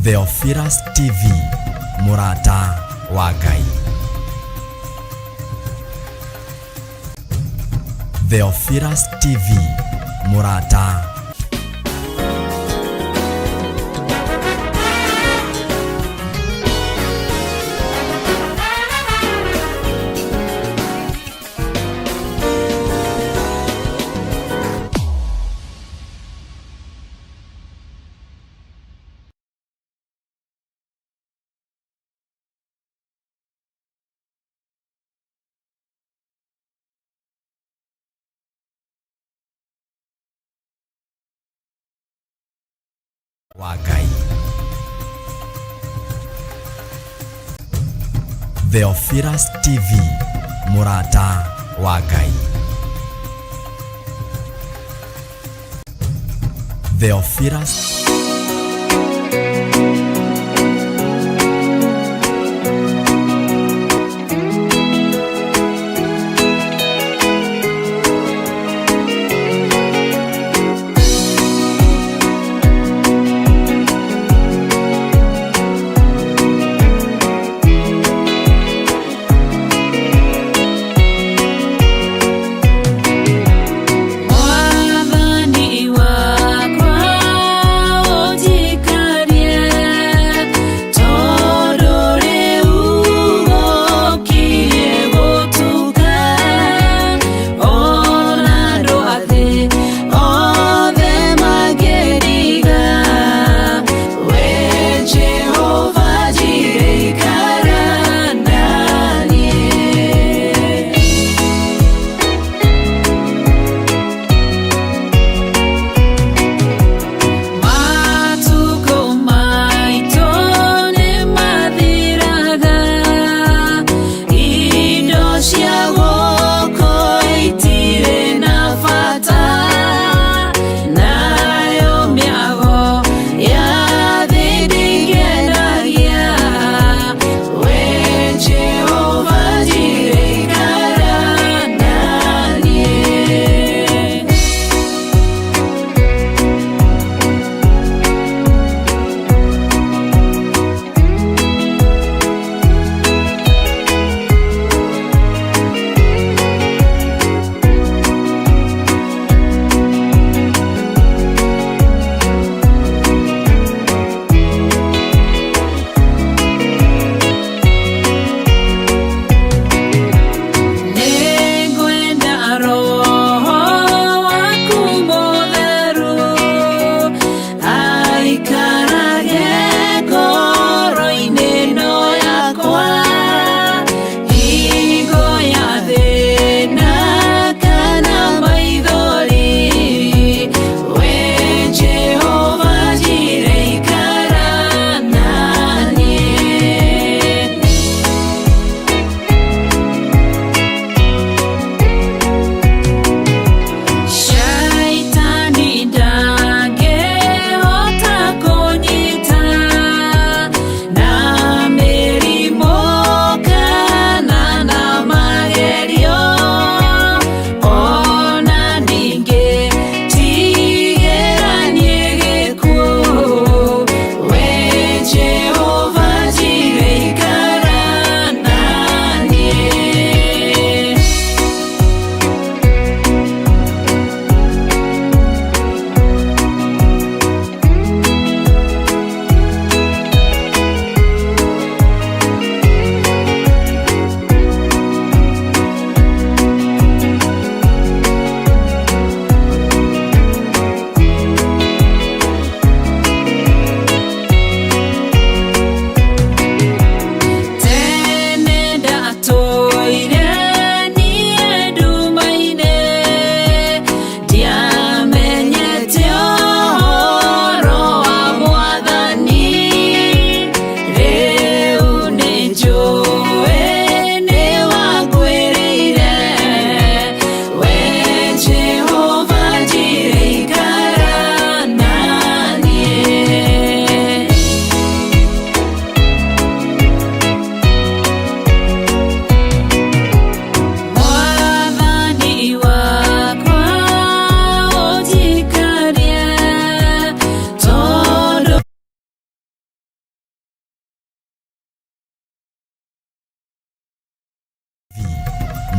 Theophilus TV, mũrata wa Ngai. Theophilus TV, mũrata. Wa Ngai. Theophilus TV, mũrata wa Ngai. Theophilus. Mwathani wakwa.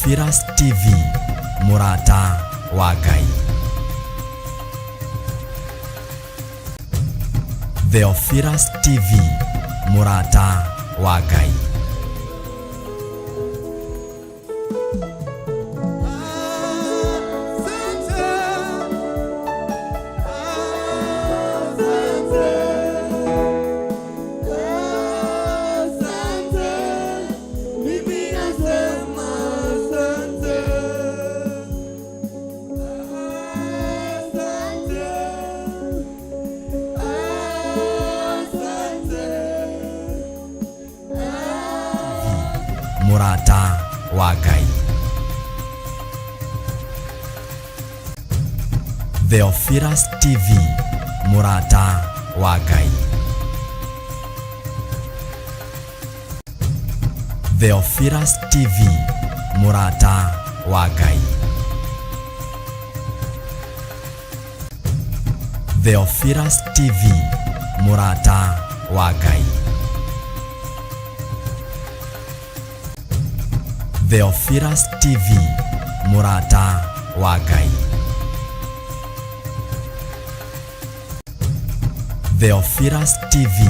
Theophilus TV, mũrata wa Ngai. Theophilus TV, mũrata wa Ngai. Mũrata wa Ngai. Theophilus TV, mũrata wa Ngai. Theophilus TV, mũrata wa Ngai. Theophilus TV, mũrata wa Ngai. Theophilus TV, mũrata wa Ngai. Theophilus TV,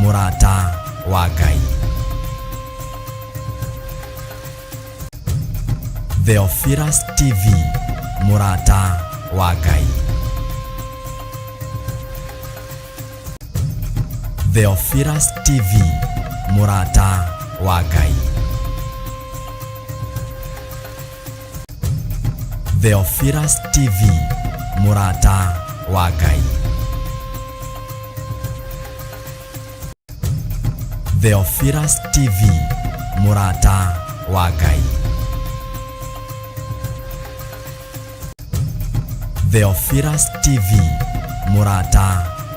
mũrata wa Ngai. Theophilus TV, mũrata wa Ngai. Theophilus TV, mũrata wa Ngai. Theophilus TV, mũrata wa Ngai. Theophilus TV, mũrata wa Ngai. Theophilus TV, mũrata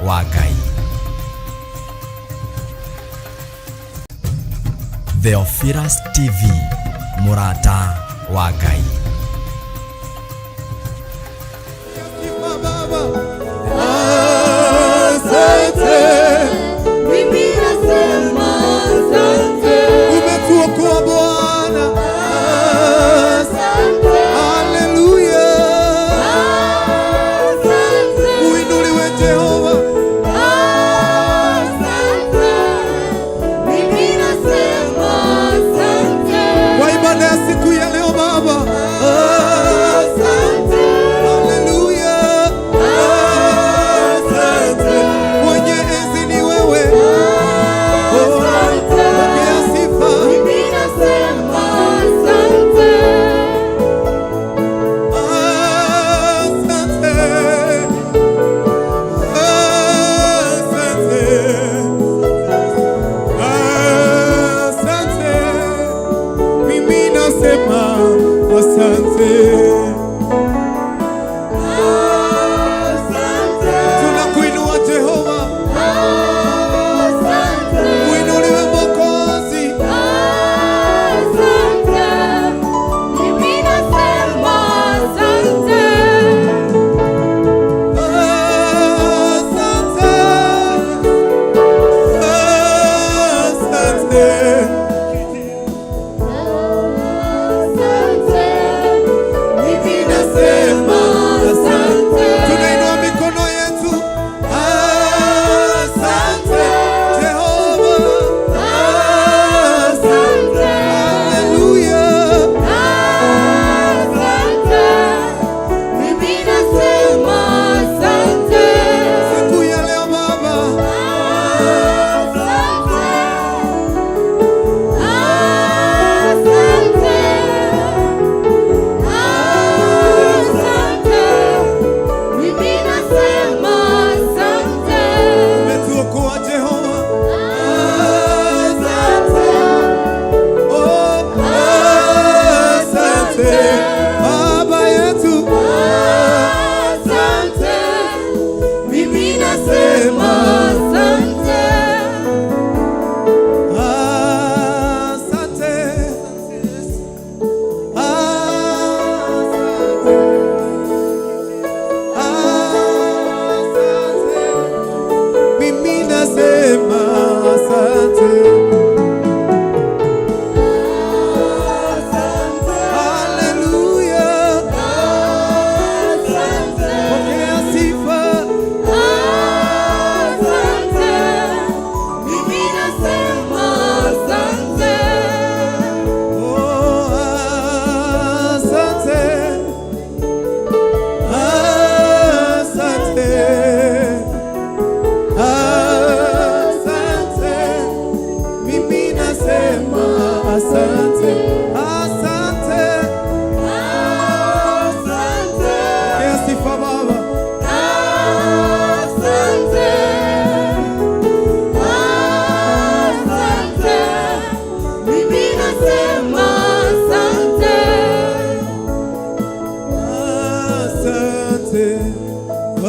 wa Ngai. Theophilus TV, mũrata wa Ngai. Asante, Mimi nasema asante. Umetuokoa Bwana. Asante. Haleluya, Asante. Uinuliwe Jehova. Asante. Mimi nasema asante. Kwa ibada ya siku ya leo Baba.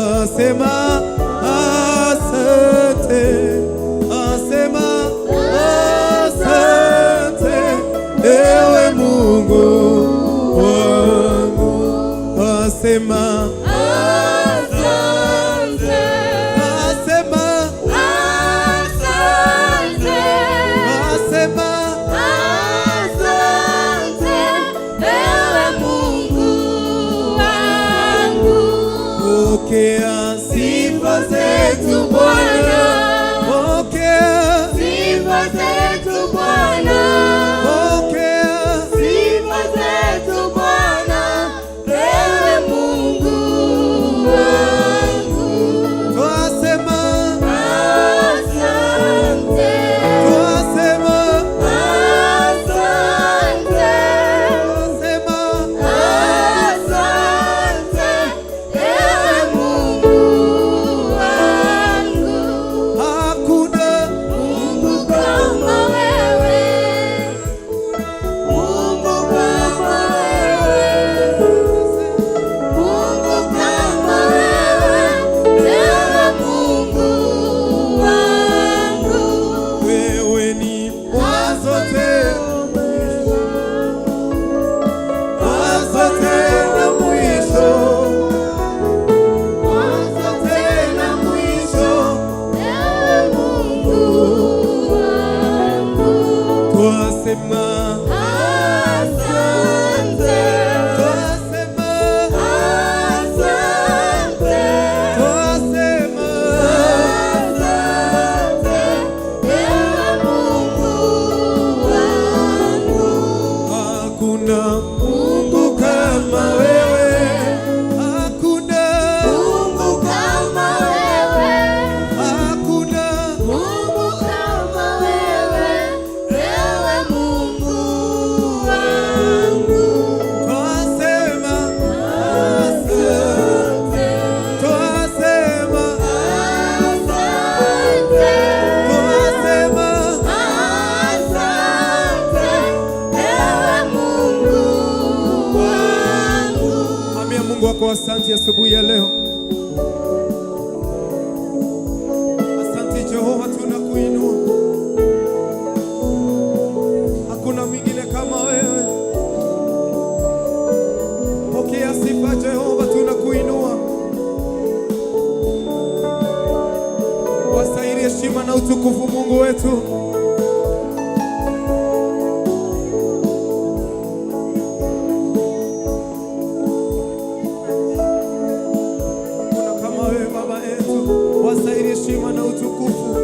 Asema asante, asema asante, ewe Mungu wangu. Asema, Asante. asema, Asante. asema, Asante, ewe Mungu wangu. Pokea sifa zetu Bwana, pokea, Sifa zetu Bwana. pokea. Sifa zetu Bwana, ewe Mungu wangu. Twasema, Asante. twasema, Asante. twasema, Asante, ewe Mungu wangu. Hakuna Mungu kama wewe, Mungu kama wewe, Mungu kama wewe, ewe Mungu wangu. Wewe ni mwanzo tena mwanzo tena mwisho, mwanzo tena mwisho. Ewe Mungu wangu. Twasema, Asante. twasema, Asante. twasema, Asante, ewe Mungu wangu. Hakuna Mungu kama wewe, hakuna, Mungu kama wewe, hakuna. Mungu kama wewe, ewe Mungu wangu. Twasema, asante, twasema, Asante. twasema, Asante, ewe Mungu wangu. Ambia Mungu wako asante asubuhi ya leo. Asante Jehova, tunakuinua. Hakuna mwingine kama wewe. Pokea sifa Jehova, tunakuinua. Wastahili heshima na utukufu Mungu wetu. Hakuna kama wewe Baba yetu, wastahili heshima na utukufu.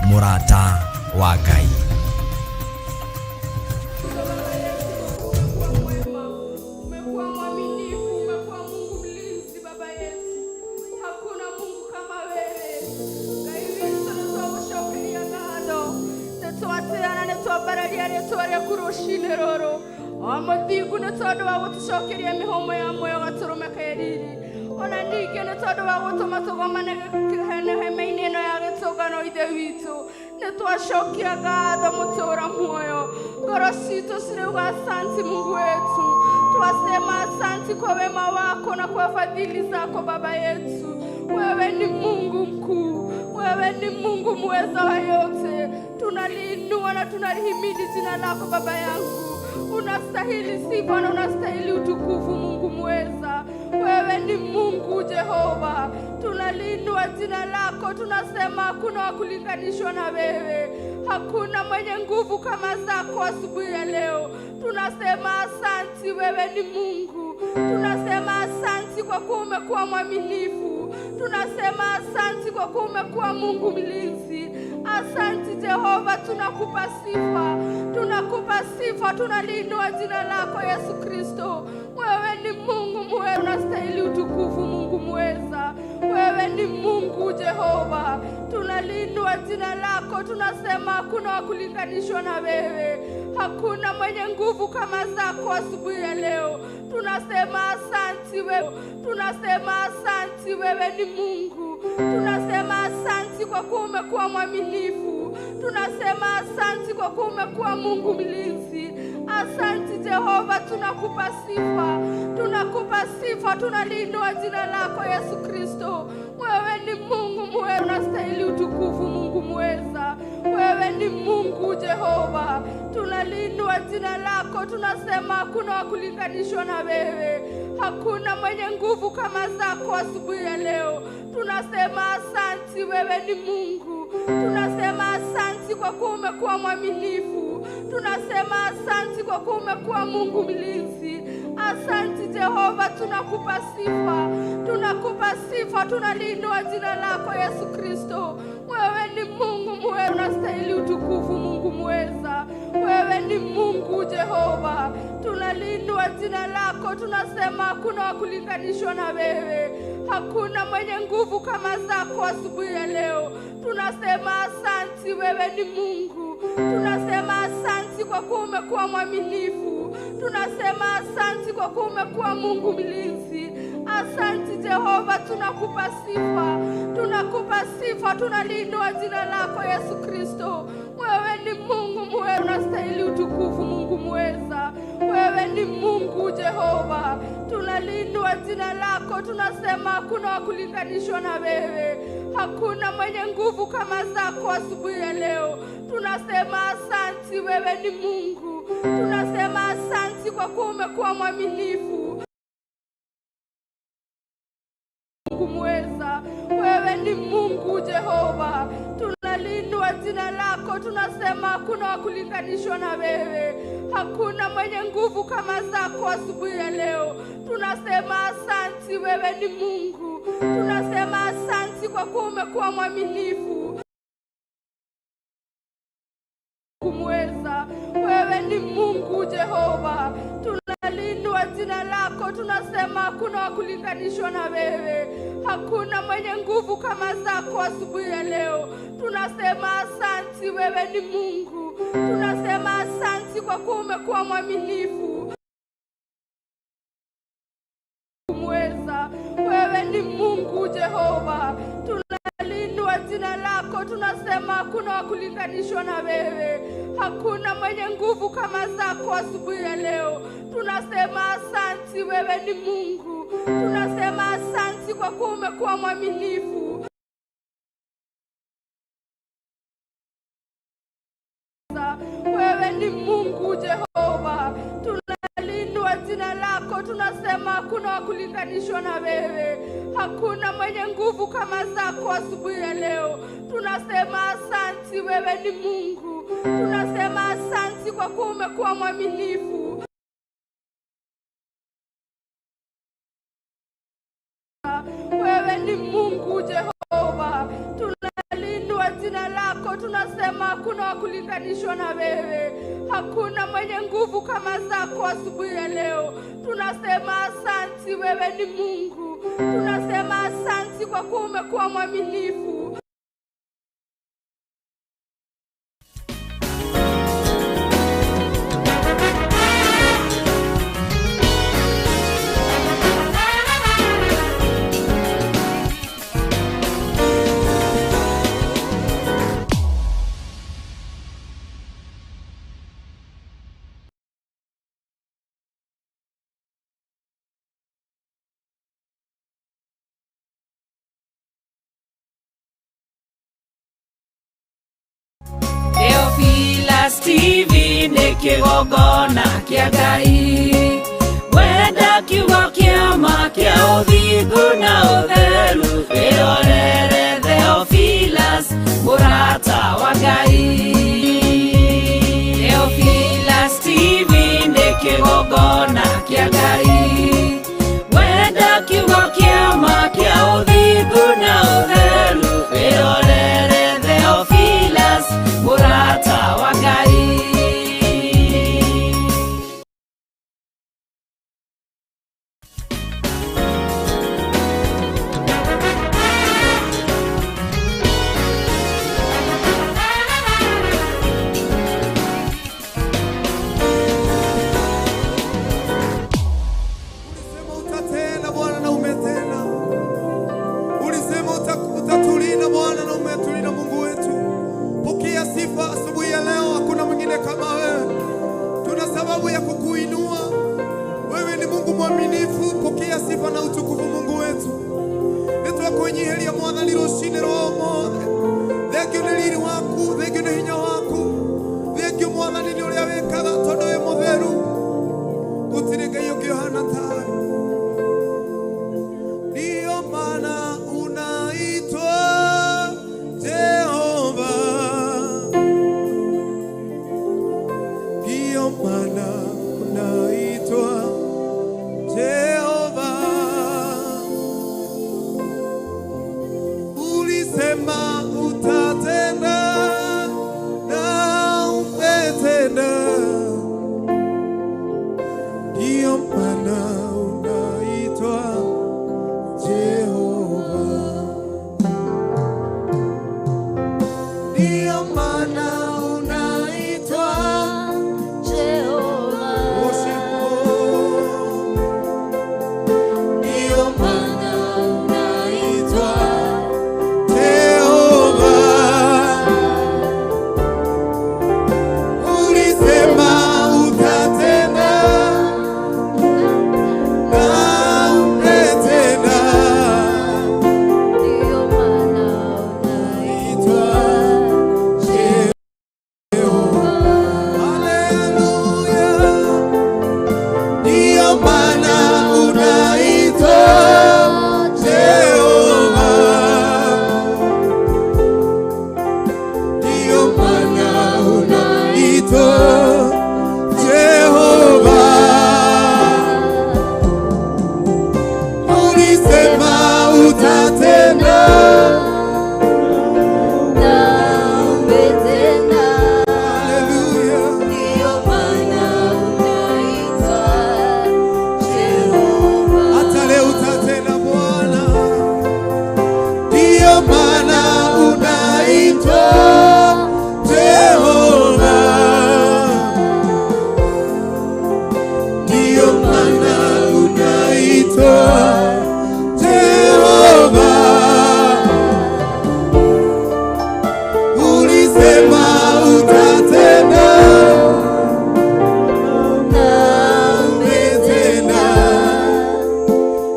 Mũrata wa Ngai. Umekuwa mwaminifu, umekuwa Mungu mlinzi, Baba yetu. Hakuna Mungu kama wewe. Ngai witũ nĩtwagũcokeria ngatho, nĩtwatĩana, nĩtwambararia rĩtwa rĩaku rũcinĩ rũrũ o mũthingu, nĩ tondũ wa gũtũcokeria mĩhũmũ ya muoyo gatũrũme ke riri, ona ningĩ nĩ tondũ wa gũtũma tũgomane hema-inĩ ĩno ya gĩtũngano. Ithe witũ, nĩ twacokia ngatho mũtũra muoyo, ngoro citũ cirauga asanti. Mungu wetu, twasema asanti kwa wema wako na kwa fadhili zako. Baba yetu, wewe ni Mungu mkuu, wewe ni Mungu muweza wa yote. Tunaliinua na tunalihimidi jina lako. Baba yangu, unastahili sifa na unastahili utukufu. Mungu muweza, wewe ni Mungu Jehova. Tunaliinua jina lako, tunasema hakuna wa kulinganishwa na wewe, hakuna mwenye nguvu kama zako asubuhi ya leo. Tunasema asanti, wewe ni Mungu. Tunasema asanti kwa kuwa umekuwa mwaminifu. Tunasema asanti kwa kuwa umekuwa Mungu mlinzi. Asanti Jehova, tunakupa sifa, tunakupa sifa, tunaliinua jina lako Yesu Kristo. Wewe ni Mungu muweza, unastahili utukufu. Mungu muweza. Wewe ni Mungu Jehova, tunaliinua jina lako, tunasema hakuna wa kulinganishwa na wewe, hakuna mwenye nguvu kama zako. Asubuhi ya leo tunasema asanti wewe, tunasema asanti, wewe ni Mungu. Tunasema asanti kwa kuwa umekuwa mwaminifu, tunasema asanti kwa kuwa umekuwa Mungu mlinzi. Asanti Jehova, tunakupa sifa, tunakupa sifa, tunaliinua jina lako Yesu Kristo. Wewe ni Mungu mwema, unastahili utukufu, Mungu mweza. Wewe ni Mungu Jehova, tunaliinua jina lako, tunasema hakuna wa kulinganishwa na wewe, hakuna mwenye nguvu kama zako. Asubuhi ya leo tunasema asanti, wewe ni Mungu. Tunasema asanti kwa kuwa umekuwa mwaminifu, tunasema asanti kwa kuwa umekuwa Mungu mlinzi. Asanti Jehova, tunakupa sifa, tunakupa sifa, tunaliinua jina lako Yesu Kristo. Wewe ni Mungu mwema, unastahili utukufu, Mungu mweza. Wewe ni Mungu Jehova, tunaliinua jina lako, tunasema hakuna wa kulinganishwa na wewe, hakuna mwenye nguvu kama zako. Asubuhi ya leo tunasema asanti, wewe ni Mungu. Tunasema asanti kwa kuwa umekuwa mwaminifu, tunasema asanti kwa kuwa umekuwa Mungu mlinzi. Asanti Jehova, tunakupa sifa, tunakupa sifa, tunaliinua jina lako Yesu Kristo. Wewe ni Mungu mwema, unastahili utukufu, Mungu mweza. Wewe ni Mungu Jehova, tunaliinua jina lako, tunasema hakuna wa kulinganishwa na wewe, hakuna mwenye nguvu kama zako. Asubuhi ya leo tunasema asanti, wewe ni Mungu. Tunasema asanti kwa kuwa umekuwa mwaminifu, Mungu mweza. Wewe ni Mungu Jehova, tunaliinua jina lako, tunasema hakuna wa kulinganishwa na wewe, hakuna mwenye nguvu kama zako. Asubuhi ya leo tunasema asanti, wewe ni Mungu. Tunasema asanti kwa kuwa umekuwa mwaminifu, Mungu mweza. Wewe ni Mungu Jehova, tunaliinua jina lako, tunasema hakuna wa kulinganishwa na wewe, hakuna mwenye nguvu kama zako. Asubuhi ya leo tunasema asanti, wewe ni Mungu. Tunasema asanti kwa kuwa umekuwa mwaminifu, mweza. Wewe ni Mungu Jehova, tunaliinua jina lako, tunasema hakuna wa kulinganishwa na wewe, hakuna mwenye nguvu kama zako. Asubuhi ya leo tunasema asanti, wewe ni Mungu. Tunasema asanti kwa kuwa umekuwa mwaminifu. Wewe ni Mungu Jehova, tunaliinua jina lako, tunasema hakuna wa kulinganishwa na wewe, hakuna mwenye nguvu kama zako. Asubuhi ya leo tunasema asanti, wewe ni Mungu. Tunasema asanti kwa kuwa umekuwa mwaminifu. Wewe ni Mungu Jehova, tunaliinua jina lako, tunasema hakuna wa kulinganishwa na wewe, hakuna mwenye nguvu kama zako. Asubuhi ya leo tunasema asanti, wewe ni Mungu. Tunasema asanti kwa kuwa umekuwa mwaminifu. Theophilus TV nĩ kĩgongona kĩa Ngai, wenda kiugo kĩa ma kĩa ũthingu na ũtheru, wĩrorere Theophilus mũrata wa Ngai. Theophilus TV nĩ kĩgongona kĩa Ngai, wenda kiugo kĩa ma kĩa ũthingu na ũtheru, wĩrorere Theophilus mũrata wa Ngai. utatenda, na umetenda.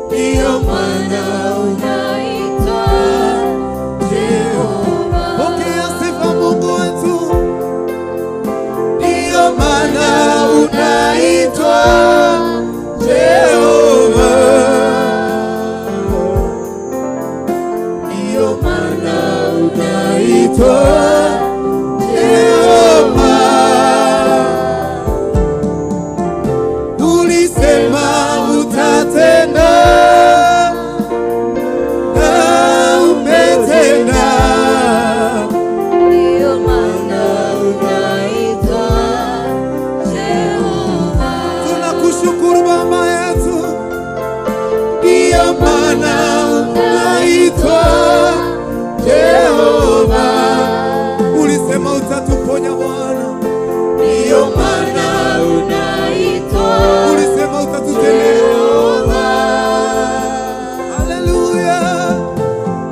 Ndiyo maana unaitwa Jehova. Pokea sifa Mungu wetu, ndiyo maana unaitwa Jehova, ndiyo maana unaitwa Jehova. Ulisema utatenda na umetenda. Ndiyo maana unaitwa Jehova. Tunakushukuru Baba yetu, ndiyo maana unaitwa Jehova. Ulisema utatuponya Bwana, Ndiyo maana unaitwa ulisema utatutendea. Jehova. Haleluya,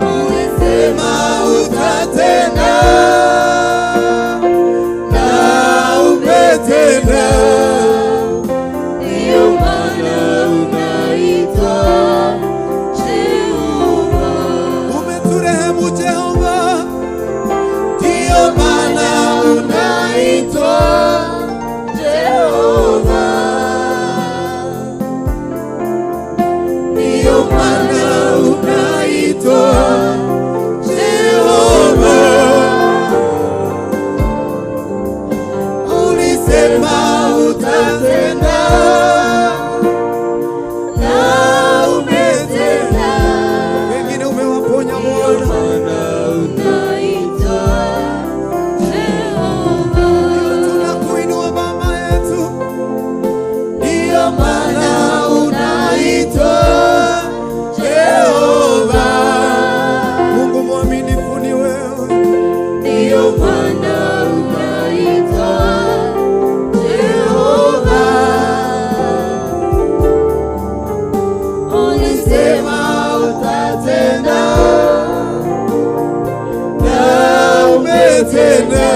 Ulisema utatenda na umetenda. Ndiyo maana unaitwa Jehova. Umeturehemu Jehova, ndiyo maana unaitwa Jehova. Ndiyo maana unaitwa Jehova. Ulisema utatenda Na umetenda. wengine umewaponya Ndiyo Bwana, maana unaitwa Jehova. tunakuinua Baba yetu, ndiyo maana unaitwa Jehova. Mungu mwaminifu ni wewe, Ndiyo maana unaitwa Jehova. Ulisema utatenda na umetenda.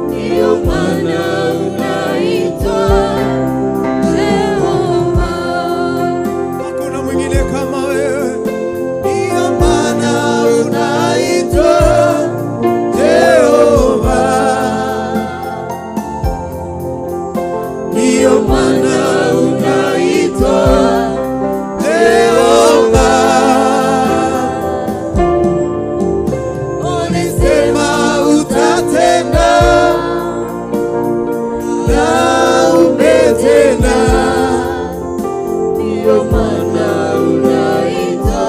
Ndiyo maana unaitwa Jehova. Hakuna mwingine kama wewe, ndiyo maana unaitwa Jehova, ndiyo maana unaitwa Jehova. Ulisema Ulisema utatenda na umetenda. Ndiyo maana unaitwa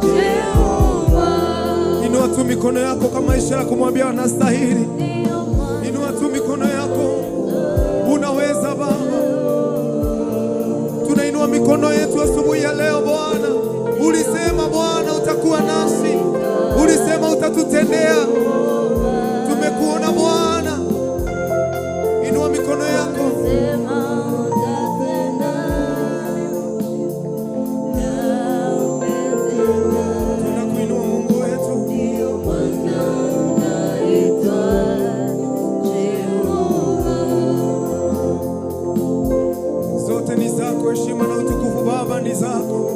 Jehova. Inua tu mikono yako kama ishara kumwambia anastahili. Ndiyo maana Inua tu mikono yako, unaweza Baba. Tunainua mikono yetu asubuhi ya leo Bwana. Ulisema Bwana utakuwa nasi, ulisema utatutendea. Tumekuona Bwana. Inua mikono yako. Sema utatenda na umetenda. Tunakuinua Mungu wetu. Ndiyo maana unaitwa Jehova. Zote ni zako, heshima na utukufu Baba ni zako.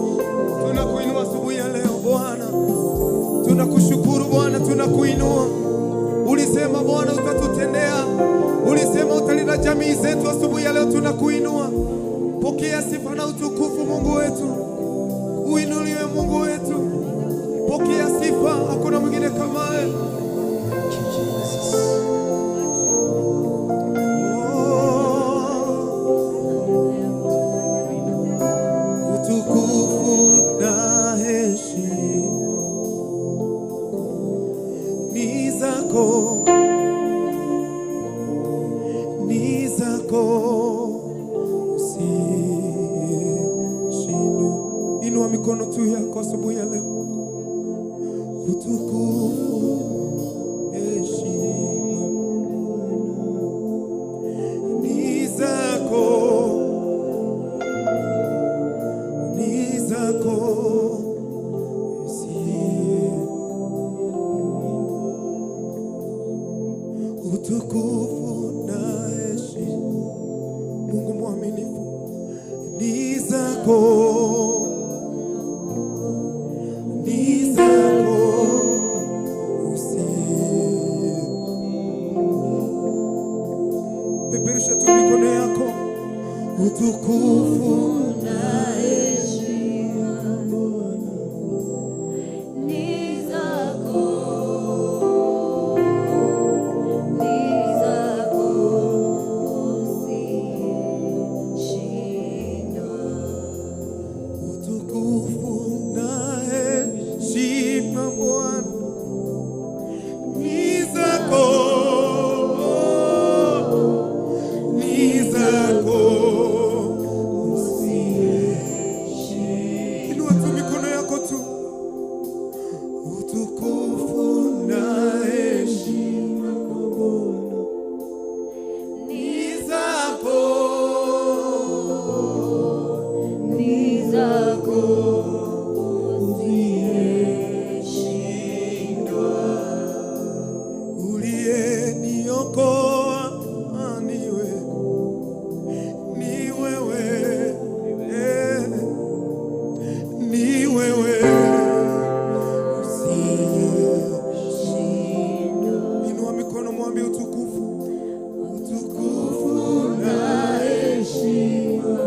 Tunakuinua asubuhi ya leo Bwana, tunakushukuru Bwana, tunakuinua. Ulisema Bwana utatutendea, ulisema utalinda jamii zetu. Asubuhi ya leo tunakuinua. Pokea sifa na utukufu Mungu wetu, uinuliwe Mungu wetu. Pokea sifa, hakuna mwingine kama wewe. Oh. Utukufu na heshima ni zako, ni zako usiyeshindwa. Inua mikono tu yako asubuhi ya leo. Utukufu, heshima ni zako, ni zako usiye. Utukufu na heshima ni zako, ni zako usiyeshindwa. Utukufu na heshima Bwana ni zako, ni zako usiyeshindwa. Inua tu mikono yako tu. Utukufu na heshima Bwana Ni ni zako, ni zako usiyeshindwa. Uliyeniokoa ni wewe, ni wewe usiyeshindwa. Inua mikono mwambie utukufu, utukufu na Heshima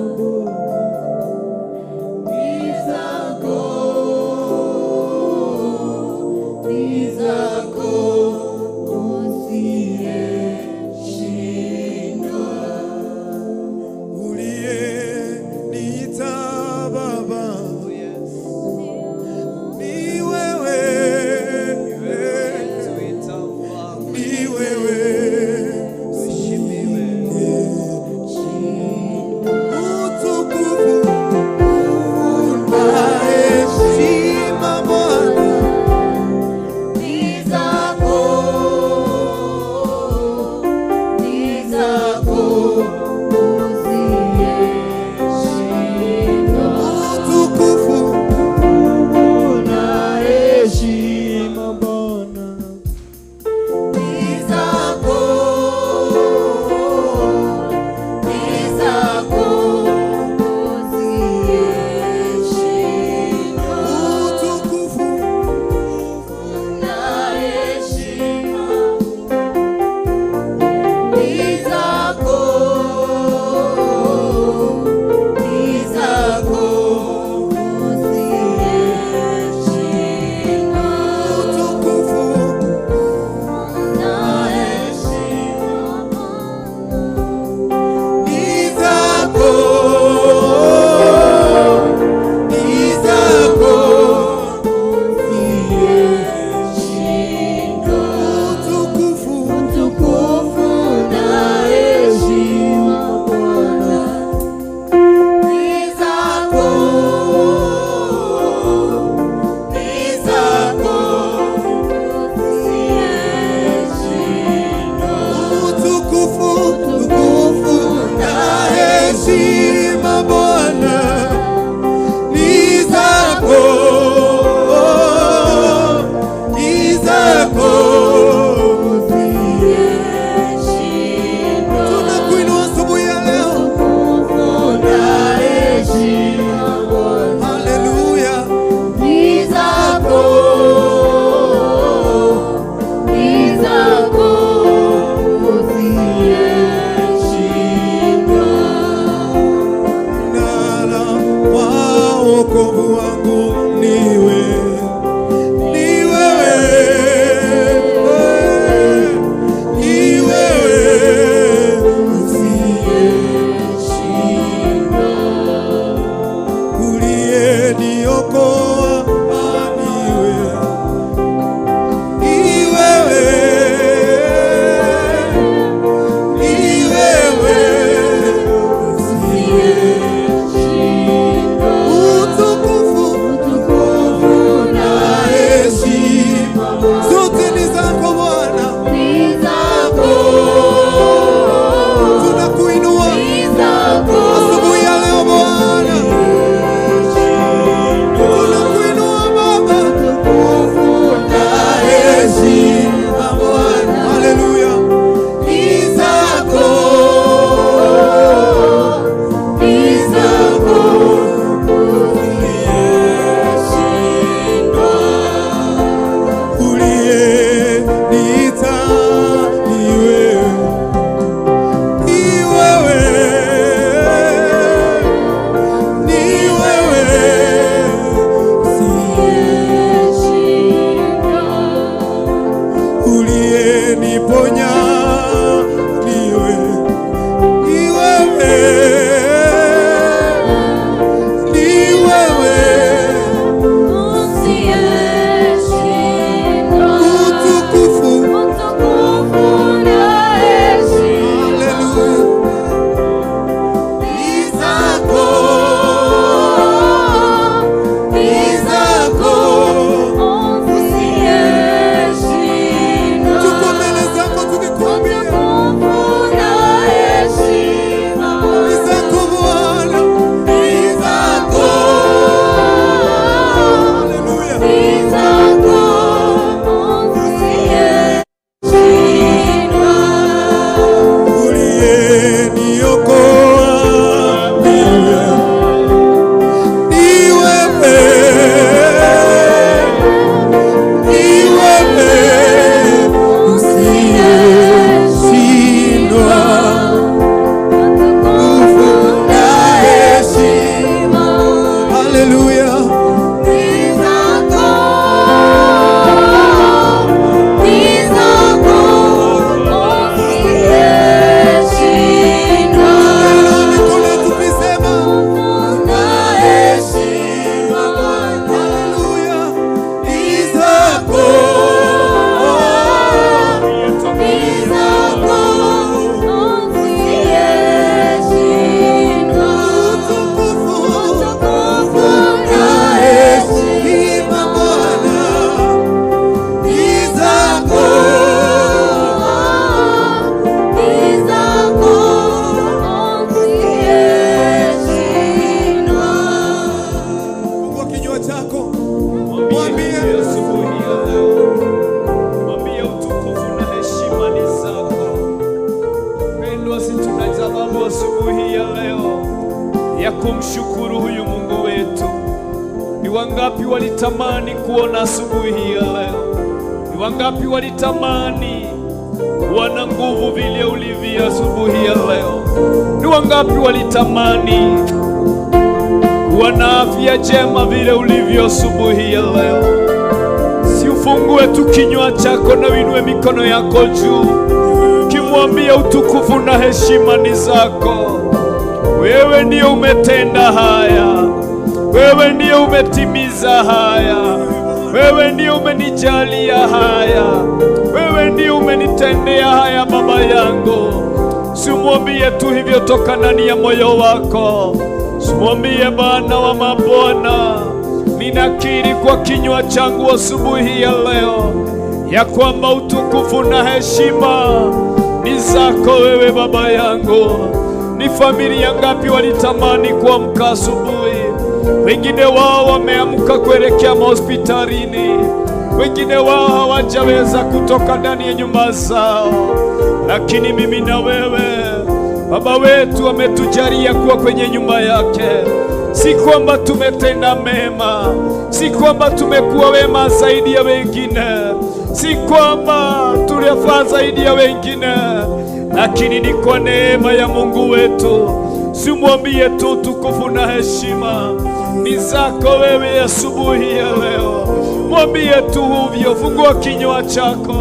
ni zako, ni zako usiyeshindwa. Uliyeniita Baba ni wewe, ni wewe utukufu na heshima Bwana Ni zako, ni zako usiyeshindwa. Utukufu Na heshima Bwana ni zako, ni zako usiyeshindwa. Utukufu Na heshima ni zako, ni zako usiyeshindwa. Utukufu Na heshima ni zako, ni zako usiyeshindwa. Utukufu Utukufu na heshima Bwana ni zako, ni zako usiyeshindwa. Utukufu, utukufu na heshima Bwana ni zako, ni zako. Usiyeshindwa. Tunakuinua asubuhi ya leo. Utukufu na heshima Bwana Haleluya. ni zako, ni zako usiyeshindwa. Mnara wa wokovu wangu ni wewe, ni wewe, ni wewe Usiyeshindwa. uliyeniokoa ni wewe, ni wewe, ni wewe Usiyeshindwa. Utukufu Utukufu na heshima zote ni zako Bwana, ni zako, tunakuinua ni zako asubuhi ya leo Bwana, tunakuinua Baba. Utukufu na Heshima Bwana, haleluya, ni zako, ni zako usiyeshindwa. uliyeniita ni wewe, ni wewe. Uliyeniponya ni wewe, ni wewe, ni wewe. Utukufu, haleluya, ni zako, ni zako. Tuko mbele zako tukikwambia ni zako Bwana, ni zako. Haleluya. Uliyeniokoa ni wewe, ni wewe, ni wewe usiyeshindwa. Nguvu na heshima. Haleluya. Inua mikono tukisema haleluya, ni zako, utukufu na heshima Bwana, ni zako. Fungua kinywa chako, Mwambie asubuhi ya leo, mwambie utukufu na heshima ni zako. Pendwa, si tuna sababu asubuhi ya leo ya kumshukuru huyu Mungu wetu. Ni wangapi walitamani kuona asubuhi ya leo? Ni wangapi walitamani kuwa na nguvu vile ulivyo asubuhi ya leo? Ni wangapi walitamani kuwa na afya njema vile ulivyo asubuhi ya leo? Si ufungue tu kinywa chako na uinue mikono yako juu, ukimwambia utukufu na heshima ni zako. Wewe ndiyo umetenda haya, wewe ndiyo umetimiza haya, wewe ndiyo umenijalia haya, wewe ndiyo umenitendea haya, Baba yangu. Simwambie tu hivyo toka ndani ya moyo wako, simwambie Bwana wa mabwana, ninakiri kwa kinywa changu asubuhi ya leo ya kwamba utukufu na heshima ni zako wewe Baba yangu. Ni familia ngapi walitamani kuamka asubuhi? Wengine wao wameamka kuelekea mahospitalini, wengine wao hawajaweza kutoka ndani ya nyumba zao, lakini mimi na wewe Baba wetu ametujalia kuwa kwenye nyumba yake. Si kwamba tumetenda mema, si kwamba tumekuwa wema zaidi ya wengine, si kwamba tulifaa zaidi ya wengine, lakini ni kwa neema ya Mungu wetu. Simwambie tu utukufu na heshima ni zako wewe asubuhi ya leo. Mwambie tu hivyo, fungua kinywa chako,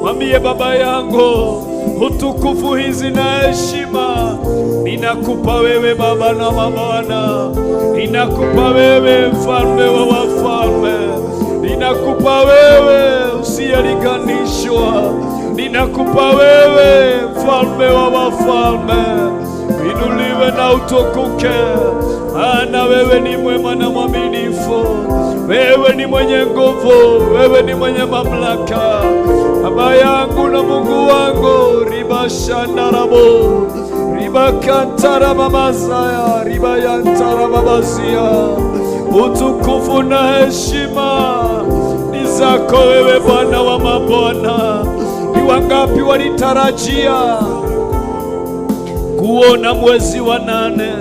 mwambie Baba yangu, utukufu hizi na heshima ninakupa wewe Baba na mabwana, ninakupa wewe mfalme wa wafalme, ninakupa wewe usiyelinganishwa, ninakupa wewe mfalme wa wafalme, inuliwe na utukuke, maana wewe ni mwema na mwaminifu, wewe ni mwenye nguvu, wewe ni mwenye mamlaka. Baba yangu na Mungu wangu, ribashandarabo ribakantara mamazaya ribayantara mamazia, utukufu na heshima ni zako wewe Bwana wa mabwana. Ni wangapi walitarajia kuona mwezi wa nane,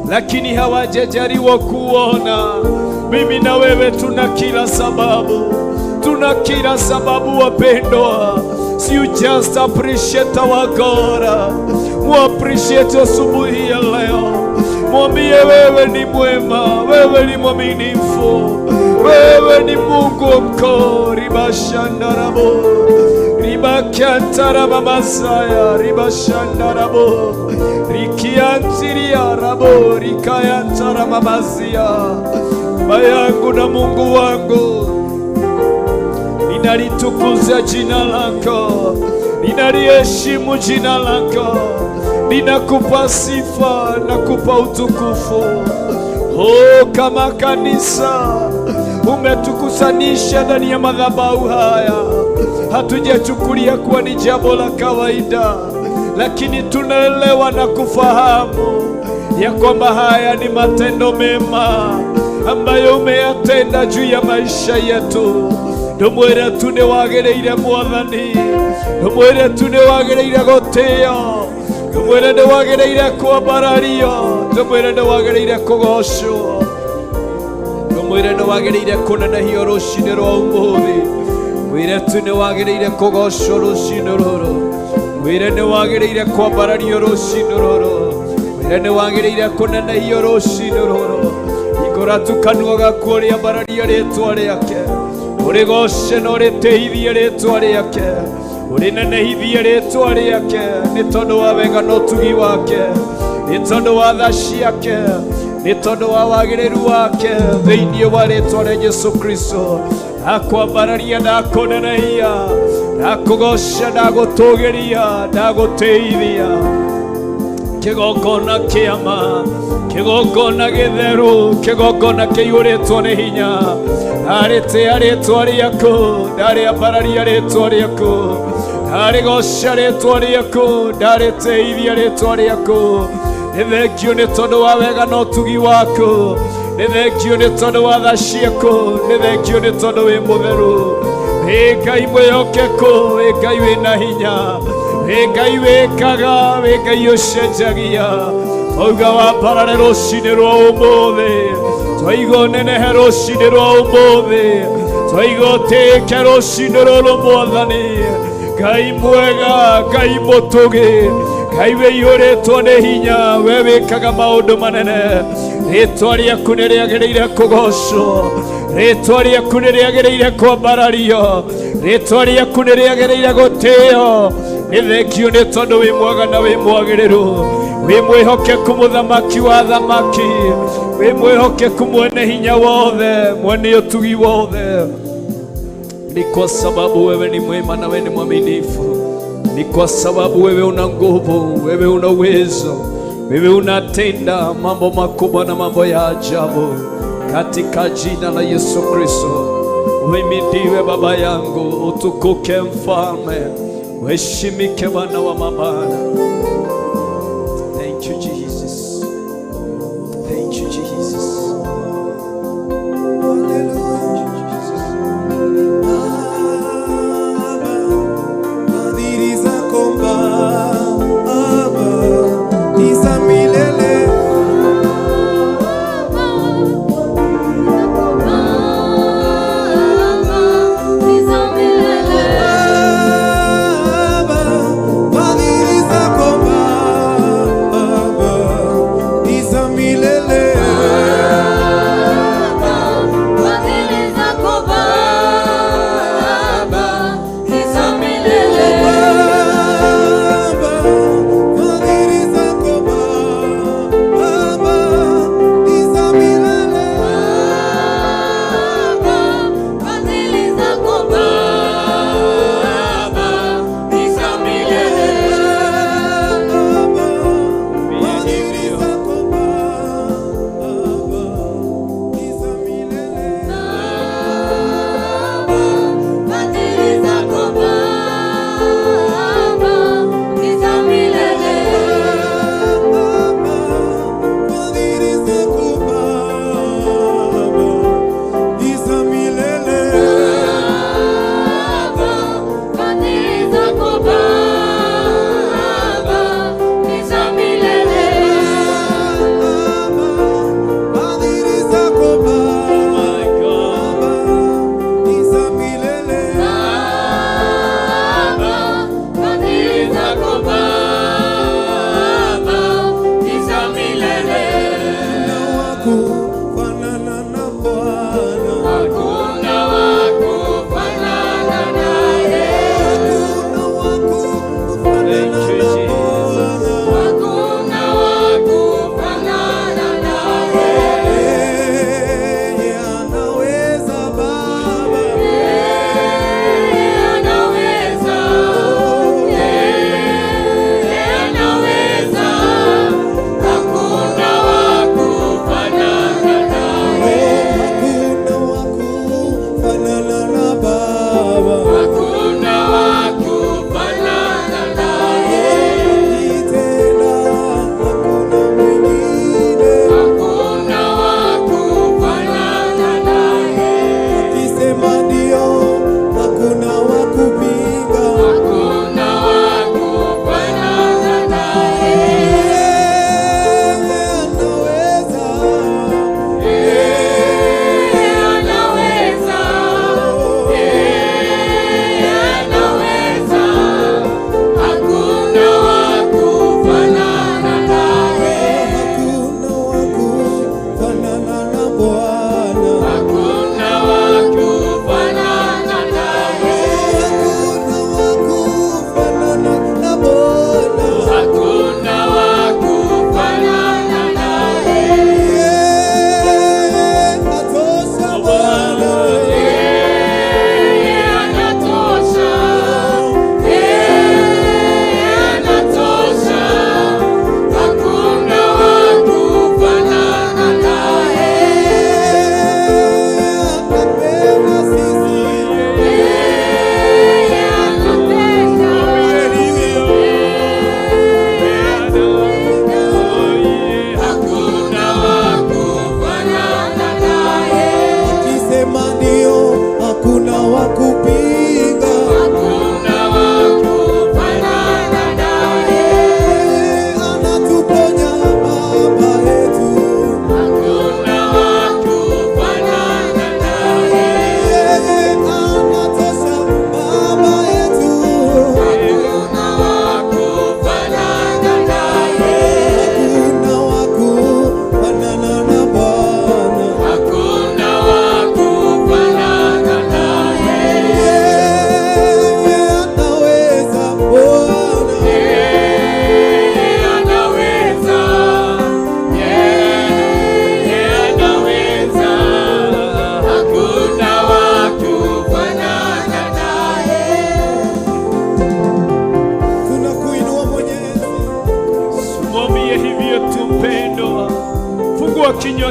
lakini hawajajaliwa kuona. Mimi na wewe tuna kila sababu, tuna kila sababu wapendwa. Si you just appreciate our God, mu appreciate asubuhi ya leo, mwambie wewe ni mwema, wewe ni mwaminifu, wewe ni Mungu mkuu. Ribashandarabo. Ribakiantara mamasaya ribashandarabo rikiantiria rabo rikayantara mamazia. Baba yangu na Mungu wangu, ninalitukuza jina lako, ninaliheshimu jina lako, ninakupa sifa na kupa utukufu. Oh, kama kanisa umetukusanisha ndani ya madhabahu haya, hatujachukulia kuwa ni jambo la kawaida, lakini tunaelewa na kufahamu ya kwamba haya ni matendo mema ambayo umeyatenda juu ya maisha yetu. Ndũmwĩre tu nĩ wagĩrĩire Mwathani, ndũmwĩre tu nĩ wagĩrĩire gũtĩo, ndũmwĩre nĩ wagĩrĩire kwambarario, ndũmwĩre nĩ wagĩrĩire kũgocwo, ndũmwĩre nĩ wagĩrĩire kũnenehio rũcinĩ rwa ũmũthĩ, mwĩre tu nĩ wagĩrĩire kũgocwo rũcinĩ rũrũ, mwĩre nĩ wagĩrĩire kwambarario rũcinĩ rũrũ, mwĩre nĩ wagĩrĩire kũnenehio rũcinĩ rũrũ. Hingũra tu kanua gaku ũrĩambararie rĩtwa rĩake, ũrĩgoce na ũrĩtĩithie rĩtwa rĩake, ũrĩnenehithie rĩtwa rĩake, nĩ tondũ wa wega na ũtugi wake, nĩ tondũ wa tha ciake, nĩ tondũ wa wagĩrĩru wake, thĩinĩ wa rĩtwa rĩa Jesũ Kristo. Ndakwambararia, ndakũnenehia, ndakũgoca, ndagũtũgĩria, ndagũtĩithia. Kĩgongona kĩama, kĩgongona gĩtheru, kĩgongona kĩiyũrĩtwo nĩ hinya. Ndarĩtĩa rĩtwa rĩaku, ndarĩambararia rĩtwa rĩaku, ndarĩgoca rĩtwa rĩaku, ndarĩtĩithia rĩtwa rĩaku. Nĩ thengio nĩ tondũ wa wega na ũtugi waku, nĩ thengio nĩ tondũ wa tha ciaku, nĩ thengio nĩ tondũ wĩ mũtheru. Wĩ Ngai mwĩhokeku, wĩ Ngai wĩna hinya, wĩ Ngai wĩkaga, wĩ Ngai ũcenjagia. Twauga wambarare rũcinĩ rwa ũmũthĩ, twaiga ũnenehe rũcinĩ rwa ũmũthĩ, twaiga ũtĩĩke rũcinĩ rũrũ Mwathani. Ngai mwega, Ngai mũtũgĩ, Ngai wĩiyũrĩtwo nĩ hinya, we wĩkaga maũndũ manene. Rĩtwa rĩaku nĩ rĩagĩrĩire kũgocwo, rĩtwa rĩaku nĩ rĩagĩrĩire kwambarario, rĩtwa rĩaku nĩ rĩagĩrĩire gũtĩo. Nĩ thengio nĩ tondũ wĩ mwega na wĩ mwagĩrĩru, wĩ mwĩhokeku mũthamaki wa thamaki, wĩ mwĩhokeku mwene hinya wothe, mwene ũtugi wothe. Ni kwa sababu wewe ni mwema na wewe ni mwaminifu, ni kwa sababu wewe una nguvu, wewe una uwezo, wewe unatenda mambo makubwa na mambo ya ajabu. Katika jina la Yesu Kristo, uhimidiwe Baba yangu, utukuke Mfalme, uheshimike Bwana wa mabwana. Thank you Jesus. Thank you Jesus. Thank you Jesus. Baba, fadhili zako Baba ni za milele. Baba, fadhili zako Baba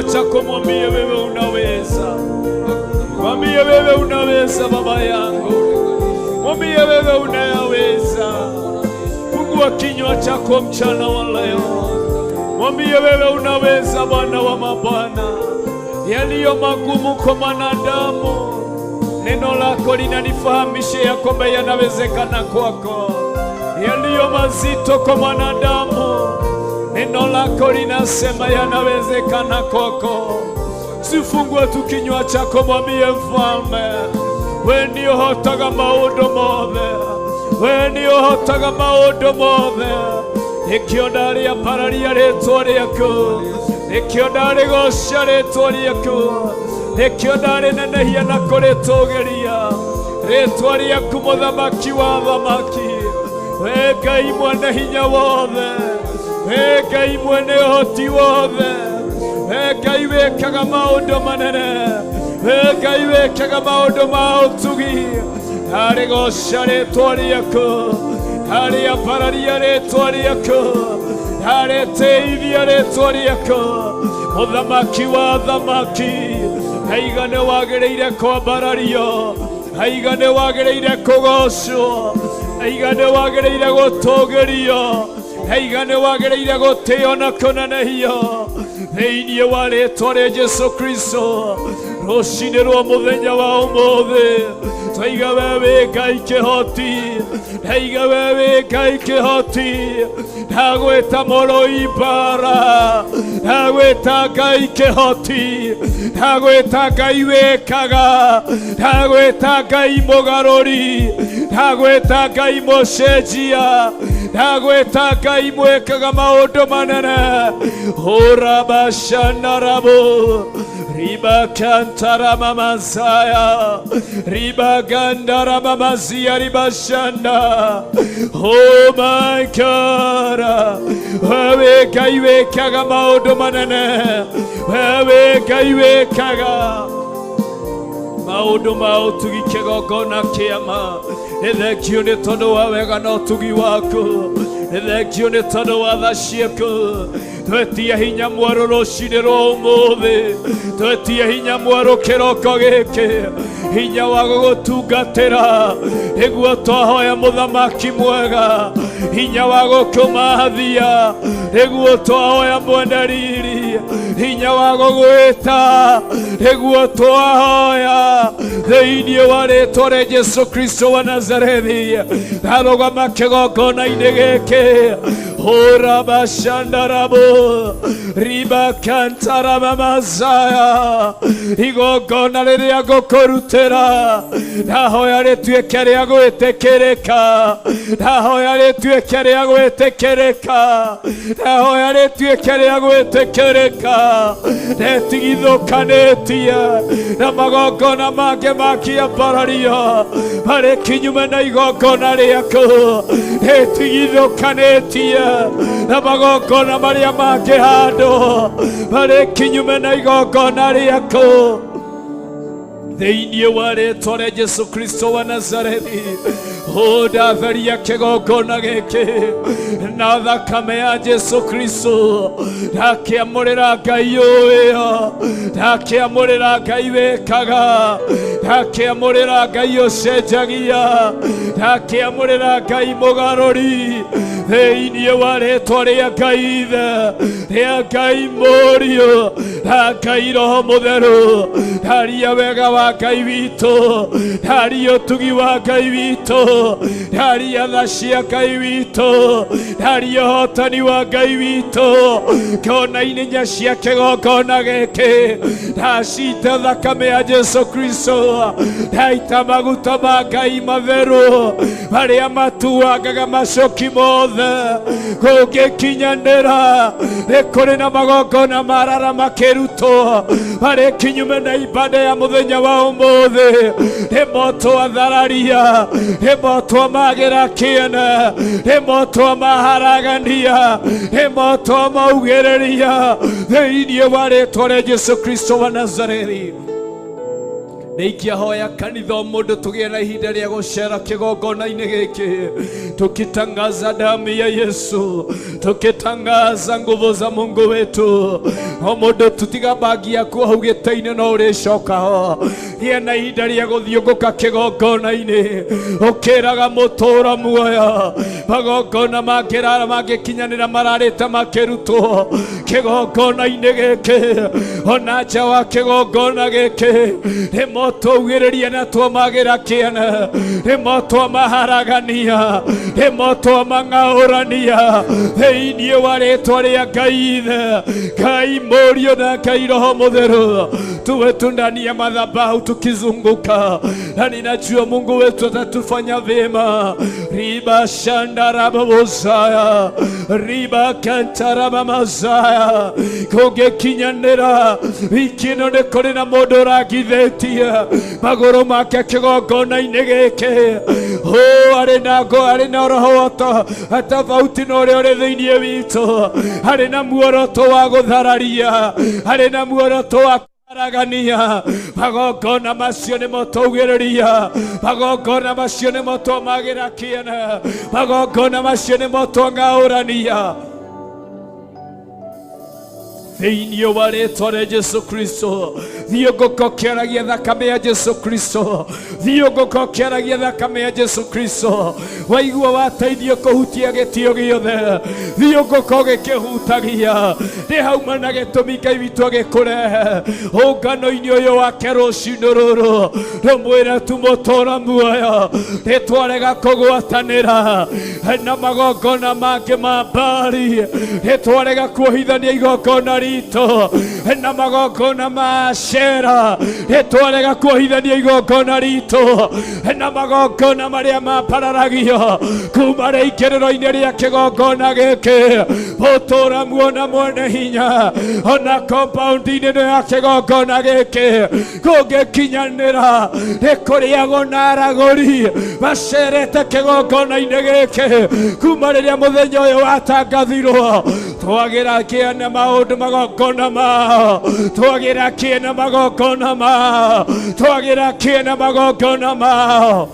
kinywa chako, mwambie wewe unaweza, mwambie wewe unaweza, baba yangu, mwambie wewe unayaweza. Fungua kinywa chako mchana wa leo, mwambie wewe unaweza, Bwana wa mabwana. Yaliyo magumu kwa mwanadamu, neno lako linanifahamisha ya kwamba yanawezekana kwako. Yaliyo mazito kwa mwanadamu, neno lako linasema yanawezekana kwako. Sifungue tu kinywa chako, mwambie mfalme, we ndio hotaga maũndũ mothe, we ndio hotaga maũndũ mothe. Nĩkĩo ndarĩambararia rĩtwa rĩaku, nĩkĩo ndarĩgoca rĩtwa rĩaku, nĩkĩo ndarĩnenehia na kũrĩtũgĩria rĩtwa rĩaku, mũthamaki wa thamaki. We Ngai mwene hinya wothe, we Ngai mwene ũhoti wothe, we Ngai wĩkaga maũndũ manene, we Ngai wĩkaga maũndũ ma ũtugi. Ndarĩgoca rĩtwa rĩaku, ndarĩambararia rĩtwa rĩaku, ndarĩtĩithia rĩtwa rĩaku, mũthamaki wa thamaki. Aiga nĩ wagĩrĩire kwambarario, aiga nĩ wagĩrĩire kũgocwo, aiga nĩ wagĩrĩire gũtũgĩrio, aiga nĩ wagĩrĩire gũtĩo na kũnenehio thĩinĩ wa rĩtwa rĩa Jesu Kristo. Rũcinĩ rwa mũthenya wa ũmũthĩ twaiga we wĩ Ngai kĩhoti, ndaiga we wĩ Ngai kĩhoti, ndagwĩta mũrũi mbara, ndagwĩta Ngai kĩhoti, ndagwĩta Ngai wĩkaga, ndagwĩta Ngai mũgarũri, ndagwĩta Ngai mũcenjia, ndagwĩta Ngai mwĩkaga maũndũ manene. Horabashanarabo ribakantaramamazaya ribagandaramamazia ribashanda. Oh my God, wewe Ngai wĩkaga maũndũ manene, wewe Ngai wĩkaga maũndũ ma ũtugi kĩgongona kĩama. Nĩ thengio nĩ tondũ wa wega na ũtugi waku, nĩ thengio nĩ tondũ wa tha ciaku. Twetia hinya mwerũ rũcinĩ rwa ũmũthĩ, twetia hinya mwerũ kĩroko gĩkĩ, hinya wa gũgũtungatĩra nĩguo twahoya mũthamaki mwega, hinya wa gũkũmathia nĩguo twahoya mwene riri, hinya wa gũgwĩta nĩguo twahoya thĩinĩ wa rĩtwa rĩa Jesu Kristo wa Nazarethi. Ndarũgama kĩgongona-inĩ gĩkĩ, horabashandarabo ribakantaramamazaya, igongona rĩrĩa ngũkũrutĩra ndahoya rĩtuĩke rĩa gwĩtĩkĩrĩka, ndahoya rĩtuĩke rĩa gwĩtĩkĩrĩka, ndahoya rĩtuĩke rĩa gwĩtĩkĩrĩka. Ndetigithũkanĩtie na magongona mangĩ makĩambarario marĩ kinyume na igongona rĩaku, ndetigithũkanĩtie na magongona marĩa mangĩ handũ marĩ kinyume na igongona rĩaku thĩinĩ wa rĩtwa rĩa Jesu Kristo wa Nazarethi. Ndatheria kĩgongona gĩkĩ na thakame ya Jesu Kristo, ndakĩamũrĩra Ngai ũyũ, ndakĩamũrĩra Ngai wĩkaga, ndakĩamũrĩra Ngai ũcenjagia, ndakĩamũrĩra Ngai mũgarũri thĩinĩ wa rĩtwa rĩa Ngai Ithe, rĩa Ngai Mũriũ, na Ngai Roho Mũtheru. Ndaria wega wa Ngai witũ, ndaria ũtugi wa Ngai witũ, ndaria tha cia Ngai witũ, ndaria ũhotani wa Ngai witũ kona-inĩ nya cia kĩgongona gĩkĩ. Ndacita thakame ya Jesu Kristo, ndaita maguta ma Ngai matheru marĩa matuangaga macoki mothe. Kũngĩkinyanĩra nĩ kũrĩ na magongona marara makĩrutwo marĩ kinyume na ibada ya mũthenya wa ũmũthĩ. Nĩ moto athararia, nĩ moto magĩra kĩene, nĩ moto maharagania, nĩ moto maugĩrĩria thĩinĩ wa rĩtwa rĩa Jesu Kristo wa Nazarethi. Nĩingĩhoya kanitha o mũndũ tũgĩe na ihinda rĩa gũcera kĩgongona-inĩ gĩkĩ, tukitangaza damu ya Yesu, tukitangaza nguvu za Mungu wetu. O mũndũ tutiga bagi yaku hau gĩtĩ-inĩ no ũrĩcoka ho. Gĩa na ihinda rĩa gũthiũngũka kĩgongona-inĩ ũkĩraga mũtũũro muoyo. Magongona mangĩrara mangĩkinyanĩra mararĩte makĩrutwo kĩgongona-inĩ gĩkĩ, ona nja wa kĩgongona gĩkĩ nĩmo twaugĩrĩria na twamagĩra kĩene, nĩmo twamaharagania, nĩmo twamang'aũrania thĩinĩ wa rĩtwa rĩa Ngai Ithe, Ngai Mũriũ na Ngai Roho Mũtheru. Tuwe tu ndani ya madhabahu tukizunguka, na ninajua Mungu wetu atatufanya vyema. Riba shandarababosaya riba kantarabamazaya kũngĩkinyanĩra wiki ĩno nĩ kũrĩ na mũndũ ũrangithĩtie magũrũ make kĩgongona-inĩ gĩkĩ. Arĩ na ngo, arĩ na roho tofauti na ũrĩa ũrĩ thĩinĩ witũ, arĩ na muoroto wa gũthararia, arĩ na muoroto wa haragania. Magongona macio nĩmo twaugĩrĩria, magongona macio nĩmo twamagĩra kĩene, magongona macio nĩmo twang'aũrania thĩinĩ wa rĩtwa rĩa Jesu Kristo. Thiũngũka ũkĩaragia thakame ya Jesu Kristo, thiũngũka ũkĩaragia thakame ya Jesu Kristo. Waigua wateithio kũhutia gĩtĩo gĩothe, thiũngũka ũgĩkĩhutagia. Nĩ hauma na gĩtũmi Ngai witũ agĩkũrehe ũngano-inĩ ũyũ wake rũcinĩ rũrũ. Rũmwĩre tu mũtũũra muoyo, nĩ twarega kũgwatanĩra na magongona mangĩ ma mbari, nĩ twarega kuohithania igongona ritũ na magongona ma Ashera, nĩ twarega kuohithania igongona ritũ na magongona marĩa mapararagio kuma rĩingĩrĩro-inĩ rĩa kĩgongona gĩkĩ. Mũtũũra muona mwene hinya ona compound-inĩ ĩno ya kĩgongona gĩkĩ kũngĩkinyanĩra nĩ kũrĩagwo na aragũri macerete kĩgongona-inĩ gĩkĩ kuma rĩrĩa mũthenya ũyũ watangathirwo. Twagĩra kĩene maũndũ magongona mao, twagĩra kĩene magongona mao, twagĩra kĩene magongona mao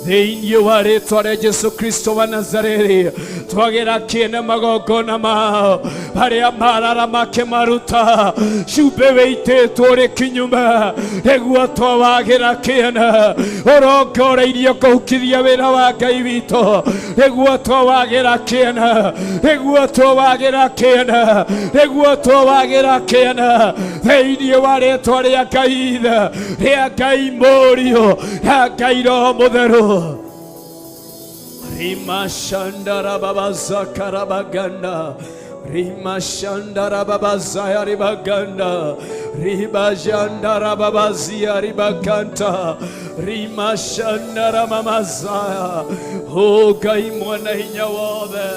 thĩinĩ wa rĩtwa rĩa Jesu Kristo wa Nazarethi. Twagĩra kĩene magongona mao marĩa marara makĩmaruta cumbĩ wĩitĩtwo ũrĩ kinyume, nĩguo twawagĩra kĩene ũrongoreirio kũhukithia wĩra wa Ngai witũ, nĩguo twawagĩra kĩene, nĩguo twawagĩra kĩene, nĩguo twawagĩra kĩene thĩinĩ wa rĩtwa rĩa Ngai Ithe, rĩa Ngai Mũriũ na Ngai Roho Mũtheru. Rima shandara baba zakarabaganda, Rima shandara baba zayaribaganda, Riba jandara baba ziaribakanta, Rima shandara mama zaya. O Ngai mwana hinya wothe,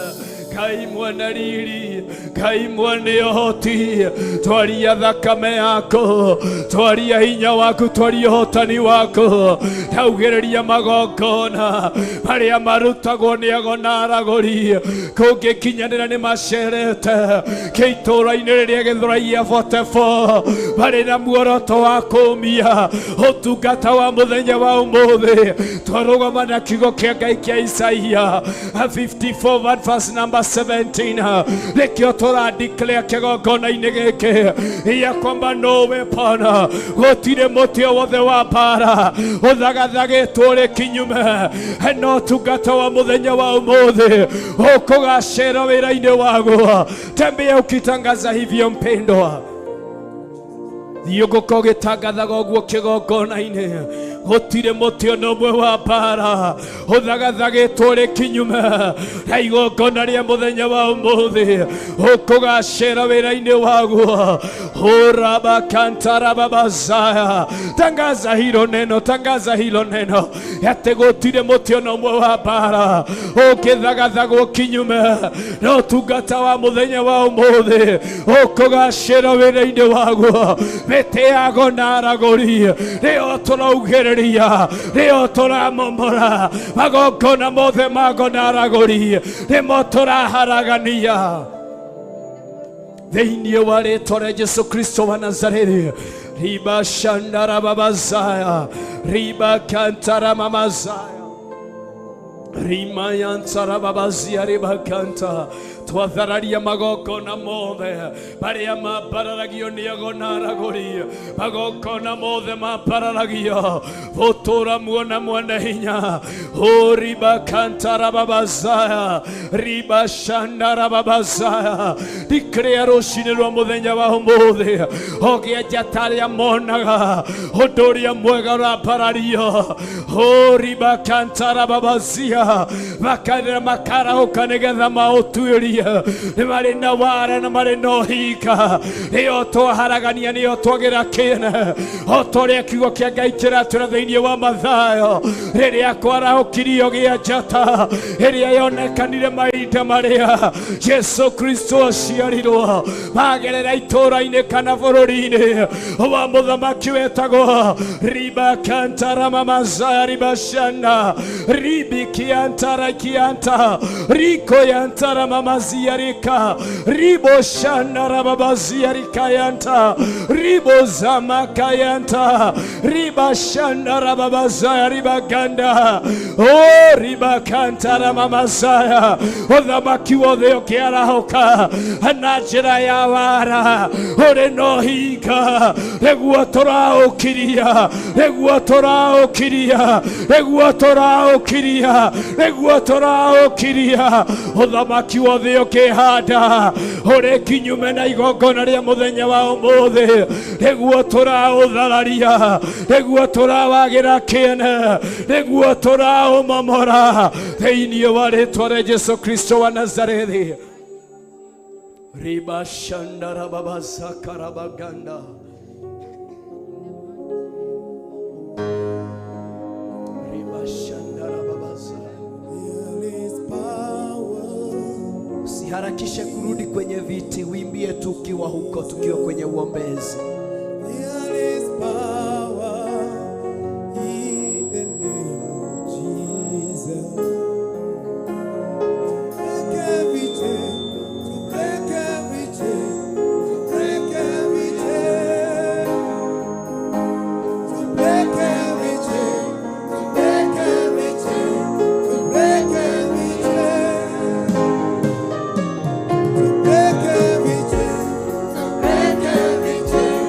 Ngai mwana riri, Ngai mwene ũhoti, twaria thakame yako, twaria hinya waku, twaria ũhotani waku. Taugĩrĩria magongona marĩa marutagwo nĩ ago na aragũri kũngĩkinyanĩra nĩ macerete kĩitũra-inĩ rĩrĩa Gĩthũrai 44 marĩ na muoroto wa kũũmia ũtungata wa mũthenya wa ũmũthĩ. Twarũgama na kiugo kĩa Ngai kĩa Isaia 54 verse number 17, nĩkĩo tũra declare kĩgongona-inĩ gĩkĩ ya kwamba no weapon, gũtirĩ mũtĩ o wothe wa mbara ũthagathagĩtwo ũrĩ kinyume na ũtungata wa mũthenya wa ũmũthĩ ũkũgacĩra wĩra-inĩ waguo. Tembea ukitangaza hivyo mpendwa, thiũngũka ũgĩtangathaga ũguo kĩgongona-inĩ. Gũtirĩ mũtĩ ona ũmwe wa mbara ũthagathagĩtwo ũrĩ kinyume na igongona rĩa mũthenya wa ũmũthĩ ũkũgacĩra wĩra-inĩ waguo. Ũrabakantarababazaya, tangaza hilo neno, tangaza hilo neno atĩ gũtirĩ mũtĩ ona ũmwe wa mbara ũngĩthagathagwo kinyume na ũtungata wa mũthenya wa ũmũthĩ ũkũgacĩra wĩra-inĩ waguo. Mĩtĩ yago na aragũri nĩyo tũraugĩrĩria, nĩyo tũramomora magongona mothe mago na aragũri nĩmo tũraharagania thĩinĩ wa rĩtwa rĩa Jesu Kristo wa Nazarethi. Riba shandara babazaya. Riba kantara mamazaya. Rimayantara babazia ribakanta twathararia magongona mothe maria mambararagio nĩ ago na aragũri magongona mothe mambararagio gũtũra muona mwene hinya ũribakantara babazaya ribashandara babazaya ndikĩrĩa rũcinĩ rwa mũthenya wa ũmũthĩ ogĩa njata arĩa monaga ũndũ ũrĩa mwega ũrambarario ũribakantara babazia makarĩra makarahũka nĩgetha maũtuĩrie nĩ marĩ na wara na marĩ na ũhinga nĩyo twaharagania nĩyo twagĩra kĩene o ta ũrĩa kiugo kĩa Ngai kĩratwĩra thĩinĩ wa Mathayo rĩrĩa kwarahũkirio gĩa njata ĩrĩa yonekanire mahinda marĩa Jesu Kristo aciarirwo magerera itũũra-inĩ kana bũrũri-inĩ wa mũthamaki wetagwo ribakantaramamazaya ribashana ribikiantara kianta riko yantara mamaziarika ribo shana rababaziarika yanta ribo zamaka yanta riba shana rababazaya ribaganda o ribakantara mamazaya ũthamaki wothe ũkĩarahũka na njĩra ya wara ũrĩ na ũhinga nĩguo tũraũkiria nĩguo tũraũkiria nĩguo tũraũkiria nĩguo tũraũkiria ũthamaki wothe ũkĩhanda ũrĩ kinyume na igongona rĩa mũthenya wa ũmũthĩ nĩguo tũraũthararia nĩguo tũrawagĩra kĩene nĩguo tũraũmomora thĩinĩ wa rĩtwa rĩa Jesu Kristo wa Nazarethi ribashandarababazakarabaga ribashandarababaza. There is power. Usiharakishe kurudi kwenye viti, uimbie tu ukiwa huko, tukiwa kwenye uombezi. There is power in the name of Jesus. Break every chain, to break every chain, to break every chain, to break every chain, to break every chain, to break every chain, to break every chain, to break every chain,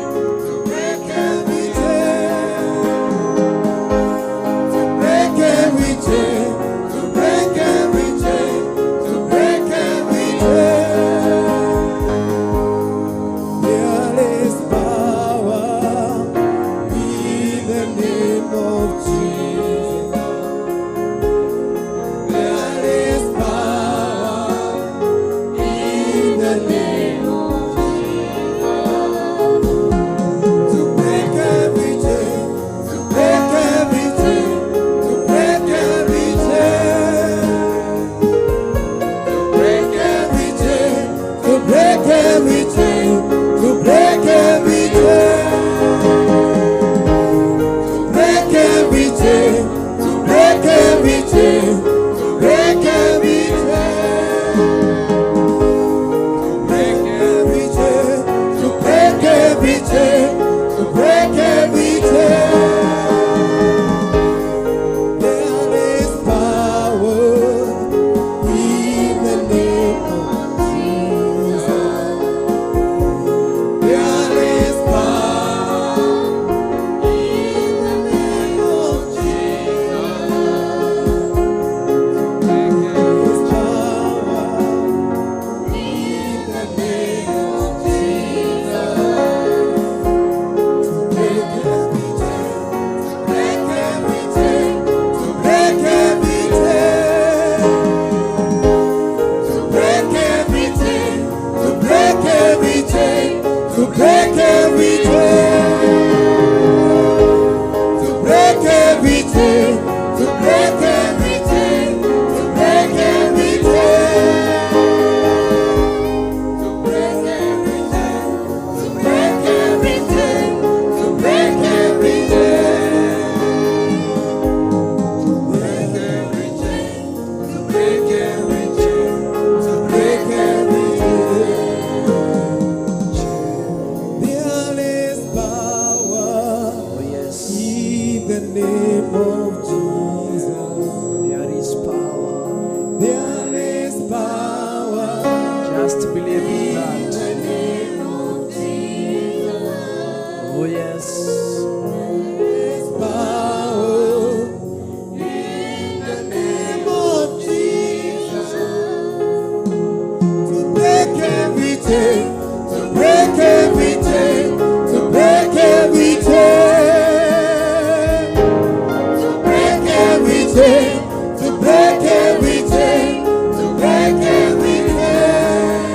chain, to break every chain, to break every chain,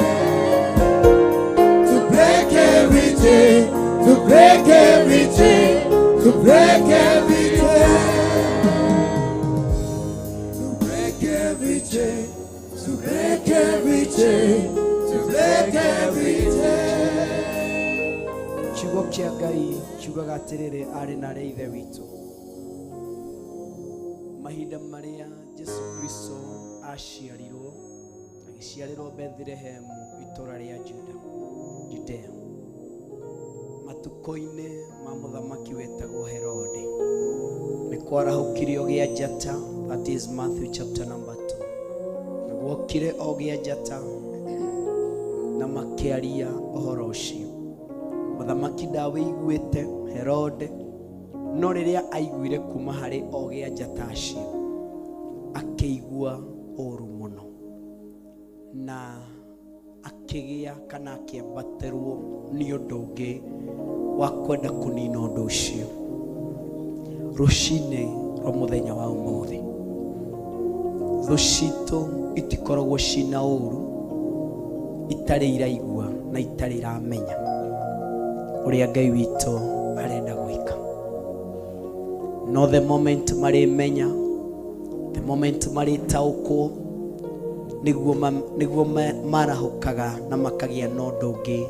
to break every chain, to break every chain, to break every chain, to break every chain, to break every chain, to break every chain. Kiugo kĩa Ngai kiugaga atĩrĩrĩ, arĩ na arĩa ithe witũ, mahinda marĩa Jesu Kristo aciarirwo, agĩciarĩrwo Bethlehemu, itũra rĩa Juda, Judea, matukũ-inĩ ma mũthamaki wetagwo Herode, nĩ kwarahũkire o gĩa njata. That is Matthew chapter number 2. Na gwokire o gĩa njata na makĩaria ũhoro ũcio. Mũthamaki ndawĩiguĩte, Herode, no rĩrĩa aiguire kuma harĩ ogĩa njata acio, akĩigua ũru mũno na akĩgĩa kana akĩambatĩrwo nĩ ũndũ ũngĩ wa kwenda kũnina ũndũ ũcio. Rũcinĩ rwa mũthenya wa ũmũthĩ, thũ citũ itikoragwo cina ũru itarĩ iraigua na itarĩ iramenya ũrĩa Ngai witũ arenda gwĩka. No the moment marĩmenya, the moment marĩtaũkwo, nĩguo marahũkaga na makagĩa na ũndũ ũngĩ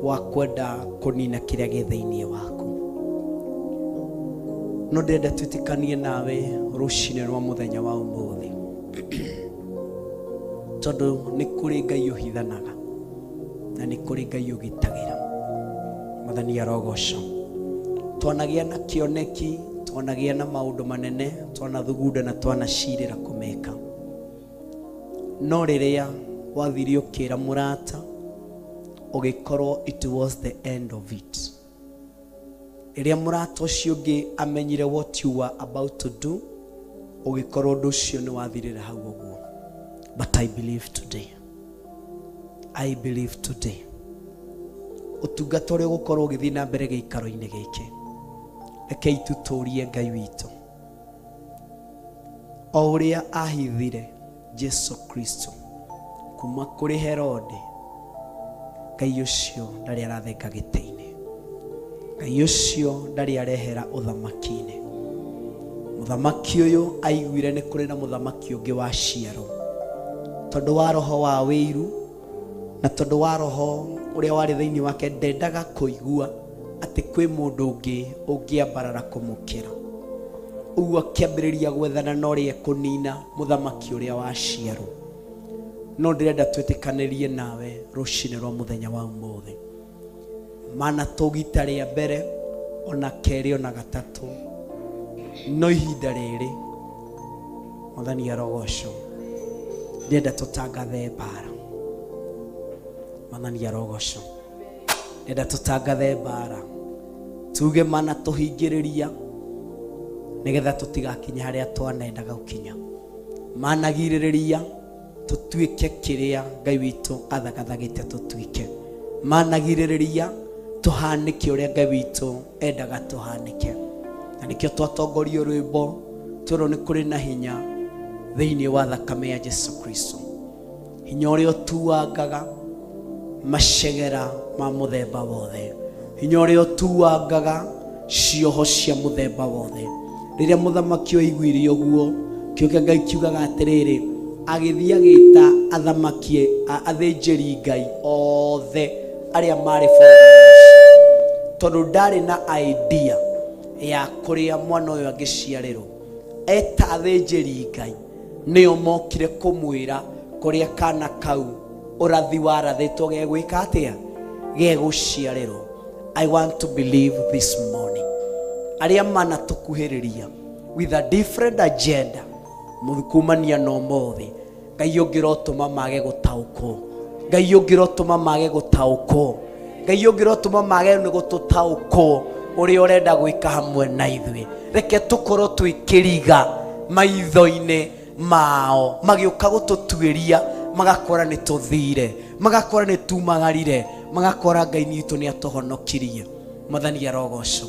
wa kwenda kũnina kĩrĩa gĩ thĩinĩ waku. No ndĩrenda twĩtĩkanie nawe rũcinĩ rwa mũthenya wa ũmũthĩ, tondũ nĩ kũrĩ Ngai ũhithanaga na nĩ kũrĩ Ngai ũgitagĩra. Mwathani arogocwo. Twanagĩa na kĩoneki, twanagĩa na maũndũ manene, twanathugunda na twanacirĩra kũmeka, no rĩrĩa wathire ũkĩra mũrata, ũgĩkorwo it was the end of it. Rĩrĩa mũrata ũcio ũngĩ amenyire what you were about to do, ũgĩkorwo ũndũ ũcio nĩ wathirĩra hau ũguo. But I believe today, I believe today, ũtungata ũrĩa ũgũkorwo ũgĩthiĩ na mbere gĩikaro-inĩ gĩkĩ, rekei tũtũrie Ngai witũ o ũrĩa ahithire Jesu Kristo kuma kũrĩ Herode. Ngai ũcio ndarĩ arathenga gĩtĩ-inĩ, Ngai ũcio ndarĩ arehera ũthamaki-inĩ. Mũthamaki ũyũ aiguire nĩ kũrĩ na mũthamaki ũngĩ waciarwo, tondũ wa roho wa wĩiru na tondũ wa roho ũrĩa warĩ thĩinĩ wake, ndendaga kũigua atĩ kwĩ mũndũ ũngĩ ũngĩambarara kũmũkĩra. Ũguo akĩambĩrĩria gwethana na ũrĩa ekũnina mũthamaki ũrĩa waciarwo. No ndĩrenda twĩtĩkanĩrie nawe rũcinĩ rwa mũthenya wa ũmũthĩ, mana tũgita rĩa mbere, ona kerĩ, ona gatatũ, no ihinda rĩrĩ, Mwathani arogocwo, ndĩrenda tũtangathe mbara. Mwathani arogocwo. Ndĩrenda tũtangathe mbara, tuge mana tũhingĩrĩria nĩgetha tũtigakinye harĩa twanendaga gũkinya, managirĩrĩria tũtuĩke kĩrĩa Ngai witũ athagathagĩte tũtuĩke, managirĩrĩria tũhanĩke ũrĩa Ngai witũ endaga tũhanĩke. Na nĩkĩo twatongorio rwĩmbo twĩrwo nĩ kũrĩ na hinya thĩinĩ wa thakame ya Jesu Kristo, hinya ũrĩa ũtuangaga macegera ma mũthemba wothe, hinya ũrĩa ũtuangaga cioho cia mũthemba wothe. Rĩrĩa mũthamaki oiguire ũguo, kĩo kĩa Ngai kiugaga atĩrĩrĩ, agĩthiĩ agĩta athamaki, athĩnjĩri Ngai othe arĩa marĩ bũrũri-inĩ ũcio, tondũ ndarĩ na idea ya kũrĩa mwana ũyũ angĩciarĩrwo. Eta athĩnjĩri Ngai, nĩo mokire kũmwĩra kũrĩa kana kau ũrathi warathĩtwo gegwĩka atĩa, gegũciarĩrwo. I want to believe this morning, arĩa manatũkuhĩrĩria with a different agenda kumania na ũmũthĩ, Ngai ũngĩrotũma mage gũtaũkwo, Ngai ũngĩrotũma mage gũtaũkwo, Ngai ũngĩrotũma mage nĩ gũtũtaũkwo ũrĩa ũrenda gwĩka hamwe na ithuĩ. Reke tũkorwo twĩ kĩriga maitho-inĩ mao, magĩũka gũtũtuĩria magakora nĩ tũthire, magakora nĩ tumagarire, magakora Ngai witũ nĩ atũhonokirie. Mwathani arogocwo.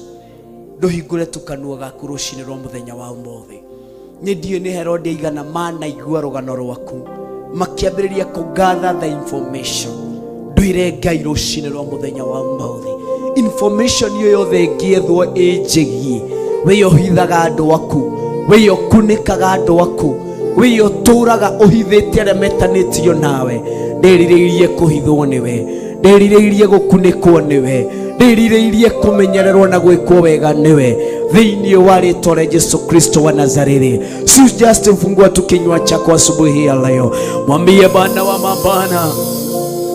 Ndũhingũre tu kanua gaku rũcinĩ rwa mũthenya wa ũmũthĩ. Nĩ ndiũĩ nĩ Herode aigana manaigua rũgano rwaku makĩambĩrĩria kũ gather the information. Ndwĩre Ngai rũcinĩ rwa mũthenya wa ũmũthĩ, information ĩyo yothe ĩngĩethwo ĩnjĩgiĩ, wĩyo ũhithaga andũ aku, wĩyo ũkunĩkaga andũ aku, wĩyo ũtũraga ũhithĩte arĩa metanĩtio nawe. Ndĩrirĩirie kũhithwo nĩwe, ndĩrirĩirie gũkunĩkwo nĩwe, ndĩrirĩirie kũmenyererwo na gwĩkwo wega nĩwe, thĩinĩ wa rĩtwa rĩa Jesu Kristo wa Nazareti. Si just fungua tu kinywa chako asubuhi ya leo, mwambie Bwana wa mabwana,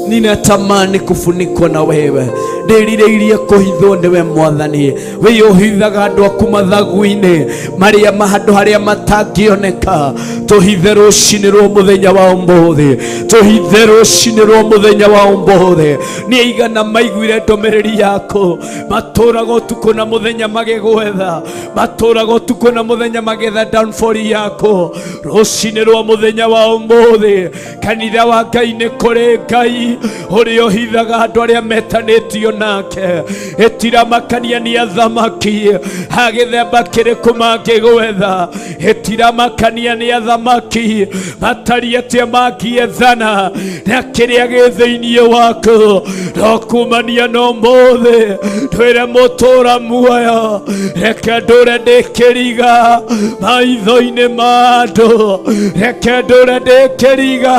ninatamani kufunikwa na wewe, ndĩrirĩirie kũhithwo nĩwe Mwathani. Wĩ ũhithaga andũ aku mathagu-inĩ marĩa handũ harĩa matangĩoneka. Tũhithe rũcinĩ rwa mũthenya wa ũmũthĩ, tũhithe rũcinĩ rwa mũthenya wa ũmũthĩ. Nĩ aigana maiguire ndũmĩrĩri yaku matũraga ũtukũ na mũthenya magĩgwetha, matũraga ũtukũ na mũthenya magĩetha downfall yaku. Rũcinĩ rwa mũthenya wa ũmũthĩ, kanitha wa Ngai, nĩ kũrĩ Ngai ũrĩa ũhithaga andũ arĩa metanĩtio nake. Ĩtiramakania nĩ athamaki a gĩthemba kĩrĩkũ mangĩgwetha, ĩtiramakania nĩ athamaki matariĩ atĩa mangĩethana na kĩrĩa gĩ thĩinĩ waku. No kumania no mũthĩ twĩre mũtũra muoyo, reke ndũre ndĩ kĩriga maitho-inĩ ma andũ, reke ndũre ndĩ kĩriga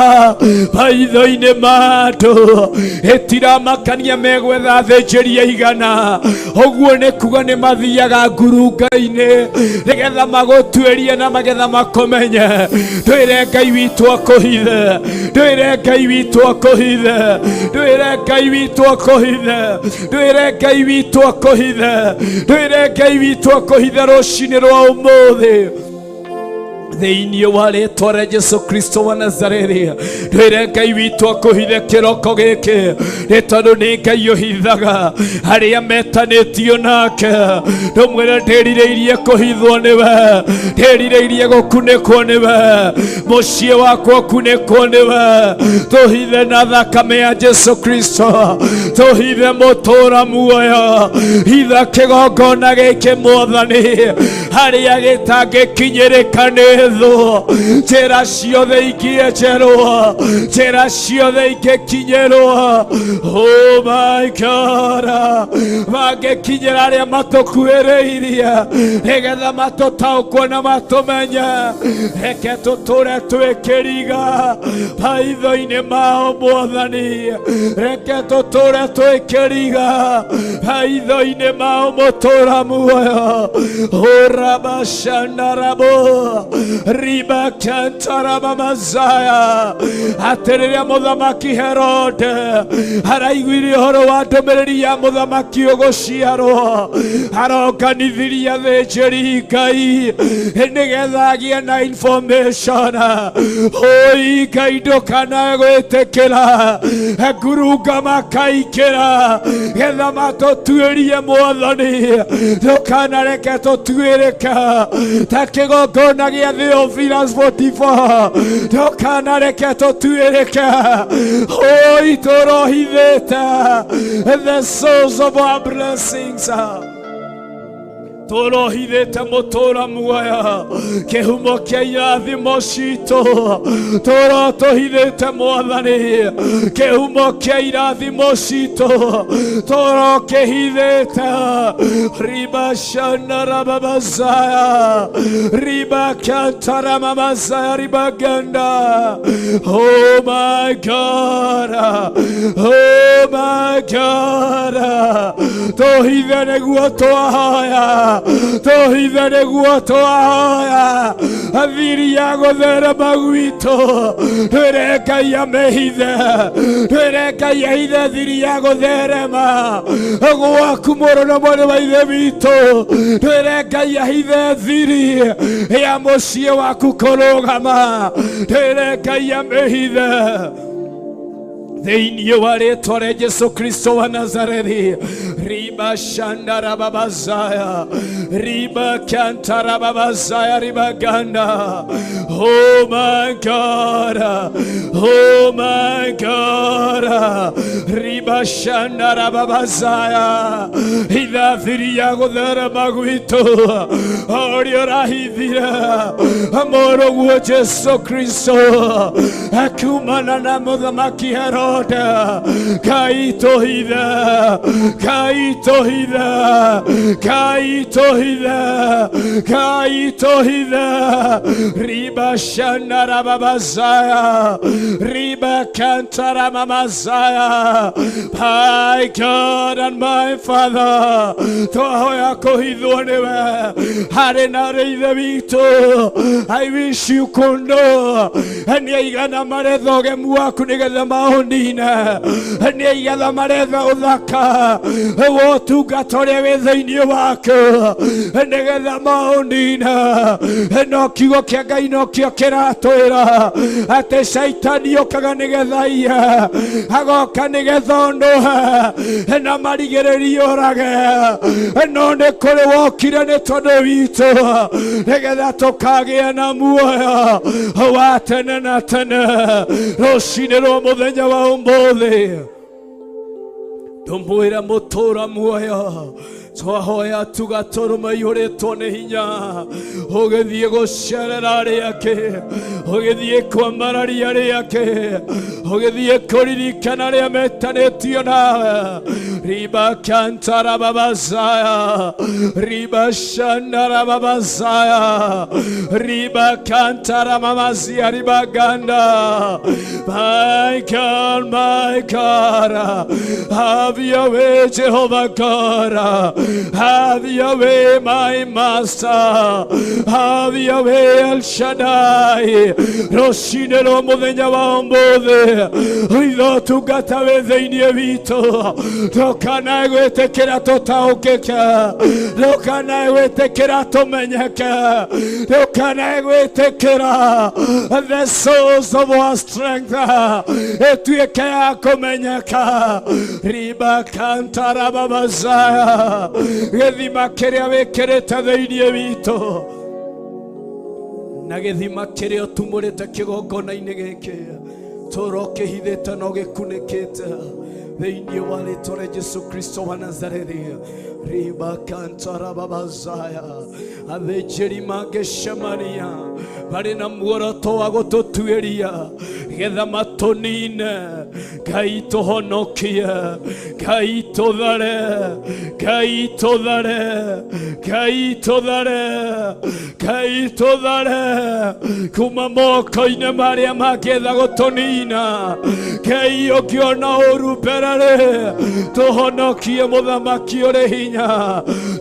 maitho-inĩ ma andũ. Ĩtiramakania megwetha thĩnjĩri aigana ũguo, nĩ kuga nĩ mathiaga ngurunga-inĩ nĩgetha magũtuĩrie na magetha makũmenye. Twĩre Ngai witũ akũhithe, twĩre Ngai witũ akũhithe, twĩre Ngai witũ akũhithe, twĩre Ngai witũ akũhithe, twĩre Ngai witũ akũhithe rũcinĩ rwa ũmũthĩ, thĩinĩ wa rĩtwa rĩa Jesu Kristo wa Nazarethi. Twĩre Ngai witũ akũhithe kĩroko gĩkĩ, nĩ tondũ nĩ Ngai ũhithaga arĩa metanĩtio nake. Ndũmwĩre, ndĩrirĩirie kũhithwo nĩwe, ndĩrirĩirie gũkunĩkwo nĩwe, mũciĩ wakwa ũkunĩkwo nĩwe. Tũhithe na thakame ya Jesu Kristo, tũhithe mũtũra muoyo, hitha kĩgongona gĩkĩ Mwathani, harĩa gĩtangĩkinyĩrĩka nĩ thũ. Njĩra ciothe ingĩenjerwo, njĩra ciothe ingĩkinyĩrwo, oh my God, mangĩkinyĩra arĩa matũkuhĩrĩirie nĩgetha matũtaũkwo na matũmenye. Reke tũtũre twĩ kĩriga maitho-inĩ mao Mwathani, reke tũtũre twĩ kĩriga maitho-inĩ mao mũtũra muoyo. Urabashandarabo ribakantaramamazaya. Atĩ rĩrĩa mũthamaki Herode araiguire ũhoro wa ndũmĩrĩri ya mũthamaki ũgũciarwo, aronganithirie athĩnjĩri Ngai nĩgetha agĩe na information. Oi Ngai, ndũkanae gwĩtĩkĩra ngurunga makaingĩra getha matũtuĩrie Mwathani. Ndũkanareke tũtuĩrĩka ta kĩgongona gĩa Theophilus 44, ndũkanareke tũtuĩrĩke. Oi, tũrohithĩte the source of our blessings, tũrohithĩte mũtũra muoyo, kĩhumo kĩa irathimo citũ, tũrotũhithĩte Mwathani, kĩhumo kĩa irathimo citũ tũrokĩhithĩte. Ribashanarababazaya ribakantaramamazaya ribaganda. Oh my God, oh my God, tũhithe nĩguo twahoya, tũhithe nĩguo twahoya thiri ya gũtherema gwitũ. Twĩre Ngai amĩhithe, twĩre Ngai ahithe thiri ya gũtherema gwaku, mũrũ na mwarĩ wa ithe witũ. Twĩre Ngai ahithe thiri ya mũciĩ waku kũrũgama, twĩre Ngai amĩhithe thĩinĩ wa rĩtwa rĩa Jesu Kristo wa Nazarethi. Riba shandarababazaya. Riba kantarababazaya riba ganda. Oh my God. Oh my God. Riba shandarababazaya. Ithathiria gũtherema gwitũ ũrĩa ũrahithire mũrũguo Jesu Kristo akumana na mũthamaki Herode. Ngai tũhithe, Ngai tũhithe, Ngai tũhithe, Ngai tũhithe. Riba shandarababazaya. Riba kantaramamazaya. My God and my Father, twahoya kũhithwo nĩwe harĩ na rĩ ithe witũ. I wish you could know nĩ aigana maretha ũgemu waku nĩgetha maũnine, nĩ aigana maretha ũthaka wa ũtungata ũrĩa wĩ thĩinĩ waku nĩgetha maũnine. No kiugo kĩa Ngai nokĩo kĩratwĩra atĩ caitani okaga nĩgetha iye, agoka nĩgetha ũnũhe na marigĩrĩrie ũrage, no nĩ kũrĩ wokire nĩ tondũ witũ nĩgetha tũkagĩa na muoyo wa tene na tene. Rũcinĩ rwa mũthenya wa ũmũthĩ ndũmwĩra mũtũra muoyo twahoya tugatũrũme ihũrĩtwo nĩ hinya, ũgĩthiĩ gũcerera arĩa angĩ, ũgĩthiĩ kwambararia arĩa angĩ, ũgĩthiĩ kũririkana arĩa metanĩtio nawe. Riba kantarababazaya. Riba shandarababazaya. Riba kantaramamazia riba ganda. My God, my God, have your way, Jehovah God. Have your way, my master. Have your way, El Shaddai. Rũcinĩ rwa mũthenya wa ũmũthĩ itho tungata wĩ thĩinĩ witũ, ndũkanae gwĩtĩkĩra tũtaũkĩke, ndũkanae gwĩtĩkĩra tũmenyeke, ndũkanae gwĩtĩkĩra the source of our strength ĩtuĩke ya kũmenyeka. Riba kantarababazaya. Gĩthima kĩrĩa wĩkĩrĩte thĩinĩ witũ na gĩthima kĩrĩa ũtumũrĩte kĩgongona-inĩ gĩkĩ tũra ũkĩhithĩte na ũgĩkunĩkĩte thĩinĩ wa rĩtwa rĩa Jesu Kristo wa Nazarethi. Riba kantarababazaya. Athĩnjĩri mangĩcemania marĩ na muoroto wa gũtũtuĩria getha matũnine, Ngai tũhonokie, Ngai tũthare, Ngai tũthare, Ngai tũthare, Ngai tũthare kuma moko-inĩ marĩa mangĩetha gũtũnina. Ngai ũngĩona ũru mbere rĩ, tũhonokie mũthamaki ũrĩ hinya,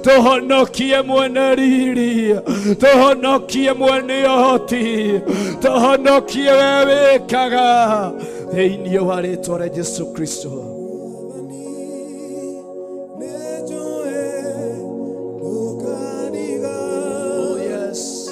tũhonokie mwene riri, tũhonokie mwene ũhoti, tũhonokie we wĩkaga thĩinĩ wa rĩtwa rĩa Jesu Kristo. Oh yes.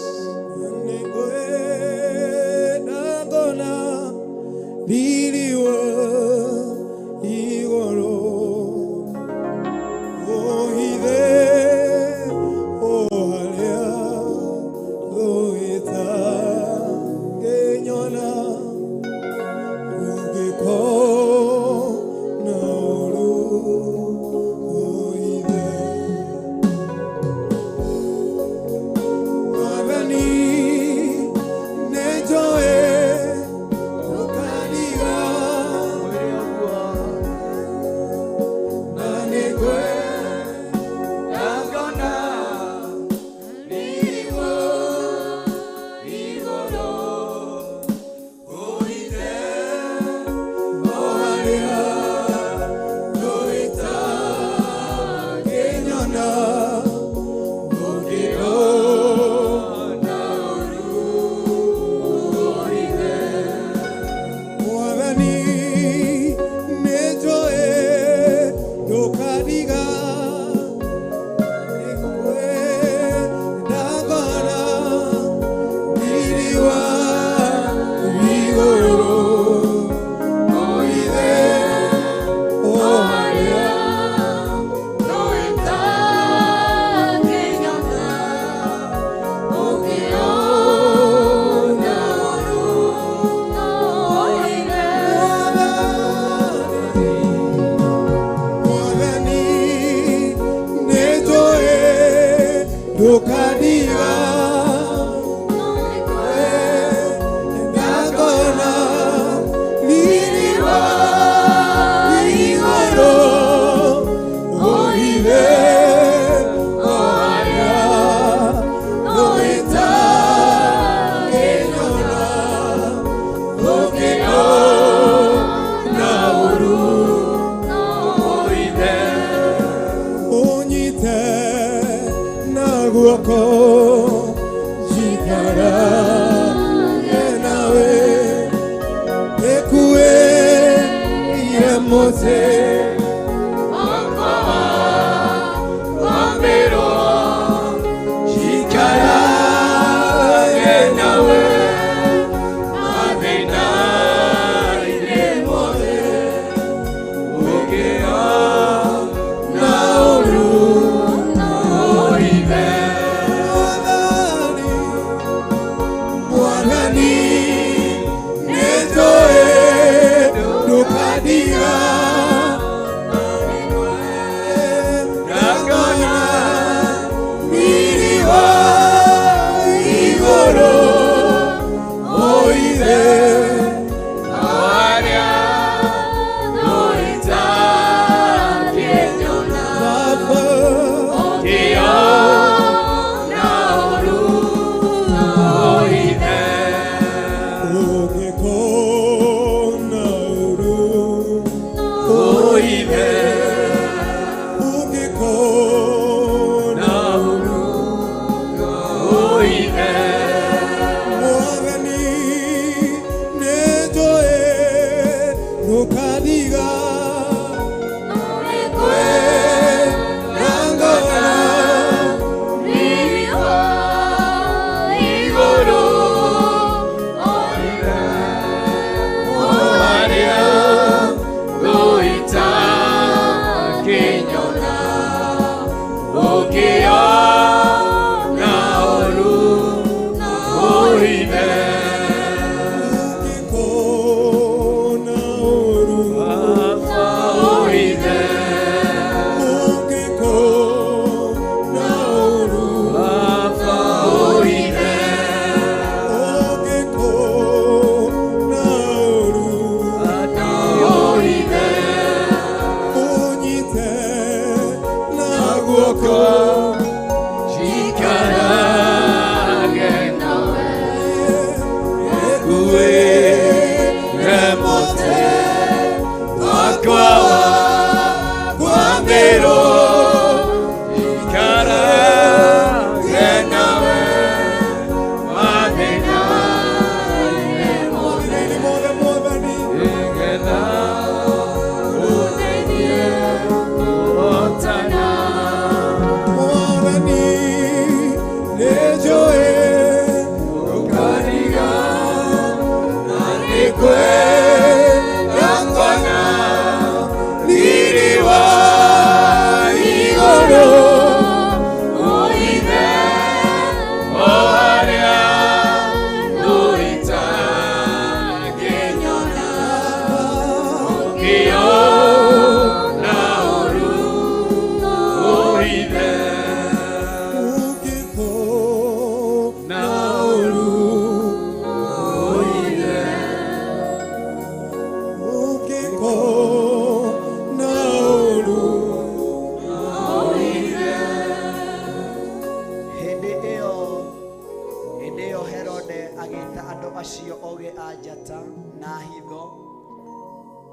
Agĩta andũ acio ogĩ a njata na hitho,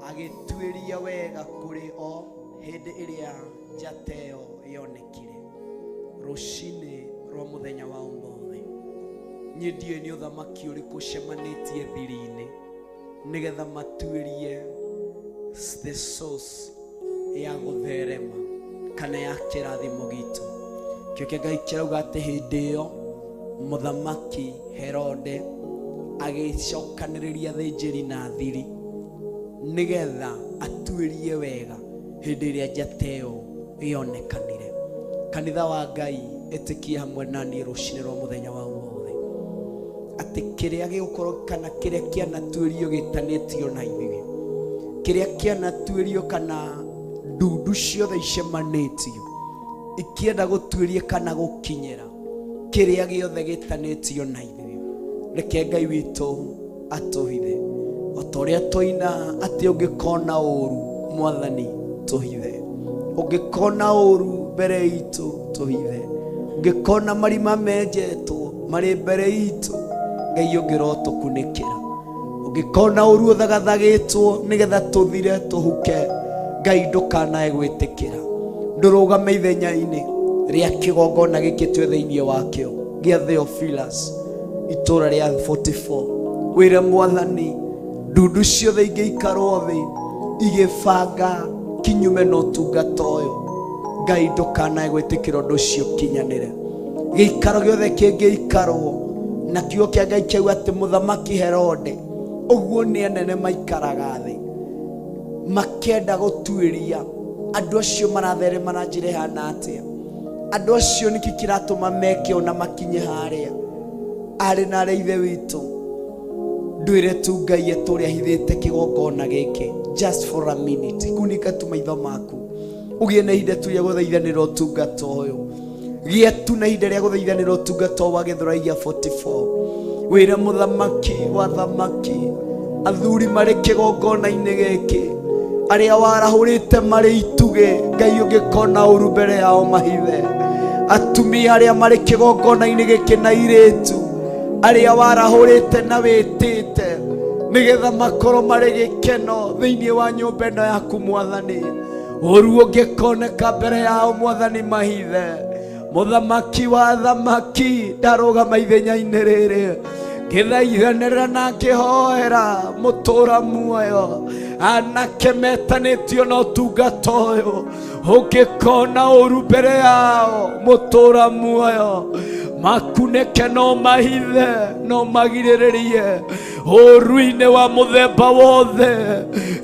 agĩtuĩria wega kũrĩ o hĩndĩ ĩrĩa njata ĩyo yonekire rũcinĩ rwa mũthenya wa ũmũthĩ. Niĩ ndiũĩ nĩ ũthamaki ũrĩkũ ũcemanĩtie thiri-inĩ nĩgetha matuĩrie the source ya gũtherema kana ya kĩrathimo gitũ. Kĩo kĩa Ngai kĩrauga atĩ hĩndĩ ĩyo mũthamaki Herode agĩcokanĩrĩria athĩnjĩri na thiri nĩgetha atuĩrie wega hĩndĩ ĩrĩa njata ĩyo yonekanire. Kanitha wa Ngai, ĩtĩkie hamwe na niĩ rũcinĩ rwa mũthenya wa ũmũthĩ atĩ kĩrĩa gĩgũkorwo kana kĩrĩa kĩanatuĩrio gĩtanĩtio na ithuĩ, kĩrĩa kĩanatuĩrio kana ndundu ciothe icemanĩtio ikĩenda gũtuĩria kana gũkinyĩra kĩrĩa gĩothe gĩtanĩtio na ithuĩ, reke Ngai witũ atũhithe o ta ũrĩa twaina atĩ ũngĩkona ũru Mwathani tũhithe, ũngĩkona ũru mbere itũ tũhithe, ũngĩkona marima menjetwo marĩ mbere itũ Ngai ũngĩrotũkunĩkĩra, ũngĩkona ũru ũthagathagĩtwo nĩgetha tũthire tũhuke, Ngai ndũkanae gwĩtĩkĩra. Ndũrũgame ithenya-inĩ rĩa kĩgongona gĩkĩ twĩ thĩinĩ wakĩo gĩa Theophilus itũra rĩa 44, wĩre Mwathani ndundu ciothe ingĩikarwo thĩ igĩbanga kinyume na ũtungata ũyũ, Ngai ndũkanae gwĩtĩkĩra ũndũ ũcio ũkinyanĩre. Gĩikaro gĩothe kĩngĩikarwo na kiugo kĩa Ngai kĩauga atĩ mũthamaki Herode ũguo nĩ anene maikaraga thĩ makĩenda gũtuĩria andũ acio maratherema na njĩra ĩhana atĩa, andũ acio nĩkĩ kĩratũma meke ona makinye harĩa. Arĩ na arĩa ithe witũ, ndwĩre tu Ngai atũrĩa ahithĩte kĩgongona gĩkĩ just for a minute. Kunĩka tu maitho maku ũgĩe na ihinda tu rĩa gũthaithanĩra ũtungata ũyũ, gĩa tu na ihinda rĩa gũthaithanĩra ũtungata ũyũ wa Gĩthũrai 44. Wĩre mũthamaki wa thamaki, athuri marĩ kĩgongona-inĩ gĩkĩ arĩa warahũrĩte marĩ itugĩ, Ngai ũngĩkona ũru mbere yao mahithe. Atumia arĩa marĩ kĩgongona-inĩ gĩkĩ na irĩtu arĩa warahũrĩte na wĩtĩte nĩgetha makorwo marĩ gĩkeno thĩinĩ wa nyũmba ĩno yaku Mwathani, ũru ũngĩkoneka mbere yao Mwathani mahithe. Mũthamaki wa thamaki, ndarũgama ithenya-inĩ rĩrĩ ngĩthaithanĩrĩra na ngĩhoera mũtũra muoyo, anake metanĩtio na ũtungata ũyũ, ũngĩkona ũru mbere yao mũtũra muoyo makunĩke no mahithe no magirĩrĩrie ũru-inĩ wa mũthemba wothe.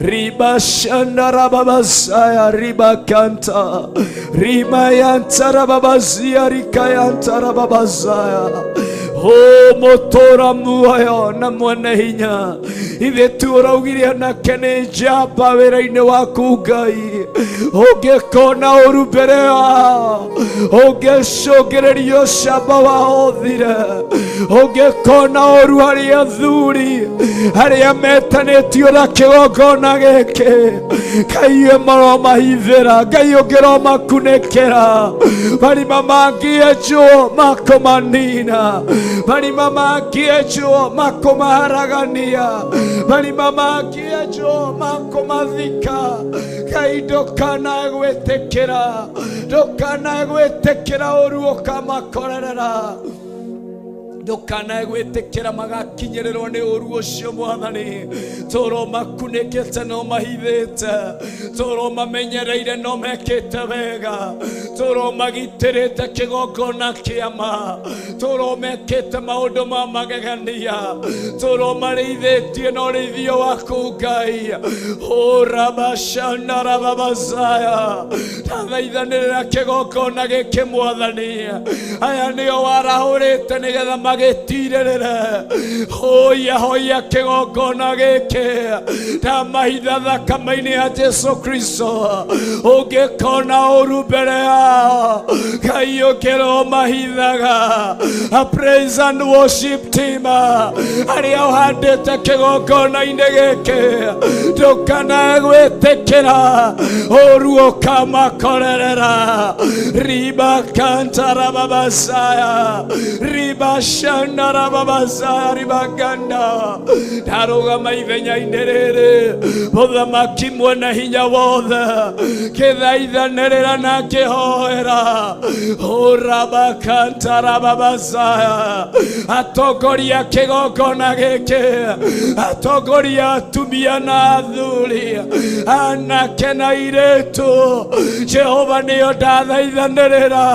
Ribashandarababasaya ribakanta rimayantarababazia rikayantarababazaya. O mũtũra muoyo na mwene hinya, ithe tu ũraugire anake nĩ njamba wĩra-inĩ waku Ngai, ũngĩkona ũru mbere yao ũngĩcũngĩrĩria ũcamba wao ũthire, ũngĩkona ũru harĩ athuri arĩa metanĩtio na kĩgongona gĩkĩ, Ngai maromahithĩra, Ngai ũngĩromakunĩkĩra marima mangĩenjwo makũmanina, marima mangĩenjwo makũmaharagania, marima mangĩenjwo makũmathika, Ngai ndũkanae gwĩtĩkĩra, ndũkanae gwĩtĩkĩra ũru ũkamakorerera, ndũkanae gwĩtĩkĩra magakinyĩrĩrwo nĩ ũru ũcio Mwathani. Tũrwo makunĩkĩte no mahithĩte, tũrwo mamenyereire no mekĩte wega, tũrwo magitĩrĩte kĩgongona kĩama, tũrwo mekĩte maũndũ ma magegania, tũrwo marĩithĩtie na ũrĩithio waku Ngai. Ũrabashandarababazaya, ndathaithanĩrĩra kĩgongona gĩkĩ Mwathani, aya nĩo warahũrĩte nĩgetha magĩtirĩrĩre. Hoya hoya kĩgongona gĩkĩ, ndamahitha thakame-inĩ ya Jesu Kristo. Ũngĩkona ũru mbere yao Ngai ũkĩromahithaga. A praise and worship team arĩa ũhandĩte kĩgongona-inĩ gĩkĩ, ndũkanae gwĩtĩkĩra ũru ũkamakorerera. Riba kantarababasaya riba Shandarababasaribaganda ndarũgama ithenya-inĩ rĩrĩ mũthamaki mwene hinya wothe kĩthaithanĩrĩra na kĩhoera ũrabakantarababasaya atongoria kĩgongona gĩkĩ atongoria atumia na athuri anake na airĩtu Jehova nĩyo ndathaithanĩrĩra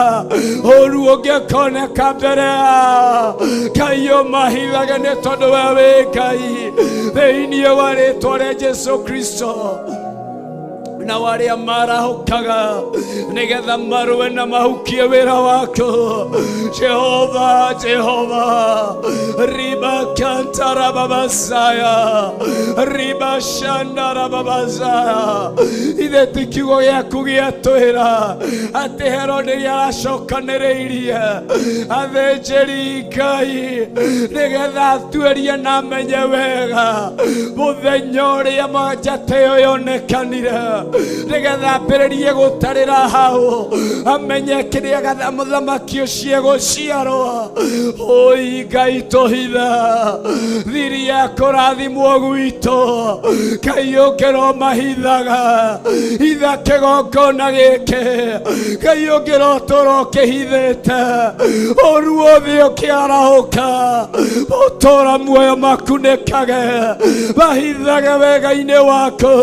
ũru ũngĩkoneka mbere yao Ngai ũmahithage nĩ tondũ we wĩ Ngai thĩinĩ wa rĩtwa rĩa Jesu Kristo na warĩa marahũkaga nĩgetha marũe na mahukie wĩra waku Jehova Jehova ribakantarababasaya ribashandarababasaya ithe ti kiugo gĩaku gĩatwĩra atĩ Herode nĩaracokanĩrĩirie athĩnjĩri Ngai nĩgetha atuĩrie na amenye wega mũthenya ũrĩa njata ĩyo yonekanire nĩgetha ambĩrĩrie gũtarĩra hau amenye kĩrĩa mũthamaki ũcio egũciarwo oi Ngai tũhitha thiri ya kũrathimwo gwitũ Ngai ũngĩro mahithaga hitha kĩgongona gĩkĩ Ngai ũngĩro ũtũra ũkĩhithĩte ũru ũthĩ ũkĩarahũka mũtũra muoyo makunĩkage mahithage wega-inĩ waku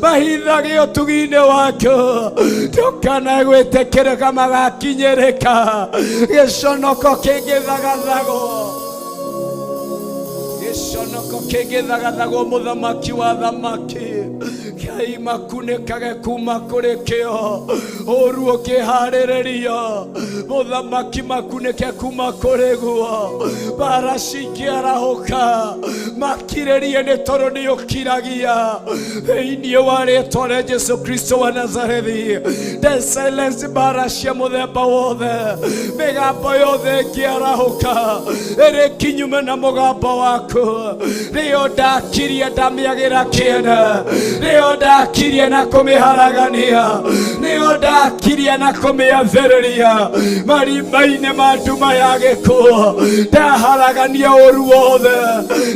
mahithage ũtugi-inĩ waku ndũkanae gwĩtĩkĩrĩka magakinyĩrĩka gĩconoko kĩngĩthagathagwo gĩconoko kĩngĩthagathagwo mũthamaki wa thamaki Ngai makunĩkage kuma kũrĩ kĩo ũru ũkĩharĩrĩrio mũthamaki makunĩke kuma kũrĩ guo mbara cingĩarahũka makirĩrie nĩ tondũ nĩ ũkiragia thĩinĩ wa rĩtwa rĩa Jesu Kristo wa Nazarethi the silence mbara cia mũthemba wothe mĩgambo yothe ĩngĩarahũka ĩrĩ kinyume na mũgambo waku nĩyo ndakirie ndamĩagĩra kĩene nĩyo ndakirie na kũmĩharagania nĩyo ndakirie na kũmĩathĩrĩria marima-inĩ ma nduma ya gĩkuũ ndaharagania ũru wothe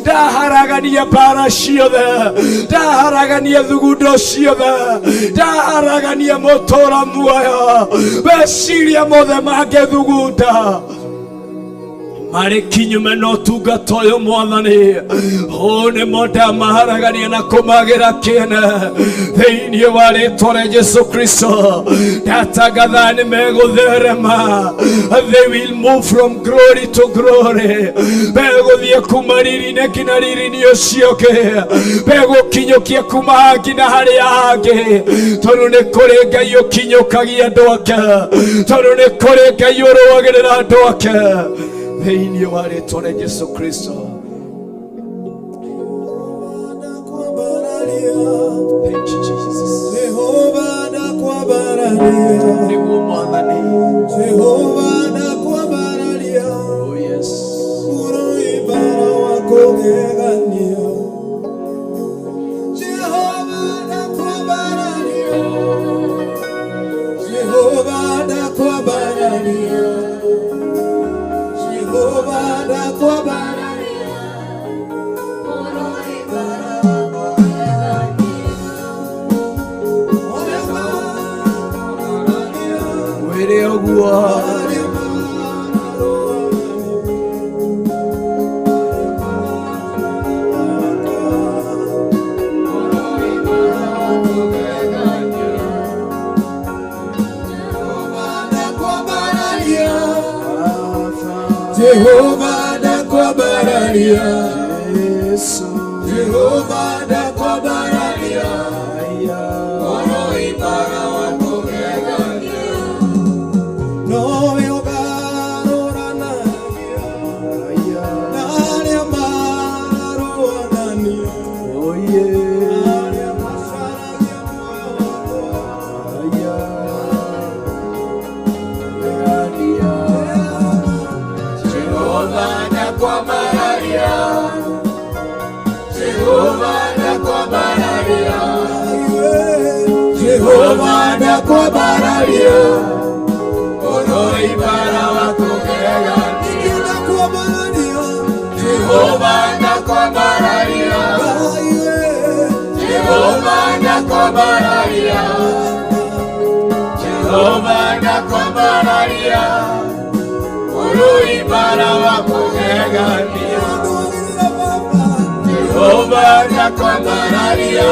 ndaharagania mbara ciothe ndaharagania thugundo ciothe ndaharagania mũtũra muoyo meciria mothe mangĩthugunda marĩ kinyume na ũtungata ũyũ mwathani ũũ nĩmo ndamaharagania na kũmagĩra kĩene thĩinĩ wa rĩtwa rĩa Jesu Kristo ndatangatha nĩ megũtherema they will move from glory to glory megũthiĩ kuma riri-inĩ nginya riri-inĩ ũcio ũngĩ megũkinyũkia kuma haha nginya harĩa hangĩ tondũ nĩ kũrĩ Ngai ũkinyũkagia andũ ake tondũ nĩ kũrĩ Ngai ũrũagĩrĩra andũ ake thĩinĩ wa rĩtwa rĩa Jesu Kristo. Thank you, Jesus. Jehova ndakwambararia Nĩguo mwathani. Jehova ndakwambararia Oh yes. Mũrũibara wa kũgegania Jehova ndakwambararia Jehova ndakwambararia Jehova ndakwambararia Wĩre ũguo. Jehova ndakwambararia Yesu. Jehova ndakwambararia Mũrũibara wa kũgegania Nowe ũgarũranagia na arĩa marũanania Oh yeah. arĩa macaragia muoyo wakwa Jehova ndakwambararia Jehova ndakwambararia Ndakwambararia Uruibara wa kugegania Jehova ndakwambararia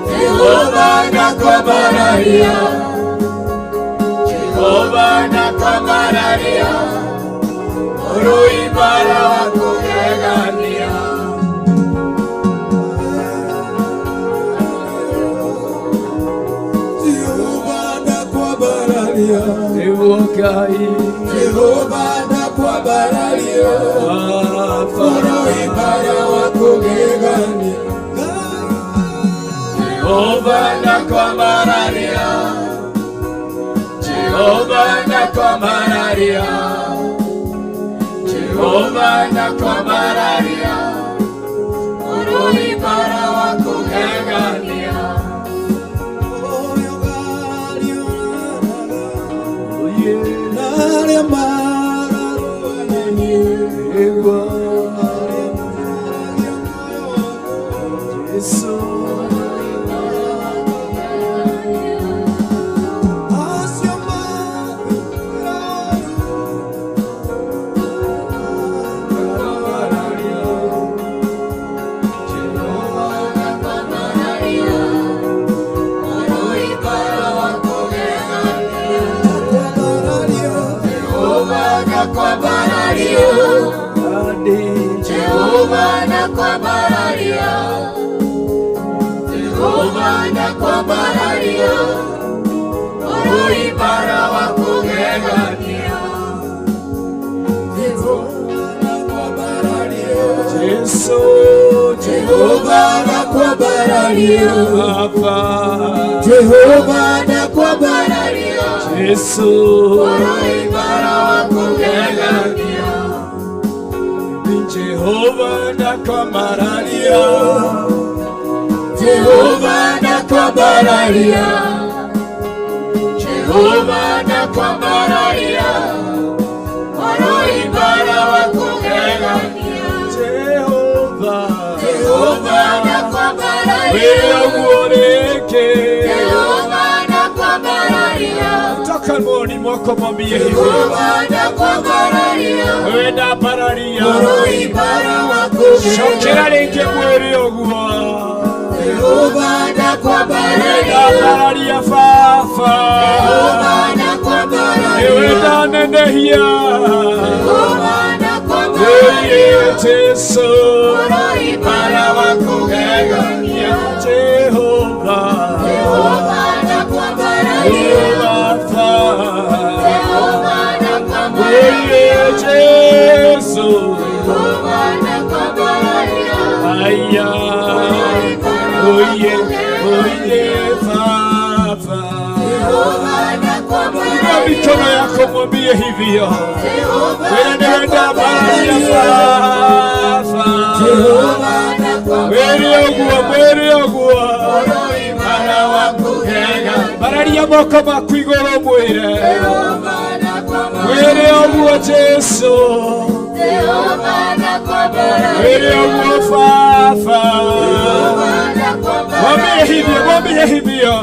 Jehova ndakwambararia Jehova ndakwambararia Uruibara wa kugegania Jehova ndakwambararia Ewokai Jehova ndakwambararia Uruibara wa kugegania Jehova ndakwambararia Jehova ndakwambararia Jehova ndakwambararia Uruibara wa kugegania Jehova ndakwambararia Jehova ndakwambararia Uruibara wa kugegania Yesu Jehova ndakwambararia Baba Jehova ndakwambararia Yesu Uruibara wa kugegania Jehova ndakwambararia Jehova ndakwambararia Jehova ndakwambararia Uruibara wa kugegania Jehova Jehova ndakwambararia Wewe uoreke Jehova ndakwambararia Toka moyoni mwako mwambie hivi Jehova ndakwambararia Wewe ndambararia Uruibara wa kugegania Shokera rĩngĩ mwĩrĩ ũguo Jehova ndakwambararia Ndambararia baba Jehova ndakwambararia Ewe ndanenehia Jehova ndakwambararia Oye Jesu Uruibara wa kugegania Jehova Jehova ndakwambararia Baba Jehova ndakwambararia Oye Jesu Jehova ndakwambararia Aya Oye Oye Baba Jehova ndakwambararia Inua mikono yako mwambie hivyo Jehova Wewe ndiwe ndambararia Baba Jehova ndakwambararia Mwĩrĩ ũguo mwĩrĩ ũguo Uruibara wa kugegania Bararia moko maku igũrũ mwĩre Jehova ndakwambararia Mwĩrĩ ũguo Jesu Jehova ndakwambararia Mwĩrĩ ũguo Baba Jehova Mwambie hivyo mwambie hivyo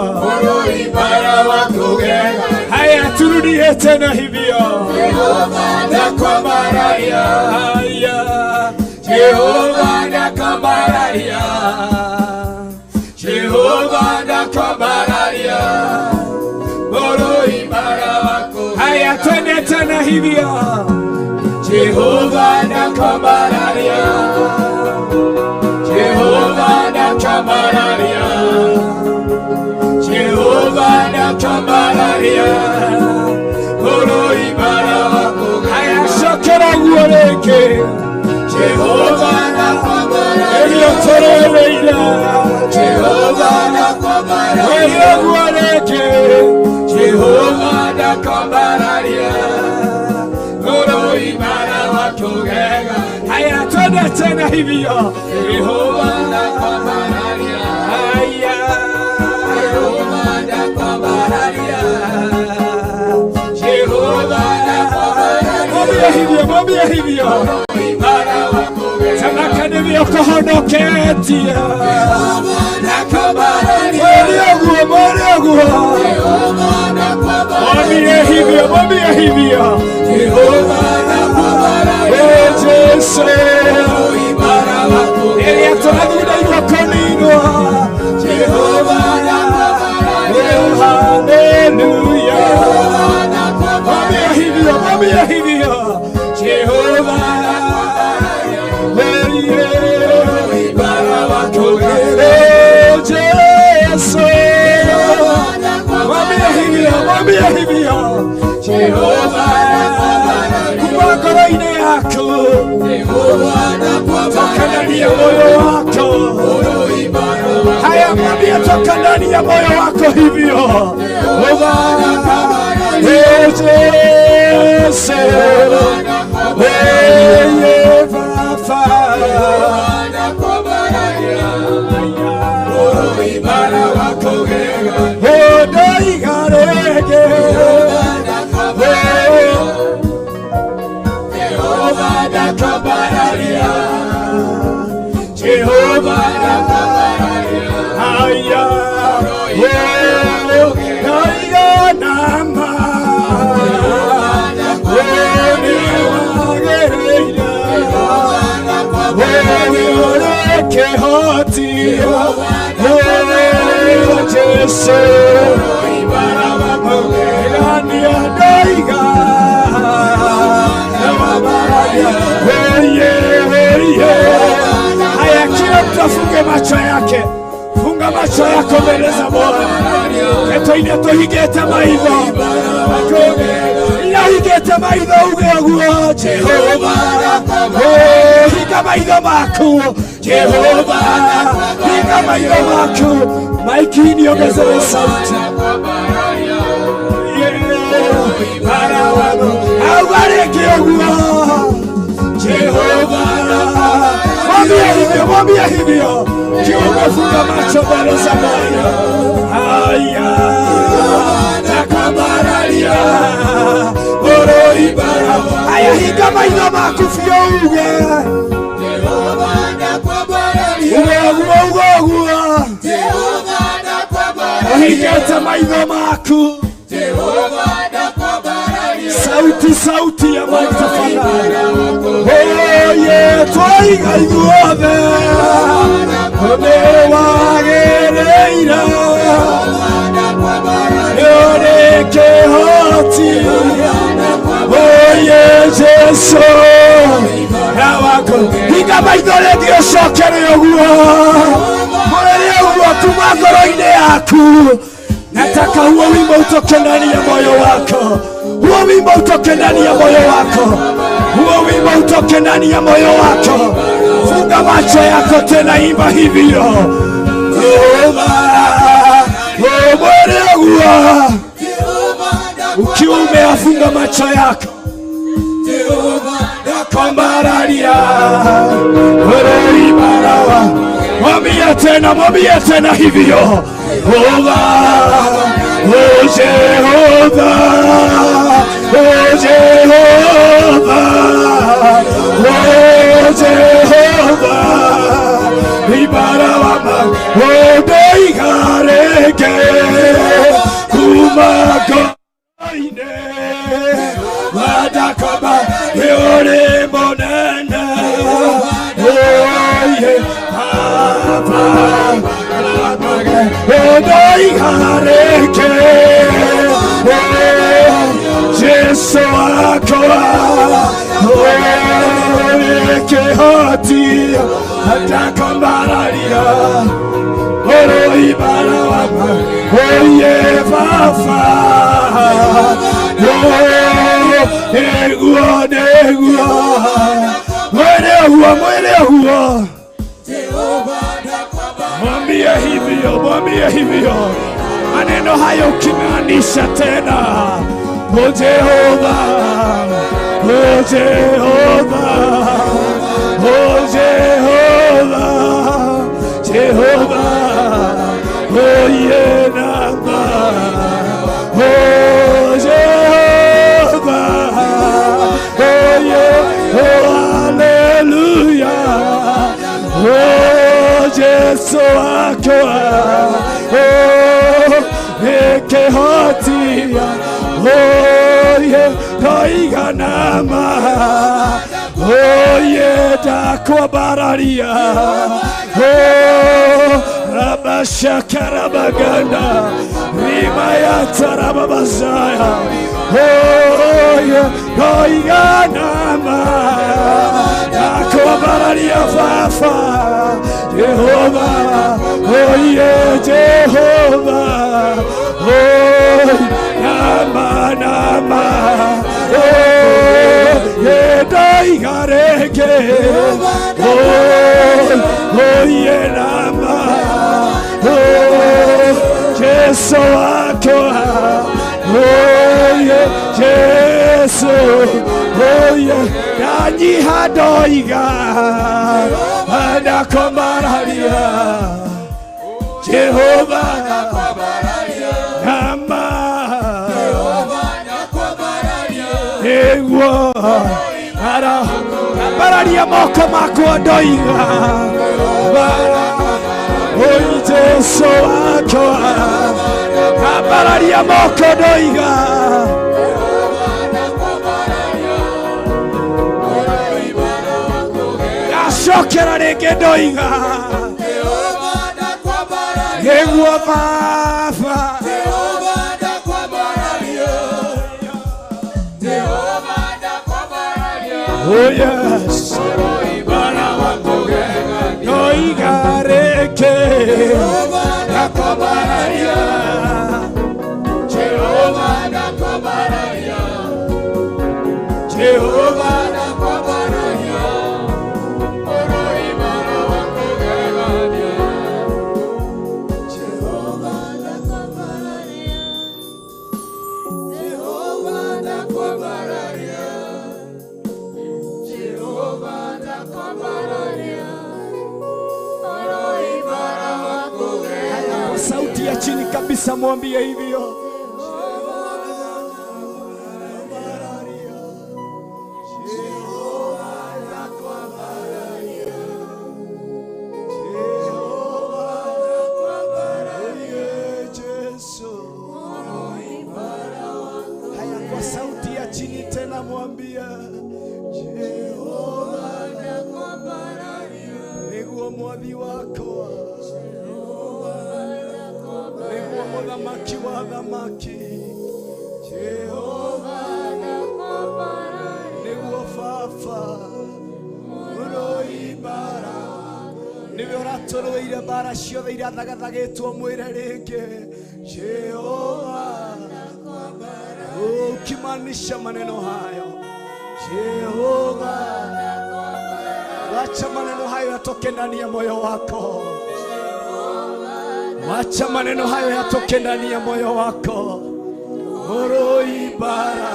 Uruibara wa kugegania Haya turudie tena hivyo Jehova Ndakwambararia haya Jehova ndakwambararia Jehova ndakwambararia Uruibara wako Haya twende tena hivyo Jehova ndakwambararia Jehova ndakwambararia Jehova ndakwambararia Uruibara wako Haya shokera guo rĩngĩ Jehova ndakwambararia Ĩrĩa tũrereire Jehova ndakwambararia Ĩrĩa guo rĩngĩ Jehova ndakwambararia Uruibara wakugega Haya twende tena hivyo Jehova ndakwambararia Haya Jehova ndakwambararia Jehova ndakwambararia Mwambie hivyo mwambie hivyo Tamaka nĩwe ũkũhonoketie Mwĩrĩ ũguo mwĩrĩ ũguo Mwambie hivyo, mwambie hivyo. Oh, Jesu. Rĩrĩa twathurĩirwo kũninwo. Oh, hallelujah. Mwambie hivyo, mwambie hivyo. Jehova. Oh, yeah. Oh, Jesu. Mwambie hivyo, mwambie hivyo. Jehova. Kuma ngoro-inĩ yaku. Toka ndani ya moyo wako. Haya, mwambie toka ndani ya moyo wako hivyo. Jehova. Oh, Jesu. Weye Baba. Oh, ndoigarege. Jehova Haya. Oh, naiganama. Oh, niwagereire. Oh, niũrĩkĩhoti. Oh, Jesu. Nania ndaiga. Haya, kila mtu afunge macho yake. Funga macho yako mbele za Bwana. Retoine tuhigete maitho. Nahigete maitho uge ũguo Jehova. Oh, hinga maitho maku Jehova. Hinga maitho maku. Maiki niongezee sauti. Auga rĩngĩ ũguo Jehova. Mwambie hivyo, mwambie hivyo. Ukiwa umefunga macho mbele za Bwana. Haya, takabararia. Boro ibara. Haya, hinga maitho maku biũ uge. Uge ũguo, uge ũguo. Ũhingĩte maitho maku. Sauti, sauti ya Mike tafadhali. Oh, yeah, twaiga ithuothe. Nĩwagĩrĩire. Nĩũrĩkĩhoti. Oh, yeah, Jesu. Na wako. Hinga maitho rĩngĩ ũcokere ũguo. Mũrĩre ũguo kuma ngoro-inĩ yaku. Nataka huo wimbo utoke ndani ya moyo wako. Huo wimbo utoke ndani ya moyo wako. Huo wimbo utoke ndani ya moyo wako. Funga macho yako tena, imba hivyo. Jehova, mwere ũguo. Ukiwa umeyafunga macho yako. Kwambararia. Ibarawa. Mwambie tena, mwambie tena hivyo. Jehova, oh Jehova, oh Jehova, oh Jehova, ibarawama, oh ndoigareke, kumako ine, wadakaba, yore monene, oh ye, papa, Odoigareke, Jesu akoa, Ekehoti, Atakombararia, Oroibarawama, Oye Fafa, Eguo, Neguo, Mwere huo, mwere huo. Mwambie hivyo, mwambie hivyo. Maneno hayo ukimaanisha tena. O Jehova, O Jehova, O Jehova, Jehova, O Yenamba, O Jehova, O Ye, O Hallelujah, O Jesu akoa, O Ekehotia, O Ndoiga nama Oye ndakwambararia Oh Rabashakarabaganda Rimayatarababazaya Oye ndoiga nama Ndakwambararia Baba Jehova Oye Jehova Oh nama nama Oh ndoiga rĩngĩ Oh oye nama Oh Jesu wakwa Oye Jesu Oye ndanyiha ndoiga ndakwambararia Jehova nama Nĩguo ara ambararia moko makwa ndoiga Oi Jesu wakwa ambararia moko ndoiga ndacokera rĩngĩ ndoiga nĩguo Baba Oh yes ndoiga rĩngĩ ndakwambararia Jehova Jehova Kwa sauti ya chini kabisa mwambie hivyo. Haya, kwa sauti ya chini tena mwambie Jehova nĩguo mwathi wakwa nĩguo mũthamaki wa thamaki Jehova nĩguo baba mũrũi mbara nĩwe ũratũrũĩire mbara ciothe irathagathagĩtwo mwĩre rĩngĩ Jehova ukimaanisha maneno hayo Jehova wacha maneno hayo yatoke ndani ya moyo wako. Wacha maneno hayo yatoke ndani ya moyo wako. Mũrũi mbara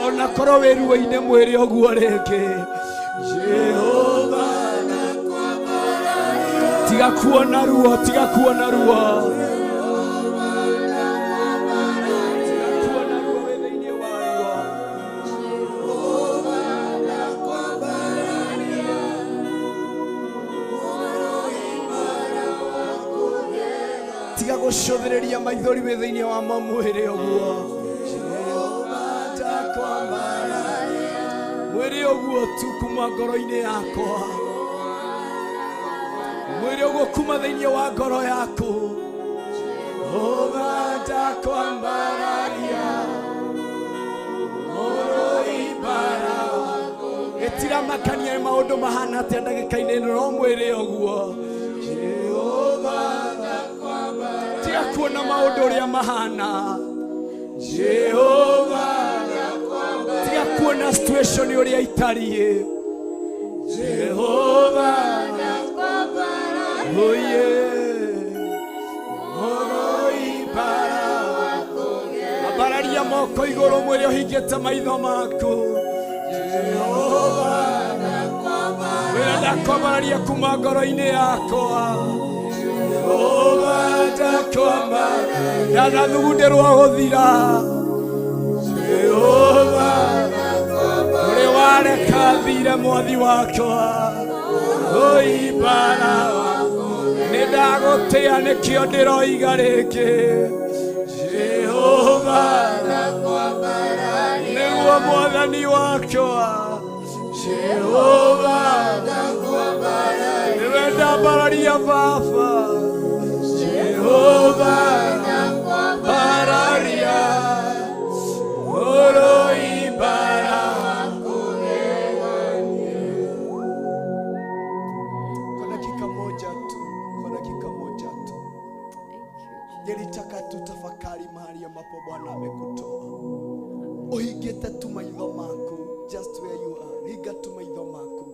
ona korwo wĩ ruo-inĩ mwĩrĩ ũguo rĩngĩ Jehova tiga kuona ruo, tiga kuona ruo, tiga kuona ruo wĩ thĩinĩ wa ruo. Tiga gũcũthĩrĩria maithori wĩ thĩinĩ wa mwĩrĩ ũguo. Jehova ndakwambararia mwĩrĩ ũguo tu kuma ngoro-inĩ yakwa, mwĩrĩ ũguo kuma thĩinĩ wa ngoro yaku. Jehova ndakwambararia mũrũi mbara gĩtiramakania nĩ maũndũ mahana atĩa ndagĩka-inĩ ĩno, no mwĩrĩ ũguo Jehova tiga kuona maũndũ ũrĩa mahana Jehova tiga kuona situation ũrĩa itariĩ Jehova oye mũrũi mbara ambararia moko igũrũ mwĩrĩ ũhingĩte maitho maku Jehova wĩra ndakwambararia kuma ngoro-inĩ yakwa Jehova ndakwambararia ndanathugundĩrwo gũthira Jehova ũrĩ wareka thire mwathi wakwa oi mbara nĩ ndagũtĩa nĩkĩo ndĩroiga rĩngĩ Jehova Ndagatua mwathani wakwa. Jehova niwe ndambararia Baba. Jehova ndambararia mũrũi mbara. Kwa dakika moja tu, kwa dakika moja tu, nilitaka tutafakari mahali ambapo Bwana amekutoa. Uhingĩte tu maitho maku, just where you are, hinga tu maitho maku.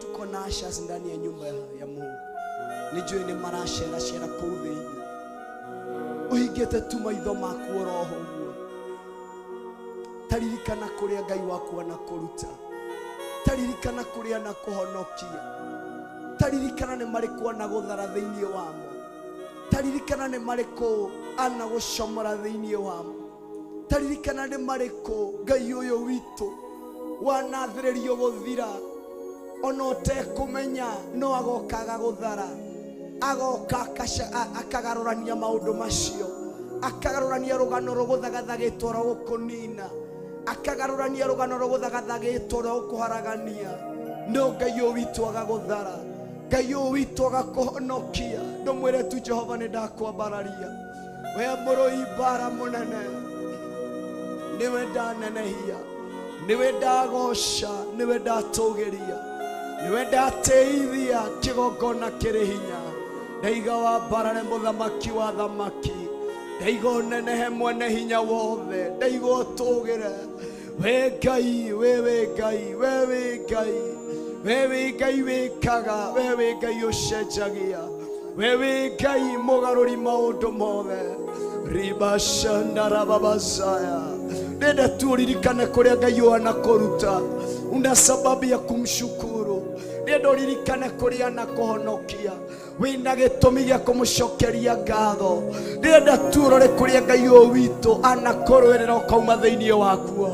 Tuko na ushers ndani ya nyumba ya Mungu, nijue nĩ maraceracera kũu thĩinĩ. Ũhingĩte tu maitho maku oroho ũguo, taririkana kũrĩa Ngai waku anakũruta, taririkana kũrĩa anakũhonokia, taririkana nĩ marĩkũ anagũthara thĩinĩ wamo, taririkana nĩ marĩkũ anagũcomora thĩinĩ wamo, taririkana nĩ marĩkũ Ngai ũyũ witũ wanathĩrĩrio gũthira ona ũtekũmenya, no agoka agagũthara, agoka akagarũrania maũndũ macio, akagarũrania rũgano rũgũthagathagĩtwo rwa gũkũnina, akagarũrania rũgano rũgũthagathagĩtwo rwa gũkũharagania. No Ngai ũyũ witũ agagũthara, Ngai ũyũ witũ agakũhonokia. Ndũmwĩre tu Jehova nĩ ndakwambararia, we mũrũi mbara mũnene, nĩwe ndanenehia, nĩwe ndagoca, nĩwe ndatũgĩria, nĩwe ndatĩithia kĩgongona kĩrĩ hinya. Ndaiga wambarare mũthamaki wa thamaki, ndaiga ũnenehe mwene hinya wothe, ndaiga ũtũgĩre. We Ngai, we wĩ Ngai, we wĩ Ngai, we wĩ Ngai wĩkaga, we wĩ Ngai ũcenjagia, we wĩ Ngai mũgarũri maũndũ mothe. Ribashandarababazaya. Nenda tu uririkane kũrĩa Ngai ũyũ anakũruta, una sababu ya kumshukuru. Nenda ũririkane kũrĩa anakũhonokia, wĩna gĩtũmi gĩa kũmũcokeria ngatho. Ndĩrenda tu ũrore kũrĩa Ngai ũyũ witũ anakũrũĩrĩra ũkauma thĩinĩ wakuo.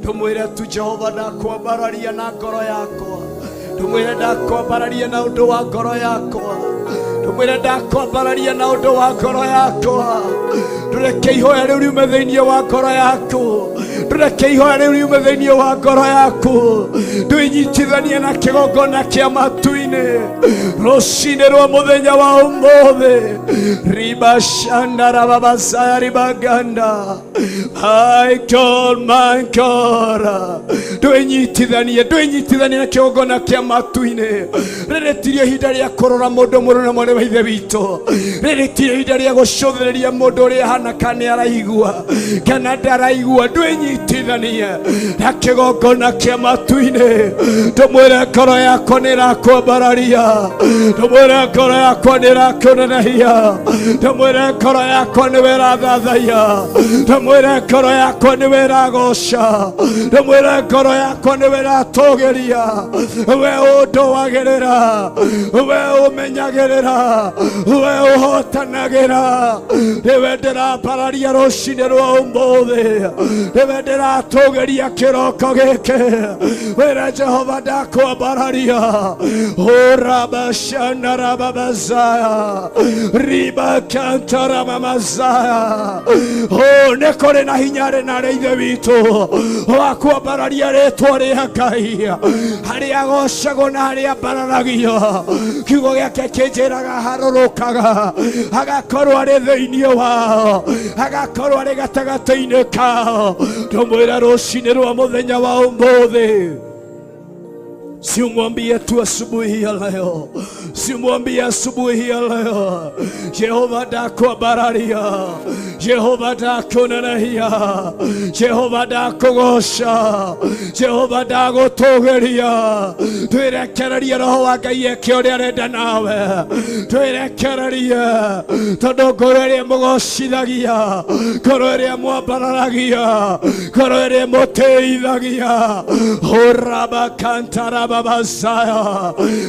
Ndũmwĩre tu Jehova ndakwambararia na ngoro yakwa, ndũmwĩre ndakwambararia na ũndũ wa ngoro yakwa, ndũmwĩre ndakwambararia na ũndũ wa ngoro yakwa. Ndũreke ihoya rĩu riume thĩinĩ wa ngoro yaku, ndũreke ihoya rĩu riume thĩinĩ wa ngoro yaku. Ndwĩnyitithanie na kĩgongona kĩa matu-inĩ rũcinĩ rwa mũthenya wa ũmũthĩ. Ribashandarababasaya ribaganda. My God, my God, ndwĩnyitithanie, ndwĩnyitithanie na kĩgongona kĩa matu-inĩ. Rĩrĩ tirio ihinda rĩa kũrora mũndũ mũrũ na mwarĩ wa ithe witũ, rĩrĩ tirio ihinda rĩa gũcũthĩrĩria mũndũ ũrĩa ahana kana nĩ araigua kana ndaraigua. Ndwĩnyitithanie na kĩgongona kĩa matu-inĩ. Ndũmwĩre ngoro yakwa nĩ ĩrakwambararia, ndũmwĩre ngoro yakwa nĩ ĩrakũnenehia, ndũmwĩre ngoro yakwa nĩwe ĩrathathaiya, ndũmwĩre ngoro yakwa nĩwe ĩragoca, ndũmwĩre ngoro yakwa nĩwe ĩratũgĩria. We ũndũagĩrĩra, we ũmenyagĩrĩra, we ũhotanagĩra, nĩwe ndĩrambararia rũcinĩ rwa ũmũthĩ, nĩwe ndĩratũgĩria kĩroko gĩkĩ. Wĩre Jehova ndakwambararia. Urabashanarababazaya ribakantaramamazaya. O nĩ kũrĩ na hinya rĩ na rĩ ithe witũ wa kwambararia rĩtwa rĩa Ngai, harĩa agocagwo na harĩa ambararagio. Kiugo gĩake kĩnjĩraga harũrũkaga agakorwo arĩ thĩinĩ wao, agakorwo arĩ gatagatĩ-inĩ kao. Ndũmwĩre rũcinĩ rwa mũthenya wa ũmũthĩ, Simwambie tu asubuhi ya leo, simwambie asubuhi ya leo, Jehova ndakwambararia, Jehova ndakunenehia, Jehova ndakũgoca, Jehova ndagũtũgĩria. Twĩrekererie Roho wa Ngai eke ũrĩa arenda nawe, twĩrekererie tondũ ngoro ĩrĩa mũgocithagia, ngoro ĩrĩa mwambararagia, ngoro ĩrĩa mũtĩithagia. Hurabakantarababazaya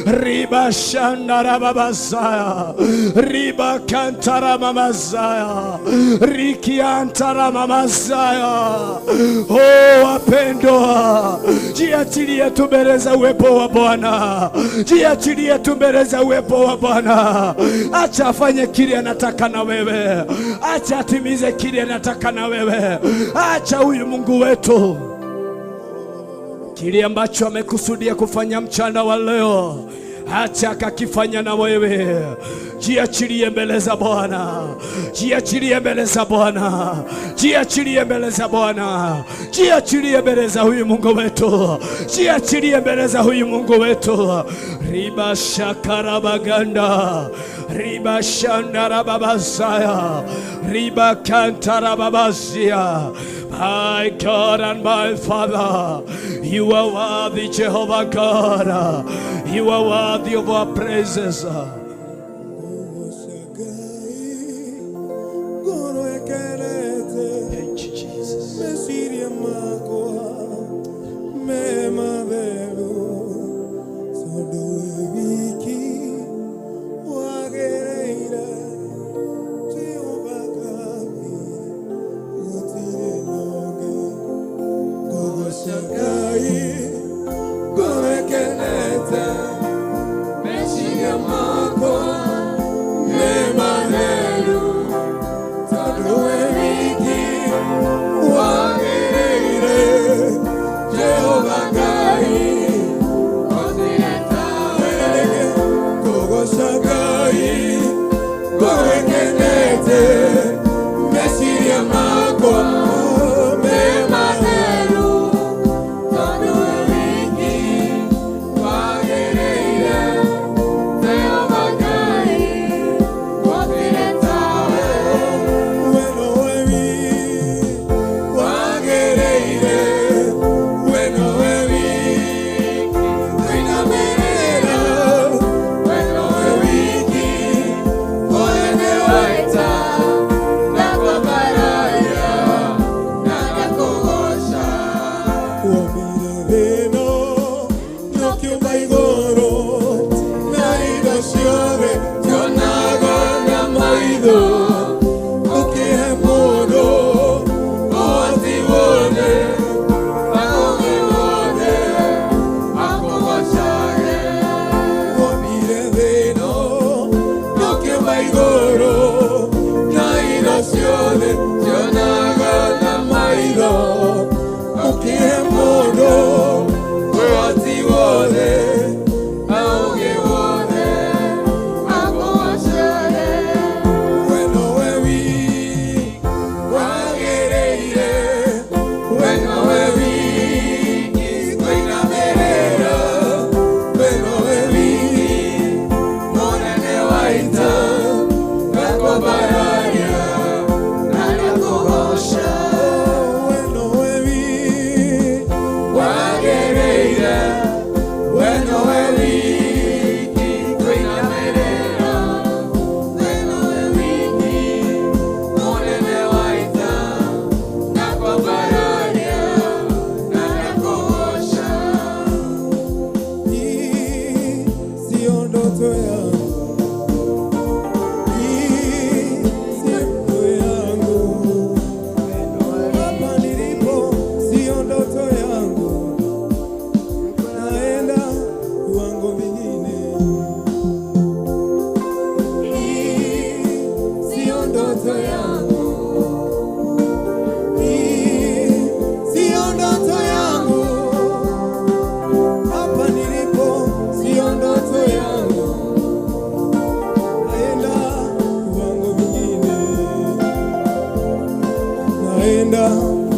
ribashandarababazaya ribakantaramamazaya rikiantaramamazaya. Oh, wapendwa, jiachilie tu mbele za uwepo wa Bwana, jiachilie tu mbele za uwepo wa Bwana. Acha afanye kile anataka na wewe, acha atimize kile anataka na wewe. Acha huyu Mungu wetu. Kile ambacho amekusudia kufanya mchana wa leo, acha akakifanya na wewe. Jiachilie mbele za Bwana, jiachilie mbele za Bwana, jiachilie mbele za Bwana, jiachilie mbele za huyu Mungu wetu, jiachilie mbele za huyu Mungu wetu. Riba shakarabaganda riba shandarababasaya riba kantarababazia. My God and my Father, you are worthy, Jehovah God. You are worthy of our praises. Thank you, Jesus. Meciria makwa me matheru tondu wĩ wiki wagĩrĩire Jehova Ngai gũtirĩ na ũngĩ. Ngũgooca Ngai ngoro ĩkenete, meciria makwa me matheru tondu wĩ wiki wagĩrĩire Jehova Ngai ngũgooca Ngai ngoro ĩkenete, meciria makwa me matheru tondu wĩ wiki wagĩrĩire Jehova Ngai gũtirĩ tawe. We nowe wiki wagĩrĩire, we nowe wiki kũinamĩrĩra, we nowe wiki mũnene wa ita na kwambararia na ngakũgooca. Wombire thĩ ĩno na ũkĩũmba igũrũ na indo ciothe tionaga na maitho, ũkĩhe mũndũ ũhoti wothe na ũũgĩ wothe akũgoocage. Wombire thĩ ĩno na ũkĩũmba igũrũ na indo ciothe tionaga na maitho, ũkĩhe mũndũ ũhoti wothe na ũũgĩ wothe akũgoocage. We nowe wiki wagĩrĩire, we nowe wiki kũinamĩrĩra, we nowe wiki mũnene wa ita na kwambararia na ngakũgooca. We nowe wiki wagĩrĩire, we nowe wiki kũinamĩrĩra, we nowe wiki mũnene wa ita na kwambararia na ngakũgooca. Hii sio ndoto yangu, hii sio ndoto yangu. Hapa nilipo sio ndoto yangu, naenda viwango vingine. Hii sio ndoto yangu, hii sio ndoto yangu. Hapa nilipo sio ndoto yangu, naenda viwango vingine, naenda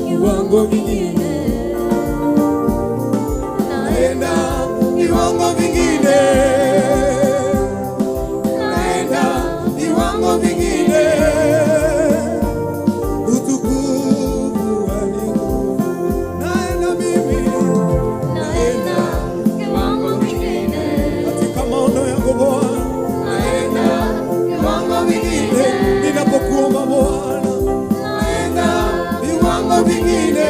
viwango vingine, naenda viwango vingine, naenda viwango vingine. Utukufu hadi nguvu, naenda mimi, naenda katika maono yangu Bwana, naenda viwango vingine, ninapokuomba Bwana, naenda viwango vingine.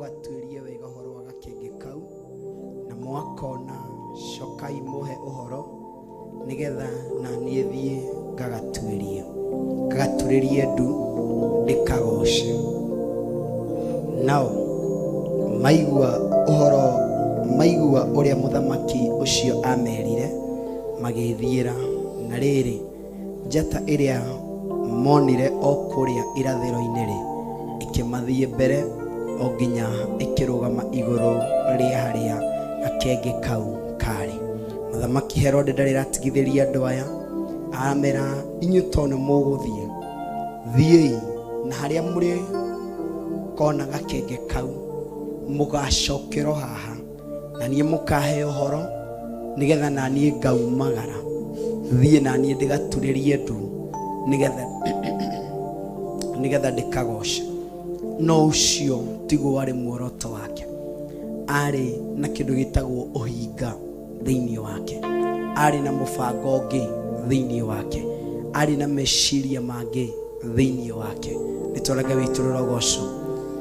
Mũgatuĩrie wega ũhoro wa gakenge kau, na mwakona cokai mũhe ũhoro, nĩgetha na niĩ thiĩ ngagatuĩrie ngagaturĩrie ndu ndĩkagoce. Nao maigua ũhoro, maigua ũrĩa mũthamaki ũcio amerire, magĩĩthiĩra. Na rĩrĩ, njata ĩrĩa monire o kũrĩa irathĩro-inĩ-rĩ, ĩkĩmathiĩ mbere o nginya ĩkĩrũgama igũrũ rĩa harĩa gakenge kau karĩ. Mũthamaki Herode ndarĩ aratigithĩria andũ aya, aramera inyuĩ to nĩ mũgũthiĩ, thiĩi na harĩa mũrĩ kona gakenge kau mũgacokerwo haha, na niĩ mũkahe ũhoro, nĩgetha na niĩ ngaumagara thiĩ na niĩ ndĩgaturĩrie ndu, nĩgetha ndĩkagoce. No ũcio tiguo warĩ muoroto wake. Arĩ na kĩndũ gĩtagwo ũhinga thĩinĩ wake, arĩ na mũbango ũngĩ thĩinĩ wake, arĩ na meciria mangĩ thĩinĩ wake. Nĩ twarage witũ rũrogoco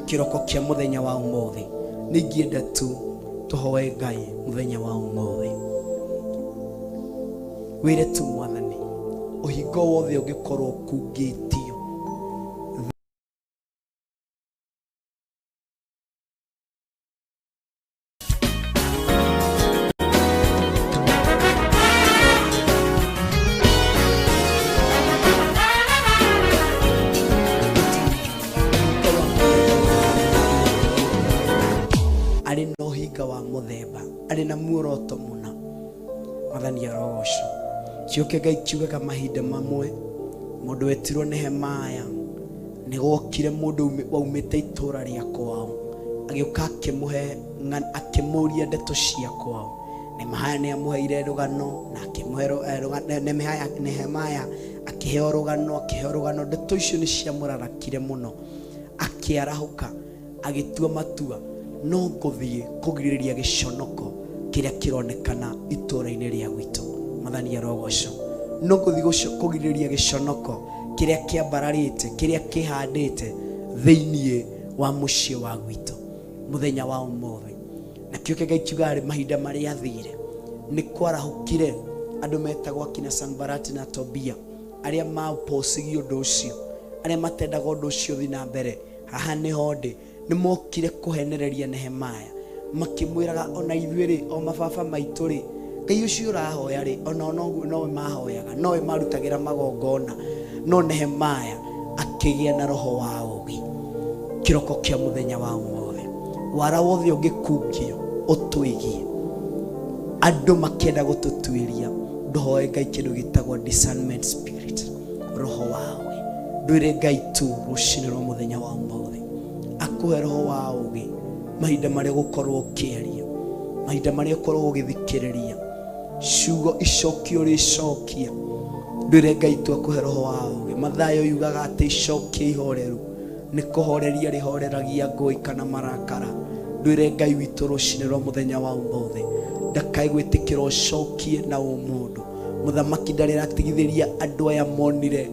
kĩroko kĩa mũthenya wa ũmũthĩ. Nĩ ingĩenda tu tũhoe Ngai mũthenya wa ũmũthĩ, wĩre tu Mwathani, ũhingo wothe ũngĩkorwo ũkungĩtio arĩ na ũhinga wa mũthemba, arĩ na muoroto mũna. Mwathani arogocwo. Kiugo Ngai kiugaga mahinda mamwe mũndũ wetirwo Nehemaya nĩ gwokire mũndũ waumĩte itũra rĩa kwao, agĩũka akĩmũhe akĩmũria ndeto cia kwao. Nehemaya nĩ amũheire rũgano, na akĩmũhe Nehemaya akĩheo rũgano, akĩheo rũgano. Ndeto icio nĩ ciamũrarakire mũno, akĩarahũka, agĩtua matua, no ngũthiĩ kũgirĩrĩria gĩconoko kĩrĩa kĩronekana itũũra-inĩ rĩa gwitũ. Mwathani arogocwo. No ngũthiĩ kũgirĩrĩria gĩconoko kĩrĩa kĩambararĩte, kĩrĩa kĩhandĩte thĩinĩ wa mũciĩ wa gwitũ mũthenya wa ũmũthĩ. Na kĩo kĩa Ngai kiugaga rĩ, mahinda marĩa athire nĩ kwarahũkire andũ metagwo akina Sanbalati na Tobia, arĩa maopocirie ũndũ ũcio, arĩa matendaga ũndũ ũcio ũthiĩ na mbere. Haha nĩho ndĩ, nĩ mokire kũhenereria Nehemaya, makĩmwĩraga ona ithuĩ rĩ, o mababa maitũ rĩ, Ngai ũcio ũrahoya rĩ, ona noguo nowe mahoyaga, nowe marutagĩra magongona. No Nehemaya akĩgĩa na roho wa ũũgĩ kĩroko kĩa mũthenya wa ũmũthĩ. Wara wothe ũngĩkungio ũtwĩgie, andũ makĩenda gũtũtuĩria, ndũhoe Ngai kĩndũ gĩtagwo discernment spirit, roho wa ũũgĩ. Ndwĩre Ngai tu rũcinĩ rwa mũthenya wa ũmũthĩ akũhe roho wa ũũgĩ mahinda marĩa ũgũkorwo ũkĩaria, mahinda marĩa ũkorwo ũgĩthikĩrĩria ciugo icokio rĩcokia. Ndwĩre Ngai tu akũhe roho wa ũũgĩ. Mathayo yugaga atĩ icokia ihoreru nĩ kũhoreria rĩhoreragia ngũĩ kana marakara. Ndwĩre Ngai witũ rũcinĩ rwa mũthenya wa ũmũthĩ ndakae gwĩtĩkĩra ũcokie na ũmũndũ. Mũthamaki ndarĩ aratigithĩria andũ aya monire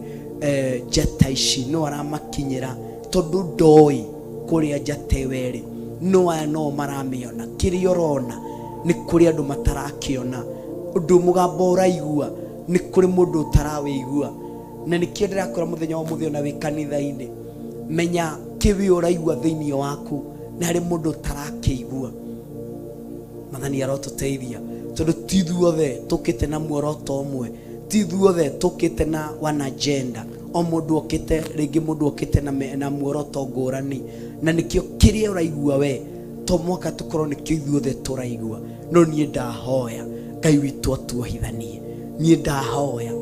njata ici, no aramakinyĩra tondũ ndoĩ kũrĩa njata ĩyo ĩrĩ, no aya no maramĩona. Kĩrĩa ũrona nĩ kũrĩ andũ matarakĩona, ũndũ mũgambo ũraigua nĩ kũrĩ mũndũ ũtarawĩigua. Na nĩkĩo ndĩrakora mũthenya wa ũmũthĩ ona wĩ kanitha-inĩ, menya kĩwĩ ũraigua thĩinĩ waku nĩ harĩ mũndũ ũtarakĩigua. Mwathani arotũteithia, tondũ ti ithuothe tũkĩte na muoroto ũmwe, ti ithuothe tũkĩte na one agenda. O mũndũ okĩte, rĩngĩ mũndũ okĩte na muoroto ngũrani. Na nĩkĩo kĩrĩa ũraigua we to mwaka tũkorwo nĩkĩo ithuothe tũraigua. No niĩ ndahoya Ngai witũ atuohithanie. Niĩ ndahoya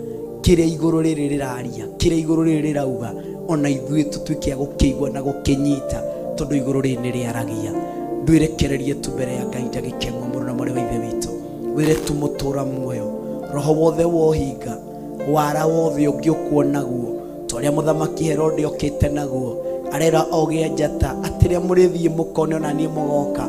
kĩrĩa igũrũ rĩrĩ rĩraria, kĩrĩa igũrũ rĩrĩ rĩrauga, ona ithuĩ tũtuĩke a gũkĩigua na gũkĩnyita, tondũ igũrũ rĩrĩ nĩ rĩaragia. Ndwĩrekererie tu mbere ya Ngai ndagĩka ĩmwe, mũrũ na mwarĩ wa Ithe witũ. Wĩre tu mũtũra muoyo, roho wothe wohinga, wara wothe ũngĩ ũkuonaguo, ta ũrĩa mũthamaki Herode okĩte naguo, arera ogĩa njata atĩrĩa mũrĩthiĩ mũkone ona niĩ mũgoka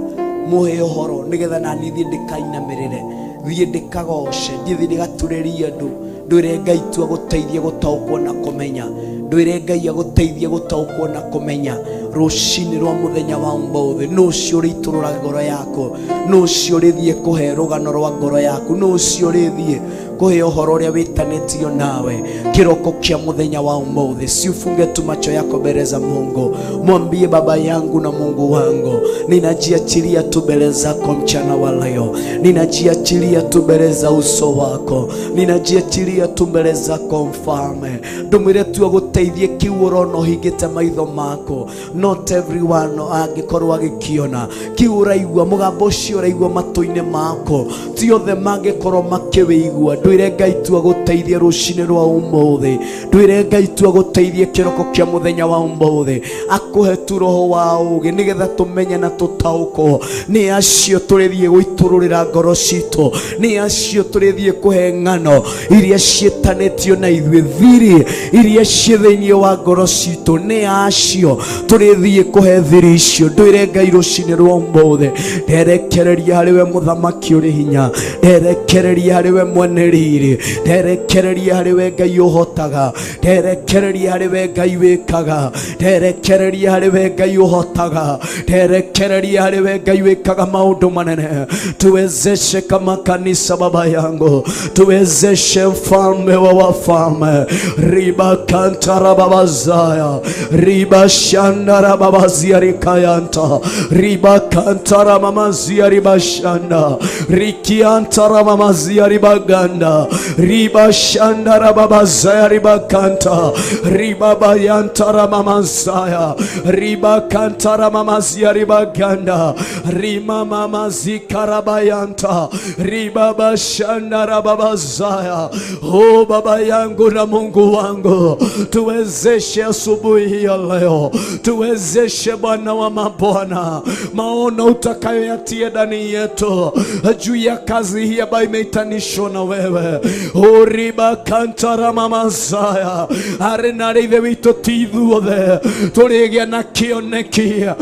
mũhe ũhoro, nĩgetha na niĩ thiĩ ndĩkainamĩrĩre, thiĩ ndĩkagoce, thiĩ ndĩgaturĩrie andũ. Ndwĩre Ngai tu agũteithie gũtaũkwo na kũmenya. Ndwĩre Ngai agũteithie gũtaũkwo na kũmenya. Rũcinĩ rwa mũthenya wa ũmũthĩ, nũ ũcio ũrĩitũrũra ngoro yaku? Nũ ũcio ũrĩthiĩ kũhe rũgano rwa ngoro yaku? Nũ ũcio ũrĩthiĩ kũhe ũhoro ũrĩa wĩtanĩtio nawe kĩroko kĩa mũthenya wa ũmũthĩ? Si ufunge tu macho yako mbele za Mungu, mwambie baba yangu na Mungu wangu, ninajiachilia tu mbele zako mchana wa leo, ninajiachilia tu mbele za uso wako, ninajiachilia tu mbele zako mfalme. Ndũmĩre tu agũteithie kiu ũrona ũhingĩte maitho mako. Not everyone angĩkorwo agĩkĩona kiu ũraigua, mũgambo ũcio ũraigua matũ-inĩ mako, ti othe mangĩkorwo makĩwĩigua. Ndwĩre Ngai tu agũteithie rũcinĩ rwa ũmũthĩ, ndwĩre Ngai tu agũteithie kĩroko kĩa mũthenya wa ũmũthĩ, akũhe tu roho wa ũũgĩ nĩgetha tũmenye na tũtaũkwo nĩ acio tũrĩthiĩ gũitũrũrĩra ngoro citũ, nĩ acio tũrĩthiĩ kũhe ng'ano iria ciĩtanĩtio na ithuĩ, thiri iria ciĩ thĩinĩ wa ngoro citũ, nĩ acio tũrĩthiĩ kũhe thiri icio. Ndwĩre Ngai rũcinĩ rwa ũmũthĩ, nderekereria harĩ we mũthamaki ũrĩ hinya, nderekereria harĩ we mwene riri, nderekereria harĩ we Ngai ũhotaga, nderekereria harĩ we Ngai wĩkaga, nderekereria harĩ we Ngai ũhotaga, nderekereria harĩ we Ngai wĩkaga maũndũ manene. Tuwezeshe kama kanisa, baba yangu, tuwezeshe mfalme wa wafalme. Riba kantara babazaya riba shandara babazia rikayanta riba kantara mamazia riba shanda rikiantara mamazia riba ganda riba shandara babazaya riba kanta riba bayantara mamazaya riba kantara mamazia riba ganda rima mamazikarabayanta riba bashandara babazaya. O baba yangu na Mungu wangu, tuwezeshe asubuhi hii ya leo, tuwezeshe Bwana wa mabwana, maono utakayoyatia ndani yetu juu ya kazi hii ambayo imeitanishwa na wewe. Uriba kantara mamazaya arĩ na arĩ ithe witũ ti ithuothe tũrĩgĩa na kĩoneki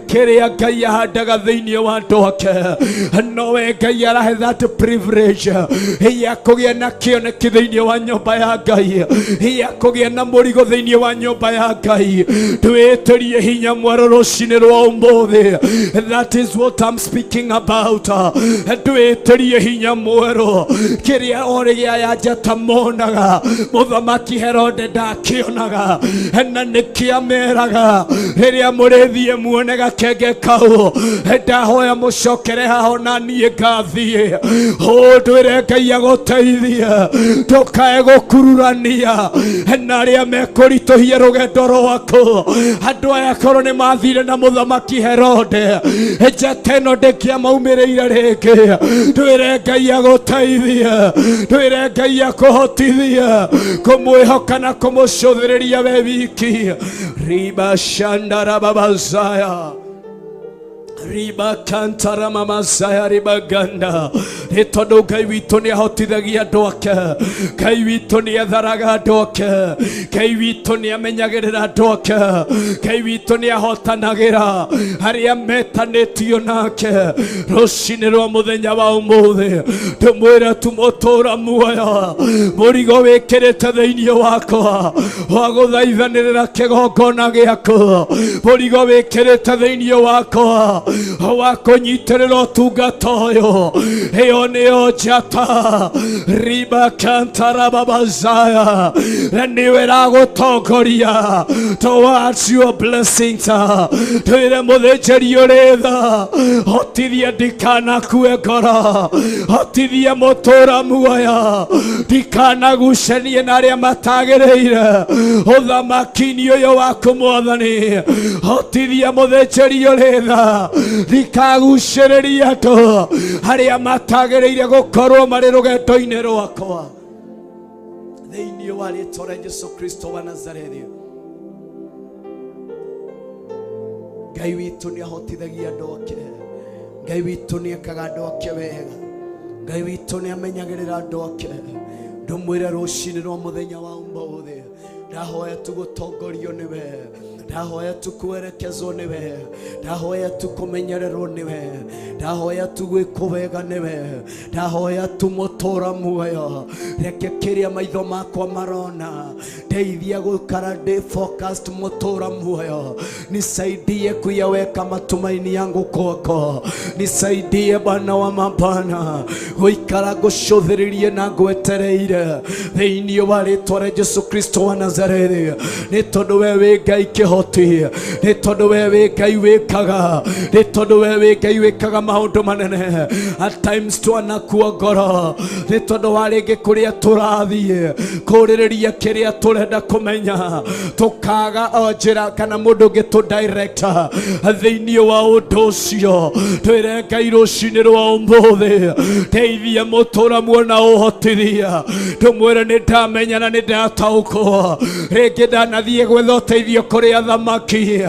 kĩrĩa Ngai ahandaga thĩinĩ wa andũ ake. Nowe Ngai arahe that privilege ya kũgĩa na kĩoneki thĩinĩ wa nyũmba ya Ngai, ya kũgĩa na mũrigo thĩinĩ wa nyũmba ya Ngai. Twĩtĩrie hinya mwerũ rũcinĩ rwa ũmũthĩ. That is what I'm speaking about. Twĩtĩrie hinya mwerũ kĩrĩa orĩgĩa ya njata monaga, mũthamaki Herode ndakĩonaga, na nĩkĩameraga rĩrĩa mũrĩthiĩ muone gakenge kau, ndahoya mũcokere haho na niĩ ngathiĩ. Ndwĩre Ngai agũteithie ndũkae gũkururania na arĩa mekũritũhia rũgendo rwaku. Andũ aya korwo nĩ mathire na mũthamaki Herode, njata ĩno ndĩngĩamaumĩrĩire rĩngĩ. Ndwĩre Ngai agũteithie, ndwĩre Ngai akũhotithie kũmwĩhoka na kũmũcũthĩrĩria we wiki. Riba shandara babazaya riba kantara mamazaya riba ganda. Nĩ tondũ Ngai witũ nĩ ahotithagia andũ ake, Ngai witũ nĩ atharaga andũ ake, Ngai witũ nĩ amenyagĩrĩra andũ ake, Ngai witũ nĩ ahotanagĩra arĩa metanĩtio nake. Rũcinĩ rwa mũthenya wa ũmũthĩ ndũmwĩre tu mũtũra muoyo, mũrigo wĩkĩrĩte thĩinĩ wakwa wa gũthaithanĩrĩra kĩgongona gĩaku, mũrigo wĩkĩrĩte thĩinĩ wakwa wa kũnyitĩrĩra ũtungata ũyũ, ĩyo nĩyo njata riba kantara babazaya, na nĩwe ĩragũtongoria towards your blessings. Twĩre mũthĩnjĩri ũrĩ tha, hotithia ndikanakue ngoro, hotithia mũtũra muoyo, ndikanagucanie na arĩa matagĩrĩire ũthamaki-inĩ ũyũ waku mwathani. Hotithia mũthĩnjĩri ũrĩ tha, ndikagucĩrĩria andũ arĩa matagĩrĩire gũkorwo marĩ rũgendo-inĩ rwakwa, thĩinĩ wa rĩtwa rĩa Jesu Kristo wa Nazarethi. Ngai witũ nĩ ahotithagia andũ ake, Ngai witũ nĩ ekaga andũ ake wega, Ngai witũ nĩ amenyagĩrĩra andũ ake. Ndũmwĩre rũcinĩ rwa mũthenya wa ũmũthĩ, ndahoya tu gũtongorio nĩwe. Ndahoya tu kwerekezwo nĩwe, ndahoya tu kũmenyererwo nĩwe, ndahoya tu gwĩkwo wega nĩwe, ndahoya tu mũtũra muoyo. Reke kĩrĩa maitho makwa marona, ndeithia gũikara ndĩ focused mũtũra muoyo. Nisaidie kuyaweka matumaini yangu kwako, nisaidie Bwana wa mabwana gũikara ngũcũthĩrĩrie na ngwetereire thĩinĩ wa rĩtwa rĩa Jesu Kristo wa Nazarethi. Nĩ tondũ we wĩ Ngai kĩhoti, nĩ tondũ we wĩ Ngai wĩkaga, nĩ tondũ we wĩ Ngai wĩkaga maũndũ manene. At times twanakua ngoro nĩ tondũ wa rĩngĩ kũrĩa tũrathiĩ kũrĩrĩria kĩrĩa tũrenda kũmenya, tũkaga o njĩra kana mũndũ ũngĩ tũ director thĩinĩ wa ũndũ ũcio. Twĩre Ngai rũcinĩ rwa ũmũthĩ, teithia mũtũra muona ũhotithia, tũmwĩre nĩ ndamenya na nĩ ndataũkwo. Rĩngĩ ndanathiĩ gwetha ũteithio kũrĩ athamaki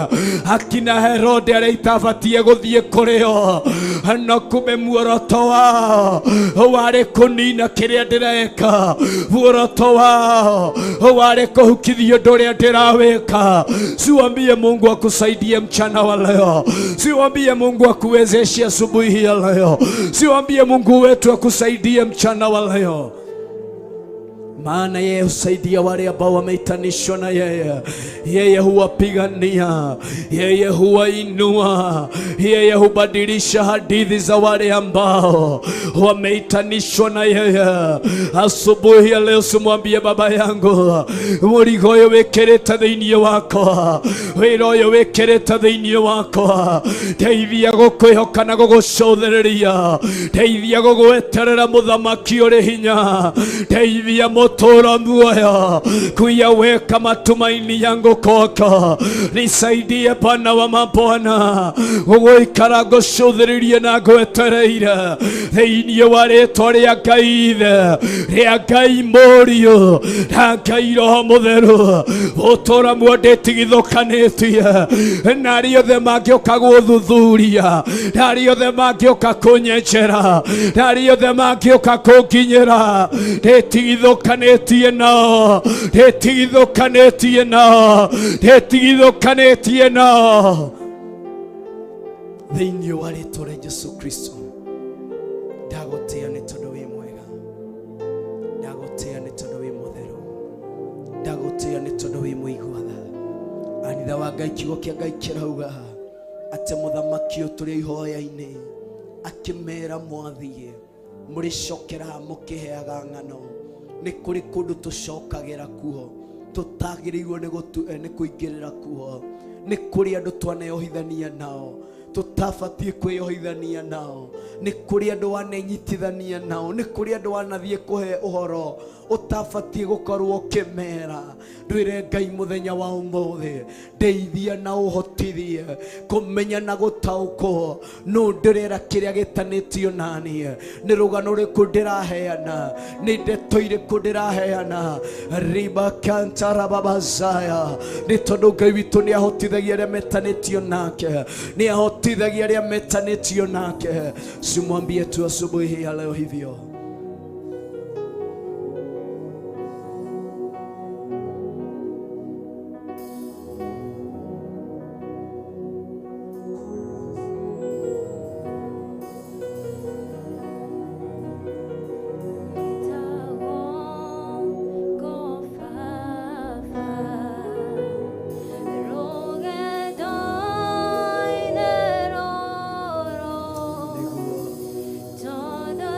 akina Herode arĩa itabatie gũthiĩ kũrĩ o, no kumbe muoroto wao warĩ kũnina kĩrĩa ndĩreka, muoroto wao warĩ kũhukithia ũndũ ũrĩa ndĩrawĩka. Siwambie Mungu akusaidie mchana wa leo, siwambie Mungu akuwezeshe asubuhi ya leo, siwambie Mungu wetu akusaidie mchana wa leo, maana yeye husaidia wale ambao wameitanishwa na yeye. Yeye huwapigania, yeye huwainua, yeye hubadilisha hadithi za wale ambao wameitanishwa na yeye. Asubuhi ya leo simwambie baba yangu, mũrigo ũyũ wĩkĩrĩte thĩinĩ wakwa, wĩra ũyũ wĩkĩrĩte thĩinĩ wakwa, ndeithia gũkwĩhoka na gũgũcũthĩrĩria, ndeithia gũgweterera mũthamaki ũrĩ hinya, ndeithia mũtũra muoyo kuyaweka matumaini yangu kwako. Nisaidie Bwana wa mabwana gũgũikara ngũcũthĩrĩrie na ngwetereire thĩinĩ wa rĩtwa rĩa Ngai Ithe, rĩa Ngai Mũriũ na Ngai Roho Mũtheru. Ũtũra muoyo ndĩtigithũkanĩtie na arĩa othe mangĩũka gũthuthuria, na arĩa othe mangĩũka kũnyenjera, na arĩa othe mangĩũka kũnginyĩra, ndĩtigithũkanĩtie nao, ndĩtigithũkanĩtie nao, ndĩtigithũkanĩtie nao thĩinĩ wa rĩtwa rĩa Jesu Kristo. Ndagũtĩa nĩ tondũ wĩ mwega, ndagũtĩa nĩ tondũ wĩ mũtheru, ndagũtĩa nĩ tondũ wĩ mũigua tha. Anitha wa Ngai, kiugo kĩa Ngai kĩrauga atĩ mũthamaki ũyũ tũrĩ ihoya-inĩ akĩmera mwathiĩ mũrĩcokera mũkĩheaga ng'ano. Nĩ kũrĩ kũndũ tũcokagĩra kuo tũtagĩrĩirwo nĩ kũingĩrĩra kuo. Nĩ kũrĩ andũ twaneohithania nao tũtabatiĩ kwĩyohithania nao. Nĩ kũrĩ andũ wanenyitithania nao, nĩ kũrĩ andũ wanathiĩ kũhe ũhoro ũtabatiĩ gũkorwo ũkĩmera. Ndwĩre Ngai mũthenya wa ũmũthĩ, ndeithia na ũhotithie kũmenya na gũtaũkwo nũ ndĩrera kĩrĩa gĩtanĩtio naniĩ, nĩ rũgano rũrĩkũ ndĩraheana, nĩ ndeto irĩkũ ndĩraheana. Ribakantarababazaya, nĩ tondũ Ngai witũ nĩ ahotithagia arĩa metanĩtio nake, nĩ ahotithagia arĩa metanĩtio nake. Simwambie tu asubuhi ya leo hivyo. Todo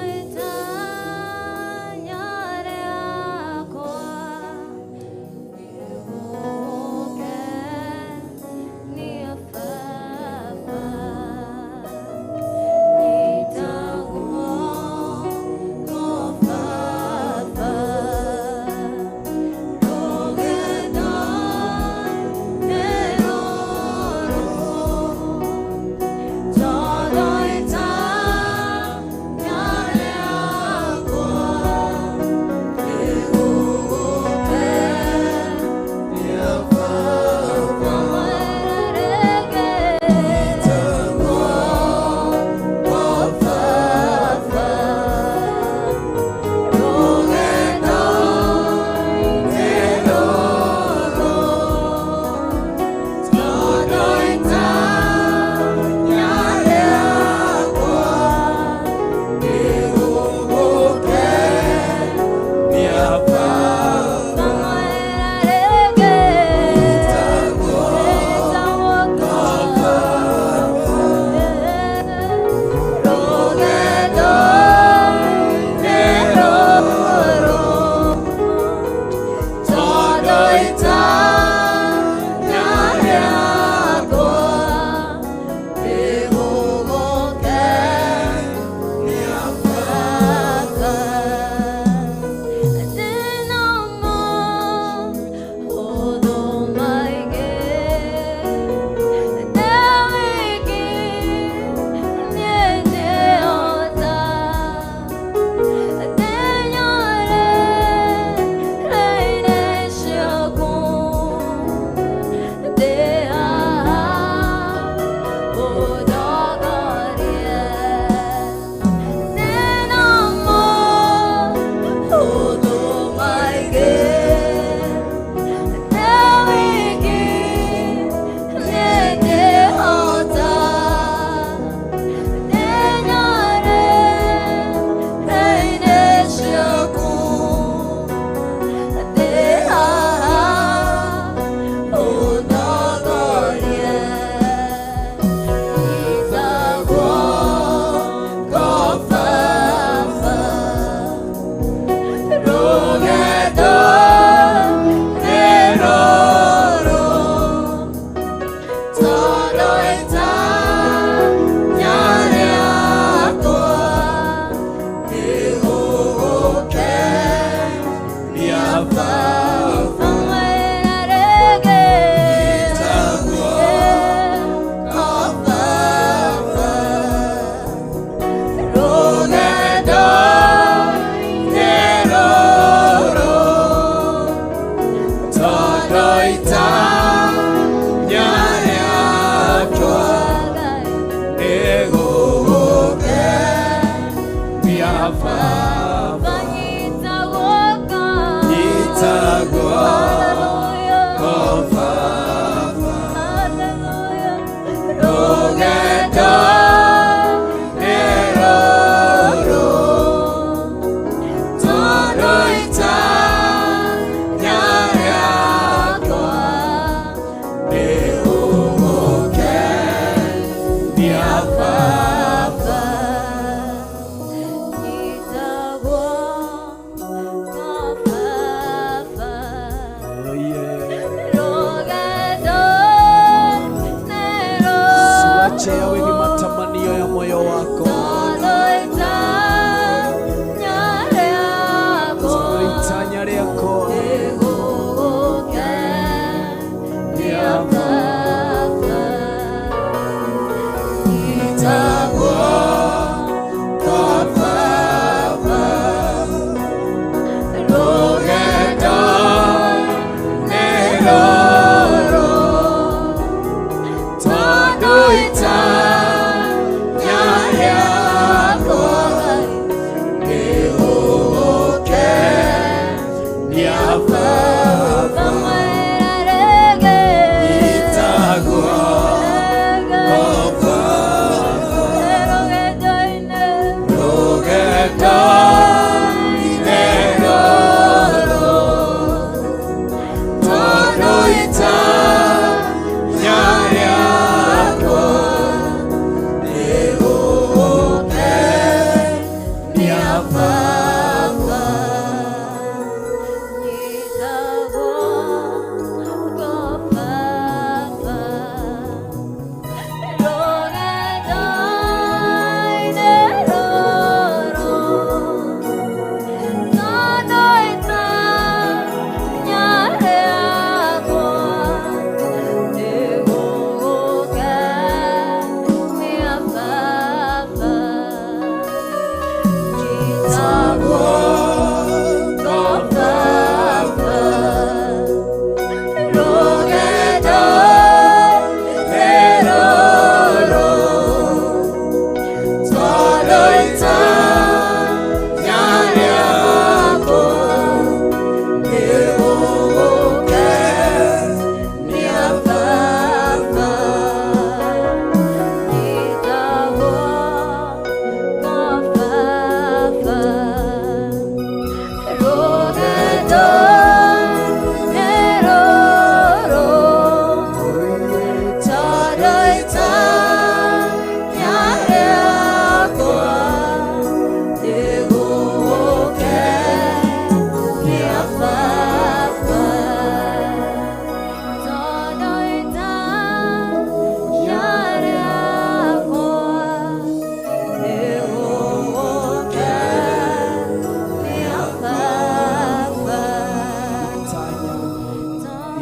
Itanya,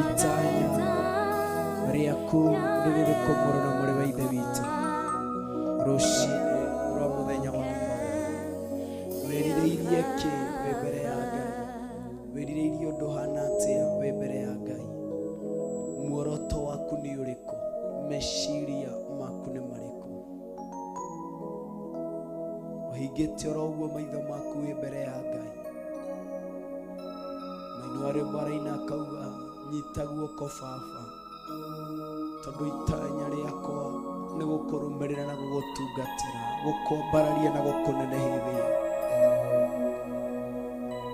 itanya rĩaku nĩ rĩrĩkũ mũrũ na mwarĩ wa ithe witũ rũcinĩ rwa mũthenya wa ũmũthĩ? Wĩrirĩirie kĩ wĩ mbere ya Ngai? Wĩrirĩirie ũndũ ũhana atĩa wĩ mbere ya Ngai? Muoroto waku nĩ ũrĩkũ? Meciria maku nĩ marĩkũ? Ũhingĩte oro ũguo maitho maku wĩ mbere ya Ngai. Maino arĩmbo araina akauga, nyita guoko baba, tondũ itanya rĩakwa nĩ gũkũrũmĩrĩra na gũgũtungatĩra, gũkwambararia na gũkũnenehithia.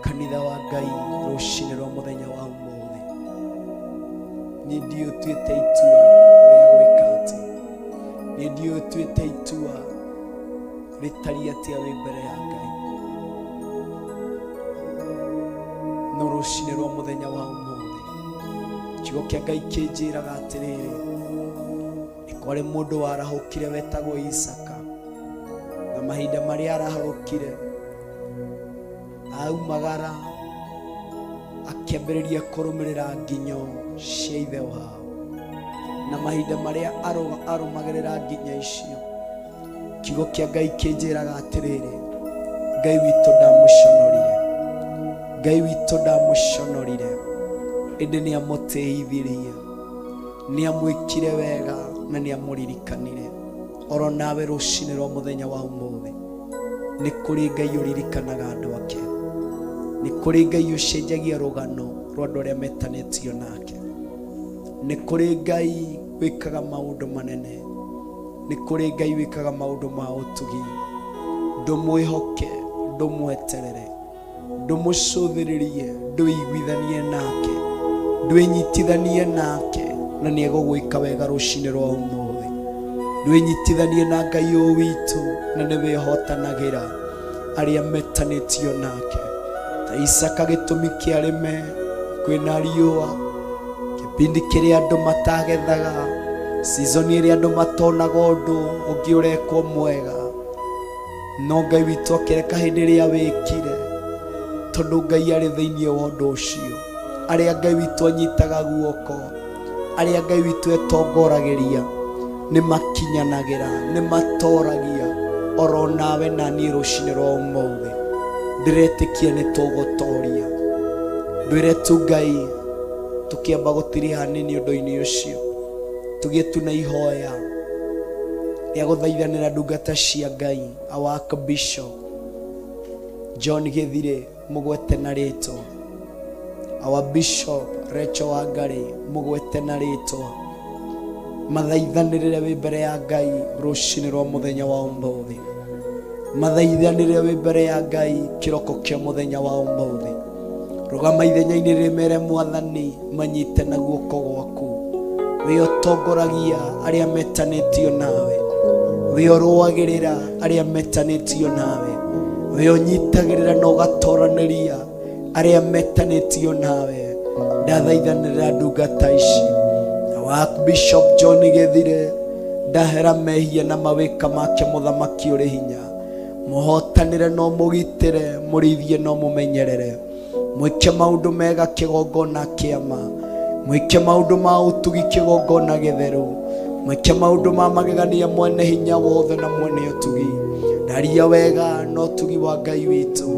Kanitha wa Ngai, rũcinĩ rwa mũthenya wa ũmũthĩ, niĩ ndiũĩ ũtuĩte itua rĩa gwĩka atĩ, niĩ ndiũĩ ũtuĩte itua rĩtariĩ atĩa wĩ mbere ya Ngai. No rũcinĩ rwa mũthenya wa ũmũthĩ, kiugo kĩa Ngai kĩnjĩraga atĩrĩrĩ, nĩ kwarĩ mũndũ warahũkire wetagwo Isaka, na mahinda marĩa arahũkire aumagara akĩambĩrĩria kũrũmĩrĩra nginyo cia ithe wao, na mahinda marĩa arũmagĩrĩra nginya icio, kiugo kĩa Ngai kĩnjĩraga atĩrĩrĩ, Ngai witũ ndamũconorire, Ngai witũ ndamũconorire, ĩndĩ nĩ amũtĩithirie, nĩ amwĩkire wega na nĩ amũririkanire. Oro nawe rũcinĩ rwa mũthenya wa ũmũthĩ, nĩ kũrĩ Ngai ũririkanaga andũ ake, nĩ kũrĩ Ngai ũcenjagia rũgano rwa andũ arĩa metanĩtio nake, nĩ kũrĩ Ngai wĩkaga maũndũ manene, nĩ kũrĩ Ngai wĩkaga maũndũ ma ũtugi. Ndũmwĩhoke, ndũmweterere, ndũmũcũthĩrĩrie, ndwĩiguithanie nake, ndwĩnyitithanie nake, na nĩ egũgwĩka wega rũcinĩ rwa ũmũthĩ. Ndwĩnyitithanie na Ngai ũyũ witũ, na nĩ wĩhotanagĩra arĩa metanĩtio nake. Ta Isaka gĩtũmi kĩarĩme kwĩna riũa, kĩpindi kĩrĩa andũ matagethaga, season ĩrĩa andũ matonaga ũndũ ũngĩ ũrekwo mwega, no Ngai witũ akĩreka hĩndĩ ĩrĩa wĩkire, tondũ Ngai arĩ thĩinĩ wa ũndũ ũcio. Arĩa Ngai witũ anyitaga guoko, arĩa Ngai witũ etongoragĩria, nĩ makinyanagĩra, nĩ matoragia. Oro nawe na niĩ rũcinĩ rwa ũmũthĩ ndĩretĩkia nĩ tũgũtoria. Ndwĩre tu Ngai tũkĩamba gũtiriha hanini ũndũ-inĩ ũcio, tũgĩe tu na ihoya rĩa gũthaithanĩra ndungata cia Ngai, our Archbishop John Gĩthire mũgwete na rĩtwa, our Bishop Rachel Wangari mũgwete na rĩtwa, mathaithanĩrĩre wĩ mbere ya Ngai rũcinĩ rwa mũthenya wa ũmũthĩ, mathaithanĩrĩre wĩ mbere ya Ngai kĩroko kĩa mũthenya wa ũmũthĩ. Rũgama ithenya-inĩ rĩmere Mwathani manyite na guoko gwaku, wĩ ũtongoragia arĩa metanĩtio nawe, wĩ ũrũagĩrĩra arĩa metanĩtio nawe, wĩ ũnyitagĩrĩra na ũgatoranĩria arĩa metanĩtio nawe. Ndathaithanĩrĩra ndungata ici, wa Bishop John Gĩthire, ndahera mehia na mawĩka make, mũthamaki ũrĩ hinya, mũhotanĩre no mũgitĩre, mũrĩithie no mũmenyerere, mwĩke maũndũ mega kĩgongona kĩama, mwĩke maũndũ ma ũtugi kĩgongona gĩtheru, mwĩke maũndũ ma magegania mwene hinya wothe na mwene ũtugi. Ndaria wega na ũtugi wa Ngai witũ,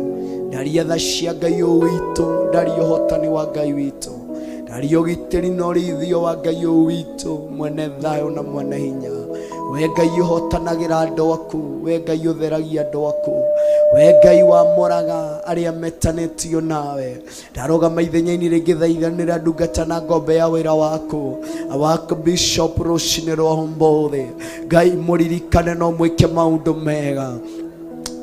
ndaria tha cia Ngai ũyũ witũ, ndaria ũhotani wa Ngai witũ, ndaria ũgitĩri na ũrĩithio wa Ngai ũyũ witũ, mwene thayũ na mwene hinya. We Ngai ũhotanagĩra andũ aku, we Ngai ũtheragia andũ aku, we Ngai wamũraga arĩa metanĩtio nawe. Ndarũgama ithenya-inĩ rĩngĩ thaithanĩra ndungata na ngombe ya wĩra waku, waku Bishop rũcinĩ rwa ũmũthĩ. Ngai mũririkane no mwĩke maũndũ mega.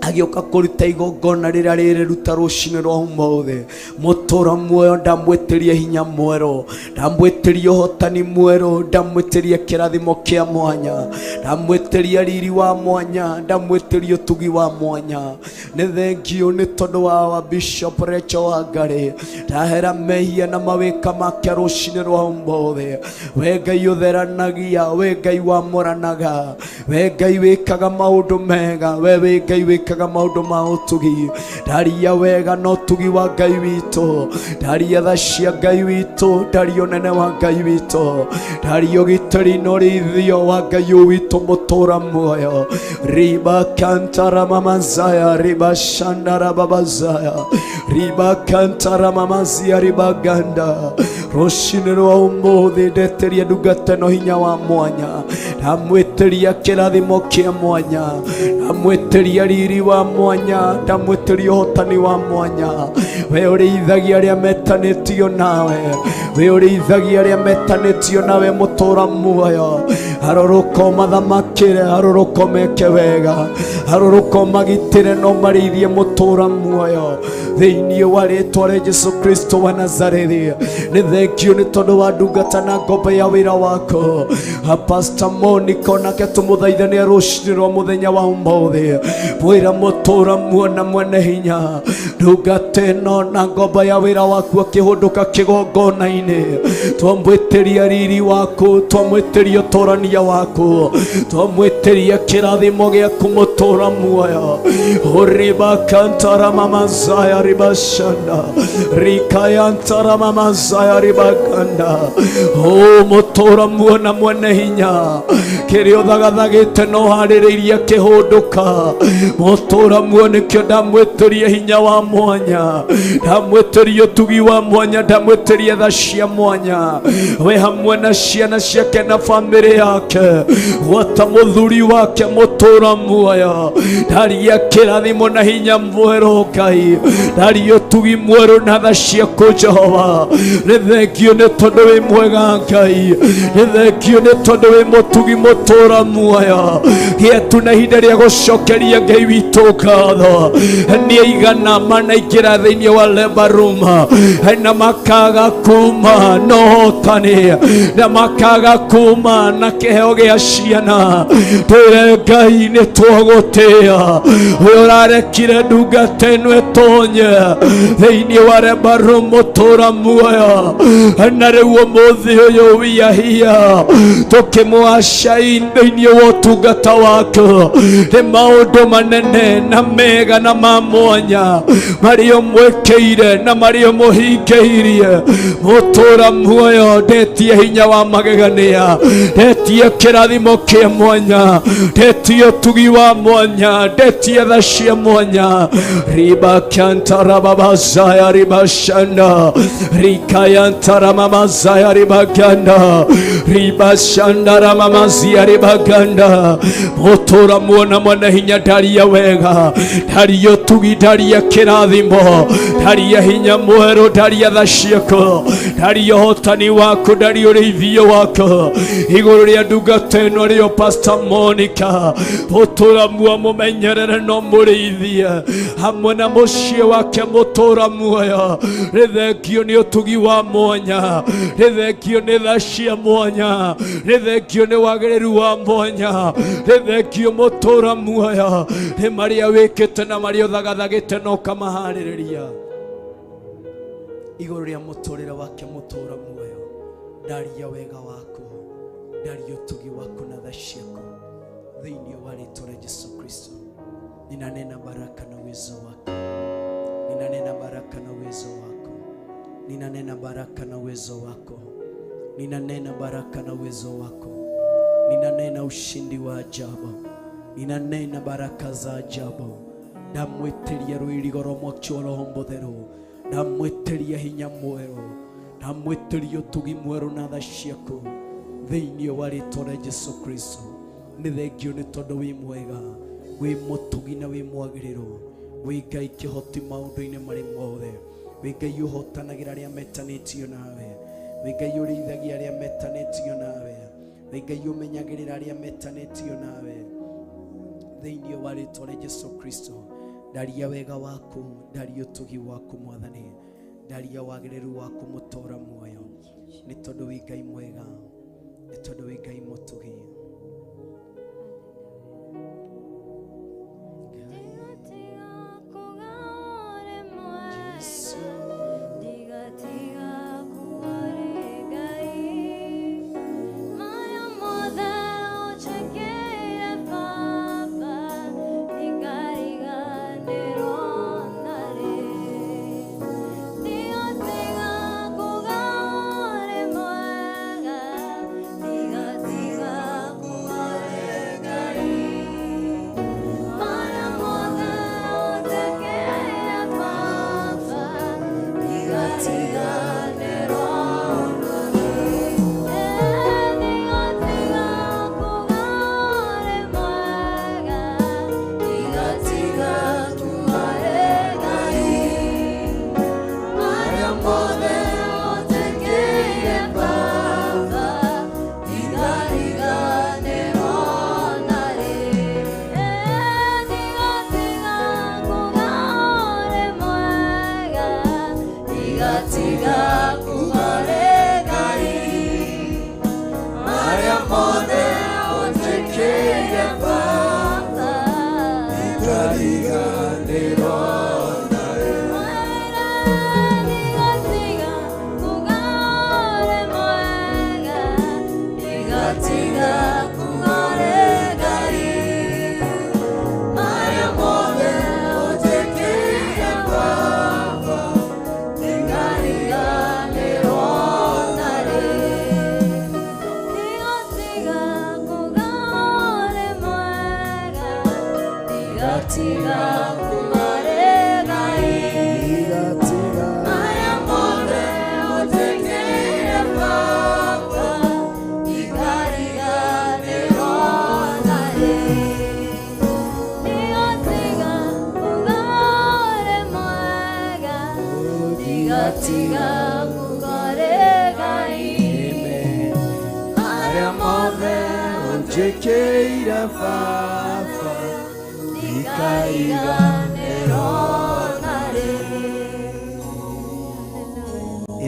Agĩũka kũruta igongona rĩrĩa rĩrĩruta rũcinĩ rwa ũmũthĩ. Mũtũra muoyo ndamwĩtĩria hinya mwerũ, ndamwĩtĩria ũhotani mwerũ, ndamwĩtĩria kĩrathimo kĩa mwanya, ndamwĩtĩria riri wa mwanya, ndamwĩtĩria ũtugi wa mwanya. Nĩ thengio nĩ tondũ wa Bishop Rachel Wangari, ndahera mehia na mawĩka make rũcinĩ rwa ũmũthĩ. We Ngai ũtheranagia, we Ngai wamũranaga, we Ngai wĩkaga maũndũ mega, we wĩ Ngai wĩkaga maũndũ ma ũtugi. Ndaria wega na ũtugi wa Ngai witũ, ndaria tha cia Ngai witũ, ndaria ũnene wa Ngai witũ, ndaria ũgitĩri na ũrĩithio wa Ngai ũyũ witũ mũtũra muoyo. Riba kantara mamazaya riba shandara babazaya riba kantara mamazia riba ganda. Rũcinĩ rwa ũmũthĩ ndetĩria ndungata ĩno hinya wa mwanya, ndamwĩtĩria kĩrathimo kĩa mwanya, ndamwĩtĩria riri wa mwanya, ndamwĩtĩria ũhotani wa mwanya. We ũrĩithagia arĩa metanĩtio nawe, we ũrĩithagia arĩa metanĩtio nawe mũtũra muoyo. Harũrũka mathamakĩre, harũrũka meke wega, harũrũka magitĩre no marĩithie mũtũra muoyo thĩinĩ wa rĩtwa rĩa Jesu Kristo wa Nazarethi. Nĩ thengio nĩ tondũ wa ndungata na ngombe ya wĩra wako Pastor Monica, onake tũmũthaithania rũcinĩ rwa mũthenya wa ũmũthĩ. Mwĩra mũtũra muona mwene hinya, ndungata ĩno na ngomba ya wĩra waku akĩhũndũka kĩgongona-inĩ, twamwĩtĩria riri waku, twamwĩtĩria ũtũrania waku, twamwĩtĩria kĩrathimo gĩaku mũtũra muoyo. Uriba kantara mamazaya ribashanda rikayantara mamazaya ribaganda. O mũtũra muona mwene hinya, kĩrĩa ũthagathagĩte no harĩrĩirie kĩhũndũka. Mũtũra muoyo nĩkĩo ndamwĩtĩria hinya wa mwanya, ndamwĩtĩria ũtugi wa mwanya, ndamwĩtĩria tha cia mwanya. We hamwe na ciana ciake na bamĩrĩ yake, gwata mũthuri wake mũtũra muoyo. Ndaria kĩrathimo na hinya mwerũ Ngai, ndaria ũtugi mwerũ na tha ciaku Jehova. Nĩ thengio nĩ tondũ wĩ mwega Ngai, nĩ thengio nĩ tondũ wĩ mũtugi mũtũra muoyo. Gĩetu na ihinda rĩa gũcokeria Ngai witũ ngatho. Nĩ aigana manaingĩra thĩinĩ wa labor room na makaga kuma na ũhotani, na makaga kuma na kĩheo gĩa ciana. Twĩre Ngai nĩ twagũtĩa, ũyũ ũrarekire ndungata ĩno ĩtonye thĩinĩ wa labor room mũtũra muoyo, na rĩu ũmũthĩ ũyũ we are here tũkĩmũacain thĩinĩ wa ũtungata waku. Nĩ maũndũ manene na mega na ma mwanya marĩa ũmwĩkĩire na marĩa ũmũhingĩirie. Mũtũra muoyo, ndetie hinya wa magegania, ndetie kĩrathimo kĩa mwanya, ndetie ũtugi wa mwanya, ndetie tha cia mwanya. Riba kantara babazaya riba shanda rikayantara mamazaya riba ganda riba shanda ramamazia riba ganda. Mũtũra muona mwana hinya, ndaria wega, ndaria ũtugi, ndaria kĩrathimo, ndaria hinya mwerũ, ndaria tha ciaku, ndaria ũhotani waku, ndaria ũrĩithio waku igũrũ rĩa ndungata ĩno rĩo Pastor Monica. Mũtũra muo mũmenyerere no mũrĩithie hamwe na mũciĩ wake mũtũra muoyo. Nĩ thengio nĩ ũtugi wa mwanya, nĩ thengio nĩ tha cia mwanya, nĩ thengio nĩ wagĩrĩru wa mwanya, nĩ thengio mũtũra muoyo nĩ marĩa wĩkĩte na marĩa ũthagathagĩte na ũkamaharĩrĩria igũrũ rĩa mũtũrĩre wake mũtũra muoyo. Ndaria wega waku, ndaria ũtugi waku na tha ciaku thĩinĩ wa rĩtwa rĩa Jesu Kristo. Ninanena baraka na uwezo wako, ninanena baraka na uwezo wako, ninanena baraka na uwezo wako, ninanena baraka na uwezo wako, ninanena ushindi wa ajabu, ninanena baraka za ajabu. Ndamwĩtĩria rũirigo rwa mwaki wa Roho Mũtheru, ndamwĩtĩria hinya mwerũ, ndamwĩtĩria ũtugi mwerũ na tha ciaku thĩinĩ wa rĩtwa rĩa Jesu Kristo. Nĩ thengio nĩ tondũ wĩ mwega, wĩ mũtugi na wĩ mwagĩrĩru, wĩ Ngai kĩhoti maũndũ-inĩ marĩ mothe, wĩ Ngai ũhotanagĩra arĩa metanĩtio nawe, wĩ Ngai ũrĩithagia arĩa metanĩtio nawe, wĩ Ngai ũmenyagĩrĩra arĩa metanĩtio nawe thĩinĩ wa rĩtwa rĩa Jesu Kristo. Ndaria wega waku, ndaria ũtugi waku Mwathani, ndaria wagĩrĩru waku mũtũra muoyo, nĩ tondũ wĩ Ngai mwega, nĩ tondũ wĩ Ngai mũtugi.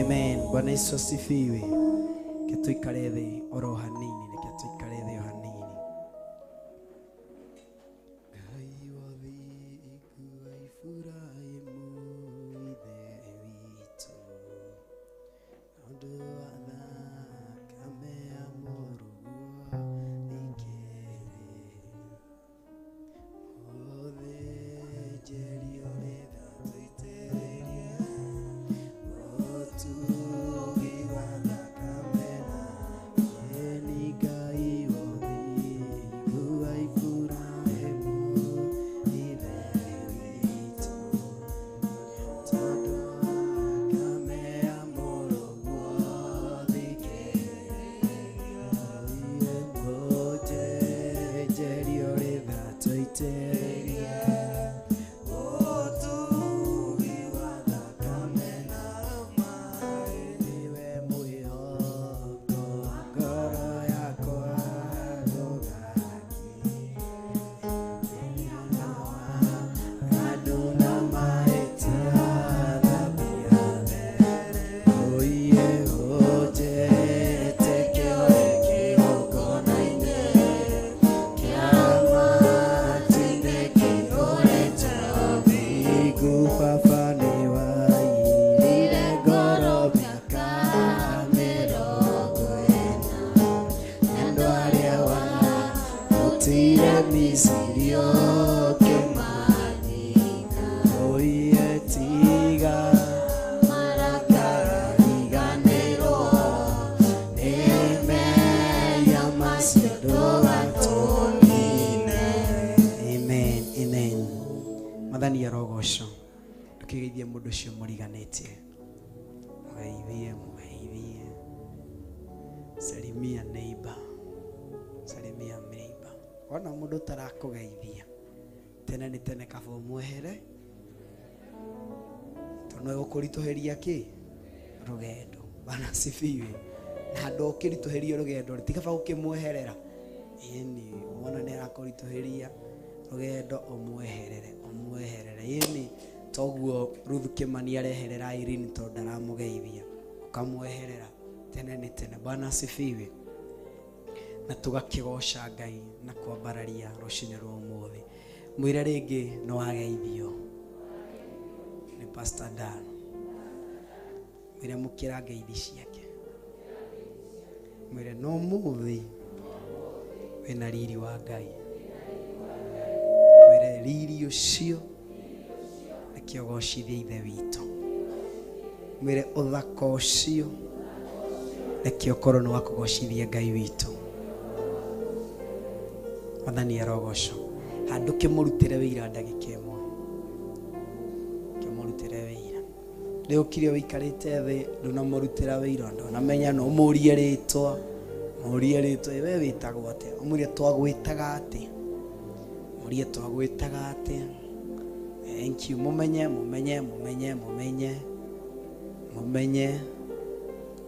Amen. Bwana Yesu asifiwe. Reke tuikare thĩ oro hanini, reke tuikare thĩ o hanini. Ngai wa thingu wa Iburahĩmu ithe witũ, ũndũ wa thakame ya mũrũguo ĩkĩrĩ mũthĩnjĩri ũrĩ tha tũitĩrĩrie ũtugi wa thakame na ĩni Ngai wa thingu wa Iburahĩmu ithe witũ, tondũ thakame ya mũrũguo thikĩrĩria mũthĩnjĩri ũrĩ tha tũitĩrĩrie ũtugi wa thakame na maĩ nĩwe mwĩhoko wa ngoro yakwa ndũgakinyĩra andũ na mahĩtia thambia ũiye ũnjĩte kĩoe kĩgongona-inĩ kĩa matinde kĩihũrĩte ũthingu. Baba nĩwaiyire ngoro mĩaka 40 andũ arĩa warutire Misiri ũkĩmanina. Ũiye tiga marakariganĩrwo nĩ mehia macio ndũgatũnine. Amen, amen. Mwathani arogocwo. Ndũkĩgeithie mũndũ ũcio mũriganĩtie, mũgeithie, mũgeithie. Salimia neighbor, salimia neighbor. Wona mũndũ ũtarakũgeithia tene nĩ tene, kaba ũmwehere, tondũ no egũkũritũhĩria kĩ rũgendo. Bwana asifiwe. Na handũ ũkĩritũhĩrio rũgendo rĩ, ti kaba gũkĩmweherera. Ĩni wona nĩ arakũritũhĩria Rũgendo ũmweherere, ũmweherere. Ĩni toguo Ruth Kĩmani areherera Irene tondũ ndaramũgeithia, ũkamweherera tene nĩ tene. Bwana asifiwe. Na tũgakĩgoca Ngai na kwambararia rũcinĩ rwa ũmũthĩ. Mwĩre rĩngĩ nĩ wageithio nĩ Pastor Dan. Mwĩre mũkĩra ngeithi ciake. Mwĩre no ũmũthĩ wĩna riri wa Ngai. Mwĩre riri ũcio nĩkĩo gocithia Ithe witũ. Mwĩre ũthaka ũcio nĩkĩo ũkorwo nĩ wa kũgocithia Ngai witũ. Mwathani arogocwo. Handũ kĩmũrutĩre wĩira ndagĩka ĩmwe, kĩmũrutĩre wĩira. Rĩu ũkire ũikarĩte thĩ ndũnamũrutĩra wĩira, ndũnamenya no ũmũrie rĩtwa, mũrie rĩtwa, we wĩtagwo atĩa? Ũmũrie twagwĩtaga atĩa? Mũrie twagwĩtaga atĩa? Thank you. Mũmenye, mũmenye, mũmenye, mũmenye, mũmenye,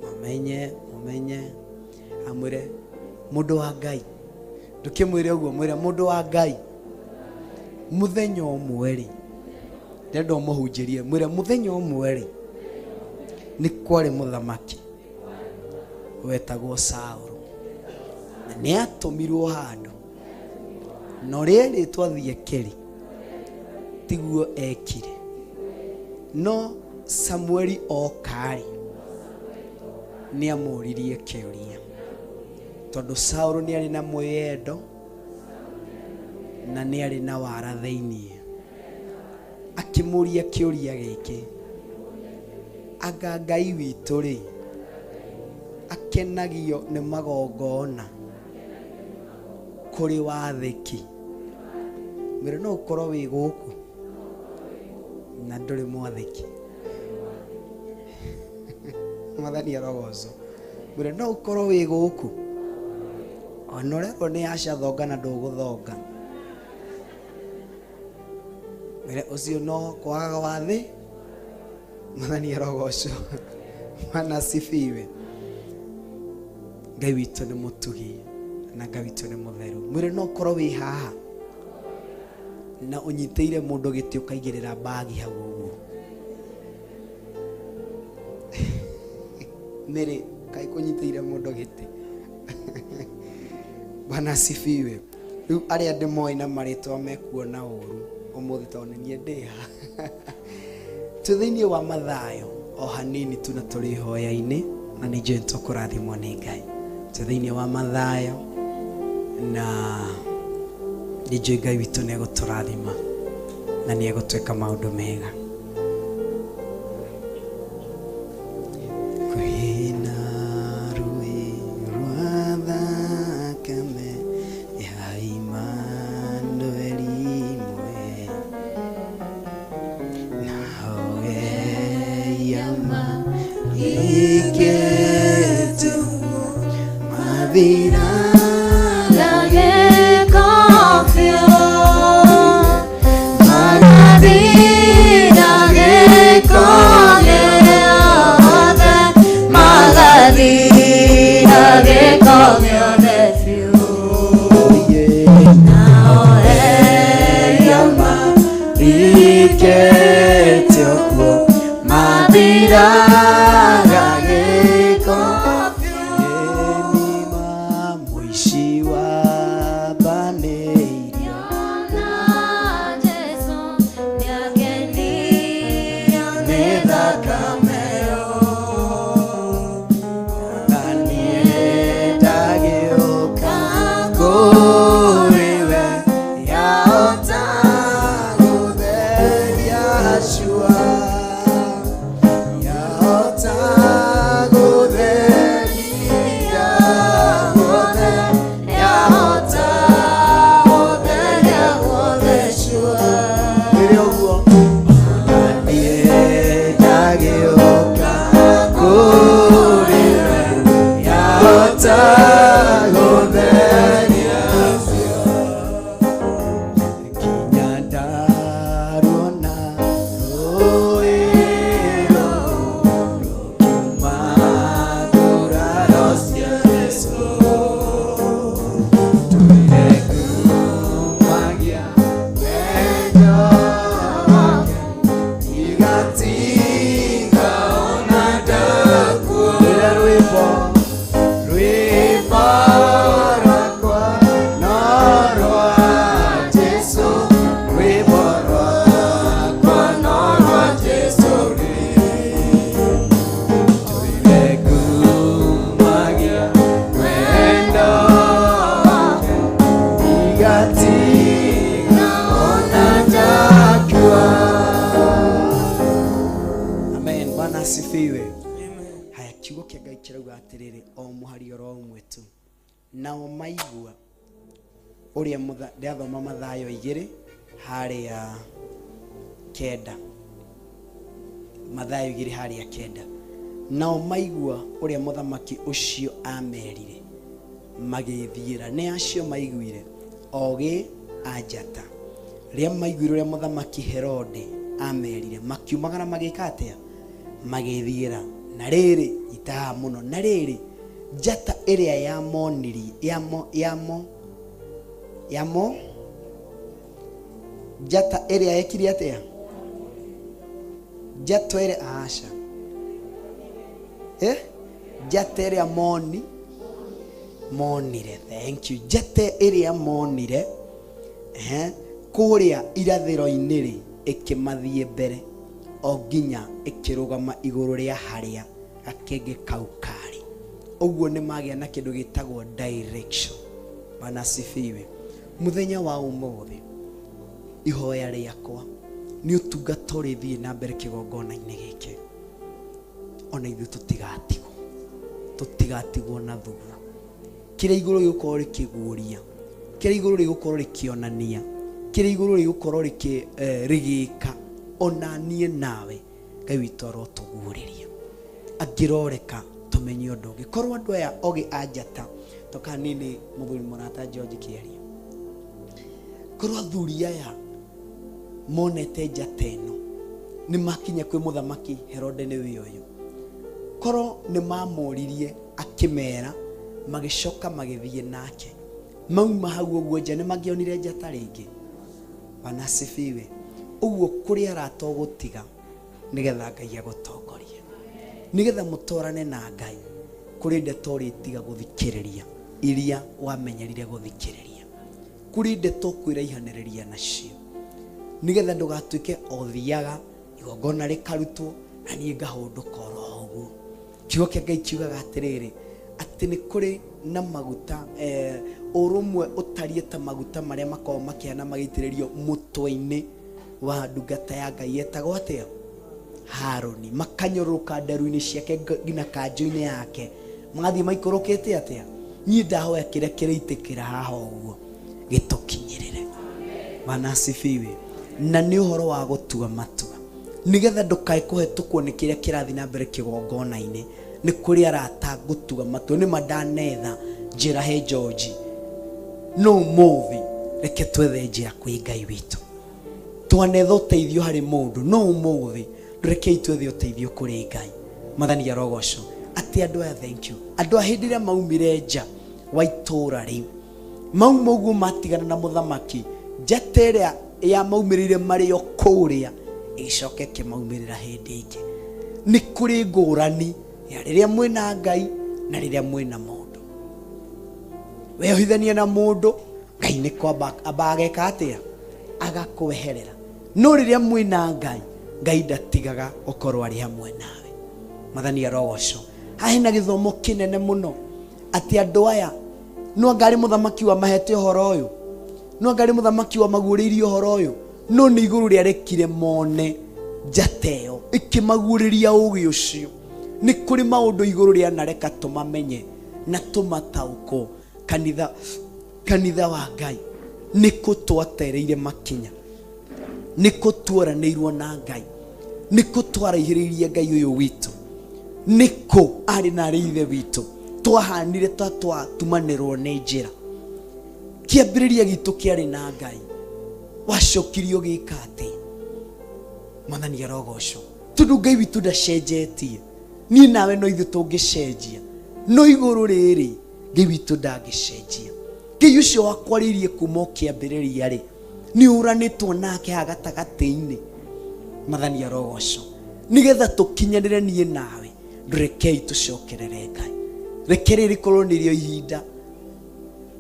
mũmenye, mũmenye. Amwĩre mũndũ wa Ngai, ndũkĩmwĩre ũguo, mwĩre mũndũ wa Ngai mũthenya ũmwe rĩ, ndĩrenda ũmũhunjĩrie, mwĩre mũthenya ũmwe rĩ, nĩ kwarĩ mũthamaki wetagwo Saũlũ na nĩ atũmirwo handũ, na ũrĩa erĩtwo athiĩ kĩrĩ tiguo ekire, no Samueli oka rĩ, nĩ amũririe kĩũria, tondũ Saũlũ nĩ arĩ na mwĩyendo na nĩ arĩ na wara thĩiniĩ. Akĩmũria kĩũria gĩkĩ, anga Ngai witũ rĩ akenagio nĩ magongona kũrĩ wathĩki? Mwĩre no ũkorwo wĩ gũkũ na ndũrĩ mwathĩki. Mwathani arogocwo. Mwĩre no ũkorwo wĩ gũkũ ona ũrerwo nĩ aca thonga na ndũgũthonga. Mwĩre ũcio no kwaga wathĩ. Mwathani arogocwo. Bwana asifiwe. Ngai witũ nĩ mũtugi na Ngai witũ nĩ mũtheru. Mwĩre no ũkorwo wĩ haha na ũnyitĩire mũndũ gĩtĩ ũkaigĩrĩra mbagi hau ũguo. Nĩrĩ kaĩ kũnyitĩire mũndũ gĩtĩ? Bwana asifiwe. Rĩu arĩa ndĩmoĩ na marĩtwa mekuona ũru ũmũthĩ tondũ nĩ niĩ ndĩ haha. Twĩ thĩinĩ wa Mathayo o hanini tu na tũrĩ ihoya-inĩ na nĩ njũĩ nĩtũkũrathimwo nĩ Ngai. Twĩ thĩinĩ wa Mathayo na nĩ njũĩ Ngai witũ nĩ egũtũrathima na nĩ egũtwĩka maũndũ mega. Kwĩna rũĩ rwa thakame ya Imanueli mwe, nawe yama iketu mathira Mathira. Asifiwe. Haya, kiugo kĩa Ngai kĩrauga atĩrĩrĩ, o mũhari oro ũmwe tu. Nao maigua ũrĩa ndĩrathoma Mathayo 2 harĩa 9. Mathayo 2 harĩa 9. Nao maigua ũrĩa mũthamaki ũcio amerire, magĩthiĩra. Nĩ acio maiguire ogĩ a njata. Rĩrĩa maiguire ũrĩa mũthamaki Herode amerire, makiumagara magĩka atĩa? Magĩthiĩra. Na rĩrĩ, itaha mũno. Na rĩrĩ, njata ĩrĩa yamoniri, yamo, yamo, yamo, njata ĩrĩa yekire atĩa? Njata ĩrĩa, aca. Njata ĩrĩa monire, thank you. Njata ĩrĩa monire, kũrĩa irathĩro-inĩ rĩ, ĩkĩmathiĩ mbere o nginya ĩkĩrũgama igũrũ rĩa harĩa gakenge kau karĩ. Ũguo nĩ magĩa na kĩndũ gĩtagwo direction. Bwana asifiwe. Mũthenya wa ũmũthĩ, ihoya rĩakwa nĩ ũtungata ũrĩthiĩ na mbere kĩgongona-inĩ gĩkĩ, ona ithuĩ tũtigatigwo, tũtigatigwo na thutha. Kĩrĩa igũrũ gĩgũkorwo rĩkĩguũria, kĩrĩa igũrũ rĩgũkorwo rĩkĩonania, kĩrĩa igũrũ rĩgũkorwo rĩgĩka, ona niĩ nawe Ngai witũ arotũguũrĩria. Angĩroreka tũmenye ũndũ ũngĩ. Korwo andũ aya ogĩ a njata, toka nini mũthuri mũrata George Kĩaria, korwo athuri aya monete njata ĩno nĩ makinya kwĩ mũthamaki Herode nĩwe ũyũ, korwo nĩ mamũririe akĩmera, magĩcoka magĩthiĩ nake, mauma hau ũguo nja nĩ mangĩonire njata rĩngĩ. Bwana asifiwe. Ũguo kũrĩ arata ũgũtiga nĩgetha Ngai agũtongorie, nĩgetha mũtwarane na Ngai, kũrĩ ndeto ũrĩtiga gũthikĩrĩria iria wamenyerire gũthikĩrĩria, kũrĩ ndeto ũkwĩraihanĩrĩria nacio, nĩgetha ndũgatuĩke o thiaga igongona rĩkarutwo na niĩ ngahũndũka oro ũguo. Kiugo kĩa Ngai kiugaga atĩrĩrĩ, atĩ nĩ kũrĩ na maguta, ũrũmwe ũtariĩ ta maguta marĩa makoragwo makĩhana magĩitĩrĩrio mũtwe-inĩ wa ndungata ya Ngai yetagwo atĩa? Harũni. Makanyũrũrũka nderu-inĩ ciake nginya kanjũ-inĩ yake, magathiĩ maikũrũkĩte atĩa? Niĩ ndahoya kĩrĩa kĩrĩitĩkĩra haha ũguo gĩtũkinyĩrĩre. Bwana asifiwe. Na nĩ ũhoro wa gũtua matua, nĩgetha ndũkae kũhetũkwo nĩ kĩrĩa kĩrathiĩ na mbere kĩgongona-inĩ. Nĩ kũrĩ arata ngũtua matua, nĩ ma ndanetha njĩra he George, no ũmũthĩ reke twethe njĩra kwĩ Ngai witũ. Twanetha ũteithio harĩ mũndũ, no ũmũthĩ rekei twethe ũteithio kũrĩ Ngai. Mwathani arogocwo. Atĩ andũ aya, thank you, andũ a hĩndĩ ĩrĩa maumire nja wa itũũra rĩu, mauma ũguo matigana na mũthamaki, njata ĩrĩa yamaumĩrĩire marĩ o kũrĩa ĩgĩcoka ĩkĩmaumĩrĩra hĩndĩ ĩngĩ. Nĩ kũrĩ ngũrani ya rĩrĩa mwĩna Ngai na rĩrĩa mwĩna mũndũ. Weyohithania na mũndũ, Ngai nĩ kwamba amba ageka atĩa? Agakweherera. No rĩrĩa mwĩna Ngai, Ngai ndatigaga gũkorwo arĩ hamwe nawe. Mwathani arogocwo. Haha hena gĩthomo kĩnene mũno, atĩ andũ aya no anga arĩ mũthamaki wamahete ũhoro ũyũ, no anga arĩ mũthamaki wamaguũrĩirie ũhoro ũyũ, no nĩ igũrũ rĩarekire mone njata ĩyo ĩkĩmaguũrĩria ũũgĩ ũcio. Nĩ kũrĩ maũndũ igũrũ rĩanareka tũmamenye na tũmataũkwo. Kanitha wa Ngai nĩ kũ twatereire makinya, nĩ kũ tuoranĩirwo na Ngai, nĩ kũ twaraihĩrĩirie Ngai ũyũ witũ, nĩ kũ arĩ na arĩ ithe witũ twahanire ta twatumanĩrwo nĩ njĩra. Kĩambĩrĩria gitũ kĩarĩ na Ngai, wacokirio gĩka atĩa? Mwathani arogocwo. Tondũ Ngai witũ ndacenjetie, niĩ nawe no ithuĩ tũngĩcenjia, no igũrũ rĩrĩ Ngai witũ ndangĩcenjia. Ngai ũcio wakwarĩirie kuma o kĩambĩrĩria rĩ, nĩ ũranĩtwo nake haha gatagatĩ-inĩ. Mwathani arogocwo. Nĩgetha tũkinyanĩre niĩ nawe, ndũrekei tũcokerere Ngai. Reke rĩrĩ rĩkorwo nĩrĩo ihinda.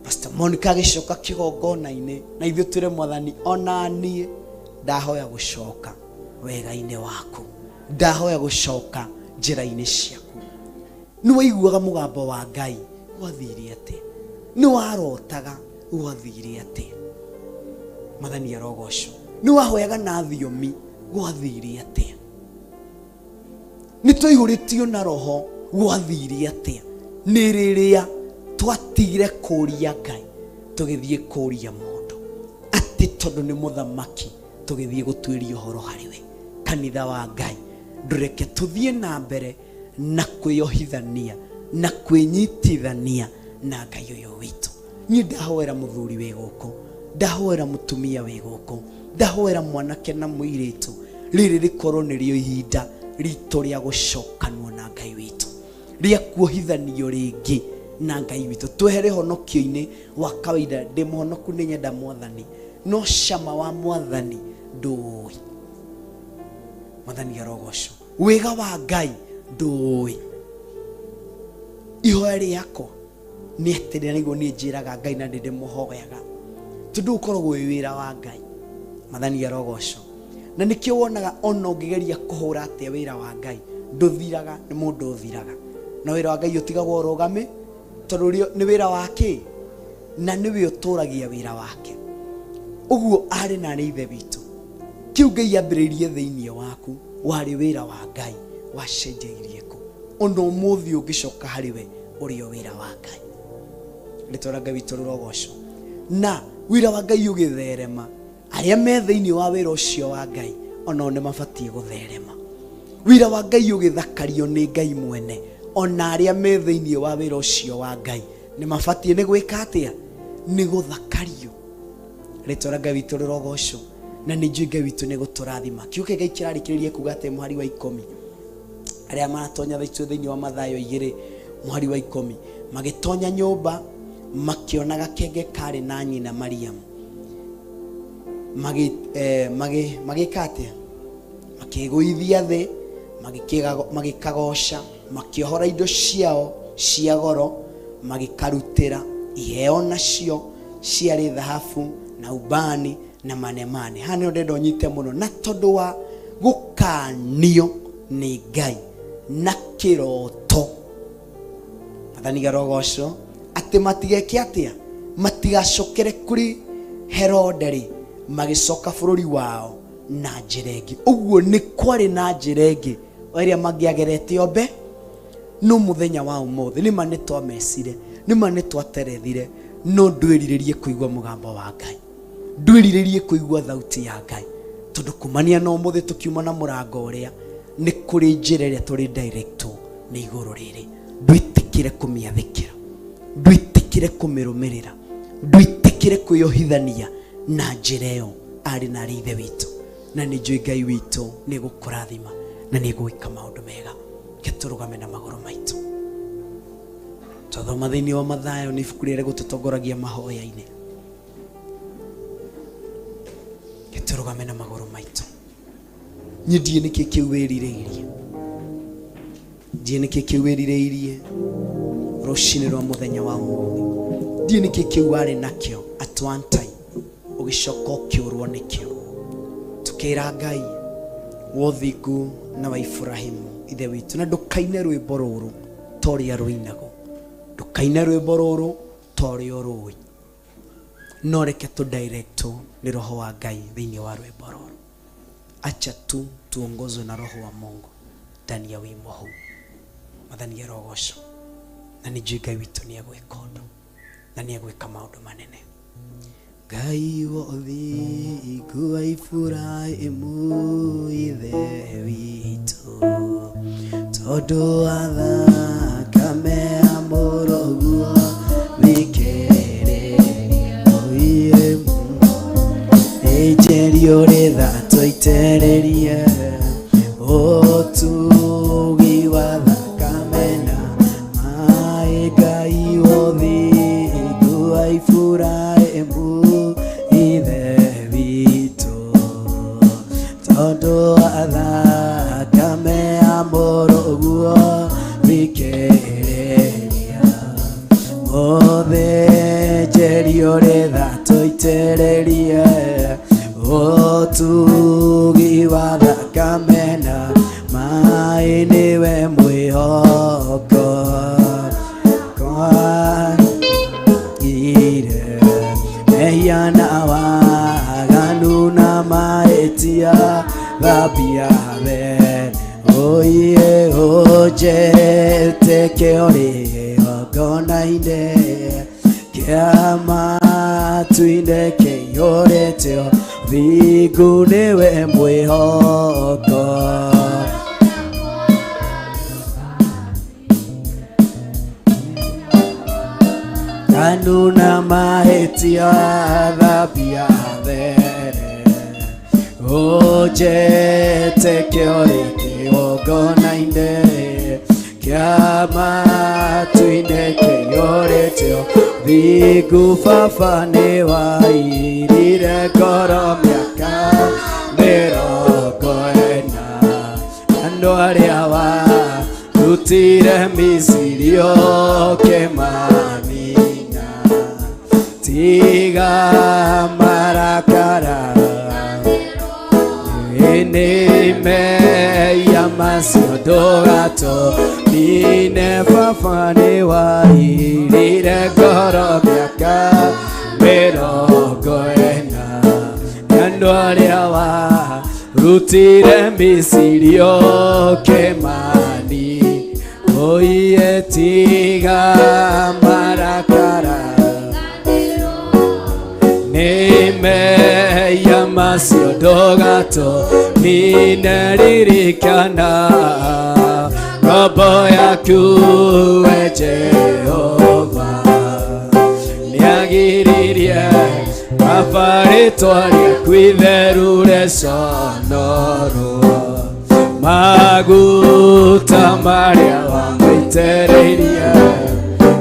Pastor Monica agĩcoka kĩgongona-inĩ, na ithuĩ twĩre Mwathani, ona niĩ ndahoya gũcoka wega-inĩ waku, ndahoya gũcoka njĩra-inĩ ciaku. Nĩ waiguaga mũgambo wa Ngai, gwathire atĩa? Nĩ warotaga, gwathire atĩa? Mwathani arogocwo. Nĩ wahoyaga na thiomi, gwathire atĩa? Nĩ twaihũrĩtio na roho gwathire atĩa? Nĩ rĩrĩa twatigire kũria Ngai tũgĩthiĩ kũria mũndũ atĩ tondũ nĩ mũthamaki tũgĩthiĩ gũtuĩria ũhoro harĩ we. Kanitha wa Ngai, ndũreke tũthiĩ na mbere na kwĩyohithania na kwĩnyitithania na Ngai ũyũ witũ. Niĩ ndahoera mũthuri wĩ gũkũ, ndahoera mũtumia wĩ gũkũ, ndahoera mwanake na mũirĩtu, rĩrĩ rĩkorwo nĩrĩo ihinda ritũ rĩa gũcokanwo na Ngai witũ, rĩa kuohithanio rĩngĩ na Ngai witũ. Twehere honokio-inĩ wa kawaida, ndĩ mũhonoku nĩ nyenda mwathani, no cama wa mwathani ndũĩ. Mwathani arogocwo. Wega wa Ngai ndũĩ. Ihoya rĩakwa nĩ atĩrĩ, na nĩguo niĩ njĩraga Ngai na ndĩndĩmũhoyaga, tondũ ũkoragwo wĩ wĩra wa Ngai. Mwathani arogocwo. Na nĩkĩo wonaga ona ũngĩgeria kũhũra atĩa wĩra wa Ngai ndũthiraga, nĩ mũndũ ũthiraga. Na wĩra wa Ngai ũtigagwo ũrũgame, tondũ nĩ wĩra wa kĩ? Na nĩwe ũtũragia wĩra wake. Ũguo arĩ na arĩ ithe witũ. Kĩu Ngai ambĩrĩirie thĩinĩ waku warĩ wĩra wa Ngai, wacenjeirie kũ? Ona ũmũthĩ ũngĩcoka harĩ we ũrĩ o wĩra wa Ngai. Rĩtwa rĩa Ngai witũ rĩrogocwo. Na wĩra wa Ngai ũgĩtherema, arĩa me thĩinĩ wa wĩra ũcio wa Ngai onao nĩ mabatiĩ gũtherema. Wĩra wa Ngai ũgĩthakario nĩ Ngai mwene, ona arĩa me thĩinĩ wa wĩra ũcio wa Ngai nĩ mabatiĩ nĩ gwĩka atĩa? Nĩ gũthakario. Rĩtwa rĩa Ngai witũ rĩrogocwo. Na nĩ njũĩ Ngai witũ nĩ gũtũrathima. Kiugo kĩa Ngai kĩrarĩkĩrĩria kuga atĩ mũhari wa 10, arĩa maratonya thaa thĩinĩ wa Mathayo 2 mũhari wa 10, magĩtonya nyũmba makĩona gakenge karĩ na nyina Mariamu, magĩka atĩa? Makĩgũithia thĩ, magĩkagoca, makĩohora indo ciao cia goro, magĩkarutĩra iheo nacio ciarĩ thahabu na ubani na manemane. Haha nĩho ndĩrenda ũnyite mũno, na tondũ wa gũkanio nĩ Ngai na kĩroto, Mwathani arogocwo, atĩ matigeke atĩa? Matigacokere kũrĩ Herode rĩ, magĩcoka bũrũri wao na njĩra ĩngĩ. Ũguo nĩ kwarĩ na njĩra ĩngĩ ĩrĩa mangĩagerete ombe. No mũthenya wa ũmũthĩ nĩma nĩ twamecire, nĩma nĩ twaterethire, no ndwĩrirĩrie kũigua mũgambo wa Ngai, ndwĩrirĩrie kũigua thauti ya Ngai, tondũ kumania na ũmũthĩ tũkiuma na mũrango ũrĩa nĩ kũrĩ njĩra ĩrĩa tũrĩ directwo nĩ igũrũ rĩrĩ. Ndwĩtĩkĩre kũmĩathĩkĩra, ndwĩtĩkĩre kũmĩrũmĩrĩra, ndwĩtĩkĩre kwĩyohithania na njĩra ĩyo arĩ na arĩ ithe witũ. Na nĩ njũĩ Ngai witũ nĩ gũkũrathima na nĩ gwĩka maũndũ mega. Reke tũrũgame na magũrũ maitũ. Twathoma thĩinĩ wa Mathayo, nĩ ibuku rĩrĩa rĩgũtũtongoragia mahoya-inĩ. Reke tũrũgame na magũrũ maitũ. Niĩ ndiĩ nĩkĩ kĩu wĩrirĩirie, ndiĩ nĩkĩ kĩu wĩrirĩirie rũcinĩ rwa mũthenya wa ũmũthĩ, ndiĩ nĩkĩ kĩu warĩ nakĩo at one time ũgĩcoka ũkĩũrwo nĩkĩo. Tũkĩra Ngai wa ũthingu na wa Ibrahimu ithe witũ, na ndũkaine rwĩmbo rũrũ ta ũrĩa rũinagwo, ndũkaine rwĩmbo rũrũ ta ũrĩa ũrũĩ, no reke tũ directwo nĩ roho wa Ngai thĩinĩ wa rwĩmbo rũrũ. Acha tu tuongozwe na roho wa Mungu ndani ya wimbo huu. Mwathani arogocwo. Na nĩ njũĩ Ngai witũ nĩ egwĩka ũndũ na nĩ egwĩka maũndũ manene. Ngai wa ũthingu wa Ibrahimu ithe witũ, tondũ wa thakame ya mũrũguo wĩkĩrĩria ũiye ĩnjerio rĩtha tũitĩrĩrie ũtugi wa thakame na maĩ. Ngai wa ũthingu wa Ibrahimu ithe witũ, tondũ wa thakame ya mũrũguo wĩkĩrĩria mũthĩnjĩri ũrĩtha tũitĩrĩrie ũtugi wa thakame na maĩ, nĩwe mwĩhoko kwa ire mehia na waganu na mahĩtia, thambia there Oye ojete keore ogonainde Kiama tuinde keyorete Thingu nĩwe mwĩhoko. Kanuna mahĩtia thambia there Ojete kĩori kĩgongonaine Kĩa matu-inĩ kĩiyũrĩte Thingu baba nĩwairire ngoro mĩaka 40. Andũ arĩa warutire Misiri ũkĩmanina Tiga marakara Nĩmeia macio ndũgatũnine Baba nĩwairire ngoro mĩaka 40. Andũ arĩa warutire Misiri ũkĩmani Oiye tiga marakara Nĩmeia macio ndũgatũnine Ririkana ngombo yaku we Jehova Nĩagiririe Baba rĩtwa rĩaku itheru rĩconorwo Maguta marĩa wamũitĩrĩirie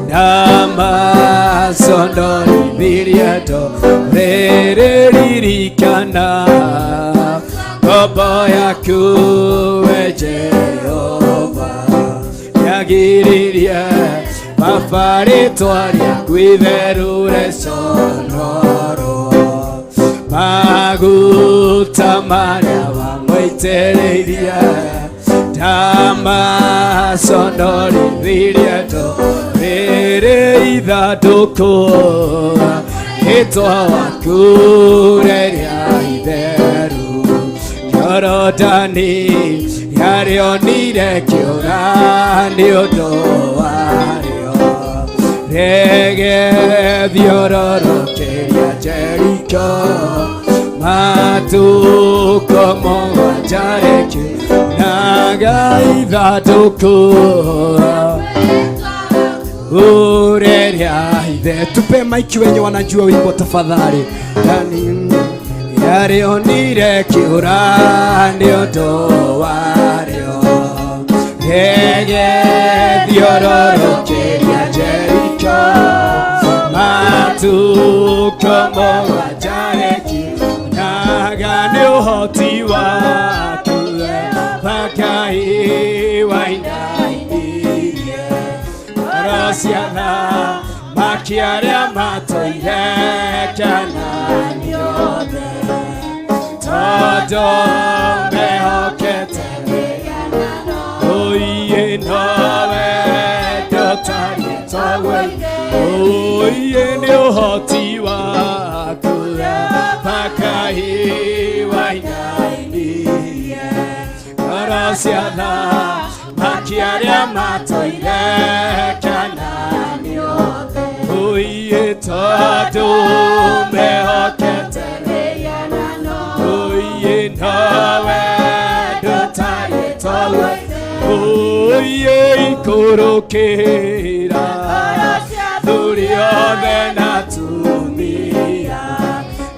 Ndamaconorithirie ndũrĩrĩ ririkana ngombo yaku we Jehova Nĩagiririe Baba rĩtwa rĩaku itheru rĩconorwo Maguta marĩa wamũitĩrĩirie Ndamaconorithirie ndũrĩrĩ ithandũkũ Rĩtwa waku rĩrĩa itheru Jorodani yarĩonire kĩũra nĩ ũndũ warĩo Rĩgĩthiũrũrũkĩria Jeriko Matukũ mũgwanja rĩkiunaga ithandũkũ Ureria ithe. Tupe maiki wenye wanajua wimbo tafadhali. Yarĩonire kĩũra nĩ ũndũ warĩo Rĩgĩthiũrũrũkĩria Jeriko Matukũ mũgwanja rĩkiunaga nĩ ũhoti waku Ngai wainainirie Ngoro ciana makiarĩa matũire Kanaani othe Tondũ mehokete Oiye nowe ndũtariĩ tawe Oiye nĩ ũhoti waku Ngai wainainirie Ngoro ciana makiarĩa matũire Kanaani othe Oiye tondũ mehokete Oiye nowe ndũtariĩ tawe Oiye ikũrũkĩra Athuri othe na atumia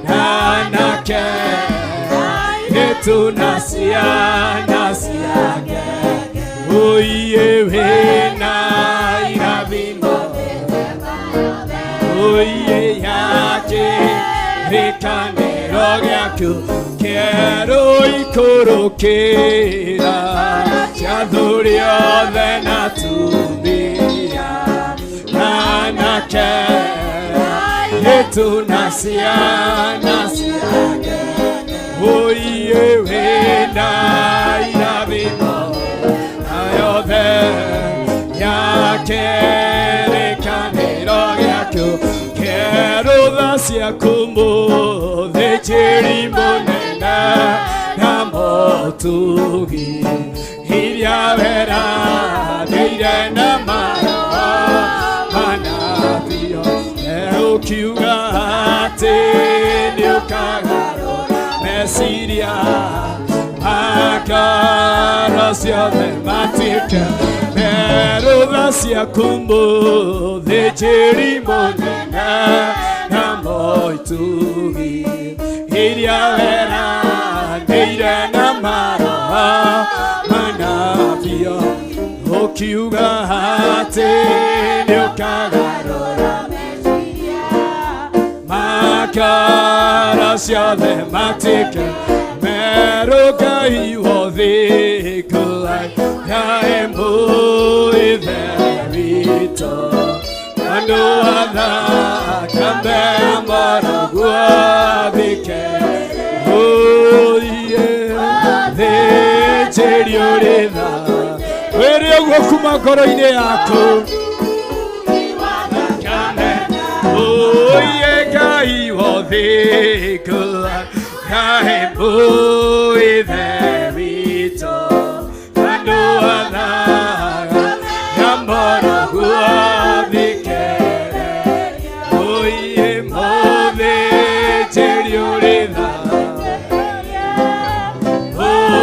na anake Yetu na ciana ciake Oiye wĩna irathimo Oiye yake Rĩkanĩro gĩaku kĩerũ ikũrũkĩra Cia athuri othe na atumia na anake Yetu na ciana ciake Oiye wĩna irathimo yothe yake Rĩkanĩro gĩaku kĩerũ tha ciaku mũthĩnjĩri mũnene na mũtugi Iria weranĩire na marũa manabio ũkiuga atĩ nĩũkagarũra meciria makara ciothe matuĩke merũtha ciaku mũthĩnjĩri mũnene na moitugi iria weranĩire na marũa manabio ũkiuga atĩ nĩũkagarũra makara ciothe matuĩke merũ Ngai wothe Ngai mũithe witũ andũ athakame moroguo thike ũiye thĩnjĩri ũrĩ tha wĩre ũguo kuma ngoro-inĩ yaku Oye Ngai wothe Ngai mũithe witũ andũ athaga moroguo thikere oye mũthĩnjĩri ũrĩ tha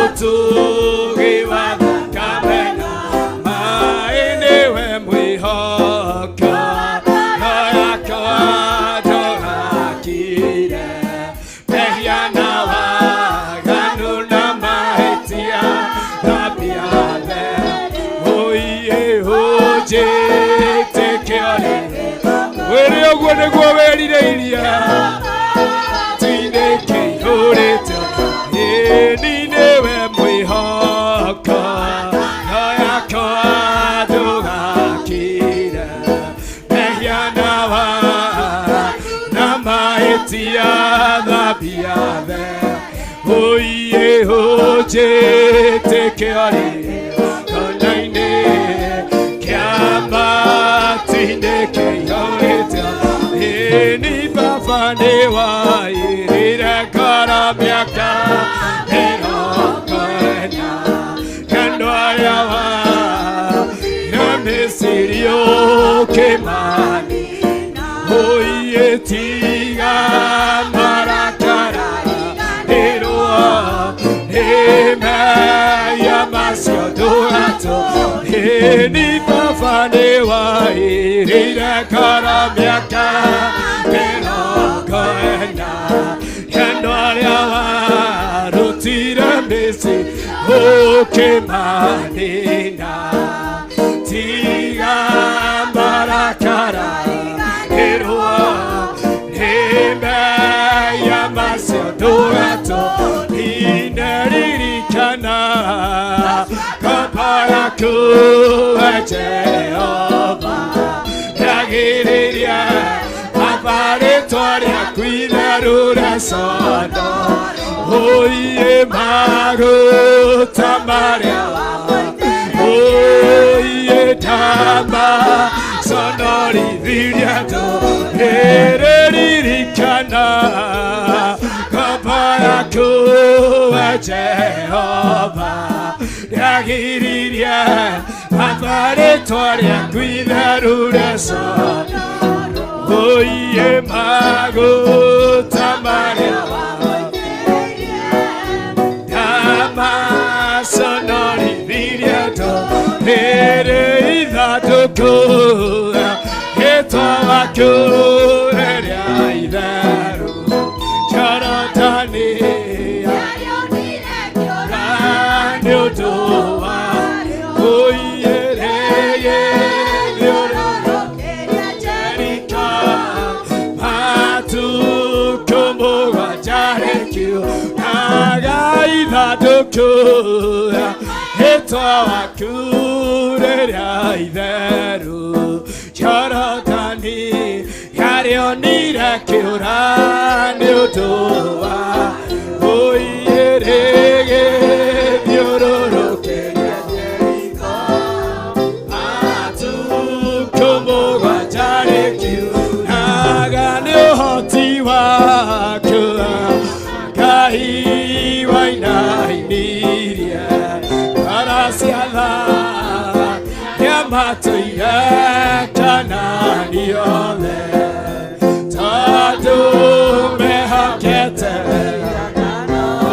ũtugi wa thakame na maĩ nĩwe mwĩhoka yakwa ndũgakire mehia na waganu na mahĩtia thambia oiye ũnjĩtĩke ũrĩ wĩre ũguo nĩguo wĩrirĩirie tinĩ kĩihũrĩte ĩni nĩwe mwĩhoka yakwa ndũgakire mehia na wa na mahĩtia thambia the oiye ũnjĩtĩke ũrĩ kona-inĩ kĩamati-inĩ kĩihũrĩte ĩni baba nĩwairire ngoro mĩaka mĩrongo ĩna andũ arĩa wa na Misiri ũkĩmani oiye tiga marakara ĩrũa nĩmeya macio ndũgatũ ĩni baba nĩwairire ngoro mĩaka mĩrongo ĩna andũ arĩa warutire Misiri ũkĩmanina tiga marakara ĩrũa nĩmeya macio ndũgatũ ineririkana ngombo yaku we Jehova yagĩrĩria baba rĩtwa rĩaku itheru rĩcondo oiye maguta marĩa oiye tamba sonorithirie andũ ĩrĩririkana ngombo yaku we Jehova yagĩrĩria baba rĩtwa rĩaku itheru rĩcondo oiye maguta marĩa Tamasonorithirie andũ rĩrĩ ithandũkũ rĩtwa waku rĩrĩa itheru Jorodani nĩ ũndũ wa ũiyĩrĩye Jeriko matukũ mũgwanja rĩkiugaga ithandũkũ rĩtwa waku rĩrĩa itheru Jorodani yarĩonire kĩũra nĩ ũndũ wa ũiyĩrĩgĩ thiũrũrũkĩria Jeriko matukũ mũgwanja rĩkiugaga nĩ ũhoti waku Ngai wainainirie ngoro cia matũire Kanaani othe tondũ mehokete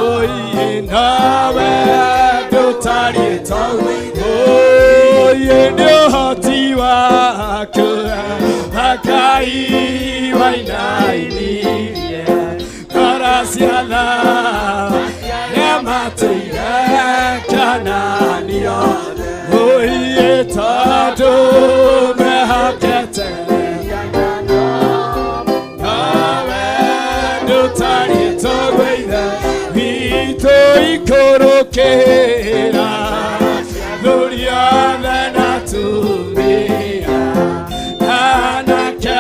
Oye nawe ndũtariĩ taguo Oye nĩ ũhoti waku Ngai wainainirie ngoro ciothe arĩa matũire Kanaani othe Oye tondũ mehokete nawe ndũtariĩ taguo Ithe witũ ikũrũkĩra thuri othe na atumia anake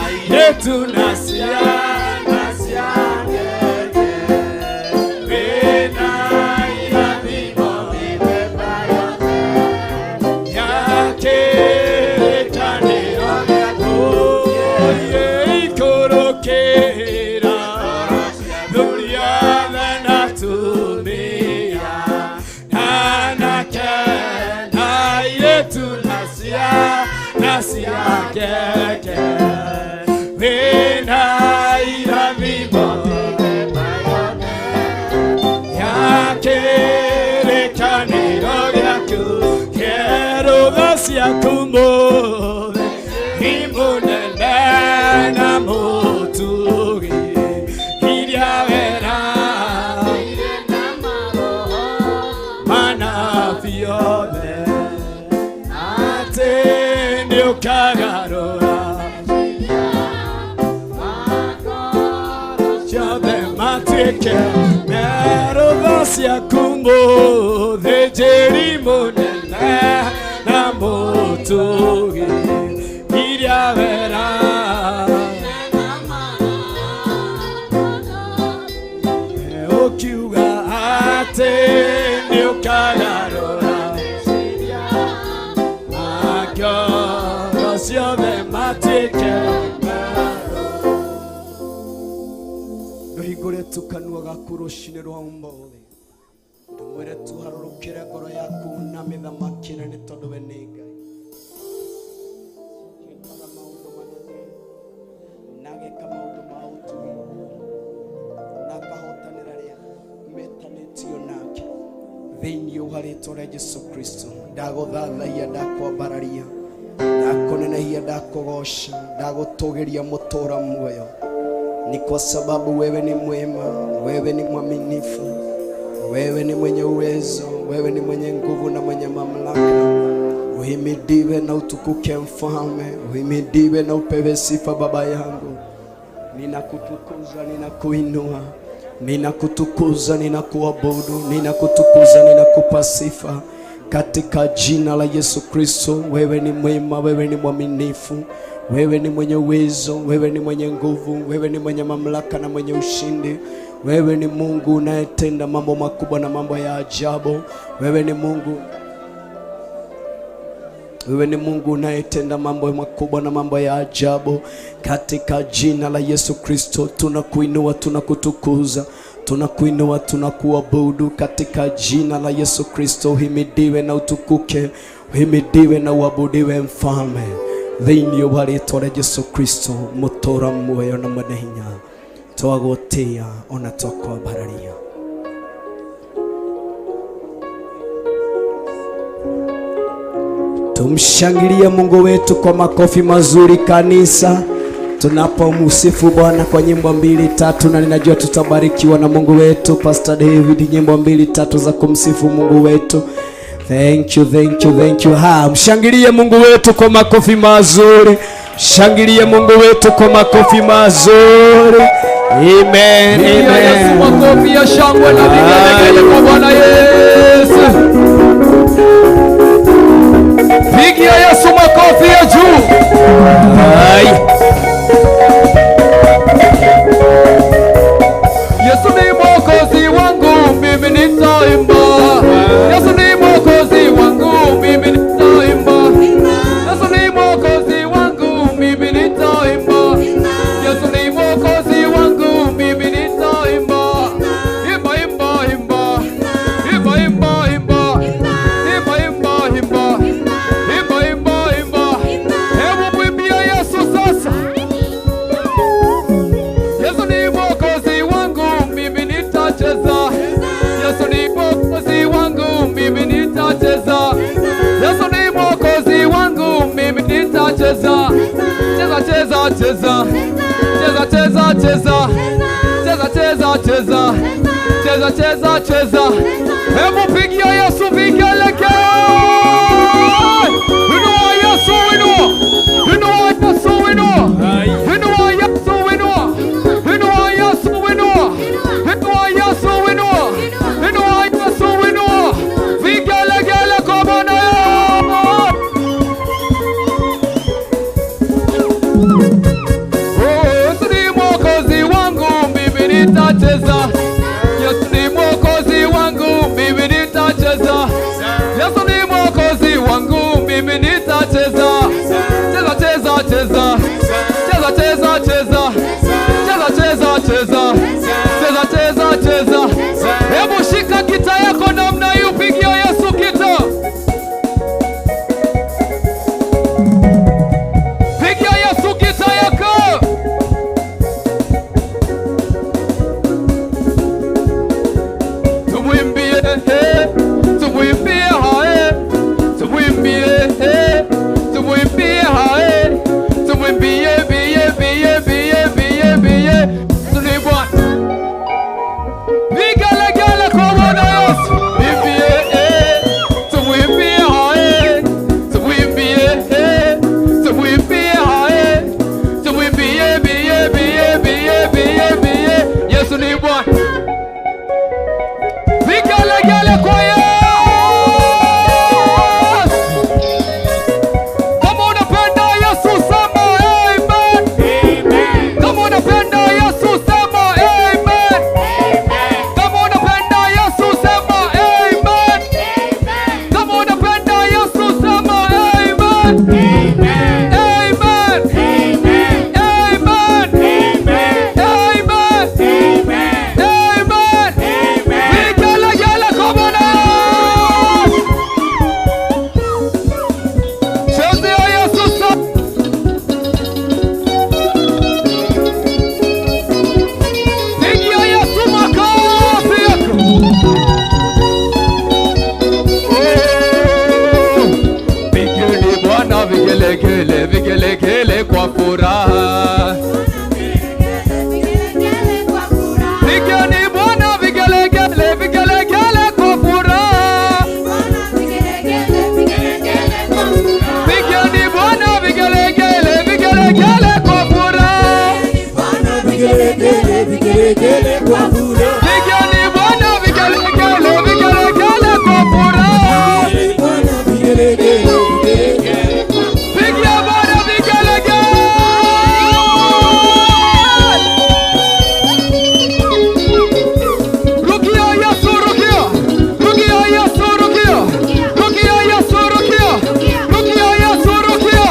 airĩtu na ciana cia ngenge wĩna irathimo mĩthemba yothe ya kĩrĩkanĩro Oye ikũrũkĩra thuri othe na atumia anake na airĩtu na ciana cia ngenge wĩna irathimo mĩthemba yothe ya kĩrĩkanĩro gĩaku kĩerũtha ciaku mũthĩ nĩ mũnene na mũtugi iria wera manabii othe atĩ nĩũkagarũra ciothe matuĩke merũtha ciaku mũthĩnjĩri mũnene na mũtugi iria wera ũkiuga atĩ nĩũkagarũra ngoro ciothe matuĩke Ndũhingũre tu kanua gaku rũcinĩ rwa ũmũthĩ ndũmwĩre tu harũrũkĩre ngoro yaku na mĩthamakĩre nĩ tondũ we nĩ Ngai ekaga maũndũ manene na ageka maũndũ ma ũtugi na akahotanĩra arĩa metanĩtio nake thĩinĩ wa rĩtwa rĩa Jesũ Kristo. Ndagũthathaiya, ndakwambararia, ndakũnenehia, ndakũgoca, ndagũtũgĩria mũtũra muoyo ni kwa sababu wewe ni mwema, wewe ni mwaminifu, wewe ni mwenye uwezo, wewe ni mwenye nguvu na mwenye mamlaka. Uhimidiwe na utukuke Mfalme, uhimidiwe na upewe sifa Baba yangu. Ninakutukuza, ninakuinua, ninakutukuza, ninakuabudu, ninakutukuza, ninakupa sifa katika jina la Yesu Kristo. Wewe ni mwema, wewe ni mwaminifu, wewe ni mwenye uwezo, wewe ni mwenye nguvu, wewe ni mwenye mamlaka na mwenye ushindi. Wewe ni Mungu unayetenda mambo makubwa na mambo ya ajabu. Wewe ni Mungu, wewe ni Mungu unayetenda mambo makubwa na mambo ya ajabu. Katika jina la Yesu Kristo tunakuinua, tunakutukuza, tunakuinua, tunakuabudu katika jina la Yesu Kristo. Uhimidiwe na utukuke, uhimidiwe na uabudiwe Mfalme thĩinĩ wa rĩtwa rĩa Yesu Kristo mũtũra muoyo na mwene hinya twagũtĩĩa ona twakwambararia. Tumshangilie Mungu wetu kwa makofi mazuri kanisa, tunapomsifu Bwana kwa nyimbo mbili tatu, na ninajua tutabarikiwa na Mungu wetu. Pastor David, nyimbo mbili tatu za kumsifu Mungu wetu. Thank you, thank you, thank you. Ha, mshangilie Mungu wetu kwa makofi mazuri. Shangilie Mungu wetu kwa makofi mazuri. Amen, Pigia Yesu amen. makofi ya shangwe na vigelegele kwa Bwana Yesu. Pigia Yesu makofi ya juu. Ai. Yesu ni mwokozi wangu, mimi nitaimba. Yesu ni mwokozi wangu, mimi nitaimba. Yesu ni mwokozi wangu, mimi nitaimba. Yesu ni mwokozi wangu, mimi nitaimba. Imba, imba, imba. Imba, imba, imba. Imba, imba, imba. cheza. Cheza cheza cheza. Cheza cheza cheza. Cheza cheza cheza. Cheza cheza cheza. Hebu pigia Yesu vigelegele. Inua Yesu inua. Inua Yesu inua. Inua Yesu inua. Inua Yesu inua. Inua Yesu inua. Inua Yesu inua. Vigelegele kwa Bwana Yesu. Yesu ni Mwokozi wangu, mimi nitacheza. Yesu ni Mwokozi wangu, mimi nitacheza. Yesu ni Mwokozi wangu, mimi nitacheza. Cheza cheza cheza. Cheza cheza cheza. Cheza cheza cheza. Cheza cheza cheza. Hebu shika gita yako namna hii, upigie Yesu gita. Pigia Yesu gita yako. Tumwimbie, eh, tumwimbie hae, tumwimbie, eh, tumwimbie hae, tumwimbie bie bie bie bie bie. Tuni Bwana. Vigelegele kwa Bwana Yesu. Imbie, eh, tumwimbie hae, tumwimbie, eh, tumwimbie hae, tumwimbie bie bie bie bie bie. Yesu ni Bwana. Vigelegele kwa Yesu. Kama unapenda Yesu sema amen. Kama unapenda Yesu sema amen. Kama unapenda Yesu sema amen. Kama unapenda Yesu sema amen. Amen. Amen. Amen. Amen. Vigelegele kwa Bwana Yesu. Chezea Yesu sasa. Pigia Yesu makofi yako. Oh, pigeni Bwana vigelegele, vigelegele kwa furaha. Pigeni Bwana vigelegele, vigelegele kwa furaha. Pigeni Bwana vigelegele, vigelegele kwa furaha. Vigelegele, vigelegele kwa furaha. Pigeni Bwana vigelegele, vigelegele kwa furaha. Bwana vigelegele, vigelegele. Pigia Bwana vigelegele. Rukia Yesu, rukia. Rukia Yesu, rukia. Rukia Yesu, rukia. Rukia Yesu, rukia.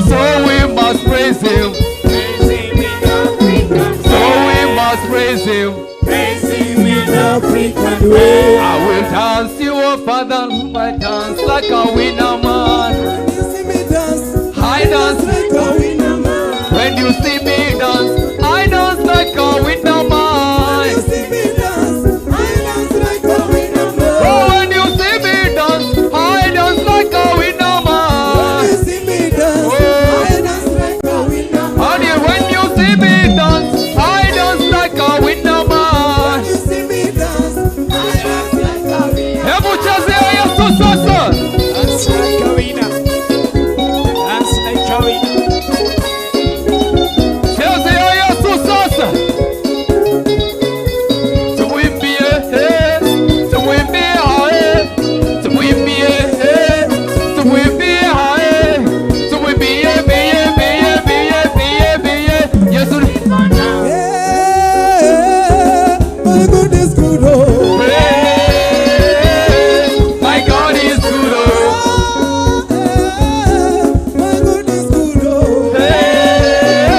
So we must praise him. So we must praise him. African way. I will dance you, oh Father, I dance like a winner man. You see me dance, I dance like a winner man. when you see me dance. I dance like a winner man. You see me dance, I dance like a winner man. Oh, when you see me dance, I dance like a winner man. You see me dance, I dance like a winner man. Honey, when you see me dance, I dance like a winner man. You see me dance, I dance like a winner. Hebu chezea Yesu sasa. Dance like a winner. Dance like a winner. Chezea Yesu sasa. Tumwimbie, eh, tumwimbie hae, tumwimbie, eh, tumwimbie hae, tumwimbie bie bie bie bie bie. Yesu ni Yeah, my God is good, oh. Hey, my God is good, oh. Yeah, my God is good, oh. Hey,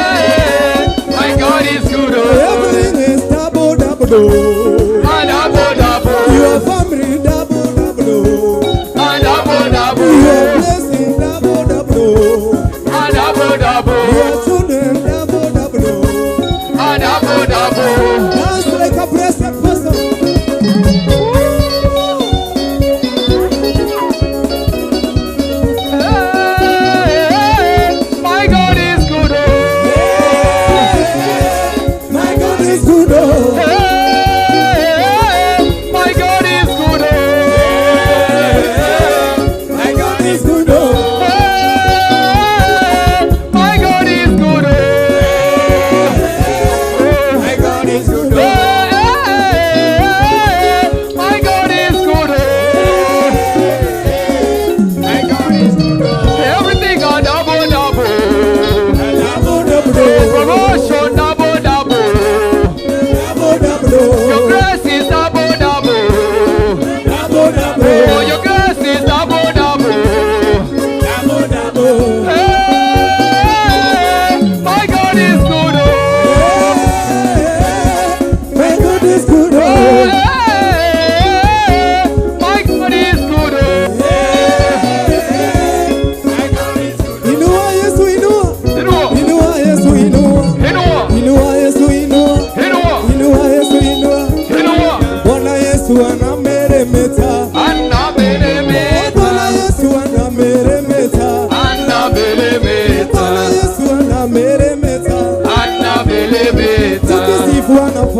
my God is good, oh. Everything is double, double, oh. And double, double, Your family double, double, oh. and double, double, Your blessing double, double, oh. and double, double, Your children double, double, oh. and double, double. Dance like a blessed person. Hey,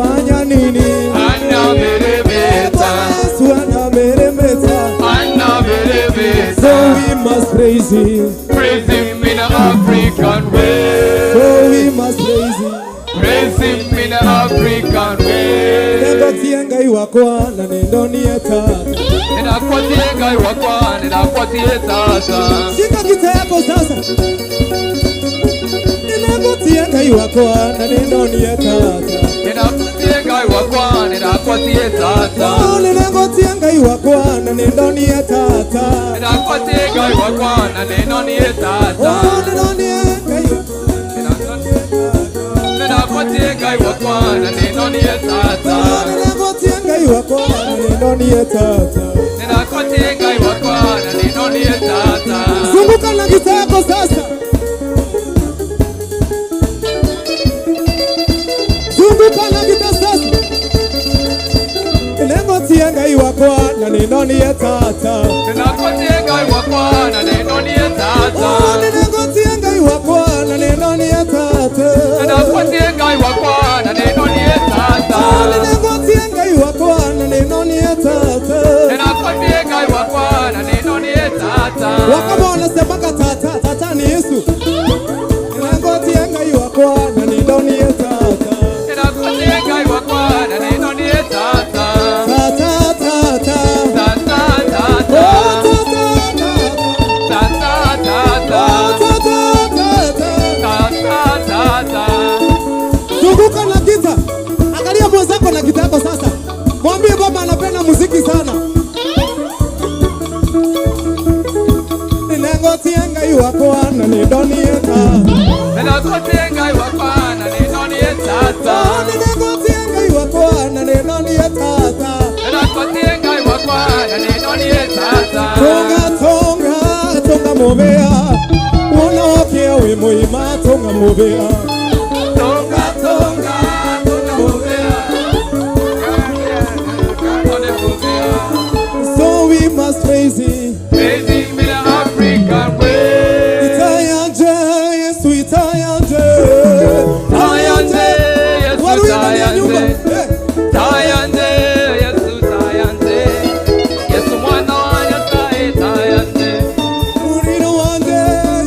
Anafanya nini? Anameremeta. Yesu anameremeta. Anameremeta. So we must praise him. Praise him in an African way. So we must praise him. Praise him in an African way. Nengotie Ngai wakwa na nindonie tata. Ninakuatie Ngai wakwa, ninakuatie tata. Shika gita yako sasa. Nengotie Ngai wakwa na nindonie tata. Ninakuatie Ngai wakwa, ninakuatie tata. Oh, nengotie Ngai wakwa na nindonie tata. Ninakuatie Ngai wakwa, na nindonie tata. Oh, nindonie Ngai wakwa. Ninakuatie Ngai wakwa, na nindonie tata. Nengotie Ngai wakwa na nindonie tata. Ninakuatie Ngai wakwa, na nindonie tata. Zunguka na gita yako sasa. Zunguka na gita sasa. Nengotie Ngai wakwa na nindonie tata. Ninakuatie Ngai wakwa, na nindonie tata. Oh, nengotie Ngai wakwa na nindonie tata. Ninakuatie Ngai wakwa, na nindonie tata. Oh, nengotie Ngai wakwa na nindonie tata. Ninakuatie Ngai wakwa, na nindonie tata. Wakama wanasemanga tata, tata ni Yesu. Nengotie Ngai wakwa na nindonie tata. Ninakuatie Ngai wakwa, na nindonie tata. Tata, tata. Tata, tata. Oh, tata, tata. Tata, tata. Oh, tata, tata. Tata, tata. Zunguka na gita. Angalia mwenzako na gita yako sasa. Mwambie baba anapenda muziki sana. Nengotie Ngai wakwa na nindonie tata. Ninakuatie Ngai wakwa, na nindonie tata. Oh, nengotie Ngai wakwa na nindonie tata. Ninakuatie Ngai wakwa, na nindonie tata. Tonga, tonga, tonga mubea. Wonokia wi muima tonga mubea. Tonga, tonga, tonga mubea. Tonga mubea. So we must praise him. Praise him in an African way. Itayanje, Yesu itayanje. Tayanje, Yesu Waruye ndani ya nyumba. tayanje. Eh. Tayanje, Yesu tayanje. Yesu mwana wa Nyasaye tayanje. Urino wanje,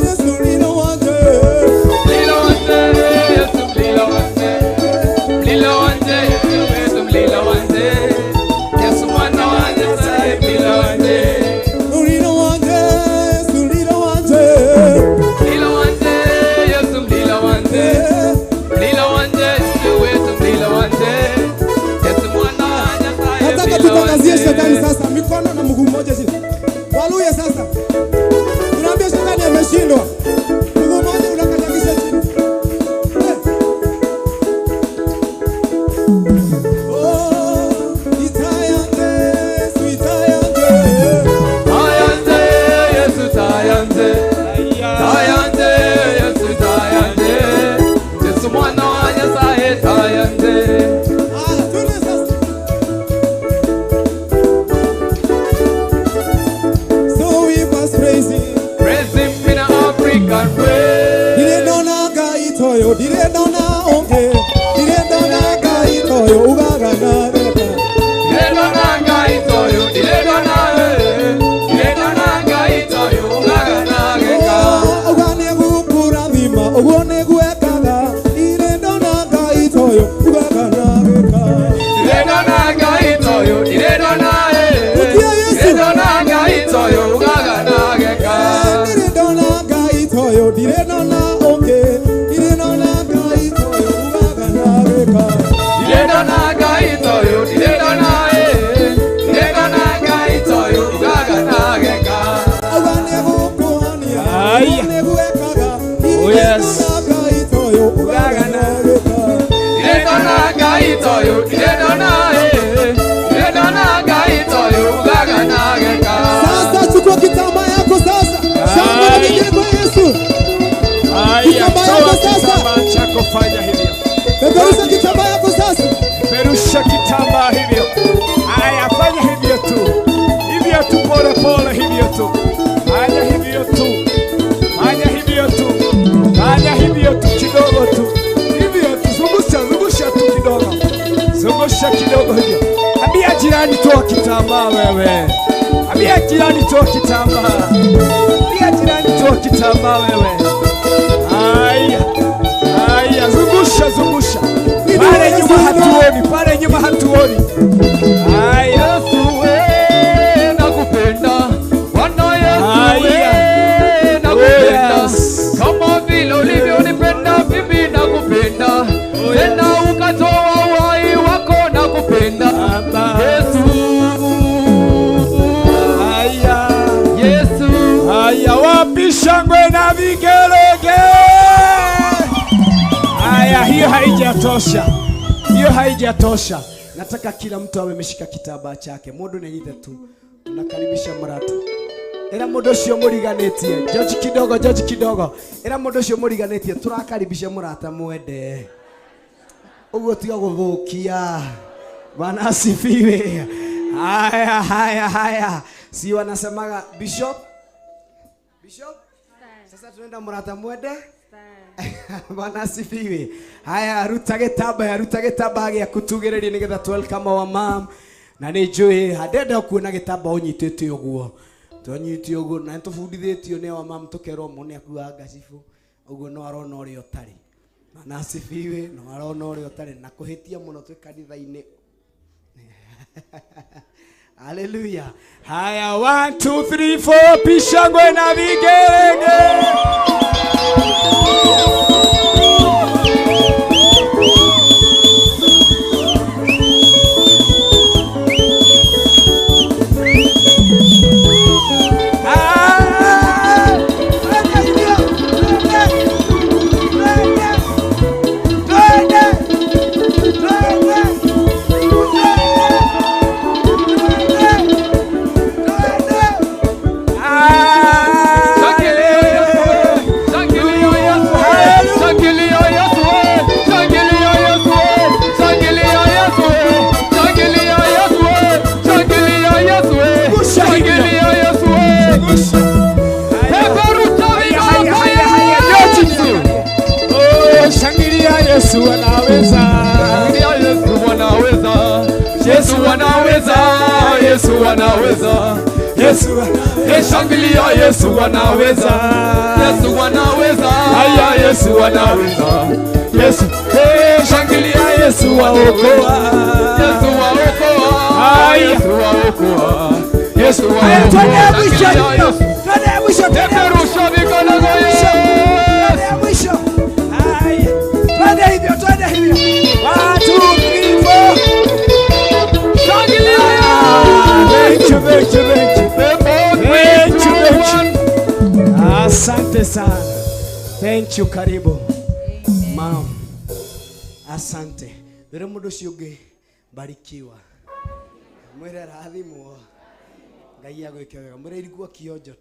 Yesu urino wanje. Mlilo wanje, Yesu mlilo wanje. Mlilo wanje, Yesu mlilo wanje. Yesu mwana wa Nyasaye mlilo wanje. Urino wanje, Yesu urino wanje. Mlilo wanje, Yesu mlilo wanje. Eh. Mlilo wanje, Yesu mlilo wanje. Yesu mwana wa Nyasaye Nataka mlilo tutangazie wanje. shetani sasa, mikono na mguu mmoja chini. Waluye sasa. Tunaambia shetani ameshindwa. Mguu mmoja unakanyagisha chini. Eh. Oh, itayanje, Yesu itayanje. Tayanje, Yesu tayanje. Tayanje, Yesu tayanje. Yesu mwana wa Nyasaye tayanje. Ah, twende sasa. So we must praise him. Praise him in an African way. Dire dona Ngai toyo, dire dona onge, dire dona Ngai toyo, ugaga na geka. Dire dona Ngai toyo, dire dona eh. Dire dona Ngai toyo, ugaga na geka. Oh, uga nĩgũkũrathima, ũguo nĩgwekaga, dire dona Ngai toyo, ugaga na geka. Dire dona Ngai toyo, dire dona eh. Rudia Yesu. Dire dona Ngai toyo, ugaga na geka. Dire dona Ngai toyo, dire dona onge, dire dona Ngai toyo, ugaga na geka. Dire dona Ngai toyo, dire dona eh. Dire dona Ngai toyo, ugaga na geka. Uga nĩgũkũhonia, Aya. ũguo nĩgwekaga, Oh, dire yes. dona Ngai toyo, ugaga na geka. Dire dona Ngai toyo, dire dona eh. Dire dona Ngai toyo, ugaga na geka. Sasa chukua kitambaa yako sasa. Shangwe na vigelegele kwa Yesu. Haya, Kitambaa toa yako sasa. kitambaa chako, fanya hivyo. Peperusha kitambaa yako sasa. Perusha kitambaa hivyo. Haya, fanya hivyo tu, hivyo tu, pole pole, hivyo tu. Fanya hivyo tu, fanya hivyo tu, fanya hivyo tu, kidogo tu, hivyo tu, zungusha, zungusha tu kidogo, Zungusha kidogo hivyo. Ambia jirani toa kitambaa wewe. Ambia jirani toa kitambaa. Ambia jirani toa kitambaa wewe. Haya. Haya, zungusha zungusha. Pale nyuma hatuoni, pale nyuma hatuoni. Haya. Yesu we nakupenda, Bwana Yesu we nakupenda, Yes. kama vile ulivyonipenda mimi nakupenda, tena ukatoa uhai wako nakupenda. Baba. Yesu, Haya. Yesu, Haya, wapi shangwe na vigelegele? Haya, hiyo haijatosha, hiyo haijatosha. Nataka kila mtu awe ameshika kitambaa chake. Mundu nĩ tu tunakaribisha mrata. Era mundu ucio muriganĩtie, George kidogo, George kidogo. Era mundu ucio muriganĩtie, turakaribisha murata mwende. Ũguo tiga gũthũkia. Bwana asifiwe. Haya, haya, haya. Si wanasemaga bishop? Bishop? Sasa tunaenda murata mwende. Bwana asifiwe. Haya, ruta gĩtambaya, ruta gĩtambaya gĩaku tugĩrĩrie nĩgetha tu welcome our mom. Na nĩ njũĩ ndenda kuona gĩtambaya ũnyitĩte ũguo. Twanyite ũguo na nĩtũbundithĩtio nĩ our mom tũkerwo mũndũ nĩakuaga ngacibũ. Ũguo no arona ũrĩa ũtarĩ. Bwana asifiwe, no arona ũrĩa ũtarĩ na kũhĩtia mũno twĩ kanitha-inĩ. Haleluya. Haya, 1 2 3 4, pishangwe na vigelegele. Ah! Shangilia Yesu, shangilia Yesu, shangilia Yesu, shangilia Yesu, shangilia Yesu, shangilia Yesu, shangilia Yesu, shangilia Yesu. Peperusha mikono Yesu. Oh, shangilia Yesu anaweza. Shangilia Yesu anaweza. Yesu anaweza, Yesu anaweza. Yesu Shangilia Yesu anaweza. Yesu anaweza. Haya Yesu anaweza. Yesu, hey, shangilia Yesu waokoa. Yesu waokoa. Haya. Yesu waokoa. Yesu Haya, waokoa. twende ya mwisho Shangilia hiyo. Yesu. Twende ya mwisho, twende ya mwisho. Peperusha mikono kwa Yesu. Twende ya mwisho. Haya. Twende hivyo, twende hivyo. 1 2 3 4. Shangilia Thank you, thank you, thank you. Thank you, thank you. Yesu. Asante sana. Thank you, karibu. Mom. Asante. Wĩre mũndũ ũcio ũngĩ barikiwa. Mwĩre rathimwo. Ngai agwĩke wega. Mwĩre irigua kionjo.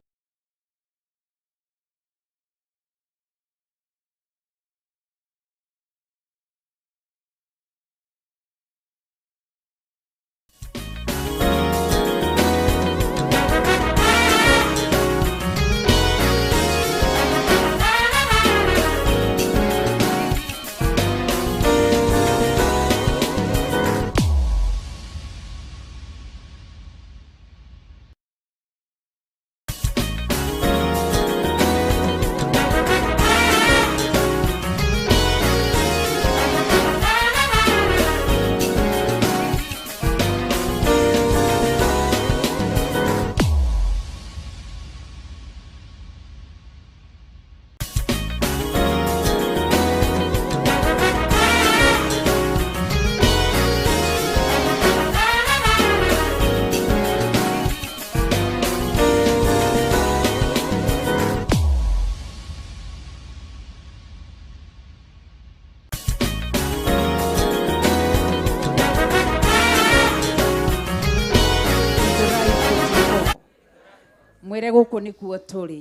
Mwĩre gũkũ nĩkuo tũrĩ,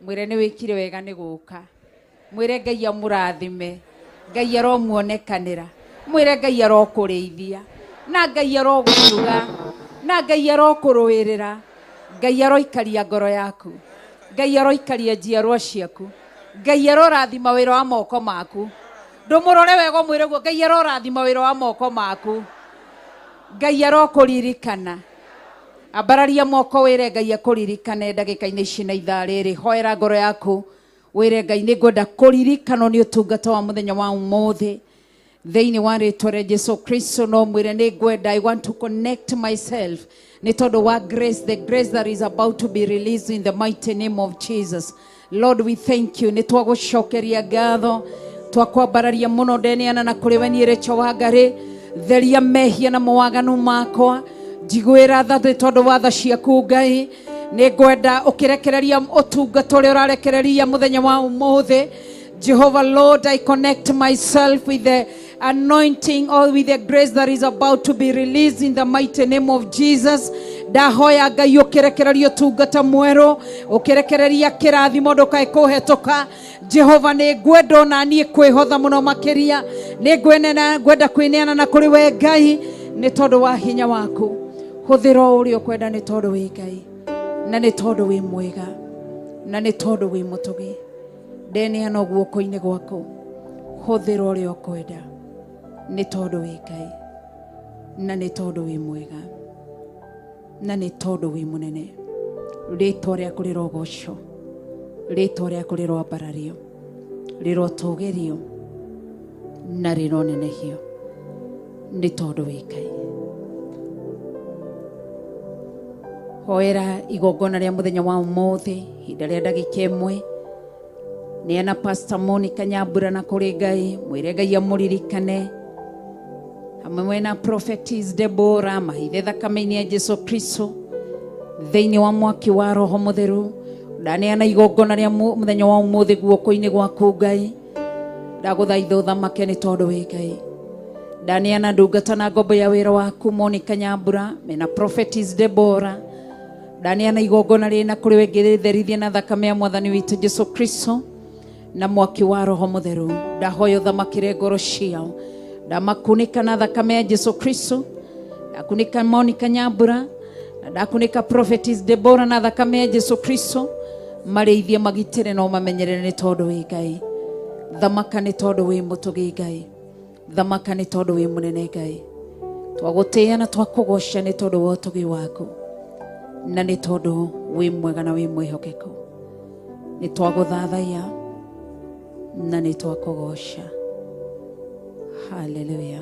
mwĩre nĩ wĩkire wega nĩ gũka, mwĩre Ngai amũrathime, Ngai aromuonekanĩra, mwĩre Ngai arokũrĩithia, na Ngai arogũtuga, na Ngai arokũrũĩrĩra, Ngai aroikaria ngoro yaku, Ngai aroikaria njiarwa ciaku, Ngai arorathima wĩra wa moko maku. Ndũmũrore wega ũmwĩre guo Ngai arorathima wĩra wa moko maku. Ngai arokũririkana. Ambararia moko wĩre Ngai akũririkane ndagĩka-inĩ ici na ithaa rĩrĩ. Hoera ngoro yaku wĩre Ngai nĩ ngwenda kũririkanwo nĩ ũtungata wa mũthenya wa ũmũthĩ. Thĩinĩ wa rĩtwa rĩa Jesu Kristo no mwĩre nĩ ngwenda, I want to connect myself nĩ tondũ wa grace, the grace that is about to be released in the mighty name of Jesus. Lord, we thank you. Nĩ twagũcokeria ngatho, twakwambararia mũno ndeneana na kũrĩ we niĩ Rachel Wangari. Theria mehia na mawaganu makwa, njiguĩra tha nĩ tondũ wa tha ciaku Ngai. Nĩ ngwenda ũkĩrekereria ũtungata ũrĩa ũrarekereria mũthenya wa ũmũthĩ. Jehovah Lord, I connect myself with the anointing or with the grace that is about to be released in the mighty name of Jesus. Ndahoya Ngai ũkĩrekereria ũtungata mwerũ, ũkĩrekereria kĩrathimo ndũkae kũhetũka. Jehova nĩ ngwenda ona niĩ kwĩhotha mũno makĩria, nĩ ngwenda kwĩneana na kũrĩ we Ngai nĩ tondũ wa hinya waku. Hũthĩra o ũrĩa ũkwenda nĩ tondũ wĩ Ngai, na nĩ tondũ wĩ mwega, na nĩ tondũ wĩ mũtugi. Ndeneana guoko-inĩ gwaku, hũthĩra ũrĩa ũkwenda nĩ tondũ wĩ Ngai, na nĩ tondũ wĩ mwega, na nĩ tondũ wĩ mũnene. Rĩtwa rĩaku rĩrogocwo, rĩtwa rĩaku rĩroambarario, rĩrotũgĩrio na rĩronenehio nĩ tondũ wĩ Ngai. Hoera igongona rĩa mũthenya wa ũmũthĩ ihinda rĩa ndagĩka ĩmwe. Neana Pastor Monica Nyambura na kũrĩ Ngai, mwĩre Ngai amũririkane hamwe na Prophetess Deborah, mahithe thakame-inĩ ya Jesu Kristo thĩinĩ wa mwaki wa Roho Mũtheru. Ndaneana igongona rĩa mũthenya wa ũmũthĩ guoko-inĩ gwaku Ngai. Ndagũthaitha ũthamake nĩ tondũ wĩ Ngai. Ndaneana ndungata na ngombo ya wĩra waku Monica Nyambura mena Prophetess Deborah. Ndaneana igongona rĩrĩ na kũrĩ we ngĩrĩtherithia na thakame ya Mwathani witũ Jesu Kristo na mwaki wa Roho Mũtheru. Ndahoya ũthamakĩre ngoro ciao, ndamakunĩka na thakame ya Jesu Kristo, ndakunĩka Monica Nyambura na ndakunĩka Prophetess Deborah na thakame ya Jesu Kristo. Marĩithie, magitĩre na ũmamenyerere nĩ tondũ wĩ Ngai. Thamaka nĩ tondũ wĩ mũtugi Ngai, thamaka nĩ tondũ wĩ mũnene Ngai. Twagũtĩĩa na twakũgoca nĩ tondũ wa ũtugi waku, na nĩ tondũ wĩ mwega na wĩ mwĩhokeku. Nĩ twagũthathaiya na nĩ twakũgoca. Hallelujah.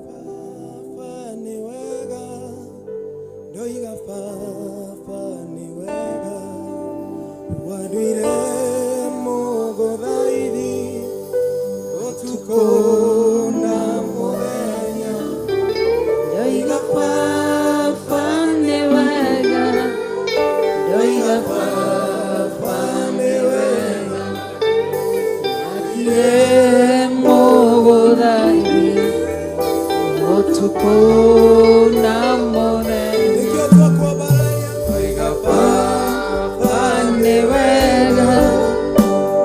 Baba ni wega, ndoiga Baba ni wega, wanduire mũgũthaithi ũtukũ na mũthenya. Ndoiga Baba ni wega, ndoiga Baba ni wega, wanduire mũgũthaithi ũtukũ na mũthenya. Nĩkĩo twakwambararia. Ndoiga Baba ni wega,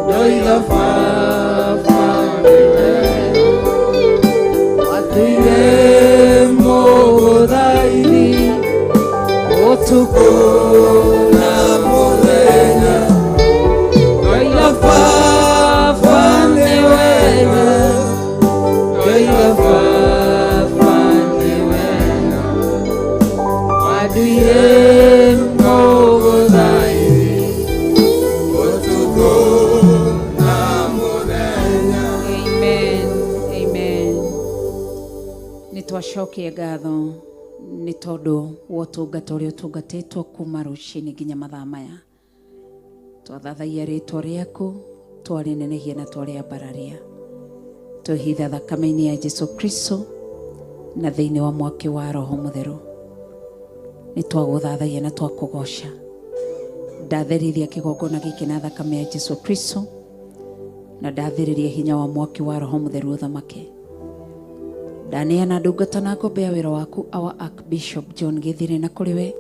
Ndoiga Baba ni wega, watuire mũgũthaithi ũtukũ na mũthenya. Ndoiga Baba ni wega, ndoiga Baba ni wega, watuire mũgũthaithi ũtukũ na mũthenya. Amen. Amen. Nĩ twacokia ngatho nĩ tondũ wa ũtungata ũrĩa ũtungatĩtwo kuma rũcinĩ nginya mathaa maya. Twathathaia rĩtwa rĩaku, twarĩnenehia na twarĩambararia. Twĩhitha thakame-inĩ ya Jesu Kristo na thĩinĩ wa mwaki wa Roho Mũtheru. Nĩ twagũthathaia na twakũgoca. Ndatherithia kĩgongona gĩkĩ na thakame ya Jesu Kristo na ndathĩrĩria hinya wa mwaki wa Roho Mũtheru ũthamake. Ndaneana ndungata na ngombo ya wĩra waku our Archbishop John Gĩthire na kũrĩ we.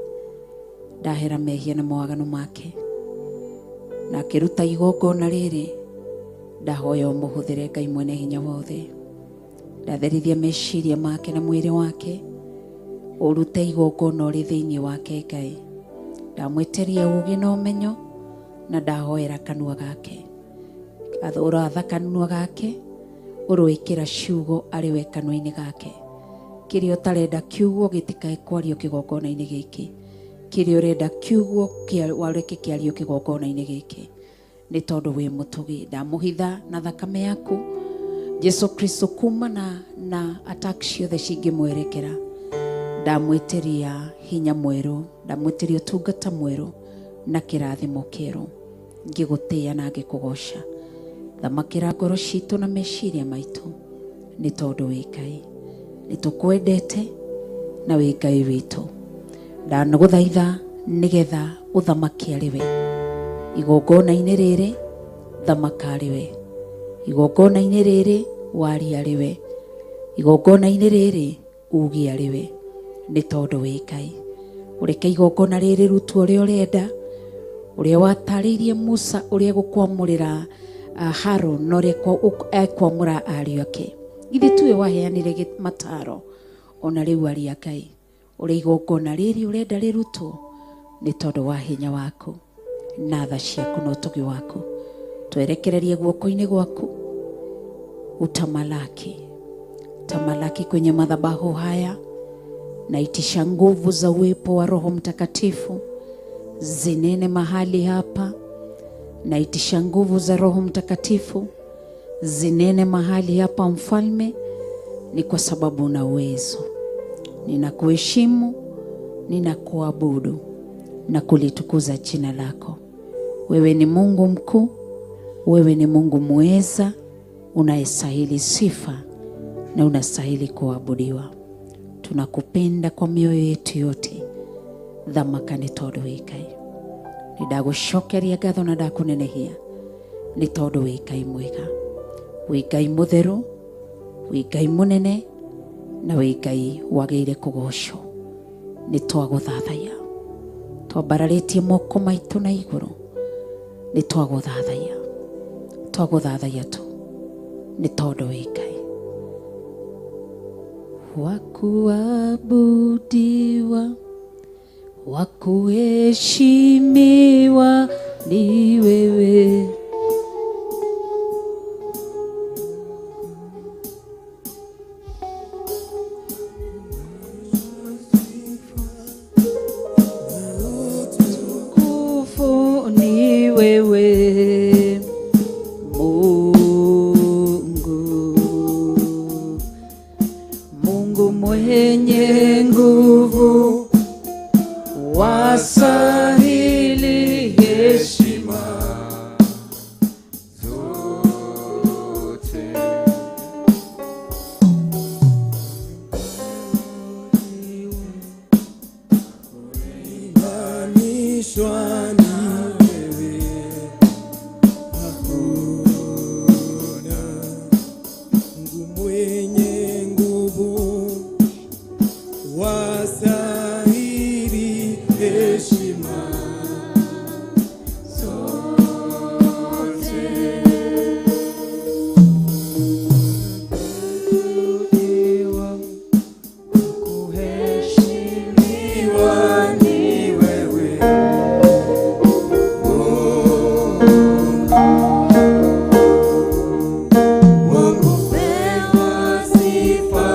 Ndahera mehia na mawaganu make, na akĩruta igongona rĩrĩ. Ndahoya ũmũhũthĩre Ngai mwene hinya wothe. Ndatherithia meciria make na mwĩrĩ wake, ũrute igongona ũrĩ thĩinĩ wake Ngai. Ndamwĩtĩria ũũgĩ na ũmenyo na ndahoera kanua gake. Ũratha kanua gake, ũroĩkĩra ciugo arĩ we kanua-inĩ gake. Kĩrĩa ũtarenda kiugo gĩtikae kwario kĩgongona-inĩ gĩkĩ. Kĩrĩa ũrenda kiugo wareke kĩario kĩgongona-inĩ gĩkĩ. Nĩ tondũ wĩ mũtũgi. Ndamũhitha na thakame yaku Jesu Kristo kumana na attack ciothe cingĩmwerekera. Ndamwĩtĩria hinya mwerũ, ndamwĩtĩria ũtungata mwerũ na kĩrathimo kĩerũ. Ngĩgũtĩĩa na ngĩkũgoca. Thamakĩra ngoro citũ na meciria maitũ nĩ tondũ wĩ Ngai. Nĩ tũkwendete na wĩ Ngai witũ. Ndanagũthaitha nĩgetha ũthamaki arĩ we. Igongona-inĩ rĩrĩ thamaka arĩ we. Igongona-inĩ rĩrĩ waria arĩ we. Igongona-inĩ rĩrĩ uge arĩ we. Nĩ tondũ wĩ Ngai. Ũreke igongona rĩrĩ rutwo ũrĩa ũrenda, ũrĩa watarĩirie Musa ũrĩa gũkwamũrĩra Harũni na ũrĩa ekwamũra ariũ ake. Githĩ tiwe waheanire mataro ona rĩu aria Ngai. Ũrĩa igongona rĩrĩ ũrenda rĩrutwo nĩ tondũ wa hinya waku na tha ciaku na ũtugi waku. Twerekererie guoko-inĩ gwaku utamalaki. Tamalaki kwenye madhabahu haya. Naitisha nguvu za uwepo wa Roho Mtakatifu zinene mahali hapa. Naitisha nguvu za Roho Mtakatifu zinene mahali hapa Mfalme, ni kwa sababu una uwezo. Ninakuheshimu, ninakuabudu na kulitukuza jina lako. Wewe ni Mungu mkuu, wewe ni Mungu mweza, unayestahili sifa na unastahili kuabudiwa. Tunakupenda kwa mioyo yetu yote. Thamaka nĩ tondũ wĩ Ngai. Nĩ ndagũcokeria ngatho na ndakũnenehia nĩ tondũ wĩ Ngai mwega, wĩ Ngai mũtheru, wĩ Ngai mũnene na wĩ Ngai wagĩrĩire kũgocwo. Nĩ twagũthathaiya, twambararĩtie moko maitũ na igũrũ. Nĩ twagũthathaiya, twagũthathaiya tu nĩ tondũ wĩ Ngai. Wakuabudiwa, wakuheshimiwa ni wewe. Utukufu ni wewe Mungu. Mungu mwenye nguvu, wastahili heshima zote. Kulinganishwa na wewe hakuna. Mungu mwenye nguvu, wastahili heshima zote. Kuheshimiwa ni wewe Mungu, pewa sifa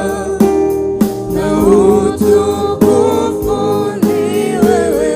na utukufu ni wewe.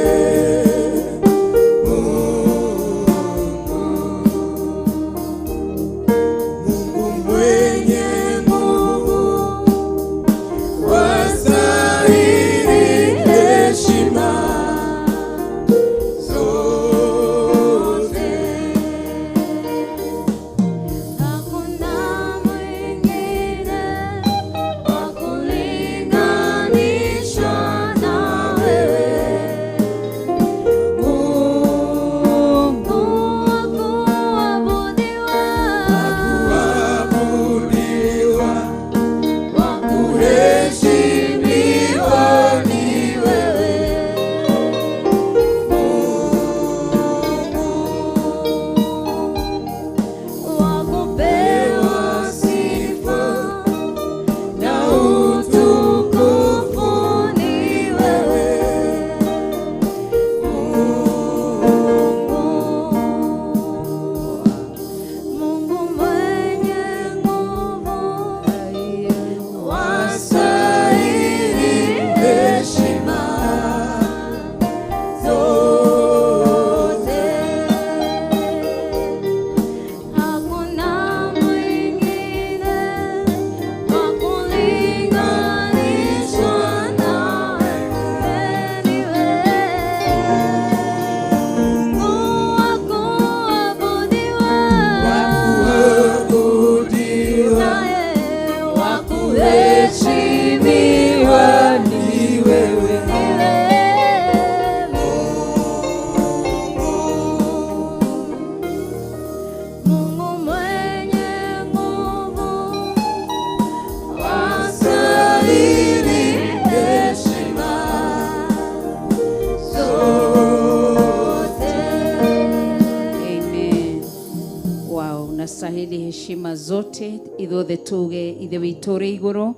Anastahili heshima zote. Ithuothe tuge Ithe witũ ũrĩ igũrũ,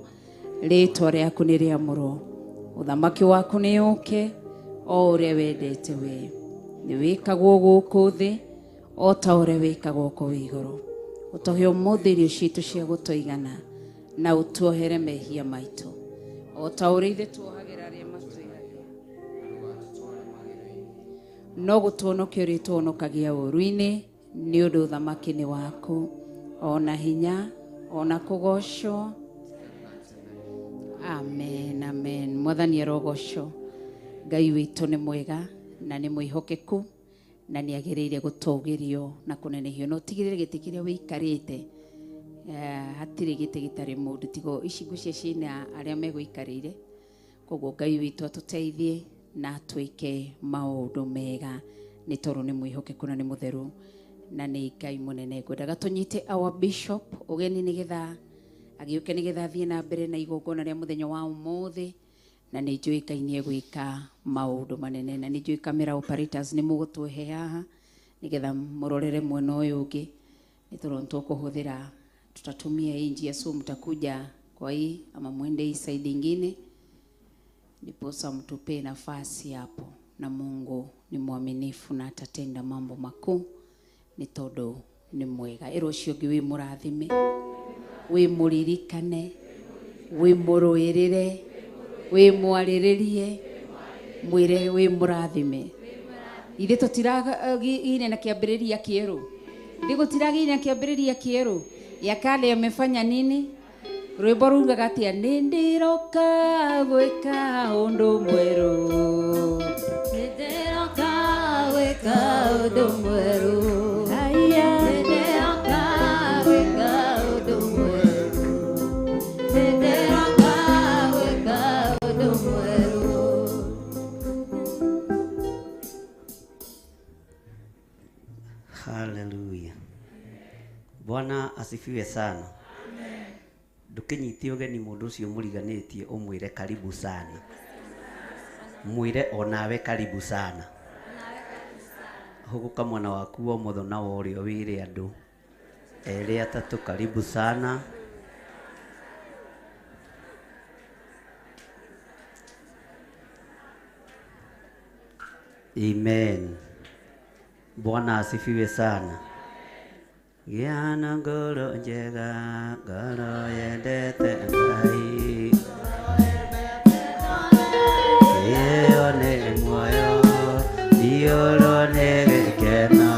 rĩtwa rĩaku nĩ rĩamũrwo, ũthamaki waku nĩ ũke, o ũrĩa wendete we nĩ wĩkagwo gũkũ thĩ o ta ũrĩa wĩkagwo kũu igũrũ. Ũtũhe ũmũthĩ irio citũ cia gũtũigana, na ũtuohere mehia maitũ o ta ũrĩa ithuĩ tuohagĩra arĩa matwĩhagia, no gũtũhonokia ũrĩtũhonokagia ũũru-inĩ, nĩ ũndũ ũthamaki nĩ waku, ona hinya, ona kũgocwo. Amen, amen. Mwathani arogocwo. Ngai witũ nĩ mwega na nĩ mwĩhokeku na nĩ agĩrĩire gũtũgĩrio na kũnenehio. Na ũtigĩrĩre gĩtĩ kĩrĩa wĩikarĩte, hatirĩ gĩtĩ gĩtarĩ mũndũ, tigo ici ngũcia ciĩna arĩa megũikarĩire. Koguo Ngai witũ atũteithie na atwĩke maũndũ mega, nĩ tondũ nĩ mwĩhokeku na nĩ mũtheru na nĩ Ngai mũnene. Ngwendaga tũnyite our bishop ũgeni nĩgetha agĩũke, nĩgetha athiĩ na mbere na igongona rĩa mũthenya wa ũmũthĩ, na nĩ njũĩ Ngai nĩ egwĩka maũndũ manene, na nĩ njũĩ camera operators nĩ mũgũtũhe haha nĩgetha mũrorere mwena ũyũ ũngĩ, nĩ tondũ nĩ tũkũhũthĩra, tutatumia hii njia, so mtakuja kwa hii ama mwende hii side ingine, ndiposa mtupee nafasi hapo, na Mungu ni mwaminifu na atatenda mambo makuu, nĩ tondũ nĩ mwega. Ĩra ũcio ũngĩ wĩ mũrathime, wĩ mũririkane, wĩ mũrũĩrĩre, wĩ mwarĩrĩrie, mwĩre wĩ mũrathime. Ithuĩ tũtiragĩire na kĩambĩrĩria kĩerũ, ithuĩ gũtiragĩire na kĩambĩrĩria kĩerũ. Ya kale yamefanya nini? Rwĩmbo rugaga atĩa? Nĩ ndĩroka gwĩka ũndũ mwerũ, Nĩndĩroka gwĩka ũndũ mwerũ. Aya. Nĩndĩroka gwĩka ũndũ mwerũ. Nĩndĩroka gwĩka ũndũ mwerũ. Haleluya. Bwana asifiwe sana. Ndũkĩnyite ũgeni mũndũ ũcio mũriganĩtie ũmwĩre karibu sana. Mwĩre onawe karibu sana. Hũgũka mwena waku wa ũmotho na wa ũrĩo wĩre andũ erĩ atatũ karibu sana. Amen. Bwana asifiwe sana. Gĩa na ngoro njega, ngoro yendete Ngai. Ĩyo nĩ muoyo, iyũrwo nĩ gĩkeno,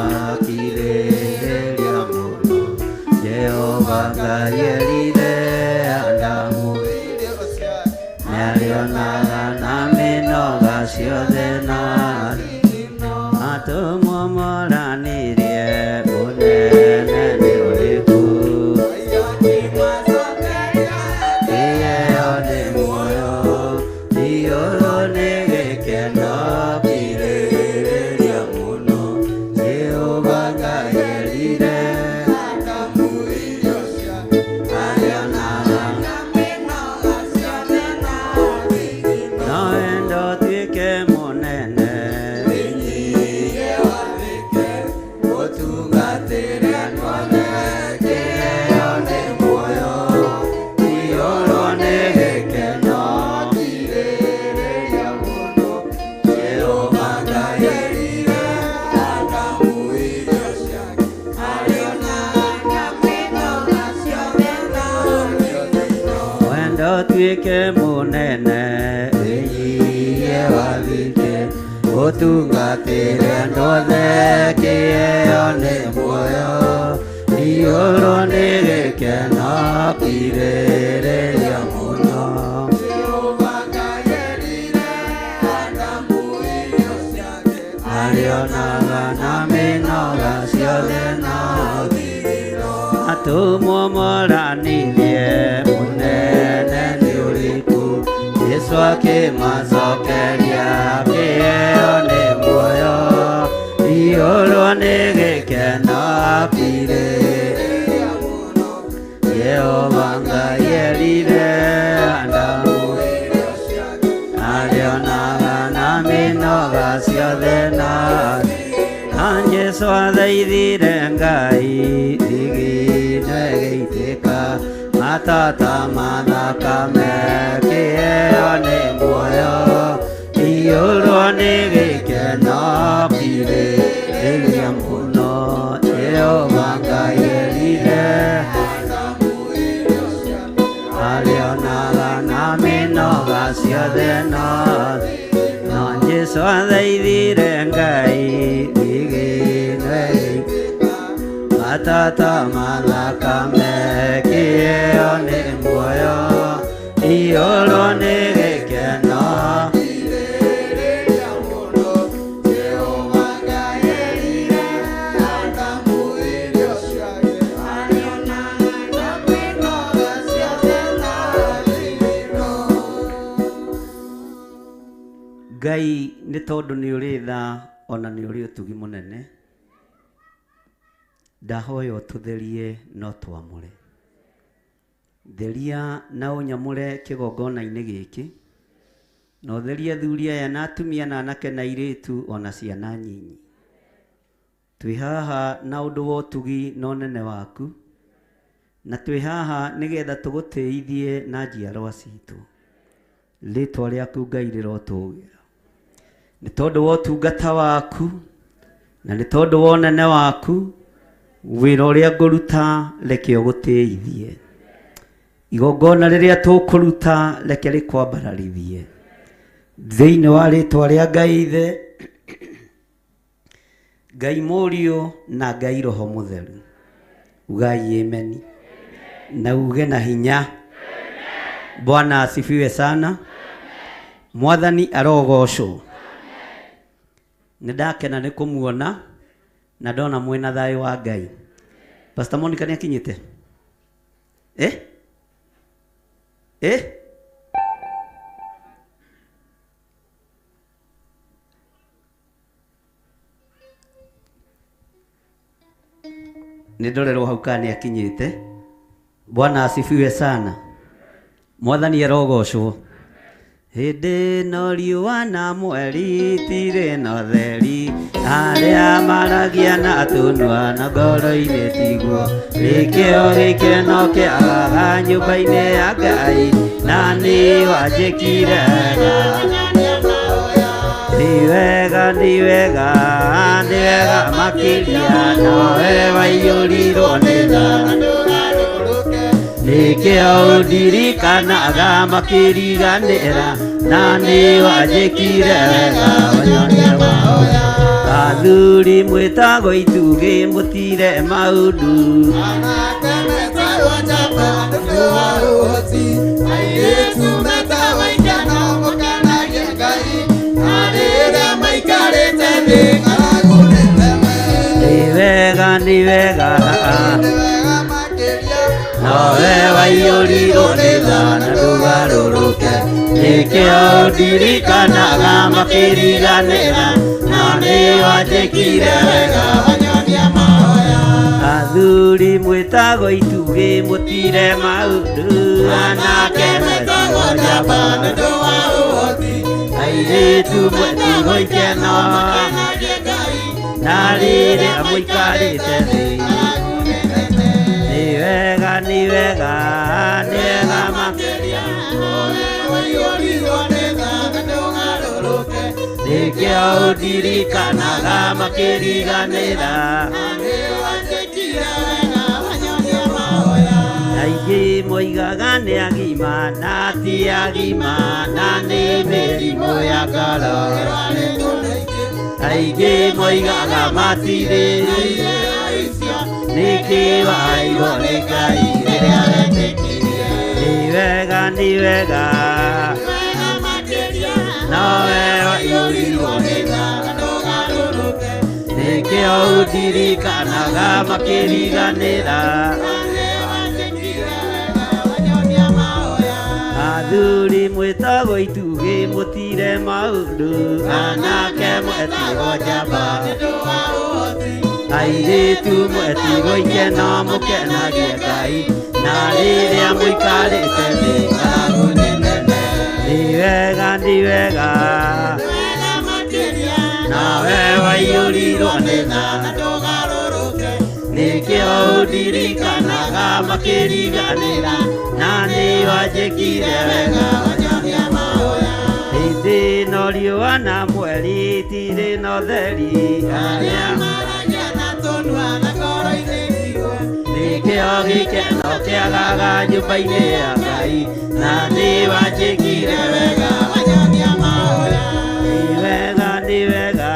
kirĩrĩria mũno. Jehova Ngai erire Adamu, nĩarĩonaga na mĩnoga ciothe na atũmwo moranĩrie mũnene nĩ ũrĩkũ. Ĩyo nĩ muoyo, iyũrwo nĩ gĩkeno, kirĩrĩria mũno. Jehova Ngai erire no wendo ũtuĩke mũnene, Ĩyo nĩ muoyo, iyũrwo nĩ gĩkeno, Jehova Ngai erire wendo ũtuĩke mũnene, wĩnyihie wathĩke, ũtungatĩre andũ othe, kĩheo nĩ muoyo, iyũrwo nĩ gĩkeno, kirĩrĩria mũno. Arĩonaga na mĩnoga ciothe na atũmwo moranĩrie mũnene nĩ ũrĩkũ. Jesũ akĩmacokeria kĩheo nĩ muoyo, iyũrwo nĩ gĩkeno, kirĩrĩria mũno. Jehova Ngai erire Adamu, arĩonaga na mĩnoga ciothe na Jesu athaithire Ngai thigino ĩgĩitĩka matata mathakame kĩheo nĩ muoyo iyũrwo nĩ gĩkeno kirĩrĩria mũno Jehova Ngai erire arĩonaga na mĩnoga ciothe no no Jesu athaithire Ngai thigino ĩgĩitĩka matata mathakame kĩheo nĩ muoyo iyũrwo nĩ gĩkeno Ngai nĩ tondũ nĩ ũrĩ tha ona nĩ ũrĩ ũtugi mũnene ndahoya ũtũtherie no twamũre theria na ũnyamũre kĩgongona-inĩ gĩkĩ na ũtherie athuri aya na atumia na anake na airĩtu ona ciana nyinyi twĩ haha na ũndũ wa ũtugi na ũnene waku na twĩ haha nĩgetha tũgũtĩithie na njiarwa citũ rĩtwa rĩaku Ngai rĩrotũgĩra nĩ tondũ wa ũtungata waku na nĩ tondũ wa ũnene waku wĩra ũrĩa ngũruta reke ũgũtĩithie igongona rĩrĩa tũkũruta reke rĩkwambararithie thĩinĩ wa rĩtwa rĩa Ngai Ithe Ngai Mũriũ na Ngai Roho Mũtheru ugai ameni na uge na hinya. Bwana asifiwe sana. Mwathani arogocwo. Nĩ ndakena nĩ kũmuona na ndona mwĩna thayũ wa Ngai. Pastor Monica nĩ akinyĩte? Eh? Eh? Nĩ ndorerwo hau kana nĩ akinyĩte. Bwana asifiwe sana. Mwathani arogocwo. Hĩndĩ ĩno riũa na mweri itirĩ na ũtheri arĩa maragia na tũnua na ngoro-inĩ tiguo nĩkĩo gĩkeno kĩagaga nyũmba-inĩ ya Ngai na nĩ wanjĩkire wega nĩ wega nĩ wega nĩ wega makĩria nawe waiyũrirwo nĩ tha nĩkĩo ũndirikanaga makĩriganĩra na nĩ wanjĩkire wega wanyonia mahoya athuri mwĩtagwo itugĩ mũtire maũndũ Anake metagwo njamba nĩ wa ũhoti airĩtu metagwo ikeno mũkenagie Ngai na rĩrĩa maikarĩte thĩ ng'aragu nĩ nene nĩ wega nĩ wega nĩ wega makĩria nowe waiyũrirwo nĩ tha na ndũgarũrũke nĩkĩo ũndirikanaga makĩriganĩra na nĩ wanjĩkire wega wanyonia mahoya athuri mwĩtagwo itugĩ mũtire maũndũ anake metagwo metagwo njamba njamba nĩ ũndũ wa ũhoti airĩtu mwĩtagwo ikeno mũkenagie Ngai na rĩrĩa mũikarĩte thĩ ng'aragu nĩ nene nĩ wega nĩ wega nĩ wega makĩria ũrĩa waiyũrirwo nĩ tha na ndũgarũrũke nĩkĩo ũndirikanaga makĩriganĩra na nĩ wanjĩkire wega wanyonia mahoya aingĩ moigaga nĩ agima na ti agima na nĩ mĩrimũ ya ngoro ĩrwarĩtwo nĩ aingĩ aingĩ moigaga matirĩ icio nĩkĩ wairwo nĩ Ngai rĩrĩa wetĩkirie nĩ wega nĩ wega wega makĩria nowe waiyũrirwo nĩ tha na ndũgarũrũke nĩkĩo ũndirikanaga makĩriganĩra na nĩ wanjĩkire wega wanyonia mahoya athuri mwĩtagwo itugĩ mũtire maũndũ anake mwetagwo njamba nĩ ũndũ wa ũhoti airĩtu mwetigwo ikeno mũkenagie Ngai na rĩrĩa mũikarĩte thĩ ng'aragu nĩ nene nĩ wega nĩ wega wega makĩria nawe waiyũrirwo nĩ tha na ndũgarũrũke nĩkĩo ũndirikanaga makĩriganĩra na nĩ wanjĩkire wega wanyonia mahoya hĩndĩ ĩno riũa na mweri itirĩ na ũtheri arĩa maragia na tũnua na ngoro-inĩ tiguo nĩkĩo gĩkeno kĩagaga nyũmba-inĩ ya Ngai na nĩ wanjĩkire wega wanyonia mahoya nĩ wega nĩ wega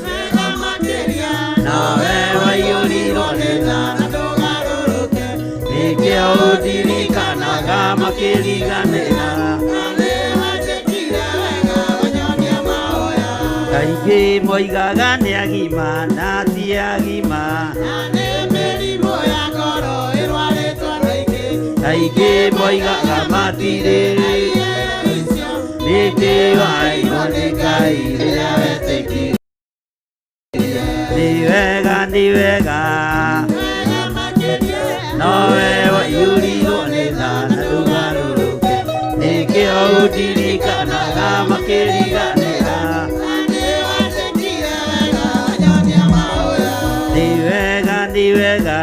wega makĩria nawe waiyũrirwo nĩ tha na ndũgarũrũke nĩkĩo ũndirikanaga makĩriganĩra na nĩ wanjĩkire wega wanyonia mahoya kaingĩ moigaga nĩ agima na ti agima na nĩ mĩrimũ ya ngoro ĩrwarĩtwo na ingĩ kaingĩ moigaga matirĩ nĩkĩ wairwo nĩ Ngai rĩrĩa wetĩkirie nĩ wega nĩ wega wega makĩria nowe waiyũrirwo nĩ tha na ndũgarũrũke nĩkĩo ũndirikanaga makĩriganĩra na nĩ wanjĩkire wega wanyonia mahoya nĩ wega nĩ wega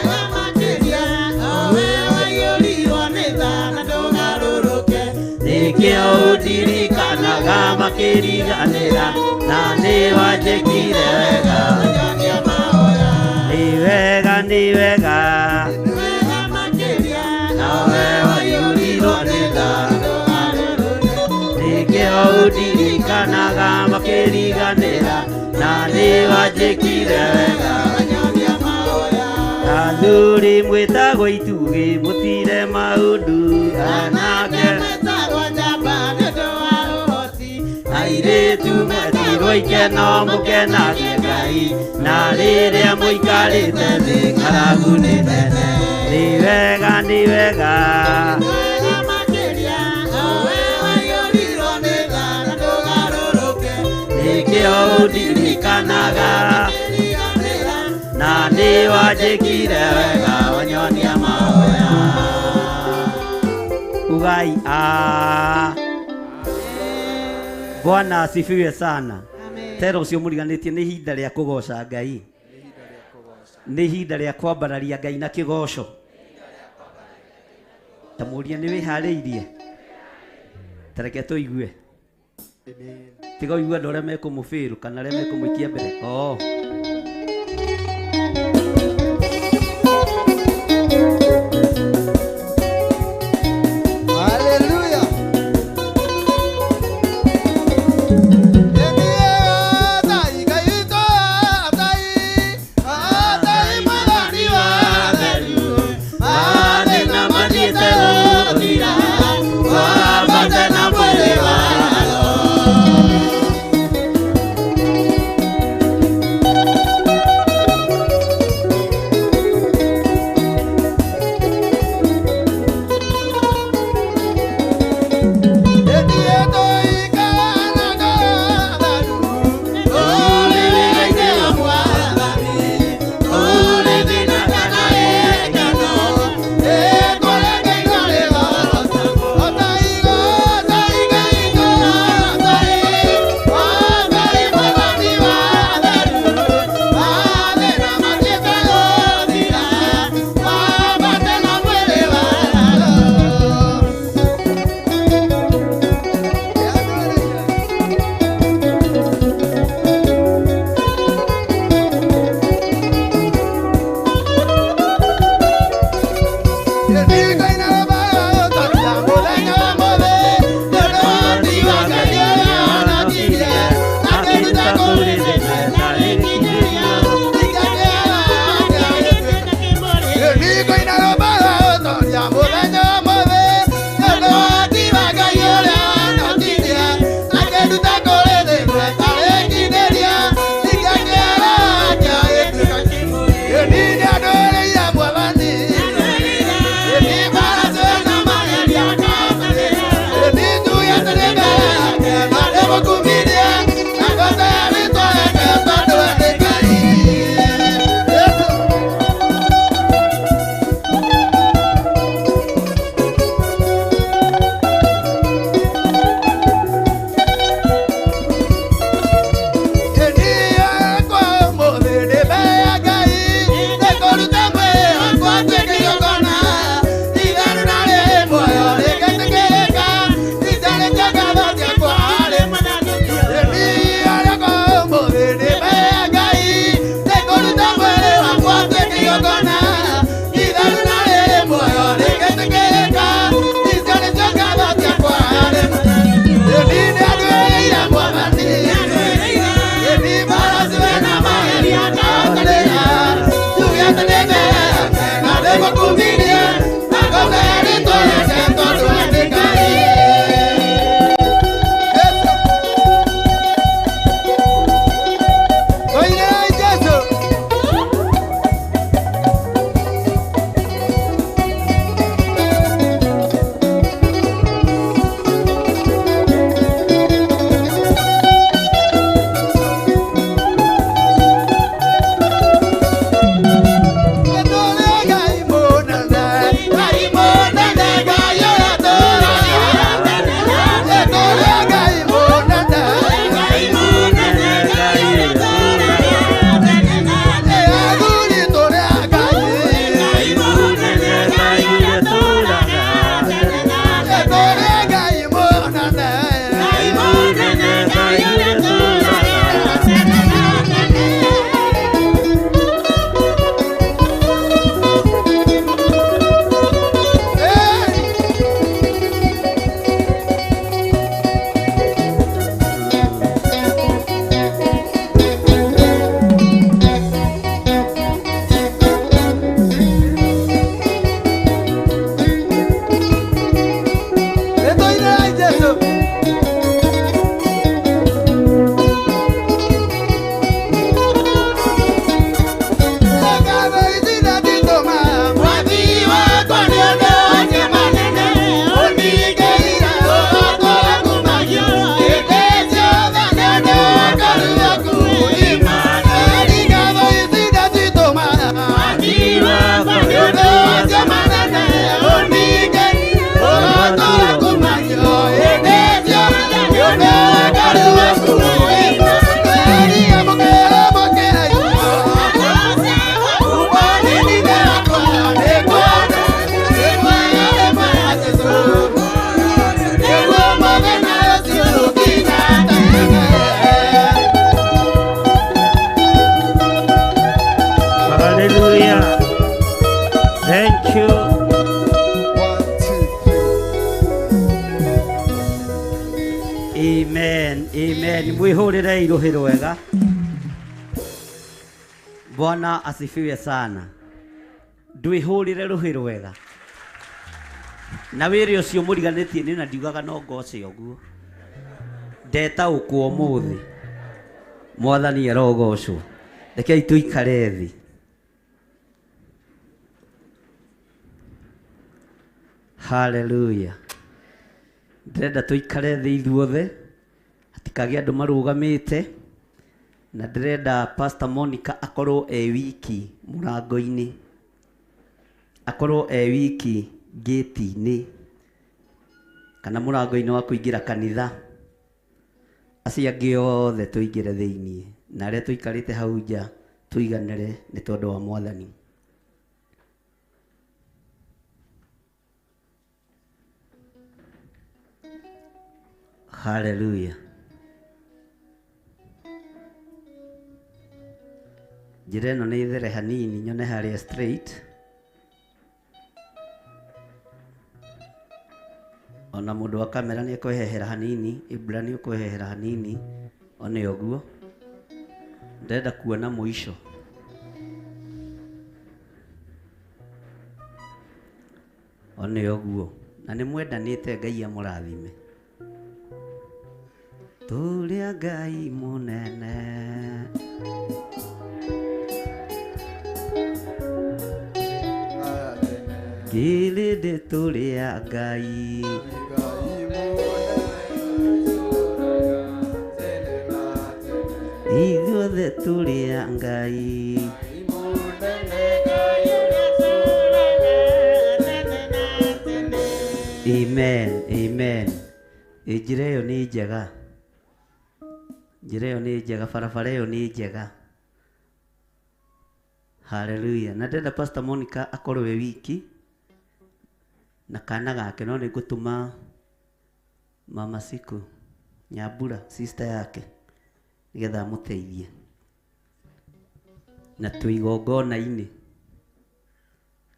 wega makĩria nowe waiyũrirwo nĩ tha na ndũgarũrũke nĩkĩo ũndirikanaga makĩriganĩra na nĩ wanjĩkire wega wanyonia mahoya nĩ wega nĩ wega wega makĩria nawe waiyũrirwo nĩ tha nĩkĩo ũndirikanaga makĩriganĩra na nĩ wanjĩkire wega wanyonia mahoya athuri mwĩtagwo itugĩ mũtire maũndũ anake mwĩtagwo njamba nĩ ũndũ wa ũhoti airĩtu metirwo ikeno mũkenage Ngai na rĩrĩa mũikarĩte thĩ ng'aragu nĩ nene nĩ wega nĩ wega wega makĩria nowe waiyũrirwo nĩ tha na ndũgarũrũke nĩkĩo ũndirikanaga na nĩ wanjĩkire wega wanyonia mahoya ugai a Bwana asifiwe sana. Tero ũcio mũriganĩtie nĩ ihinda rĩa kũgoca Ngai nĩ ihinda rĩa kwambararia Ngai na kĩgoco ta mũria nĩ wĩharĩirie ta reke tũigue tiga ũigue andũ arĩa mekũmũbĩrũ kana arĩa mekũmũikia mbere oh. Hallelujah. Ngai rũhĩ rwega. Bwana asifiwe sana. Ndwĩhũrĩre rũhĩ rwega. Na wĩrĩ ũcio mũriganĩtie nĩ na ndiugaga no ngoce ũguo. Ndetaũkwo ũmũthĩ. Mwathani arogocwo. Rekei tũikare thĩ. Hallelujah. Ndĩrenda tũikare thĩ ithuothe. Hatikagĩe andũ marũgamĩte. Na ndĩrenda Pastor Monica akorwo e wiki mũrango-inĩ. Akorwo e wiki gate-inĩ. Kana mũrango-inĩ wa kũingĩra kanitha. Acio angĩ othe tũingĩre thĩiniĩ. Na arĩa tũikarĩte hau nja tũiganĩre nĩ tondũ wa Mwathani. Hallelujah. Njĩra ĩno nĩ there hanini nyone harĩa straight. Ona mũndũ wa kamera nĩ ekwehehera hanini, Ibra nĩ ũkwehehera hanini, one ũguo. Ndĩrenda kuona mũico. One ũguo. Na nĩ mwendanĩte Ngai amũrathime. Tũrĩa Ngai mũnene. Kĩrĩndĩ tũrĩa Ngai. Ithuothe tũrĩa Ngai. Amen, amen. Njĩra ĩyo nĩ njega. Njĩra ĩyo nĩ njega, barabara ĩyo nĩ njega. Hallelujah. Na ndĩrenda Pastor Monica akorwo e wiki na kana gake, no nĩngũtũma Mama Siku Nyambura sister yake nĩgetha amũteithie. Na twĩ igongona-inĩ.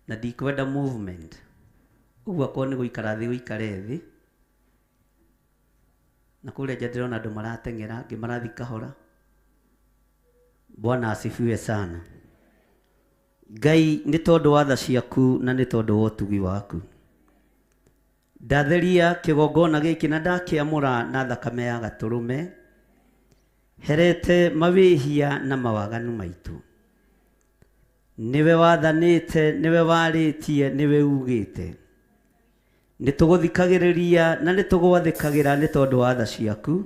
Na ndikwenda movement. Ũguo akorwo nĩ gũikara thĩ ũikare thĩ. Na kũrĩa nja ndĩrona andũ marateng'era, angĩ marathiĩ kahora. Bwana asifiwe sana. Ngai nĩ tondũ wa tha ciaku na nĩ tondũ wa ũtugi waku. Ndatheria kĩgongona gĩkĩ na ndakĩamũra na thakame ya gatũrũme. Herete mawĩhia na mawaganu maitũ. Nĩwe wathanĩte, nĩwe warĩtie, nĩwe ugĩte. Nĩ tũgũthikagĩrĩria na nĩ tũgwathĩkagĩra nĩ tondũ wa tha ciaku.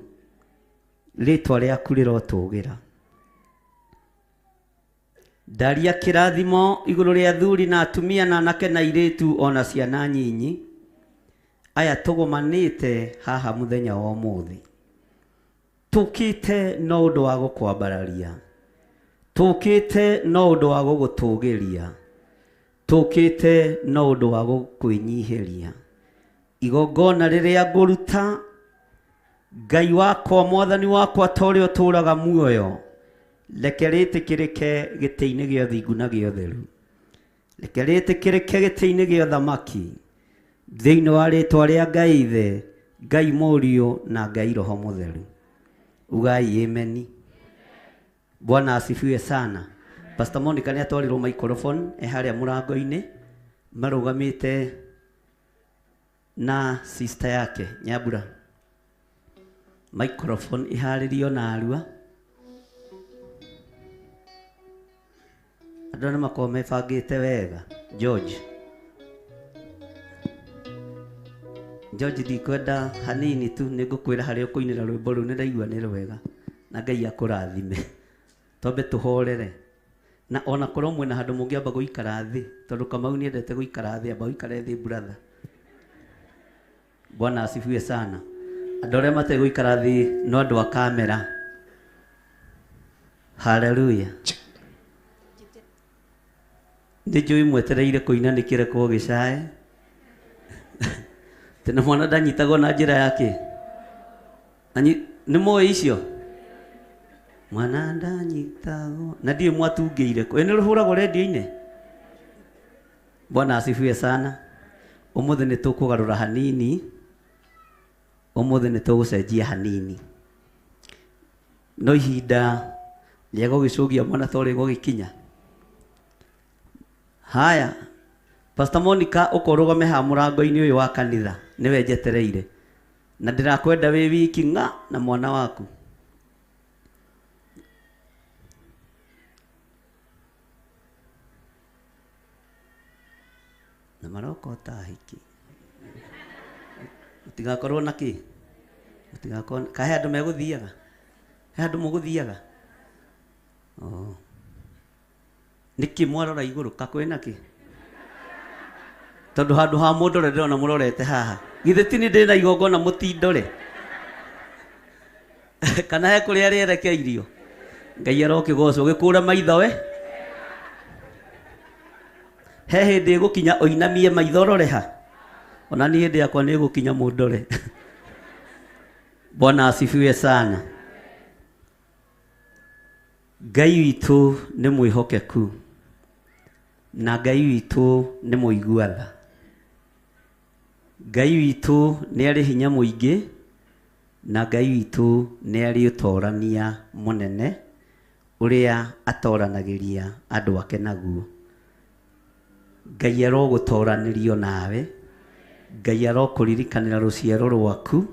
Rĩtwa rĩaku rĩrotũgĩra. Ndaria kĩrathimo igũrũ rĩa athuri na atumia na anake na airĩtu ona ciana nyinyi. Aya tũgomanĩte haha mũthenya wa ũmũthĩ. Tũkĩte no ũndũ wa gũkwambararia. Tũkĩte no ũndũ wa gũgũtũgĩria. Tũkĩte no ũndũ wa gũkwĩnyihĩria. Igongona rĩrĩa ngũruta, Ngai wakwa, Mwathani wakwa, ta ũrĩa ũtũũraga muoyo, reke rĩtĩkĩrĩke gĩtĩ-inĩ gĩa ũthingu na gĩa ũtheru. Reke rĩtĩkĩrĩke gĩtĩ-inĩ gĩa ũthamaki. Thĩinĩ wa rĩtwa rĩa Ngai Ithe, Ngai Mũriũ na Ngai Roho Mũtheru. Ugai ameni. Bwana asifiwe sana. Pastor Monica nĩ atwarirwo microphone e harĩa mũrango-inĩ marũgamĩte na sister yake Nyambura. Microphone iharĩrio na arua. Andũ nĩ makoragwo mebangĩte wega. George. George ndikwenda hanini tu nĩ ngũkwĩra harĩa ũkũinĩra rwĩmbo rũu nĩ ndaigua nĩ rwega na Ngai akũrathime. Twambe tũhorere. Na ona korwo mwĩna handũ mũngĩamba gũikara thĩ tondũ Kamau nĩendete gũikara thĩ, amba ũikare thĩ brother. Bwana asifiwe sana. Andũ arĩa mategũikara thĩ no andũ a kamera. Hallelujah. Nĩ njũĩ mwetereire kũina nĩ kĩrekwo gĩcae. Tena mwana ndanyitagwo na njĩra yake. Nĩ moĩ icio? Mwana ndanyitagwo na ndiĩ mwatungĩire kũ. Nĩ rũhũragwo redio-inĩ. Bwana asifiwe sana. Ũmũthĩ nĩ tũkũgarũra hanini. Ũmũthĩ nĩ tũgũcenjia hanini. No ihinda rĩa gũgĩcũgia mwana to rĩgũgĩkinya. Haya, Pastor Monica ũka ũrũgame haha mũrango-inĩ ũyũ wa kanitha, nĩwe njetereire. Na ndĩrakwenda wĩ wiki ng'a na mwana waku. Na maroka o ta ahiki. Mũtigakorwo na kĩ? Mũtigakorwo ka he andũ megũthiaga? He andũ mũgũthiaga? Oh. Nĩkĩ mwarora igũrũ ka kwĩna kĩ? Tondũ handũ ha mũndore ndĩrona mũrorete haha. Githĩ ti nĩ ndĩna igongona mũtindore? Kana he kũrĩa rĩerekeirio? Ngai arokĩgocwo. Gĩkũra maitho we. He hĩndĩ ĩgũkinya ũinamie maitho ũrore ha? Ona niĩ hĩndĩ yakwa nĩ ĩgũkinya mũndore. Bwana asifiwe sana. Ngai witũ nĩ mwĩhokeku na Ngai witũ nĩ mũigua tha. Ngai witũ nĩ arĩ hinya mũingĩ na Ngai witũ nĩ arĩ ũtorania mũnene ũrĩa atoranagĩria andũ ake naguo. Ngai arogũtoranĩrio nawe, Ngai arokũririkanĩra rũciaro rwaku,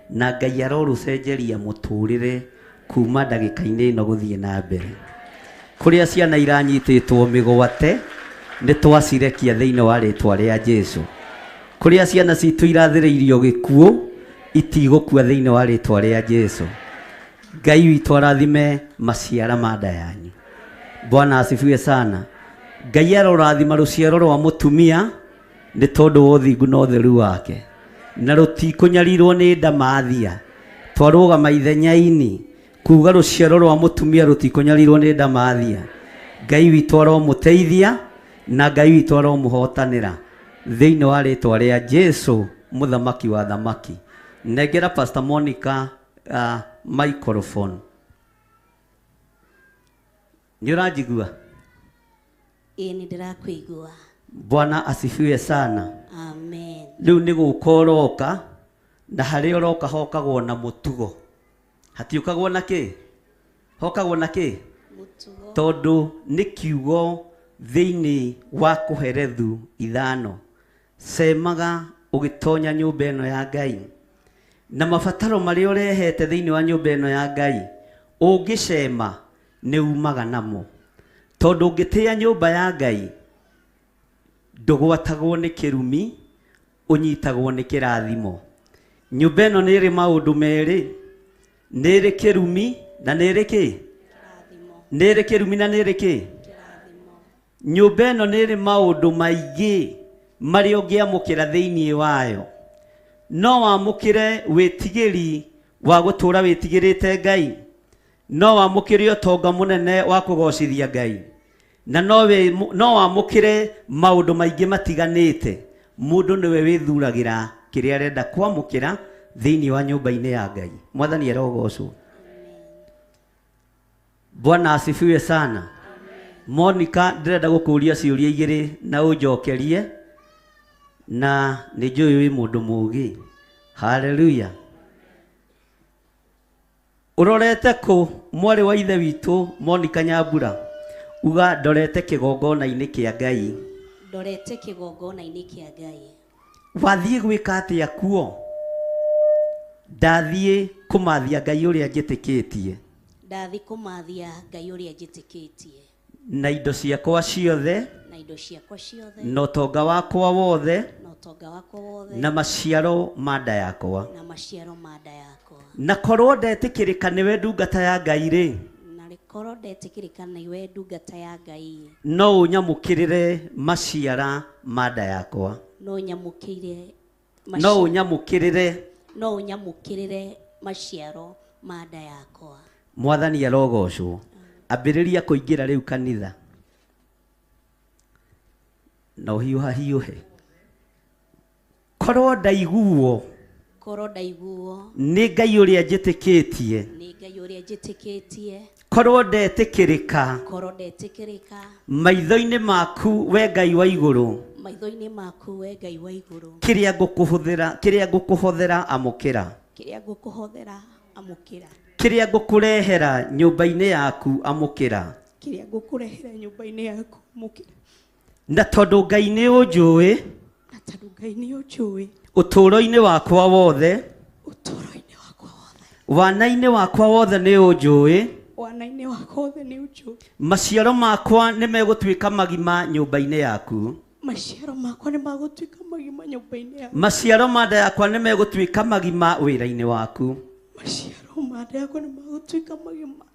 na Ngai arorũcenjeria mũtũrĩre kuma ndagĩka-inĩ ĩno gũthiĩ na mbere. Kũrĩa ciana iranyitĩtwo mĩgwate, nĩ twacirekia thĩinĩ wa rĩtwa rĩa Jesu. Kũrĩa ciana citũ irathĩrĩirio gĩkuũ, itigũkua thĩinĩ wa rĩtwa rĩa Jesu. Ngai witũ arathime maciara ma nda yanyu. Bwana asifiwe sana. Ngai arorathima rũciaro rwa mũtumia nĩ tondũ wa ũthingu na ũtheru wake, na rũtikũnyarirwo nĩ ndamathia. Twarũgama ithenya-inĩ kuga rũciaro rwa mũtumia rũtikũnyarirwo nĩ ndamathia. Ngai witũ aromũteithia na Ngai witũ aromũhotanĩra thĩinĩ wa rĩtwa rĩa Jesu mũthamaki wa thamaki. Nengera Pastor Monica microphone. Nĩ ũranjigua? Ĩĩ nĩ ndĩrakũigua. Bwana asifiwe sana. Amen. Rĩu nĩ gũka ũroka, na harĩa ũroka hokagwo na mũtugo. Hatiũkagwo na kĩ? Hokagwo na kĩ? Mũtugo. Tondũ nĩ kiugo thĩinĩ wa Kohelethu 5. Cemaga ũgĩtonya nyũmba ĩno ya Ngai. Na mabataro marĩa ũrehete thĩinĩ wa nyũmba ĩno ya Ngai, ũngĩcema nĩ umaga namo. Tondũ ũngĩtĩa nyũmba ya Ngai, ndũgwatagwo nĩ kĩrumi, ũnyitagwo nĩ kĩrathimo. Nyũmba ĩno nĩ ĩrĩ maũndũ merĩ, nĩ ĩrĩ kĩrumi na nĩ ĩrĩ kĩ? Nĩ ĩrĩ kĩrumi na nĩ ĩrĩ kĩ? Nyũmba ĩno nĩ ĩrĩ maũndũ maingĩ marĩa ũngĩamũkĩra thĩinĩ wayo. No wamũkĩre wĩtigĩri wa gũtũũra wĩtigĩrĩte Ngai, no wamũkĩre ũtonga mũnene wa kũgocithia Ngai, na no wamũkĩre maũndũ maingĩ matiganĩte. Mũndũ nĩwe wĩthuragĩra kĩrĩa arenda kwamũkĩra thĩinĩ wa nyũmba-inĩ ya Ngai. Mwathani arogocwo. Bwana asifiwe sana. Monica, ndĩrenda gũkũria ciũria igĩrĩ na ũnjokerie, na nĩ njũĩ wĩ mũndũ mũũgĩ. Hallelujah. Ũrorete kũ mwarĩ wa ithe witũ Monica Nyambura? Uga ndorete kĩgongona-inĩ kĩa Ngai. Ndorete kĩgongona-inĩ kĩa Ngai. Wathiĩ gwĩka atĩa kuo? Ndathiĩ kũmathia Ngai ũrĩa njĩtĩkĩtie. Ndathiĩ kũmathia Ngai ũrĩa njĩtĩkĩtie. Na indo ciakwa ciothe, Na indo ciakwa ciothe, na ũtonga wakwa wothe, na ũtonga wakwa wothe, na maciaro ma nda yakwa. Na maciaro ma nda yakwa. Na korwo ndetĩkĩrĩka nĩwe ndungata ya Ngai rĩ, Na korwo ndetĩkĩrĩka nĩwe ndungata ya Ngai, no ũnyamũkĩrĩre maciara ma nda yakwa. No nyamũkĩire No ũnyamũkĩrĩre. No ũnyamũkĩrĩre maciaro ma nda yakwa. Mwathani arogocwo. Ambĩrĩria kũingĩra rĩu kanitha. Na ũhiũha hiũhe. Korwo ndaiguo. Korwo ndaiguo. Nĩ Ngai ũrĩa njĩtĩkĩtie. Nĩ Ngai ũrĩa njĩtĩkĩtie. Korwo ndetĩkĩrĩka. Korwo ndetĩkĩrĩka. Maitho-inĩ maku we Ngai wa igũrũ. Maitho-inĩ maku we Ngai wa igũrũ. Kĩrĩa ngũkũhũthĩra, kĩrĩa ngũkũhothera amũkĩra. Kĩrĩa ngũkũhothera amũkĩra. Kĩrĩa ngũkũrehera nyũmba-inĩ yaku amũkĩra. Kĩrĩa ngũkũrehera nyũmba-inĩ yaku amũkĩra. Na tondũ Ngai nĩ ũnjũĩ. Na tondũ Ngai nĩ ũnjũĩ. Ũtũũro-inĩ wakwa wothe. Ũtũũro-inĩ wakwa wothe. Wana-inĩ wakwa wothe nĩ ũnjũĩ. Wana-inĩ wakwa wothe nĩ ũnjũĩ. Maciaro makwa nĩ megũtuĩka magima nyũmba-inĩ yaku. Maciaro makwa nĩ magũtuĩka magima nyũmba-inĩ yaku. Maciaro ma nda yakwa nĩ megũtuĩka magima wĩra-inĩ waku. Maciaro ma nda yakwa nĩ magũtuĩka magima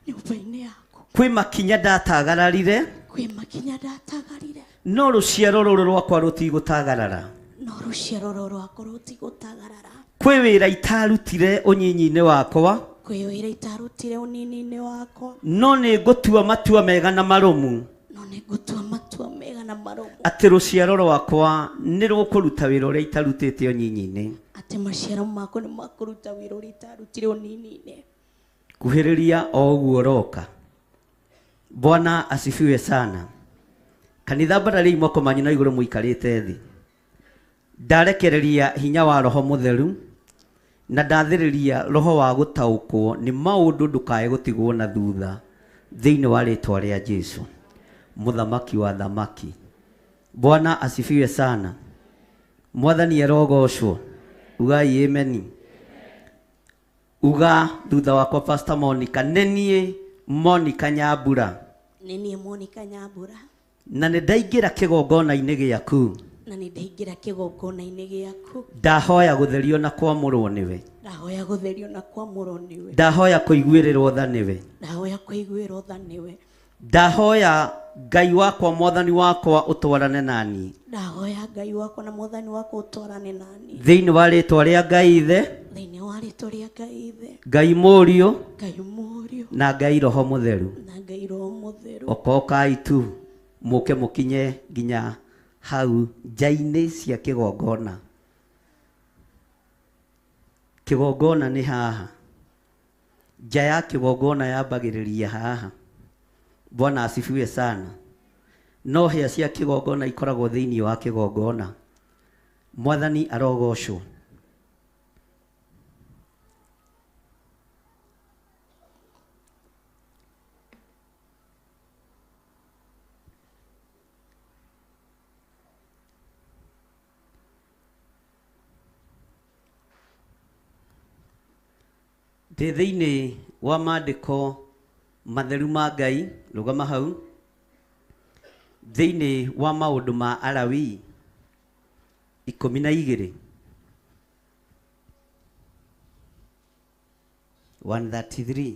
nyũmba-inĩ yaku. Kwĩ makinya ndatagararire. Kwĩ makinya ndatagarire. No rũciaro rũrũ rwakwa rũtigũtagarara. No rũciaro rũrũ rwakwa rũtigũtagarara. Kwĩ wĩra itarutire ũnyinyi-inĩ wakwa. Kwĩ wĩra itarutire ũnini-inĩ wakwa. No nĩ ngũtua matua mega na marũmu. No nĩ ngũtua matua mega na marũmu. Atĩ rũciaro rwakwa nĩ rũkũruta wĩra ũrĩa itarutĩte ũnyinyi-inĩ. Atĩ maciaro makwa nĩ makũruta wĩra ũrĩa itarutire ũnini-inĩ. Kuhĩrĩria o ũguo ũroka. Bwana asifiwe sana. Kanitha mbararĩi moko manyu na igũrũ mũikarĩte thĩ. Ndarekereria hinya wa Roho Mũtheru na ndathĩrĩria roho wa gũtaũkwo nĩ maũndũ ndũkae gũtigwo na thutha thĩinĩ wa rĩtwa rĩa Jesu, mũthamaki wa thamaki. Bwana asifiwe sana. Mwathani arogocwo. Ugai ameni. Uga thutha wakwa Pastor Monica, nĩ niĩ Monica Nyambura. Nĩ niĩ Monica Nyambura. Na nĩ ndaingĩra kĩgongona-inĩ gĩaku. Na nĩ ndaingĩra kĩgongona-inĩ gĩaku. Ndahoya gũtherio na kwamũrwo nĩwe. Ndahoya gũtherio na kwamũrwo nĩwe. Ndahoya kũiguĩrĩrwo tha nĩwe. Ndahoya kũiguĩrwo tha nĩwe. Ndahoya Ngai wakwa mwathani wakwa ũtwarane nani. Ndahoya Ngai wakwa na mwathani wakwa ũtwarane nani. Thĩinĩ wa rĩtwa rĩa Ngai Ithe. Thĩinĩ wa rĩtwa rĩa Ngai Ithe. Ngai Mũriũ. Ngai Mũriũ. Na Ngai Roho Mũtheru. Na Ngai Roho Mũtheru. Okokai tu mũke mũkinye nginya hau nja-inĩ cia kĩgongona. Kĩgongona nĩ haha. Nja ya kĩgongona yambagĩrĩria haha. Bwana asifiwe sana. No hĩa cia kĩgongona ikoragwo thĩinĩ wa kĩgongona. Mwathani arogocwo. Ndĩ thĩinĩ wa maandĩko matheru ma Ngai, rũgama hau. Thĩinĩ wa maũndũ ma Alawii 12 133.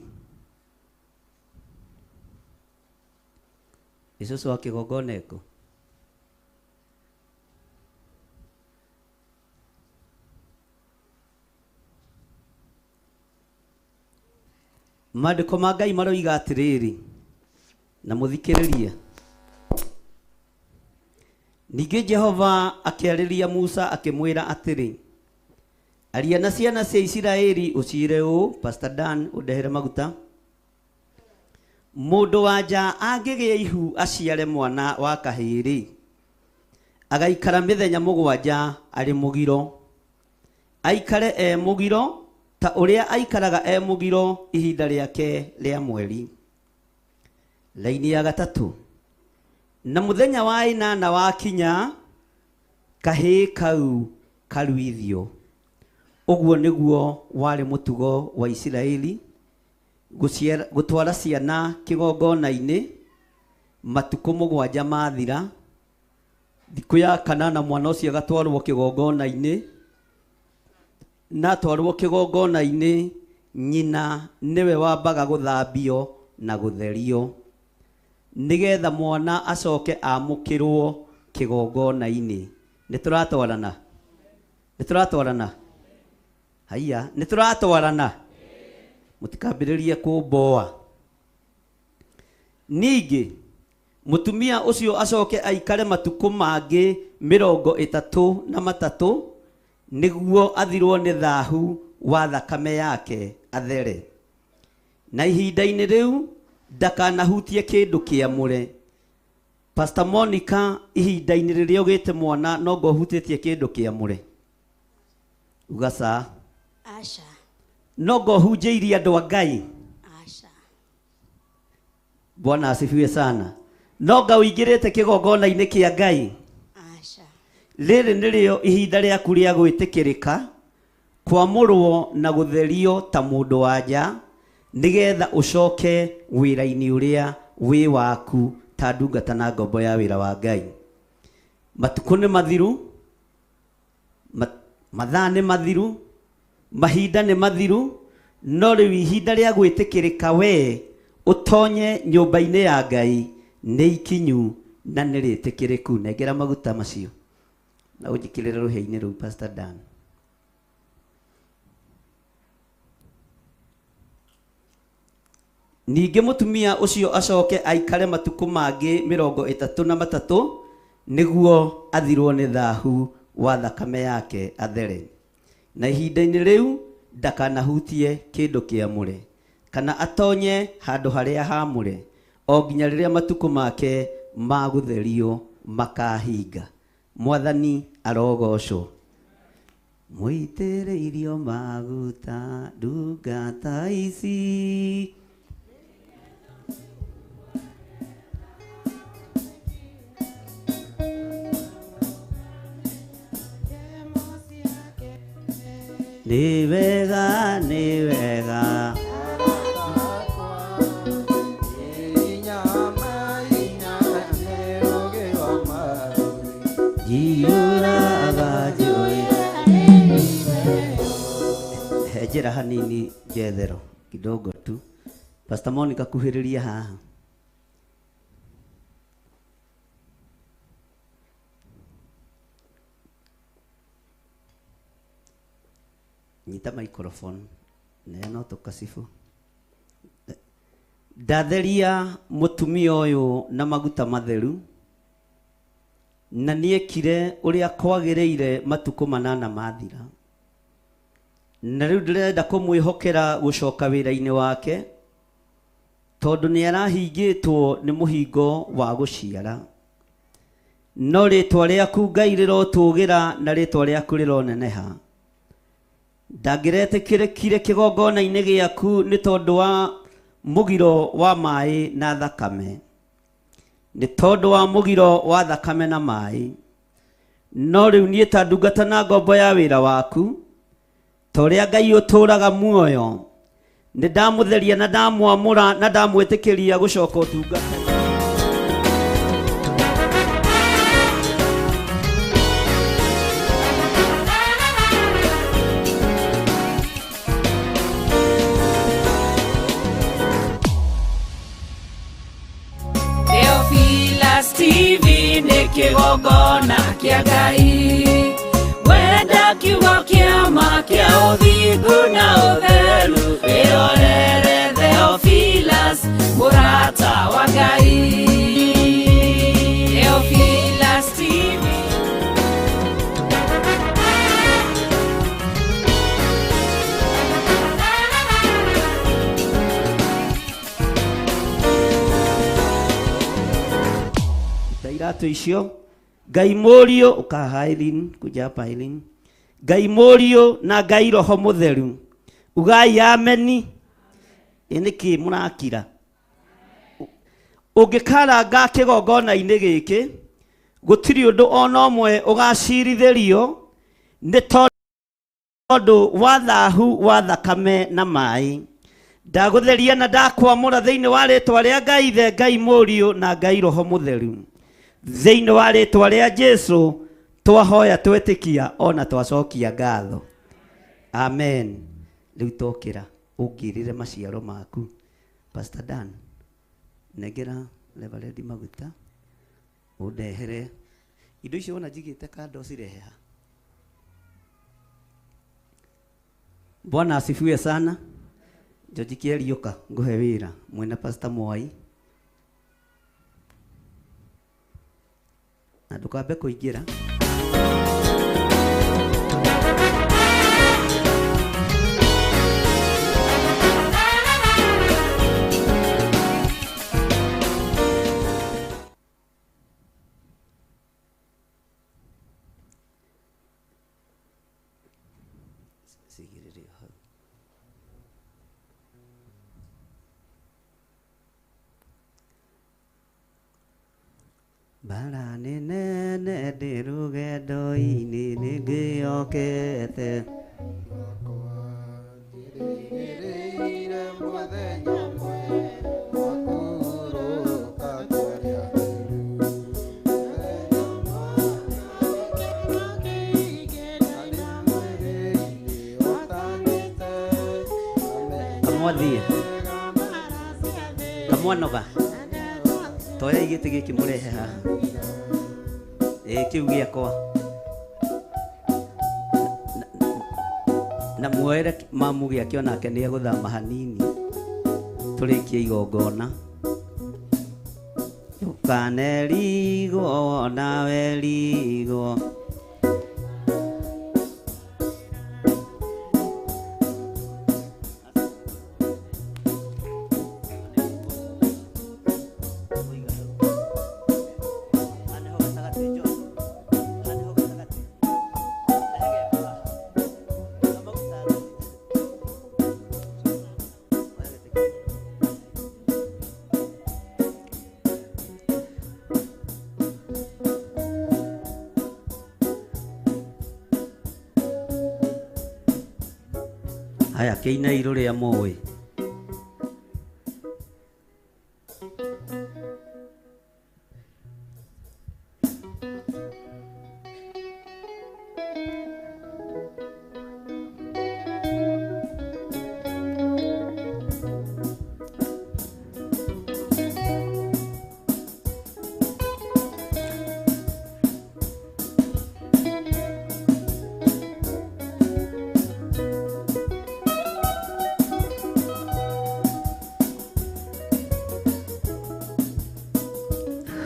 Ĩcũcũ wa kĩgongona ĩkũ? Maandĩko ma Ngai maroiga atĩrĩrĩ, na mũthikĩrĩrie. Ningĩ Jehova akĩarĩria Musa akĩmwĩra atĩrĩ, aria na ciana cia Isiraeli ũciĩre ũũ. Pastor Dan ũndehere maguta. Mũndũ wa nja angĩgĩa ihu aciare mwana wa kahĩĩ-rĩ, agaikara mĩthenya 7 arĩ mũgiro. Aikare e mũgiro ta ũrĩa aikaraga e mũgiro ihinda rĩake rĩa mweri. Laini ya 3. Na mũthenya wa 8 wakinya, kahĩĩ kau karuithio. Ũguo nĩguo warĩ mũtugo wa Isiraeli gũtwara ciana kĩgongona-inĩ matukũ 7 mathira. Thikũ ya 8 mwana ũcio agatwarwo kĩgongona-inĩ. Na atwarwo kĩgongona-inĩ, nyina nĩwe wambaga gũthambio na gũtherio nĩgetha mwana acoke amũkĩrwo kĩgongona-inĩ. Nĩ tũratwarana? Nĩ tũratwarana? Haiya, nĩ tũratwarana? Mũtikambĩrĩrie kũmboa. Ningĩ mũtumia ũcio acoke aikare matukũ mangĩ 33 nĩguo athirwo nĩ thahu wa thakame yake athere. Na ihinda-inĩ rĩu ndakanahutie kĩndũ kĩamũre. Pastor Monica, ihinda-inĩ rĩrĩa ũgĩte mwana no ngo hutĩtie kĩndũ kĩamũre. Uga saa. Aca. No ngohunjĩirie andũ a Ngai. Aca. Bwana asifiwe sana. No nga ũingĩrĩte kĩgongona-inĩ kĩa Ngai. Aca. Rĩrĩ nĩrĩo ihinda rĩaku rĩa gwĩtĩkĩrĩka, kwamũrwo na gũtherio ta mũndũ wa nja, nĩgetha ũcoke wĩra-inĩ ũrĩa wĩ waku ta ndungata na ngombo ya wĩra wa Ngai. Matukũ nĩ mathiru, mathaa nĩ mathiru, mahinda nĩ mathiru, no rĩu ihinda rĩa gwĩtĩkĩrĩka we ũtonye nyũmba-inĩ ya Ngai nĩ ikinyu na nĩ rĩtĩkĩrĩku. Nengera maguta macio na ũnjĩkĩrĩre rũhĩa-inĩ rũu, Pastor Dan. Ningĩ mũtumia ũcio acoke aikare matukũ mangĩ 33 nĩguo athirwo nĩ thahu wa thakame yake athere. Na ihinda-inĩ rĩu ndakanahutie kĩndũ kĩamũre kana atonye handũ harĩa haamũre o nginya rĩrĩa matukũ make ma gũtherio makahinga. Mwathani arogocwo. Mũitĩrĩirio maguta ndungata ici. Nĩ wega, nĩ wega. Njiyũraga njũĩ. He njĩra hanini njethero kidogo tu. Pastor Monica kuhĩrĩria haha. Nyita microphone neana tũkacibũ. Ndatheria mũtumia ũyũ na maguta matheru, na nĩekire ũrĩa kwagĩrĩire matukũ 8 mathira. Na rĩu ndĩrenda kũmwĩhokera gũcoka wĩra-inĩ wake, tondũ nĩarahingĩtwo nĩ mũhingo wa gũciara. No rĩtwa rĩaku Ngai rĩrotũgĩra na rĩtwa rĩaku rĩroneneha. Ndangĩretĩkĩrĩkire kĩgongona-inĩ gĩaku nĩ tondũ wa mũgiro wa maĩ na thakame. Nĩ tondũ wa mũgiro wa thakame na maĩ. No rĩu niĩ ta ndungata na ngombo ya wĩra waku, ta ũrĩa Ngai ũtũũraga muoyo, nĩ ndamũtheria na ndamwamũra na ndamwĩtĩkĩria gũcoka ũtungata. Theophilus TV nĩ kĩgongona kĩa Ngai. Wenda kiugo kĩa ma kĩa ũthingu na ũtheru, wĩrorere Theophilus mũrata wa Ngai. Theophilus TV. Iratũ icio Ngai Mũriũ ũkaha Eileen, kuja hapa Eileen. Ngai Mũriũ na Ngai Roho Mũtheru, ugai ameni. Ĩ nĩkĩ mũrakira? Ũngĩkaranga kĩgongona-inĩ gĩkĩ, gũtirĩ ũndũ ona ũmwe ũgacirithĩrio nĩ tondũ wa thahu wa thakame na maĩ. Ndagũtheria na ndakwamũra thĩinĩ wa rĩtwa rĩa Ngai Ithe, Ngai Mũriũ na Ngai Roho Mũtheru. Thĩinĩ wa rĩtwa rĩa Jesũ twahoya twetĩkia ona twacokia ngatho. Amen. Rĩu tokĩra ũngĩrĩre maciaro maku. Pastor Dan, nengera Reverend maguta ũndehere indo icio wona njigĩte kando cirehe ha. Bwana asifiwe sana. George Kĩariũka ngũhe wĩra mwena Pastor Mwai. Na ndũkambe kũingĩra. Sigĩrĩria hau. Mbara nĩ nene ndĩ rũgendo-inĩ nĩ ngĩokete. Kamwathie kamwanoga toyai gĩtĩ gĩkĩ mũrehe haha ĩ kĩu gĩakwa na muoere mamu gĩake onake nĩ egũthama hanini tũrĩkie igongona. Ndũkanerigwo nawe rigwo. Haya kĩinai rũrĩa mũĩ.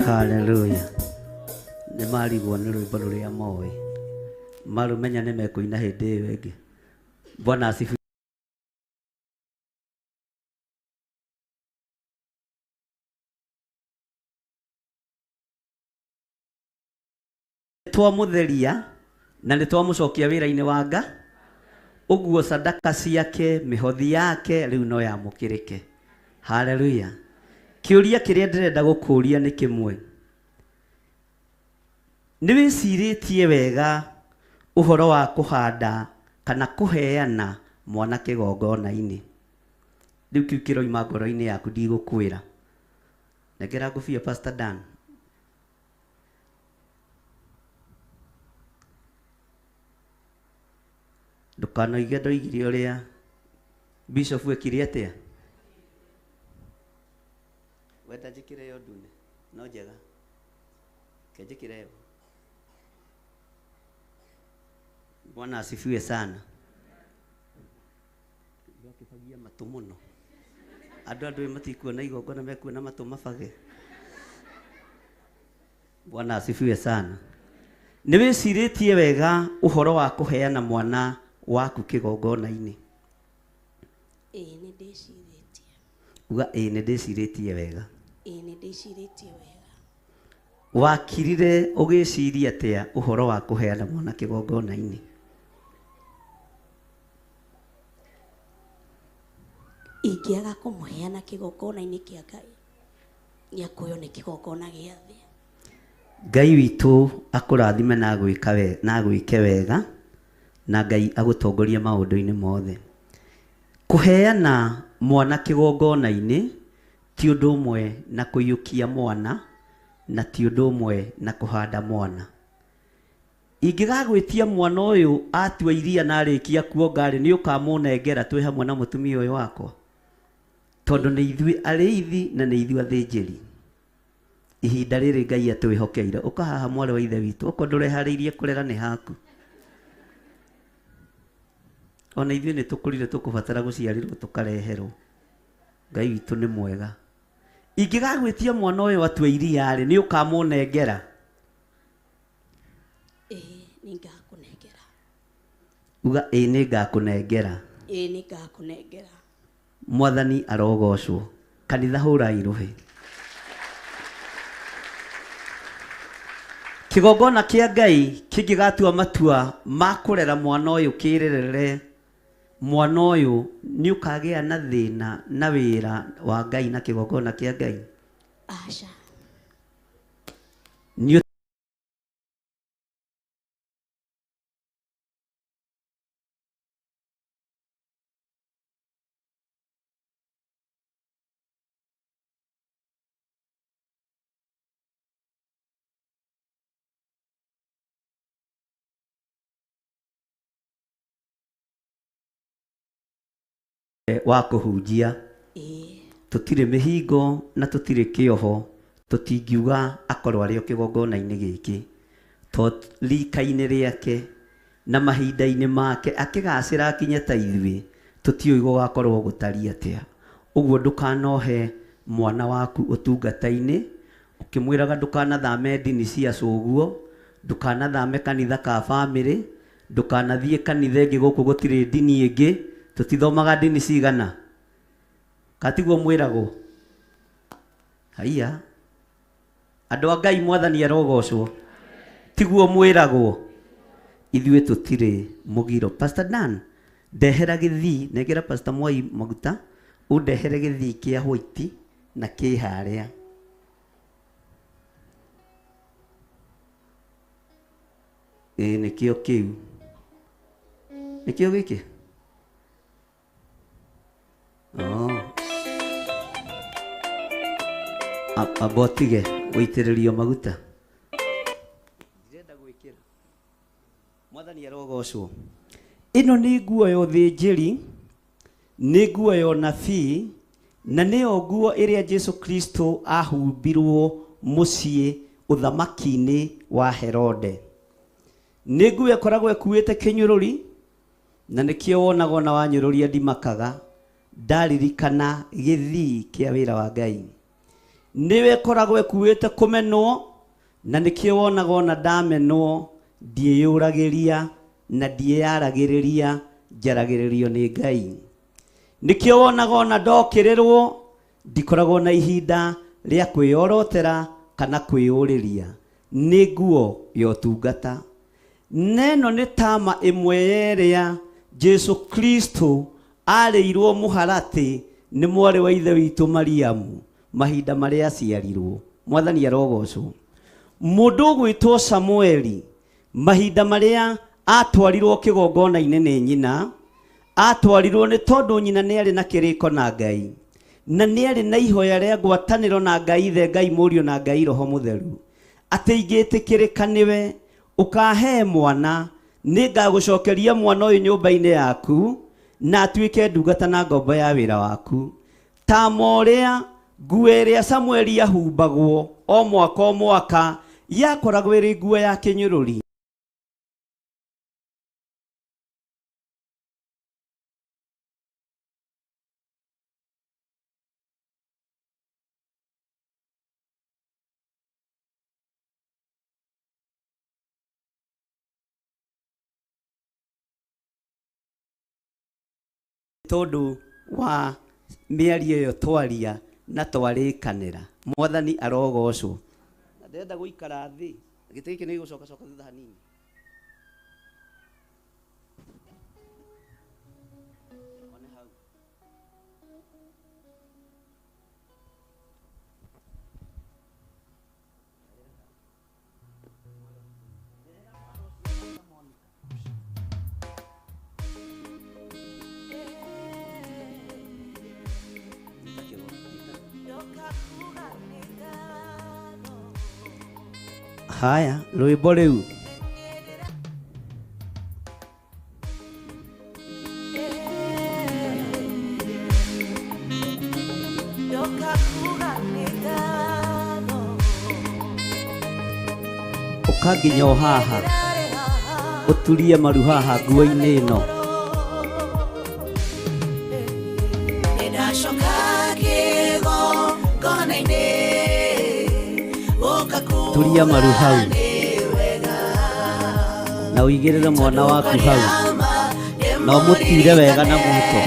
Hallelujah. Nĩ marigwo nĩ rwĩmbo rũrĩa moĩ marũmenya nĩ mekũina hĩndĩ ĩyo ĩngĩ. Bwana asifiwe. Twamũtheria na nĩ twamũcokia wĩra-inĩ wa nga ũguo sadaka ciake mĩhothi yake rĩu no yamũkĩrĩke. Hallelujah. Kĩũria kĩrĩa ndĩrenda gũkũria nĩ kĩmwe. Nĩ wĩcirĩtie wega ũhoro wa kũhanda kana kũheana mwana kĩgongona-inĩ? Rĩu kĩu kĩroima ngoro-inĩ yaku ndigũkwĩra. Nengera ngũbia Pastor Dan. Ndũkanoige ndoigire ũrĩa Bishop ekire atĩa. Wenda njĩkĩre ĩyo ndune no njega ke njĩkĩre ĩyo. Bwana asifiwe sana. Ndũkĩbagia matũ mũno. Andũ andũ matikuona igongona mekuona matũ mabage. Bwana asifiwe sana. Nĩ wĩcirĩtie wega ũhoro wa kũheana mwana waku kĩgongona-inĩ? Ĩĩ nĩ ndĩcirĩtie. Uga ĩĩ nĩ ndĩcirĩtie wega. Ĩĩ nĩ ndĩcirĩtie wega. Wakirire ũgĩciria atĩa ũhoro wa kũheana mwana kĩgongona-inĩ? Ingĩaga kũmũheana kĩgongona-inĩ kĩa Ngai nĩakuoywo nĩ kĩgongona gĩa thĩ. Ngai witũ akũrathime na agwĩke wega na Ngai agũtongorie maũndũ-inĩ mothe. Kũheana mwana kĩgongona-inĩ ti ũndũ ũmwe na kũiyũkia mwana na ti ũndũ ũmwe na kũhanda mwana. Ingĩgagwĩtia mwana ũyũ atua iria na arĩkia kuonga-rĩ, nĩ ũkamũnengera twĩ hamwe na mũtumia ũyũ wakwa, tondũ nĩ ithuĩ arĩithi na nĩ ithuĩ athĩnjĩri. Ihinda rĩrĩ Ngai atwĩhokeire. Ũka haha mwarĩ wa ithe witũ, okorwo ndũreharĩirie kũrera nĩ haku. Ona ithuĩ nĩ tũkũrire tũkũbatara gũciarĩrwo tũkareherwo. Ngai witũ nĩ mwega. Ingĩgagwĩtia mwana ũyũ atue iria-rĩ, nĩ ũkamũnengera? Ĩĩ nĩngakũnengera. Uga ĩĩ nĩngakũnengera. Ĩĩ nĩngakũnengera. Mwathani arogocwo. Kanitha hũrai rũhĩ. Kĩgongona kĩa Ngai kĩngĩgatua matua ma kũrera mwana ũyũ kĩrerere mwana ũyũ nĩ ũkagĩa na thĩna na wĩra wa Ngai na kĩgongona kĩa Ngai? Aca. Wa kũhunjia. Tũtirĩ mĩhingo na tũtirĩ kĩoho, tũtingiuga akorwo arĩ o kĩgongona-inĩ gĩkĩ, to rika-inĩ rĩake na mahinda-inĩ make akĩgacĩra akinye ta ithuĩ, tũtiũĩ gũgakorwo gũtariĩ atĩa. Ũguo ndũkanohe mwana waku ũtungata-inĩ ũkĩmwĩraga ndũkanathame ndini cia cũguo, ndũkanathame kanitha ka bamĩrĩ, ndũkanathiĩ kanitha ĩngĩ, gũkũ gũtirĩ ndini ĩngĩ, tũtithomaga ndini cigana, katiguo mwĩragwo. Haiya, andũ a Ngai, mwathani arogocwo, tiguo mwĩragwo. Ithuĩ tũtirĩ mũgiro. Pastor Dan, ndehera gĩthii, nengera Pastor Mwai maguta, ũndehere gĩthii kĩa white na kĩ harĩa. Ĩĩ, nĩkĩo kĩu, nĩkĩo gĩkĩ. Oh. Amba ũtige gũitĩrĩrio maguta, ndĩrenda gwĩkĩra. Mwathani arogocwo. Ĩno nĩ nguo ya ũthĩnjĩri, nĩ nguo ya ũnabii, na nĩyo nguo ĩrĩa Jesu Kristo ahumbirwo mũciĩ ũthamaki-inĩ wa Herode. Nĩ nguo ĩkoragwo ĩkuĩte kĩnyũrũri, na nĩkĩo wonaga ona wanyũrũria ndimakaga, ndaririkana gĩthii kĩa wĩra wa Ngai. Nĩwe ĩkoragwo ĩkuĩte kũmenwo, na nĩkĩo wonaga ona ndamenwo ndiĩyũragĩria na ndiĩyaragĩrĩria, njaragĩrĩrio nĩ Ngai. Nĩkĩo wonaga ona ndokĩrĩrwo ndikoragwo na ihinda rĩa kwĩyorotera kana kwĩyũrĩria. Nĩ nguo ya ũtungata. Neno nĩ tama ĩmwe yerĩa Jesu Kristo arĩirwo mũharatĩ nĩ mwarĩ wa ithe witũ Mariamu mahinda marĩa aciarirwo. Mwathani arogocwo. Mũndũ ũgwĩtwo Samueli, mahinda marĩa atwarirwo kĩgongona-inĩ nĩ nyina, atwarirwo nĩ tondũ nyina nĩ arĩ na kĩrĩko na Ngai, na nĩ arĩ na ihoya rĩa ngwatanĩro na Ngai Ithe, Ngai Mũriũ na Ngai Roho Mũtheru, atĩ ingĩtĩkĩrĩka nĩwe ũkahe mwana, nĩngagũcokeria mwana ũyũ nyũmba-inĩ yaku na atuĩke ndungata na ngombo ya wĩra waku. Ta morĩa nguo ĩrĩa Samueli ahumbagwo o mwaka o mwaka yakoragwo ĩrĩ nguo ya kĩnyũrũri. Tondũ wa mĩario ĩyo twaria na twarĩkanĩra, mwathani arogocwo. Na ndĩrenda gũikara thĩ, gĩtĩ gĩkĩ nĩ gĩgũcoka coka thutha hanini. One hau. Haya, rwĩmbo rĩu. Ũka nginya o haha, ũturie maru haha nguo-inĩ ĩno. Nĩndacoka kĩgongona-inĩ, gũka Turia maru hau nĩ wega. Na ũigĩrĩre mwana waku hau na ũmũtire wega na muto.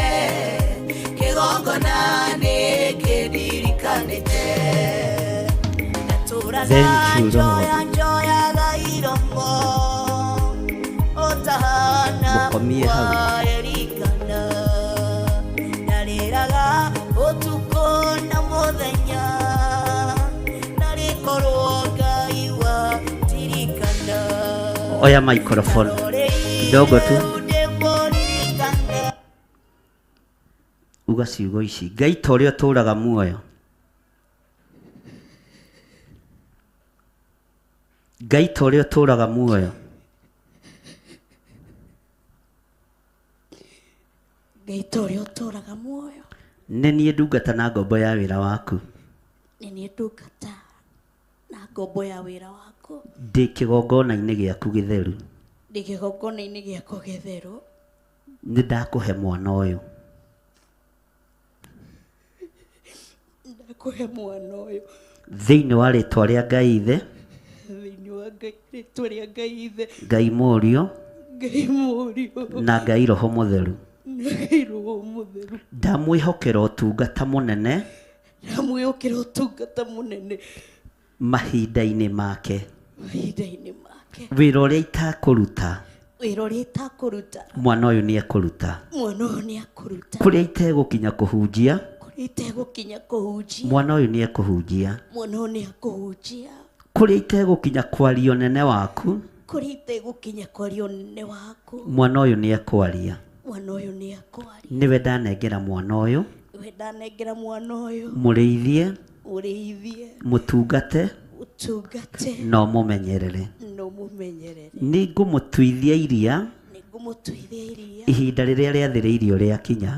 Kĩgongona nĩ kĩndirikanĩte. Ndatũraga Thank you, Lord. njoya njoyaga iromo ũtahana Mũkomie hau. wa Elikana. Ndarĩraga ũtukũ na mũthenya, narĩkorwo Ngai wandirikana. Oya microphone kidogo tu, uga ciugo ici: Ngai ta ũrĩa ũtũũraga muoyo, Ngai ta ũrĩa ũtũũraga muoyo. Ngai ta ũrĩa ũtũũraga muoyo, Nĩ niĩ ndungata na ngombo ya wĩra waku. Nĩ niĩ ndungata na ngombo ya wĩra waku. Ndĩ kĩgongona-inĩ gĩaku gĩtheru. Ndĩ kĩgongona-inĩ gĩaku gĩtheru. Nĩ ndakũhe mwana ũyũ. Ndakũhe mwana ũyũ. Thĩinĩ wa rĩtwa rĩa Ngai Ithe, Thĩinĩ wa Ngai, rĩtwa rĩa Ngai Ithe, Ngai Mũriũ, Ngai Mũriũ, na Ngai Roho Mũtheru. Na Ngai Roho Mũtheru. Ndamwĩhokera ũtungata mũnene. Ndamwĩhokera ũtungata mũnene. Mahinda-inĩ make. Mahinda-inĩ make. Wĩra ũrĩa itakũruta, Wĩra ũrĩa itakũruta, mwana ũyũ nĩ ekũruta. Mwana ũyũ nĩ akũruta. Kũrĩa itegũkinya kũhunjia, Kũrĩa itegũkinya kũhunjia, mwana ũyũ nĩ ekũhunjia. Mwana ũyũ nĩ akũhunjia. Kũrĩa itegũkinya kwaria ũnene waku, Kũrĩa itegũkinya kwaria ũnene waku, mwana ũyũ nĩ ekwaria. Mwana ũyũ nĩ akwaria. Nĩwe ndanengera mwana ũyũ. We ndanengera mwana ũyũ. Mũrĩithie, Mũrĩithie, mũtungate, ũtungate, na ũmũmenyerere. Na ũmũmenyerere. Nĩ ngũmũtuithia iria Nĩngũmũtuithia iria ihinda rĩrĩa rĩathĩrĩirio rĩakinya.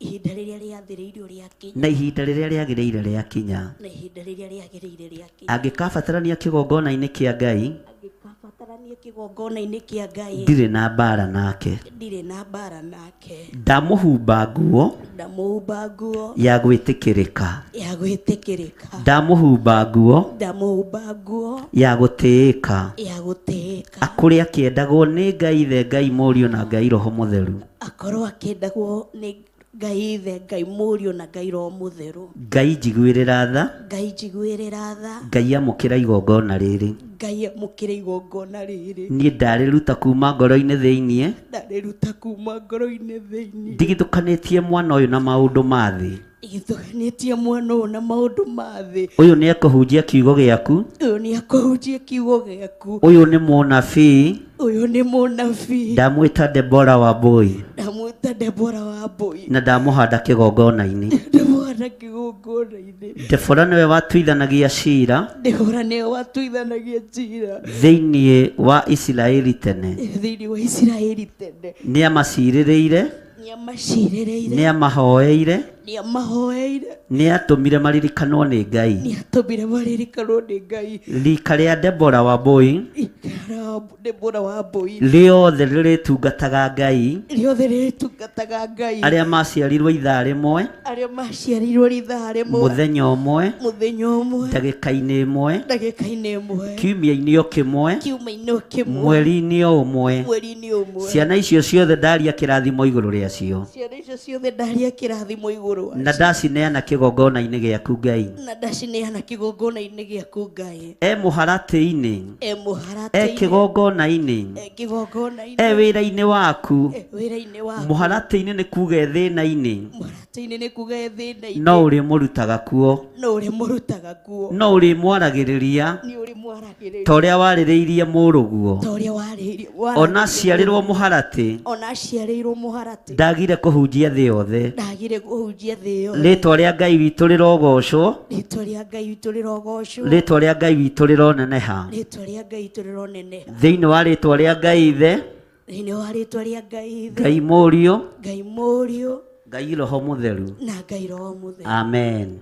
Ihinda rĩrĩa rĩathĩrĩirio rĩakinya. Na ihinda rĩrĩa rĩagĩrĩire rĩakinya. Na ihinda rĩrĩa rĩagĩrĩire rĩakinya. Angĩkabatarania kĩgongona-inĩ kĩa Ngai, Angĩkabatarania kĩgongona-inĩ kĩa Ngai, ndirĩ na mbara nake. Ndirĩ na mbara nake. Ndamũhumba nguo Ndamũhumba nguo ya gwĩtĩkĩrĩka. Ya gwĩtĩkĩrĩka. Ndamũhumba nguo Ndamũhumba nguo ya gũtĩĩka. Ya gũtĩĩka. Akũre akĩendagwo nĩ Ngai Ithe, Ngai Mũriũ na Ngai Roho Mũtheru. Akorwo akĩendagwo nĩ Ngai Ithe, Ngai Mũriũ na Ngai Roho Mũtheru. Ngai njiguĩrĩra tha. Ngai njiguĩrĩra tha. Ngai amũkĩra igongona rĩrĩ. Ngai amũkĩra igongona rĩrĩ. Niĩ ndarĩruta kuma ngoro-inĩ thĩiniĩ. Ndarĩruta kuma ngoro-inĩ thĩiniĩ. Ndigithũkanĩtie mwana ũyũ na maũndũ ma thĩ. Ndigithũkanĩtie mwana ũyũ na maũndũ ma thĩ. Ũyũ nĩ ekũhunjia kiugo gĩaku. Ũyũ nĩ ekũhunjia kiugo gĩaku. Ũyũ nĩ mũnabii. Ũyũ nĩ mũnabii. Ndamwĩta Debora Wambui. Ndamwĩta Debora Wambui. Na ndamũhanda kĩgongona-inĩ. Ndamũhanda kĩgongona-inĩ. Debora nĩwe watuithanagia cira. Debora nĩwe watuithanagia cira. Thĩinĩ wa Isiraeli tene. Thĩinĩ wa Isiraeli tene. Nĩ amacirĩrĩire. Nĩ amacirĩrĩire. Nĩ amahoeire. Nĩ amahoeire. Nĩ atũmire maririkanwo nĩ Ngai. Nĩ atũmire maririkanwo nĩ Ngai. Rika rĩa Debora Wambui. Rika rĩa Debora Wambui. Rĩothe rĩrĩtungataga Ngai. Rĩothe rĩrĩtungataga Ngai. Arĩa maciarirwo ithaa rĩmwe. Arĩa maciarirwo ithaa rĩmwe. Mũthenya ũmwe. Mũthenya ũmwe. Ndagĩka-inĩ ĩmwe. Ndagĩka-inĩ ĩmwe. Kiumia-inĩ o kĩmwe. Kiumia-inĩ o kĩmwe. Mweri-inĩ o ũmwe. Mweri-inĩ ũmwe. Ciana icio ciothe ndaria kĩrathimo igũrũ rĩacio. Ciana icio ciothe ndaria kĩrathimo igũrũ wacio. Na ndacineana kĩgongona-inĩ gĩaku Ngai. Na ndacineana kĩgongona-inĩ gĩaku Ngai. E mũharatĩ-inĩ. E mũharatĩ-inĩ. E kĩgongona-inĩ. E kĩgongona-inĩ. E wĩra-inĩ waku. E wĩra-inĩ waku. Mũharatĩ-inĩ nĩ kuga e thĩna-inĩ. Mũharatĩ-inĩ nĩ kuga e thĩna-inĩ. No ũrĩmũrutaga kuo. No ũrĩmũrutaga kuo. No ũrĩmwaragĩrĩria. Nĩ ũrĩmwaragĩrĩria. Ta ũrĩa warĩrĩirie mũrũguo. Ta ũrĩa warĩrĩirie. Ona aciarĩrwo mũharatĩ. Ona aciarĩirwo mũharatĩ. Ndagire kũhunjia thĩ yothe. Ndagire kũhunjia thĩ yothe. Rĩtwa rĩa Ngai witũ rĩrogocwo. Rĩtwa rĩa Ngai witũ rĩrogocwo. Rĩtwa rĩa Ngai witũ rĩroneneha. Rĩtwa rĩa Ngai witũ rĩroneneha. Thĩinĩ wa rĩtwa rĩa Ngai Ithe. Thĩinĩ wa rĩtwa rĩa Ngai Ithe. Ngai Mũriũ. Ngai Mũriũ. Ngai Roho Mũtheru. Na Ngai Roho Mũtheru. Amen.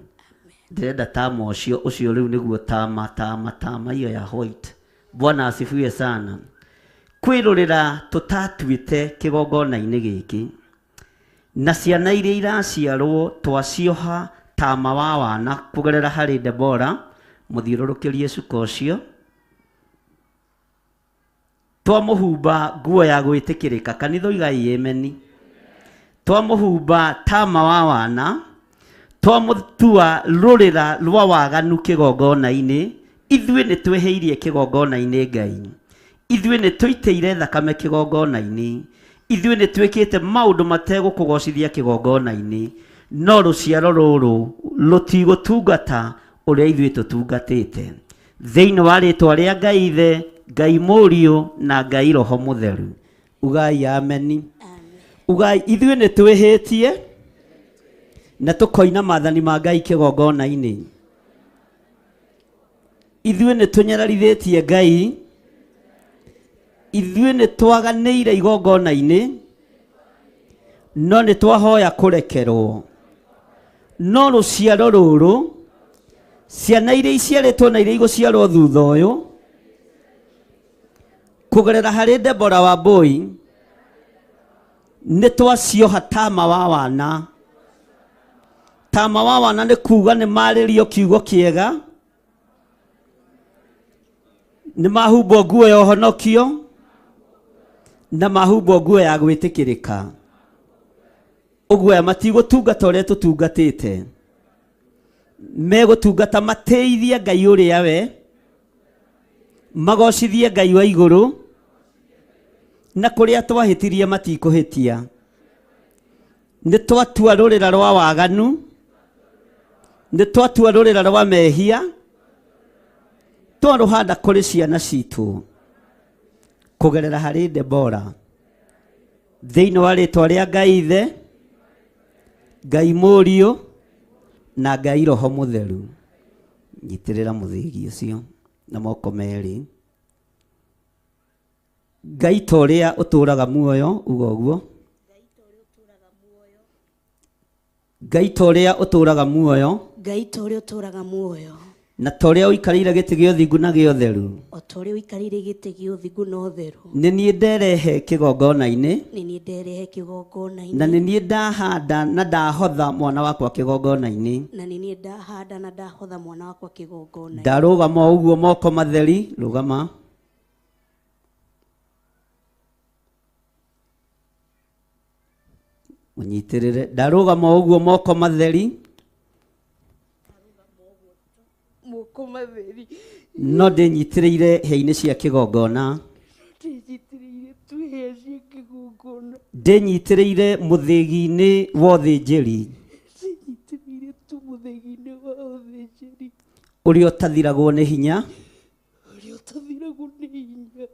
Ndĩrenda tama ũcio, ũcio rĩu nĩguo tama, tama, tama iyo ya white. Bwana asifiwe sana. Kwĩrorera tũtatuĩte kĩgongona-inĩ gĩkĩ. Na ciana iria iraciarwo twacioha tama wa wana kũgerera harĩ Debora, mũthiũrũrũkĩrie cuka ũcio. Twamũhumba nguo ya gwĩtĩkĩrĩka, kanitha oigai ameni. Twamũhumba tama wa wana, twamũtua rũrĩra rwa waganu kĩgongona-inĩ. Ithuĩ nĩ twĩhĩirie kĩgongona-inĩ Ngai. Ithuĩ nĩ tũitĩire thakame kĩgongona-inĩ. Ithuĩ nĩ twĩkĩte maũndũ mategũkũgocithia kĩgongona-inĩ. No rũciaro rũrũ rũtigũtungata ũrĩa ithuĩ tũtungatĩte. Thĩinĩ wa rĩtwa rĩa Ngai Ithe, Ngai Mũriũ na Ngai Roho Mũtheru. Ugai ameni. Ugai ithuĩ nĩ twĩhĩtie na tũkoina maathani ma Ngai kĩgongona-inĩ. Ithuĩ nĩ tũnyararithĩtie Ngai. Ithuĩ nĩ twaganĩire igongona-inĩ. No nĩ twahoya kũrekerwo. No rũciaro rũrũ, ciana iria iciarĩtwo na iria igũciarwo thutha ũyũ, kũgerera harĩ Debora Wambui, nĩ twacioha tama wa wana. Tama wa wana nĩ kuga nĩ marĩrio kiugo kĩega, nĩ mahumbwo nguo ya ũhonokio, na mahumbwo nguo ya gwĩtĩkĩrĩka. Ũguo aya matigũtungata ũrĩa tũtungatĩte, megũtungata mateithie Ngai ũrĩa we, magocithie Ngai wa igũrũ, na kũrĩa twahĩtirie matikũhĩtia. Nĩ twatua rũrĩra rwa waganu, nĩ twatua rũrĩra rwa mehia, twarũhanda kũrĩ ciana citũ kũgerera harĩ Debora. Thĩinĩ wa rĩtwa rĩa Ngai Ithe, Ngai Mũriũ, na Ngai Roho Mũtheru. Nyitĩrĩra mũthĩgi ũcio na moko merĩ. Ngai ta ũrĩa ũtũũraga muoyo, uga ũguo. Ngai ta ũrĩa ũtũũraga muoyo, Ngai ta ũrĩa ũtũũraga muoyo, na ta ũrĩa ũikarĩire gĩtĩ gĩa ũthingu na gĩa ũtheru, o ta ũrĩa ũikarĩire gĩtĩ gĩa ũthingu na ũtheru, nĩ niĩ nderehe kĩgongona-inĩ, nĩ niĩ nderehe kĩgongona-inĩ, na nĩ niĩ ndahanda na ndahotha mwana wakwa kĩgongona-inĩ. na nĩ niĩ ndahanda na ndahotha mwana wakwa kĩgongona-inĩ. Ndarũgama o ũguo moko matheri, rũgama. Mũnyitĩrĩre. Ndarũgama o ũguo moko matheri, Moko matheri, no ndĩnyitĩrĩire hĩa-inĩ cia kĩgongona, ndĩnyitĩrĩire tu hĩa cia kĩgongona, ndĩnyitĩrĩire mũthĩgi-inĩ wa ũthĩnjĩri, ndĩnyitĩrĩire tu mũthĩgi-inĩ wa ũthĩnjĩri, ũrĩa ũtathiragwo nĩ hinya, ũrĩa ũtathiragwo nĩ hinya,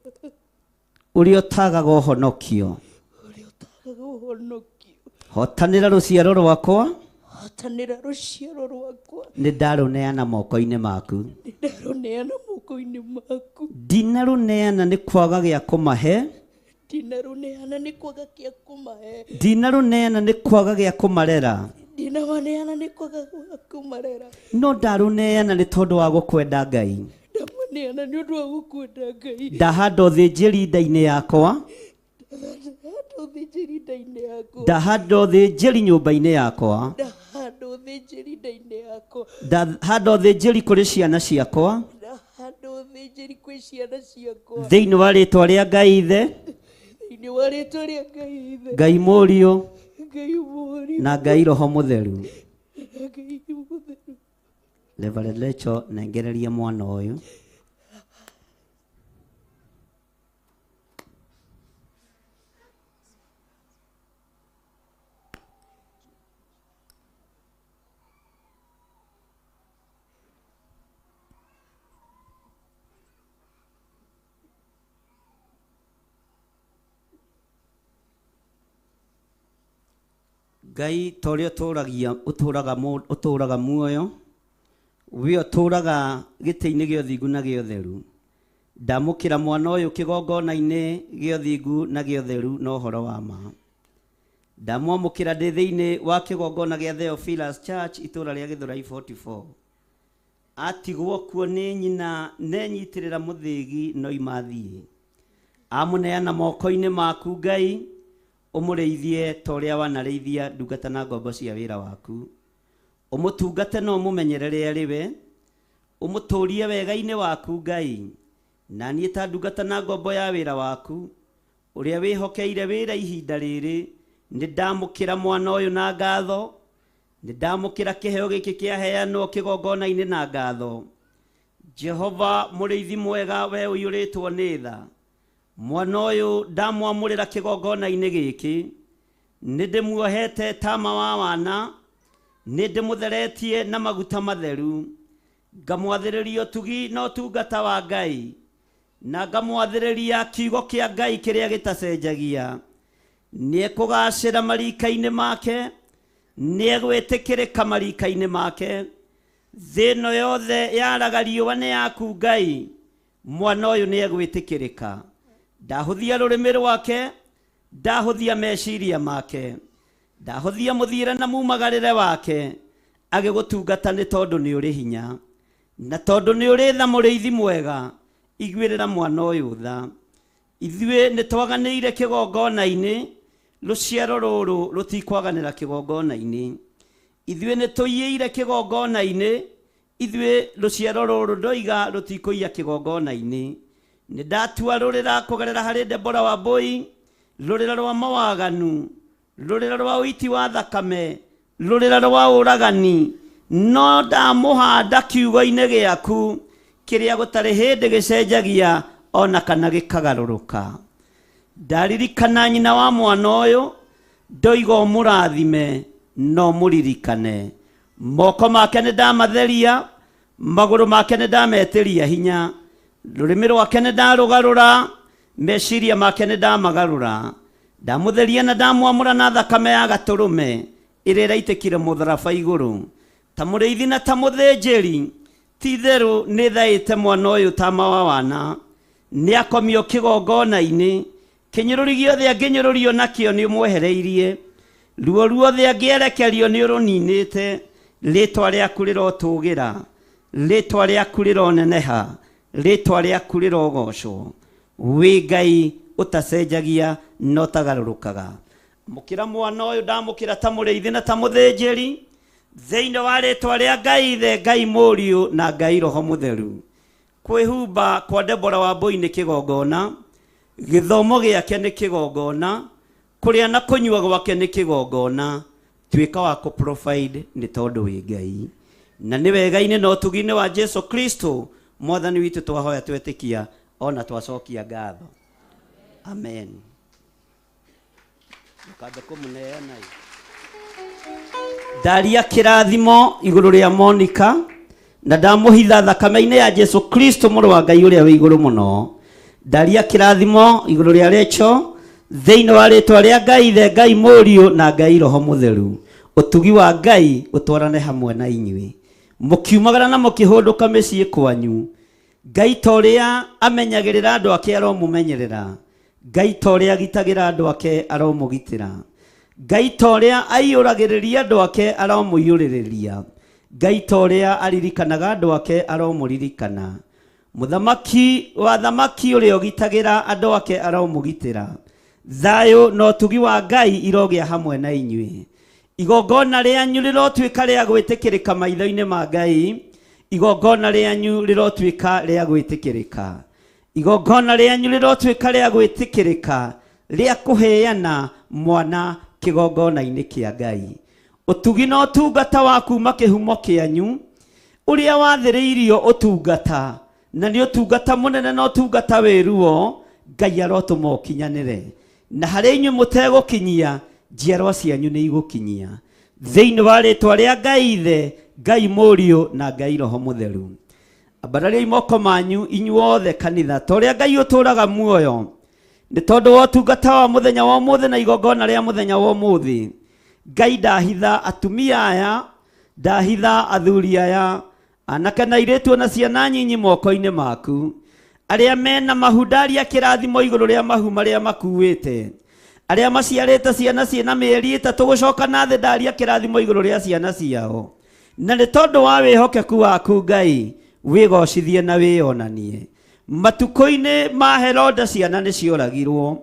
ũrĩa ũtagaga ũhonokio. ũrĩa ũtagaga ũhonokio. Hotanĩra rũciaro rwakwa, Hotanĩra rũciaro rwakwa, nĩ ndarũneana moko-inĩ maku. nĩ ndarũneana moko-inĩ maku. Ndinarũneana nĩ kwaga gĩa kũmahe, Ndinarũneana nĩ kwaga gĩa kũmahe, ndinarũneana nĩ kwaga gĩa kũmarera, ndinamaneana nĩ kwaga gĩa kũmarera, no ndarũneana nĩ tondũ wa gũkwenda Ngai. ndamaneana nĩ ũndũ wa gũkwenda Ngai. Ndahanda ũthĩnjĩri nda-inĩ yakwa, Ndahanda ũthĩnjĩri nda-inĩ yakwa, ndahanda ũthĩnjĩri nyũmba-inĩ yakwa, ndahanda ũthĩnjĩri nda-inĩ yakwa, ndahanda ũthĩnjĩri kũrĩ ciana ciakwa, ndahanda ũthĩnjĩri kwĩ ciana ciakwa, thĩinĩ wa rĩtwa rĩa Ngai Ithe, thĩinĩ wa rĩtwa rĩa Ngai Ithe, Ngai Mũriũ, Ngai Mũriũ, na Ngai Roho Mũtheru. na Ngai Mũtheru. Reverend Lecho, nengereria mwana ũyũ. Ngai ta ũrĩa ũtũũragia ũtũũraga ũtũũraga muoyo, we ũtũũraga gĩtĩ-inĩ gĩa ũthingu na gĩa ũtheru. Ndamũkĩra mwana ũyũ kĩgongona-inĩ gĩa ũthingu na gĩa ũtheru na ũhoro wa ma. Ndamwamũkĩra ndĩ thĩinĩ wa kĩgongona gĩa Theophilus Church itũũra rĩa Gĩthũrai 44. Atigwo kuo nĩ nyina nenyitĩrĩra mũthĩgi no imathiĩ. Amũneana moko-inĩ maku Ngai, ũmũrĩithie ta ũrĩa wanarĩithia ndungata na ngombo cia wĩra waku. Ũmũtungate na ũmũmenyerere arĩ we, ũmũtũũrie wega-inĩ waku Ngai. Na niĩ ta ndungata na ngombo ya wĩra waku, ũrĩa wĩhokeire wĩra ihinda rĩrĩ, nĩ ndamũkĩra mwana ũyũ na ngatho, nĩ ndamũkĩra kĩheo gĩkĩ kĩaheanwo kĩgongona-inĩ na ngatho. Jehova mũrĩithi mwega, we ũiyũrĩtwo nĩ tha, mwana ũyũ ndamwamũrĩra kĩgongona-inĩ gĩkĩ, nĩ ndĩmuohete tama wa wana, nĩ ndĩmũtheretie na maguta matheru, ngamwathĩrĩria ũtugi na ũtungata wa Ngai, na ngamwathĩrĩria kiugo kĩa Ngai kĩrĩa gĩtacenjagia. Nĩekũgacĩra marika-inĩ make, nĩegwĩtĩkĩrĩka marika-inĩ make. Thĩ ĩno yothe yaraga riũa nĩ yaku Ngai, mwana ũyũ nĩegwĩtĩkĩrĩka. Ndahũthia rũrĩmĩ rwake, ndahũthia meciria make, Ndahũthia mũthiĩre na mumagarĩre wake, agĩgũtungata nĩ tondũ nĩ ũrĩ hinya. Na tondũ nĩ ũrĩ tha mũrĩithi mwega, iguĩrĩra mwana ũyũ tha. Ithuĩ nĩ twaganĩire kĩgongona-inĩ, rũciaro rũrũ rũtikwaganĩra kĩgongona-inĩ. Ithuĩ nĩ tũiyĩire kĩgongona-inĩ, ithuĩ rũciaro rũrũ ndoiga rũtikũiya kĩgongona-inĩ. Nĩ ndatua rũrĩra kũgerera harĩ Debora Wambui, rũrĩra rwa mawaganu, rũrĩra rwa ũiti wa thakame, rũrĩra rwa ũragani, no ndamũhanda kiugo-inĩ gĩaku kĩrĩa gũtarĩ hĩndĩ gĩcenjagia ona kana gĩkagarũrũka. Ndaririkana nyina wa mwana ũyũ, ndoiga ũmũrathime no mũririkane. Moko make nĩ ndamatheria, magũrũ make nĩ ndametĩria hinya, rũrĩmĩ rwake nĩ ndarũgarũra, meciria make nĩ ndamagarũra. Ndamũtheria na ndamwamũra na thakame ya gatũrũme ĩrĩa ĩraitĩkire mũtharaba igũrũ. Ta mũrĩithi na ta mũthĩnjĩri, ti-itherũ nĩ thaĩte mwana ũyũ tama wa wana. Nĩ akomio kĩgongona-inĩ, kĩnyũrũri gĩothe angĩnyũrũrio nakĩo nĩ ũmwehereirie, ruo ruothe angĩerekerio nĩ ũrũninĩte. Rĩtwa rĩaku rĩrotũgĩra, rĩtwa rĩaku rĩroneneha, rĩtwa rĩaku rĩrogocwo. Wĩ Ngai ũtacenjagia na ũtagarũrũkaga. Mũkĩra mwana ũyũ ndamũkĩra ta mũrĩithi na ta mũthĩnjĩri, thĩinĩ wa rĩtwa rĩa Ngai Ithe, Ngai Mũriũ na Ngai Roho Mũtheru. Kwĩhumba kwa Debora Wambui nĩ kĩgongona, gĩthomo gĩake nĩ kĩgongona, kũrĩa na kũnyua gwake nĩ kĩgongona. Tuĩka wa kũ provide nĩ tondũ wĩ Ngai. Na nĩ wega-inĩ na ũtugi-inĩ wa Jesu Kristo Mwathani witũ twahoya twetĩkia ona twacokia ngatho. Amen. Ndũkambe kũmũneana. Ndaria kĩrathimo igũrũ rĩa Monica na ndamũhitha thakame-inĩ ya Jesu Kristo mũrũ wa Ngai ũrĩa wĩ igũrũ mũno. Ndaria kĩrathimo igũrũ rĩa Rachel thĩinĩ wa rĩtwa rĩa Ngai Ithe, Ngai Mũriũ na Ngai Roho Mũtheru. Ũtugi wa Ngai ũtwarane hamwe na inyuĩ. Mũkiumagara na mũkĩhũndũka mĩciĩ kwanyu. Ngai ta ũrĩa amenyagĩrĩra andũ ake aromũmenyerera. Ngai ta ũrĩa agitagĩra andũ ake aromũgitĩra. Ngai ta ũrĩa aiyũragĩrĩria andũ ake aromũiyũrĩrĩria. Ngai ta ũrĩa aririkanaga andũ ake aromũririkana. Mũthamaki wa thamaki ũrĩa ũgitagĩra andũ ake aromũgitĩra. Thayũ na ũtugi wa Ngai irogĩa hamwe na inyuĩ. Igongona rĩanyu rĩrotuĩka rĩa gwĩtĩkĩrĩka maitho-inĩ ma Ngai. Igongona rĩanyu rĩrotuĩka rĩa gwĩtĩkĩrĩka. Igongona rĩanyu rĩrotuĩka rĩa gwĩtĩkĩrĩka rĩa kũheana mwana kĩgongona-inĩ kĩa Ngai. Ũtugi na ũtungata wa kuma kĩhumo kĩanyu ũrĩa wathĩrĩirio ũtungata, na nĩ ũtungata mũnene na ũtungata wĩ ruo, Ngai arotũma ũkinyanĩre. Na harĩ inyuĩ mũtegũkinyia, njiarwa cianyu nĩ igũkinyia. Thĩinĩ wa rĩtwa rĩa Ngai Ithe, Ngai Mũriũ na Ngai Roho Mũtheru. Ambarariai moko manyu inyuothe kanitha, ta ũrĩa Ngai ũtũũraga muoyo. Nĩ tondũ wa ũtungata wa mũthenya wa ũmũthĩ na igongona rĩa mũthenya wa ũmũthĩ, Ngai ndahitha atumia aya, ndahitha athuri aya, anake na airĩtu ona ciana nyinyi moko-inĩ maku. Arĩa mena mahu ndaria kĩrathimo igũrũ rĩa mahu marĩa makuĩte. Arĩa maciarĩte ciana ciĩna mĩeri 3 gũcoka na thĩ ndaria kĩrathimo igũrũ rĩa ciana ciao. Na nĩ tondũ wa wĩhokeku waku Ngai, wĩgocithie na wĩonanie. Matukũ-inĩ ma Herode ciana nĩ cioragirwo.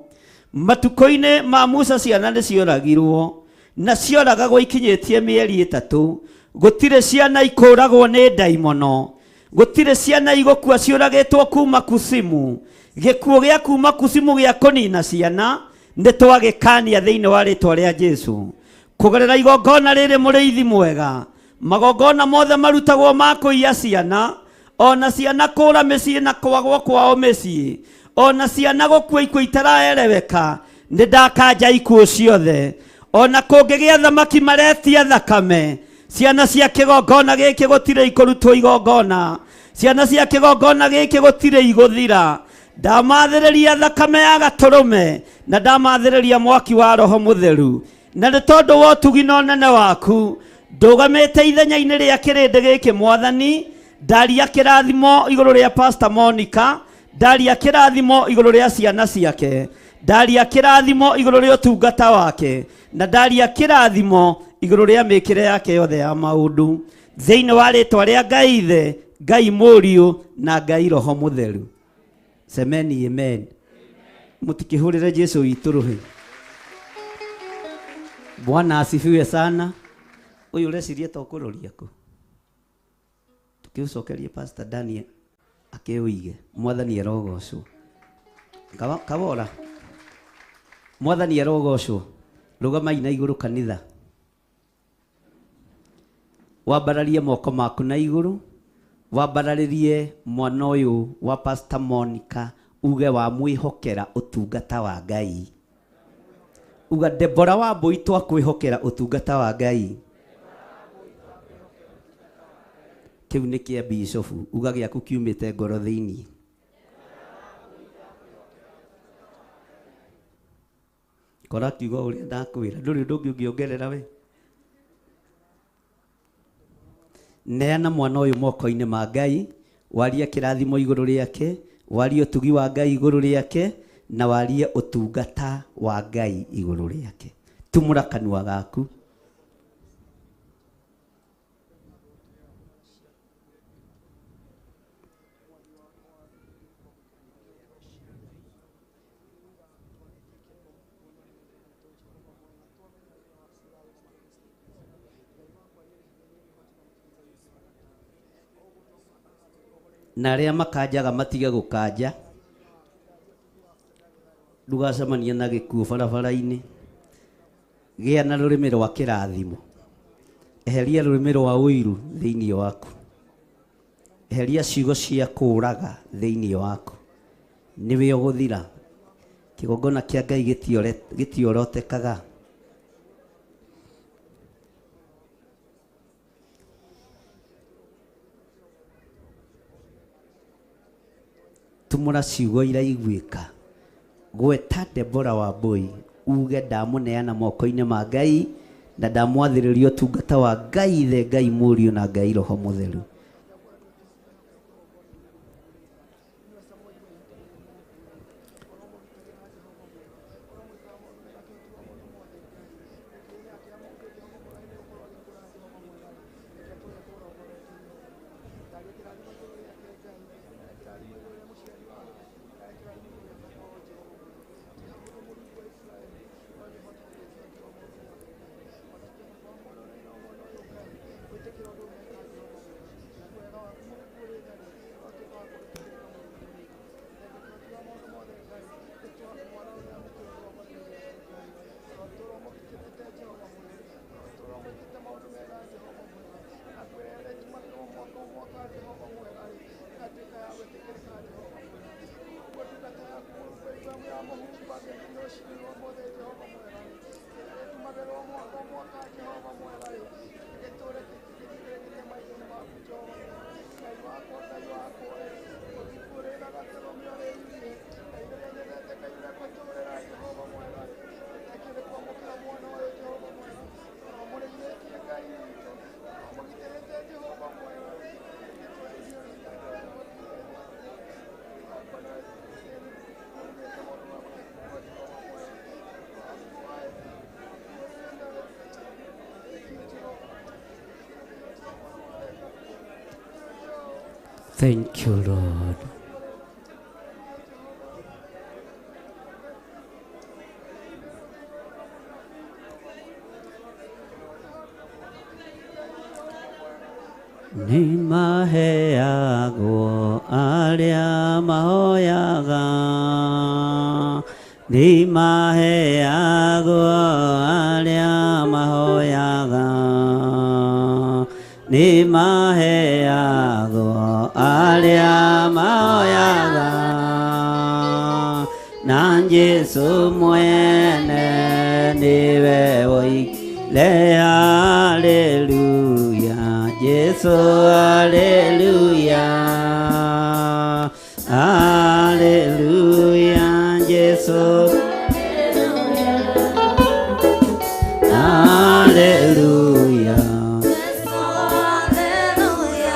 Matukũ-inĩ ma Musa ciana nĩ cioragirwo. Na cioragagwo ikinyĩtie mĩeri 3. Gũtirĩ ciana ikũragwo nĩ ndaimono. Gũtirĩ ciana igũkua ciũragĩtwo kuma kusimu. Gĩkuũ gĩa kuma kusimu gĩa kũnina ciana nĩ twagĩkania thĩinĩ wa rĩtwa rĩa Jesu. Kũgerera igongona rĩrĩ mũrĩithi mwega, magongona mothe marutagwo ma kũiya ciana, ona ciana kũra mĩciĩ na kwagwo kwao mĩciĩ, ona ciana gũkua ikuũ itaraereweka, nĩ ndakanja ikuũ ciothe. Ona kũngĩgĩa thamaki maretia thakame, ciana cia kĩgongona gĩkĩ gũtirĩ ikũrutwo igongona, ciana cia kĩgongona gĩkĩ gũtirĩ igũthira. Ndamathĩrĩria thakame ya gatũrũme na ndamathĩrĩria mwaki wa Roho Mũtheru. Na nĩ tondũ wa ũtugi na ũnene waku, ndũgamĩte ithenya-inĩ rĩa kĩrĩndĩ gĩkĩ Mwathani, ndaria kĩrathimo igũrũ rĩa Pastor Monica, ndaria kĩrathimo igũrũ rĩa ciana ciake, Ndaria kĩrathimo igũrũ rĩa ũtungata wake, na ndaria kĩrathimo igũrũ rĩa mĩkĩre yake yothe ya maũndũ, thĩinĩ wa rĩtwa rĩa Ngai Ithe, Ngai Mũriũ na Ngai Roho Mũtheru. Semeni amen. Mũtikĩhũrĩre Jesu witũ rũhĩ. Bwana asifiwe sana. Ũyũ ũreciria ta ũkũroria kũ? Tũkĩũcokerie Pastor Daniel akĩũige. Mwathani arogocwo. Kabora. Mwathani arogocwo. Rũgamai na igũrũ kanitha. Wambararie moko maku na igũrũ. Wambararirie mwana ũyũ wa Pastor Monica uge wa mwĩhokera ũtungata wa Ngai. Uga Deborah Wambui twakwĩhokera ũtungata wa Ngai. Kĩu nĩ kĩa bishop, uga gĩaku kiumĩte ngoro thĩinĩ. Kora kiugo ũrĩa ndakwĩra, ndũrĩ ũndũ ũngĩ ũngĩongerera we. Neana mwana ũyũ moko-inĩ ma Ngai, warie kĩrathimo igũrũ rĩake, warie ũtugi wa Ngai igũrũ rĩake, na warie ũtungata wa Ngai igũrũ rĩake. Tumũra kanua gaku. Na arĩa makanjaga matige gũkanja. Ndũgacemanie na gĩkuũ barabara-inĩ. Gĩa na rũrĩmĩ rwa kĩrathimo. Eheria rũrĩmĩ rwa ũiru thĩinĩ waku. Eheria ciugo cia kũũraga thĩinĩ waku. Nĩwe ũgũthira. Kĩgongona kĩa Ngai gĩtiorotekaga. Tumũra ciugo iraiguĩka. Gweta Deborah Wambui uge ndamũneana moko-inĩ ma Ngai na ndamwathĩrĩria ũtungata wa Ngai Ithe, Ngai Mũriũ na Ngai Roho Mũtheru. Thank you, Lord. Nĩmaheagwo arĩa mahoyaga, nĩmaheagwo arĩa mahoyaga, nĩmaheagwo arĩa mahoyaga, na Jesũ mwene nĩwe woigire haleluya. Jesu haleluya, haleluya, Jesu haleluya, Jesu haleluya,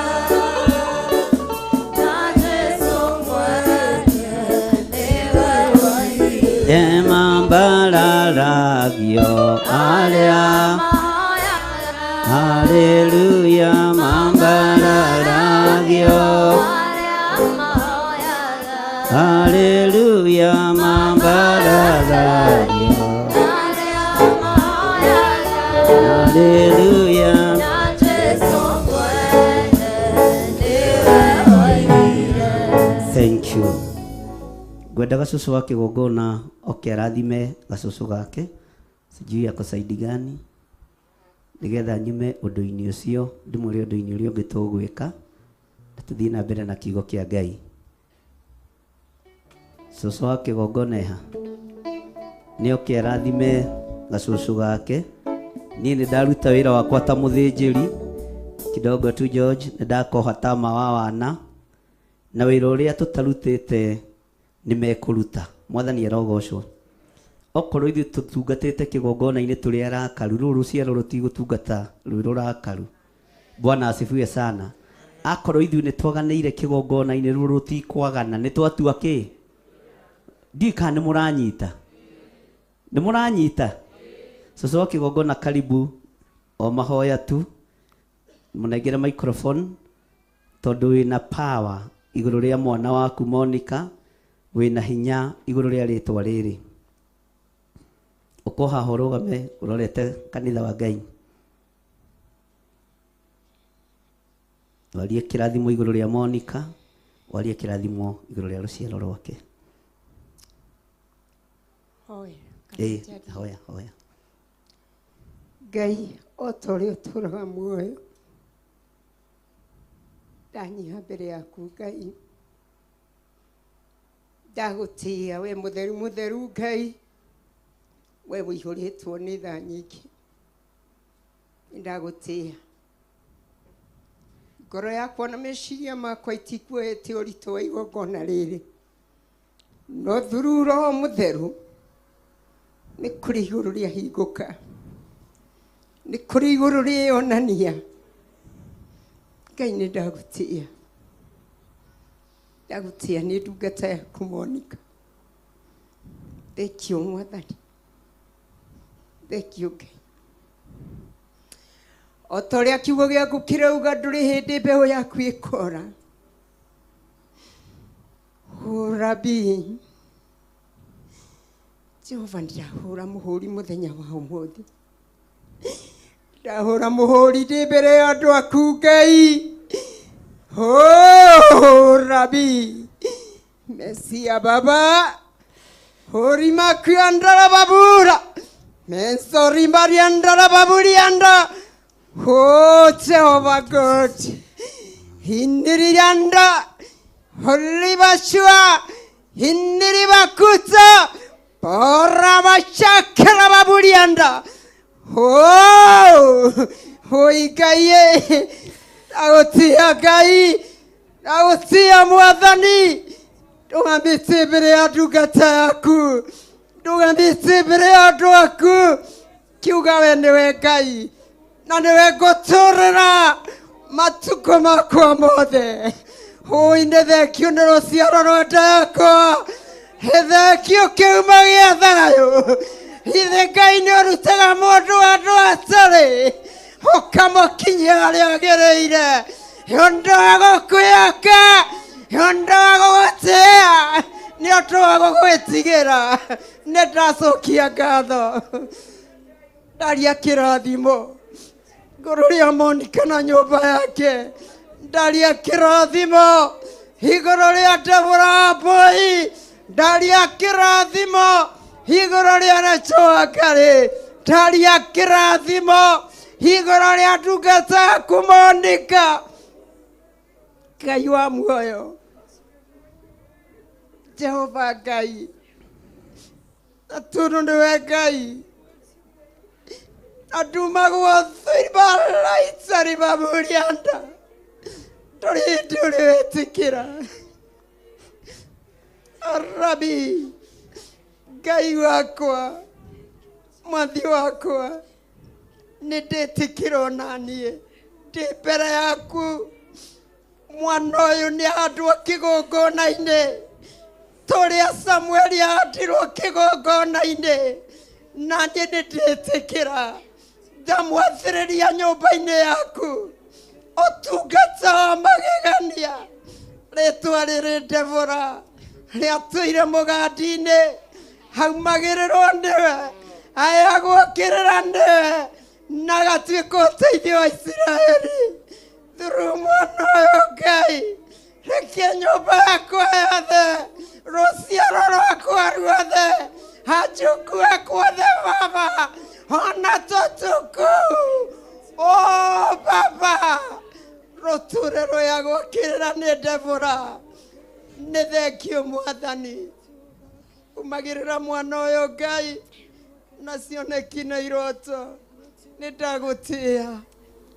na Jesu mwene niwe woigire Emambararagio aria Hallelujah mambararagio Hallelujah mambararagio Hallelujah. Thank you. Ngwenda gacucu wa kigongona oke arathime gacucu gake sijui ako saidi gani nigetha nyume undu-ini ucio ndimwire undu-ini uria ungi tugwika na tuthie na mbere na kiugo kia Ngai. Cucu wa kigongona eha ni oke arathime gacucu gake. Niĩ nĩ ndaruta wĩra wakwa ta mũthĩnjĩri kidogo tu George, nĩ ndakoha tama wa wana na wĩra ũrĩa tũtarutĩte nĩ mekũruta. Mwathani arogocwo. Okorwo ithuĩ tũtungatĩte kĩgongona-inĩ tũrĩ arakaru, rũrũ rũciaro rũtigũtungata rwĩ rũrakaru. Bwana asifiwe sana. Akorwo ithuĩ nĩ twaganĩire kĩgongona-inĩ, rũrũ rũtikwagana, nĩ twatua kĩ? Ndiũĩ kana nĩ mũranyita. Nĩ mũranyita? Cucu wa kĩgongona karibu o mahoya tu mũnengere microphone tondũ wĩna power igũrũ rĩa mwana waku Monica, wĩna hinya igũrũ rĩa rĩtwa rĩrĩ. Ũko haha ũrũgame ũrorete kanitha wa Ngai. Warie kĩrathimo igũrũ rĩa Monica, warie kĩrathimo igũrũ rĩa rũciaro rwake. Hoya. Hoya, hoya. Ngai o ta ũrĩa ũtũũraga muoyo, ndanyiha mbere yaku Ngai, ndagũtĩĩa we mũtheru mũtheru Ngai, we ũihũrĩtwo nĩ tha nyingĩ, nĩndagũtĩĩa. Ngoro yakwa na meciria makwa itikuoete ũritũ wa igongona rĩrĩ, no through Roho Mũtheru nĩ kũrĩ igũrũ rĩahingũka, nĩ kũrĩ igũrũ rĩonania. Ngai nĩ ndagũtĩĩa, ndagũtĩĩa nĩ ndungata yaku Monica. Thengio Mwathani, thengio Ngai. O ta ũrĩa kiugo gĩaku kĩrauga, ndũrĩ hĩndĩ mbeũ yaku ĩkora. Hũra bi Jehova, ndĩrahũra mũhũri mũthenya wa ũmũthĩ, ndahũra mũhũri ndĩ mbere ya andũ aku Ngai. Hũra bi Mesia Baba, hũri makuandara babura mensori mariandara baburianda. Oh Jehovah God, hindirianda holibashua hindiribakuta porabashakara baburianda. Oh, oigaye agotia Ngai, agotia Mwathani, ndũgambĩtie mbere ya ndungata yaku, ndũgambĩtie mbere ya andũ aku, kiuga we nĩwe Ngai na nĩwe ngũtũũrĩra matukũ makwa mothe. Hũi nĩ thengio nĩ rũciaro rwa nda yakwa, thengio kĩhumo gĩa thayũ. Ithe Ngai nĩ ũrutaga mũndũ handũ hatarĩ, ũkamũkinyia harĩa agĩrĩire. Ũndũ wa gũkwĩhoka, ũndũ wa gũgũtĩĩa, nĩ ũndũ wa gũgwĩtigĩra. Nĩ ndacokia ngatho, ndaria kĩrathimo igũrũ rĩa Monica na nyũmba yake, ndaria kĩrathimo igũrũ rĩa Deborah Wambui, ndaria kĩrathimo igũrũ rĩa Rachel Wangari, ndaria kĩrathimo igũrũ rĩa ndungata yaku Monica. Ngai wa muoyo, Jehova Ngai, na tondũ nĩwe Ngai, andumagwo thibaraitari baburianda, ndũrĩ hĩndĩ ũrĩ wetĩkĩra. Arabi Ngai wakwa, mwathi wakwa, nĩ ndĩtĩkĩra ona niĩ ndĩ mbere yaku. Mwana ũyũ nĩ ahandwo kĩgongona-inĩ, Tũrĩa Samueli ahandirwo kĩgongona-inĩ, na niĩ nĩ ndĩtĩkĩra ndamwathĩrĩria nyũmba-inĩ yaku ũtungata wa magegania. Rĩtwa rĩrĩ Debora rĩatũire mũgandi-inĩ, haumagĩrĩrwo nĩwe, aheagwo kĩrĩra nĩwe, na agatuĩka ũteithio wa Isiraeli. Through mwana ũyũ Ngai, reke nyũmba yakwa yothe, rũciaro rwakwa ruothe, anjukuu akwa othe Baba, ona tũtukũ, o Baba, rũtũre rũyagwo kĩrĩra nĩ Debora. Nĩ thengio Mwathani, umagĩrĩra mwana ũyũ Ngai na cioneki na iroto. Nĩ ndagũtĩĩa,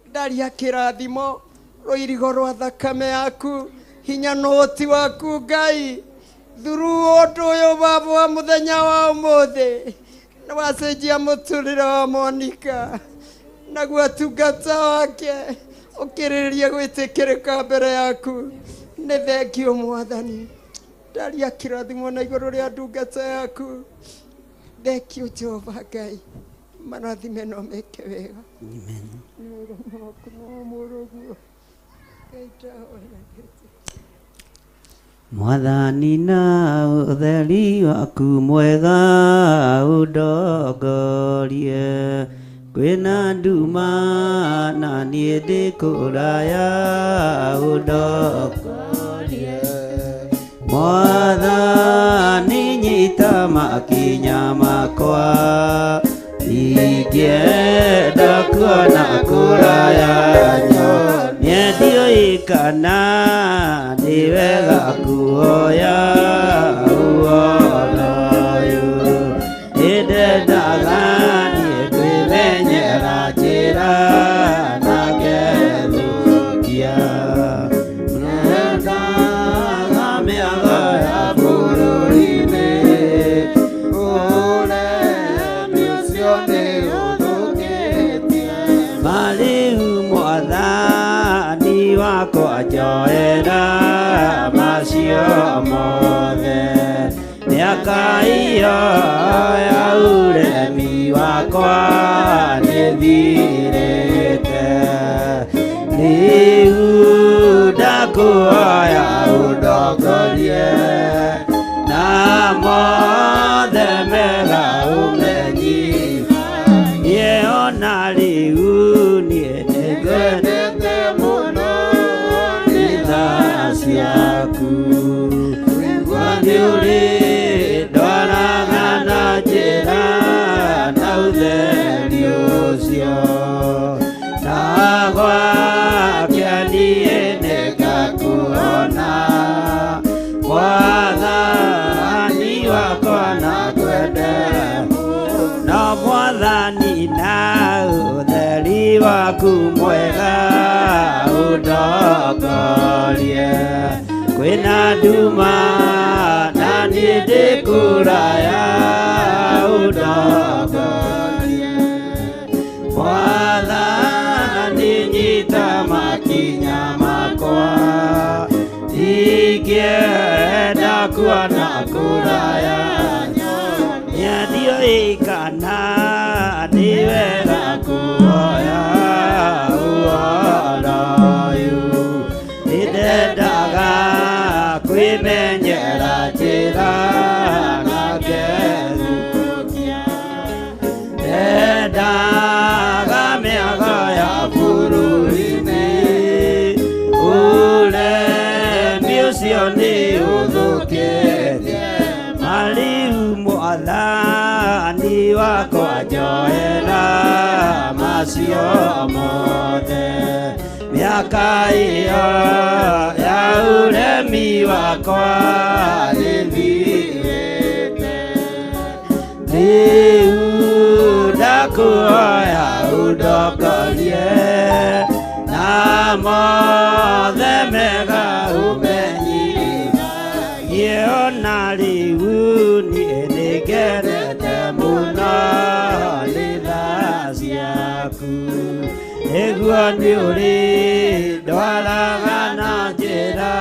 ndaria kĩrathimo rũirigo rwa thakame yaku, hinya na ũhoti waku Ngai. Through ũndũ ũyũ Baba wa mũthenya wa ũmũthĩ, nĩ wacenjia mũtũrĩre wa Monica, naguo tungata wake ũkĩrĩrĩria gwĩtĩkĩrĩka mbere yaku. Nĩ thengio Mwathani, ndaria kĩrathimo na igũrũ rĩa ndungata yaku. Thengio Jehova Ngai, marathime no meke wega. Amen. Nĩ wega waku na wa mũrũguo. Ngai ndahoya ngĩtĩkĩra. Mwathani na ũtheri waku mwega ũndongorie, kwĩna nduma na niĩ ndĩ kũraya ũndongorie. Mwathani nyita makinya makwa, ingĩenda kuona kũraya niĩ ndiũĩ kana nĩ wega kuoya ũhoro ũyũ. Nĩndendaga niĩ kwĩmenyera njĩra na ngethũkia, nendaga mĩago ya bũrũri-inĩ, ũremi ũcio nĩ ũthũkĩtie. Marĩu Mwathani wakwa njoera macio mothe, mĩaka ĩyo ya ũremi wakwa nĩthirĩte. Rĩu ndakũhoya ũndongorie na mothe mega ũmenyithanie, ona rĩu niĩ nĩngwendete mũno nĩ tha ciaku. Nĩguo nĩ ũrĩndwaraga na njĩra na ũtheri ũcio, na gwake niĩ nĩngakuona. Mwathani wakwa nakwende no Mwathani na ũtheri waku mwega ũndongorie, kwĩna nduma na niĩ ndĩ kũraya ũndongorie. Mwathani nyita makinya makwa, ingĩenda kuona kũraya niĩ ndiũĩ kana nĩ wega kuoya ũhoro ũyũ. Nĩndendaga kwĩmenyera njĩra na ngethũkia, ndendaga mĩago ya bũrũri-inĩ, ũremi ũcio nĩ ũthũkĩtie. Marĩu Mwathani wakwa njoera macio mothe, mĩaka ĩyo ya ũremi wakwa nĩthirĩte. Rĩu ndakũhoya ũndongorie na mothe mega ũmenyithagie, ona rĩu niĩ nĩngenete mũno nĩ tha ciaku. Nĩguo nĩ ũrĩndwaraga na njĩra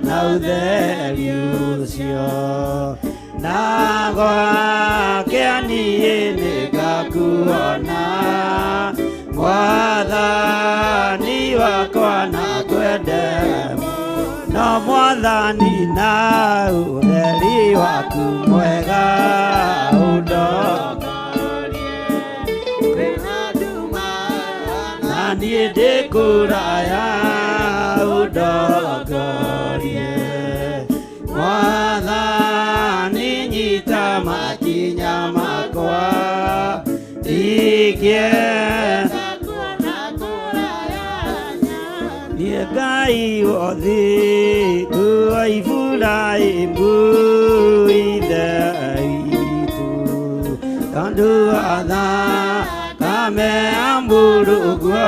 na ũtheri ũcio na gwake niĩ nĩngakuona Mwathani wakwa na kwende no Mwathani na ũtheri waku mwega ũndongorie kwĩna nduma na niĩ ndĩ kũraya ũndongorie Mwathani nyita makinya makwa ingĩenda niĩ Ngai wothe wa Iburahĩmu ithe witũ tondũ wa thakame ya mũrũguo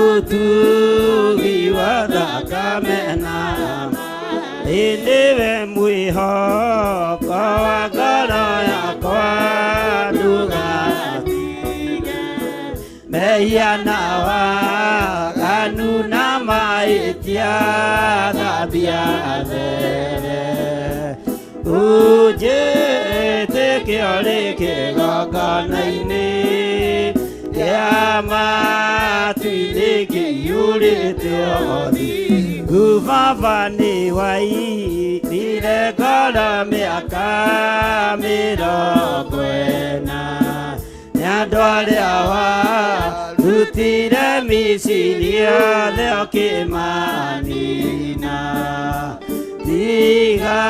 ũtugi wa thakame na nĩwe mwĩhoko wa ngoro yakwa ndũgatige mehia na waganu na mahĩtia thambia there ũnjĩtĩke ũrĩ kĩgongona-inĩ kĩa matu-inĩ kĩiyũrĩte ũthingu Baba nĩ wairire ngoro mĩaka 40 nĩ andũ arĩa warutire Misiri othe ũkĩmanina tiga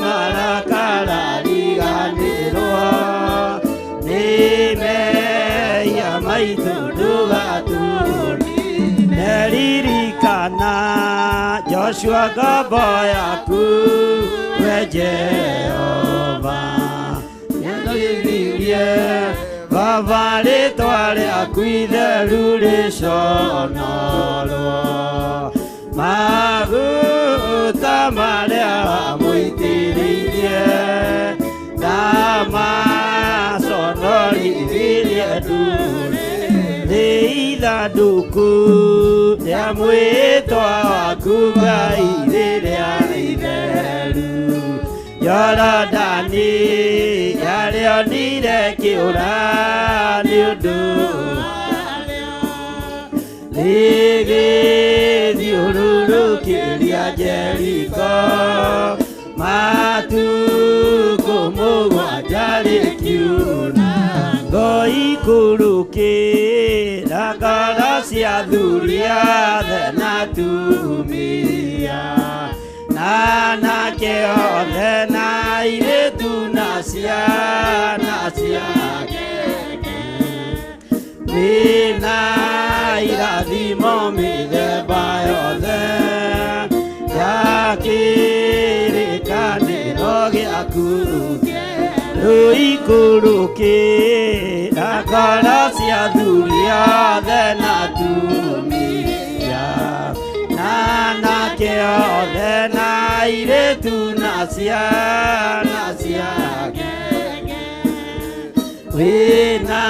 marakara riganĩrwo nĩ mehia maitũ ndũgatũrine ririkana Joshua ngombo yaku we Jehova nĩndũgĩthirie Baba rĩtwa rĩaku itheru rĩconorwo maguta marĩa wamũitĩrĩirie ndamaconorithirie ndũrĩrĩ thĩ ithandũkũ rĩa mwĩtwa waku Ngai rĩrĩa itheru Jorodani yarĩonire kĩũra nĩ ũndũ rĩgĩthiũrũrũkĩria Jeriko matukũ mũgwanja rĩkiuna ngo ikũrũkĩra ngoro cia athuri othe na atumia na anake othe na airĩtu na ciana ciake wĩna irathimo mĩthemba yothe ya kĩrĩkanĩro gĩaku rũikũrũkĩra ngoro cia athuri othe na atumia na anake othe na airĩtu na ciana ciake wĩna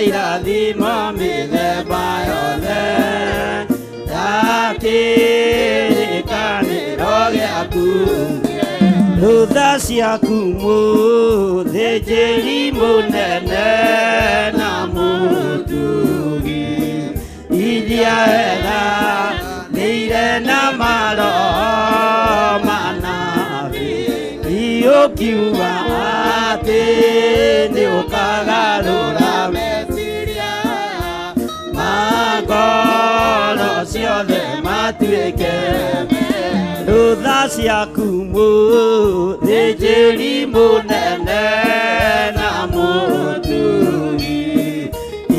irathimo mĩthemba yothe ya kĩrĩkanĩro gĩaku rũtha ciaku mũthĩnjĩri mũnene na mũtugi iria eranĩire na maroho manabii ũkiuga atĩ nĩ ũkagarũra meciria ma ngoro ciothe matuĩke rũtha ciaku mũthĩnjĩri mũnene na mũtugi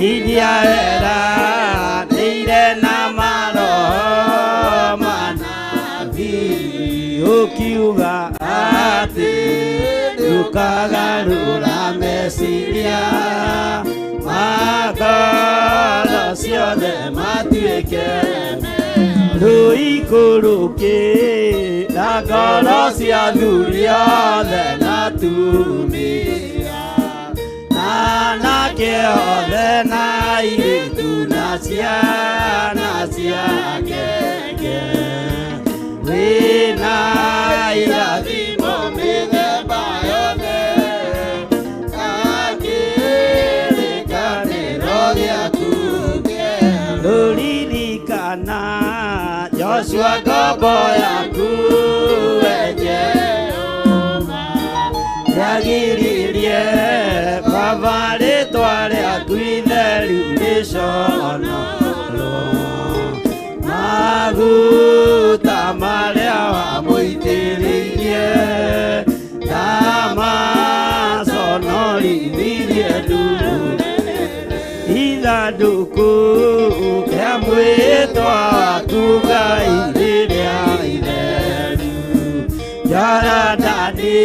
iria eranĩire na maroho manabii ũkiuga atĩ ndũkagarũra meciria ma ngoro ciothe matuĩke rũikũrũkĩra ngoro cia athuri othe na atumia Anake othe na airĩtu na ciana ciake wĩna irathimo mĩthemba yothe na kĩrĩkanĩro gĩaku kĩerũ. Joshua ngombo yaku we Jehova yagiririe Baba rĩtwa rĩaku itheru rĩconorwo maguta marĩa wamũitĩrĩirie ndamaconorithirie nduru ithandũkũ rĩa mwĩtwa waku Ngai rĩrĩa itheru Jorodani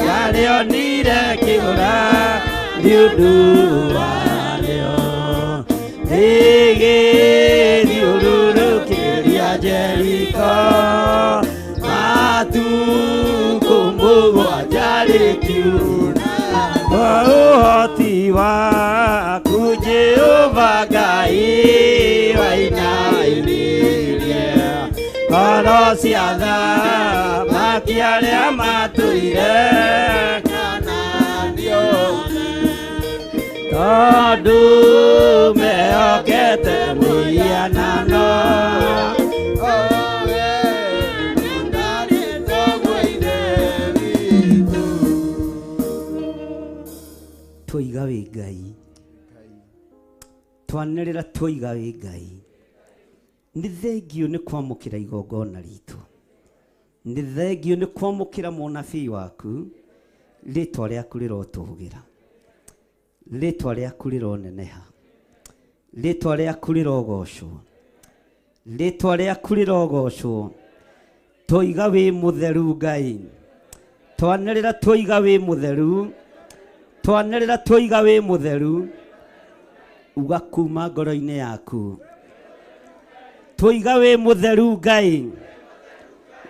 yarĩonire kĩũra nĩ ũndũ warĩo rĩgĩthiũrũrũkĩria Jeriko matukũ mũgwanja rĩkiuna kwa ũhoti waku Jehova Ngai wainainirie ngoro cia athamaki arĩa matũire Kanaani othe tondũ mehokete mĩhianano Tũiga wĩ Ngai twanĩrĩra tũiga wĩ Ngai nĩ thengio nĩ kwamũkĩra igongona ritũ nĩ thengio nĩ kwamũkĩra mũnabii waku rĩtwa rĩaku rĩrotũgĩra rĩtwa rĩaku rĩroneneha rĩtwa rĩaku rĩrogocwo rĩtwa rĩaku rĩrogocwo tũiga wĩ mũtheru Ngai twanĩrĩra tũiga wĩ mũtheru twanĩrĩra tũiga wĩ mũtheru uga kuma ngoro-inĩ yaku tũiga wĩ mũtheru Ngai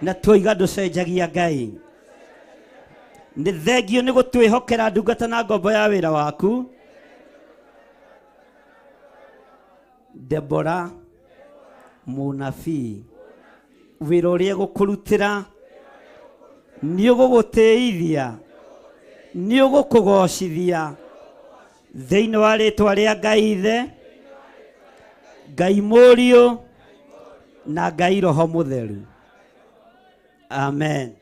na tũiga ndũcenjagia Ngai nĩ thengio nĩ gũtwĩhokera ndungata na ngombo ya wĩra waku Debora mũnabii wĩra ũrĩa gũkũrutĩra nĩ ũgũgũtĩithia nĩ ũgũkũgocithia thĩinĩ wa rĩtwa rĩa Ngai Ithe Ngai Mũriũ na Ngai Roho Mũtheru. Amen.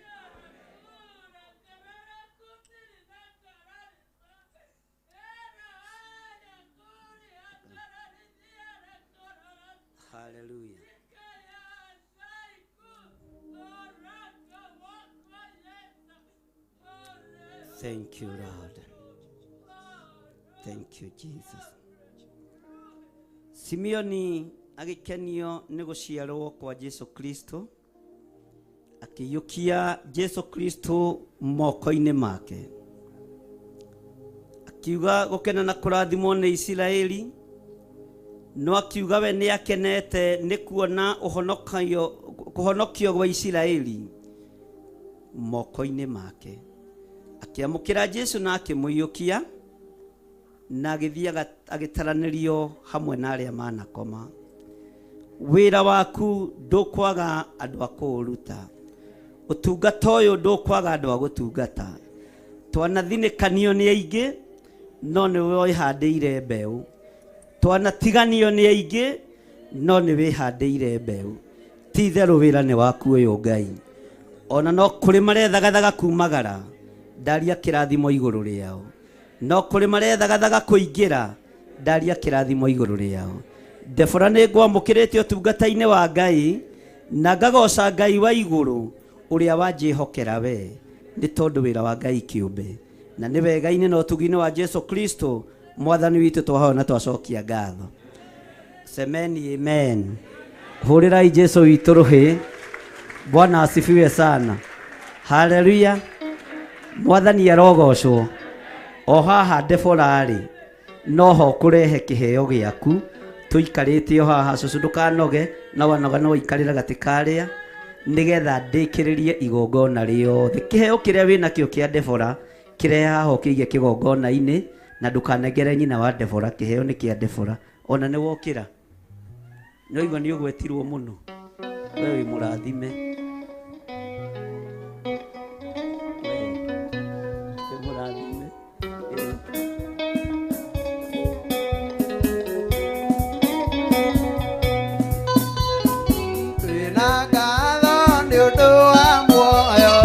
Hallelujah. Thank you, Lord. Thank you, Jesus. Simeoni agĩkenio nĩ gũciarwo kwa Jesu Kristo akĩiyũkia Jesu Kristo moko-inĩ make akiuga gũkena na kũrathimwo nĩ Isiraeli no akiuga we nĩ akenete nĩ kuona kũhonokio gwa Isiraeli moko-inĩ make akĩamũkĩra Jesu na akĩmũiyũkia na agĩthiĩ agĩtaranĩrio hamwe na arĩa manakoma. Wĩra waku ndũkwaga andũ a kũũruta ũtungata ũyũ ndũkwaga andũ a gũtungata twanathinĩkanio nĩ aingĩ no nĩwe wĩhandĩire mbeũ twanatiganio nĩ aingĩ no nĩ wĩhandĩire mbeũ ti itherũ wĩra nĩ waku ũyũ Ngai ona no kũrĩ marethagathaga kumagara ndaria kĩrathimo igũrũ rĩao no kũrĩ marethagathaga kũingĩra ndaria kĩrathimo igũrũ rĩao Debora nĩ ngwamũkĩrĩte ũtungata-inĩ wa Ngai na ngagoca Ngai wa igũrũ ũrĩa wanjĩhokera we nĩ tondũ wĩra wa Ngai kĩũmbe na nĩ wega-inĩ na ũtugi-inĩ wa Jesu Kristo mwathani witũ twahoya na twacokia ngatho. Semeni amen. Hũrĩrai Jesu witũ rũhĩ. Bwana asifiwe sana. Haleluya. Mwathani arogocwo. O haha Debora rĩ noho kũrehe kĩheo gĩaku tũikarĩte o haha cũcũ ndũkanoge na wanoga no ũikarĩre gatĩ karĩa nĩgetha ndĩkĩrĩrie igongona rĩothe kĩheo kĩrĩa wĩnakĩo kĩa Debora kĩrehe haha ũkĩige kĩgongona-inĩ Na ndũkanengere nyina wa Debora kĩheo nĩ kĩa Debora. Ona nĩ wokĩra. Nĩ waigua nĩ ũgwetirwo mũno. We wĩ mũrathime. We wĩ mũrathime. Twĩna ngatho nĩ ũndũ wa muoyo.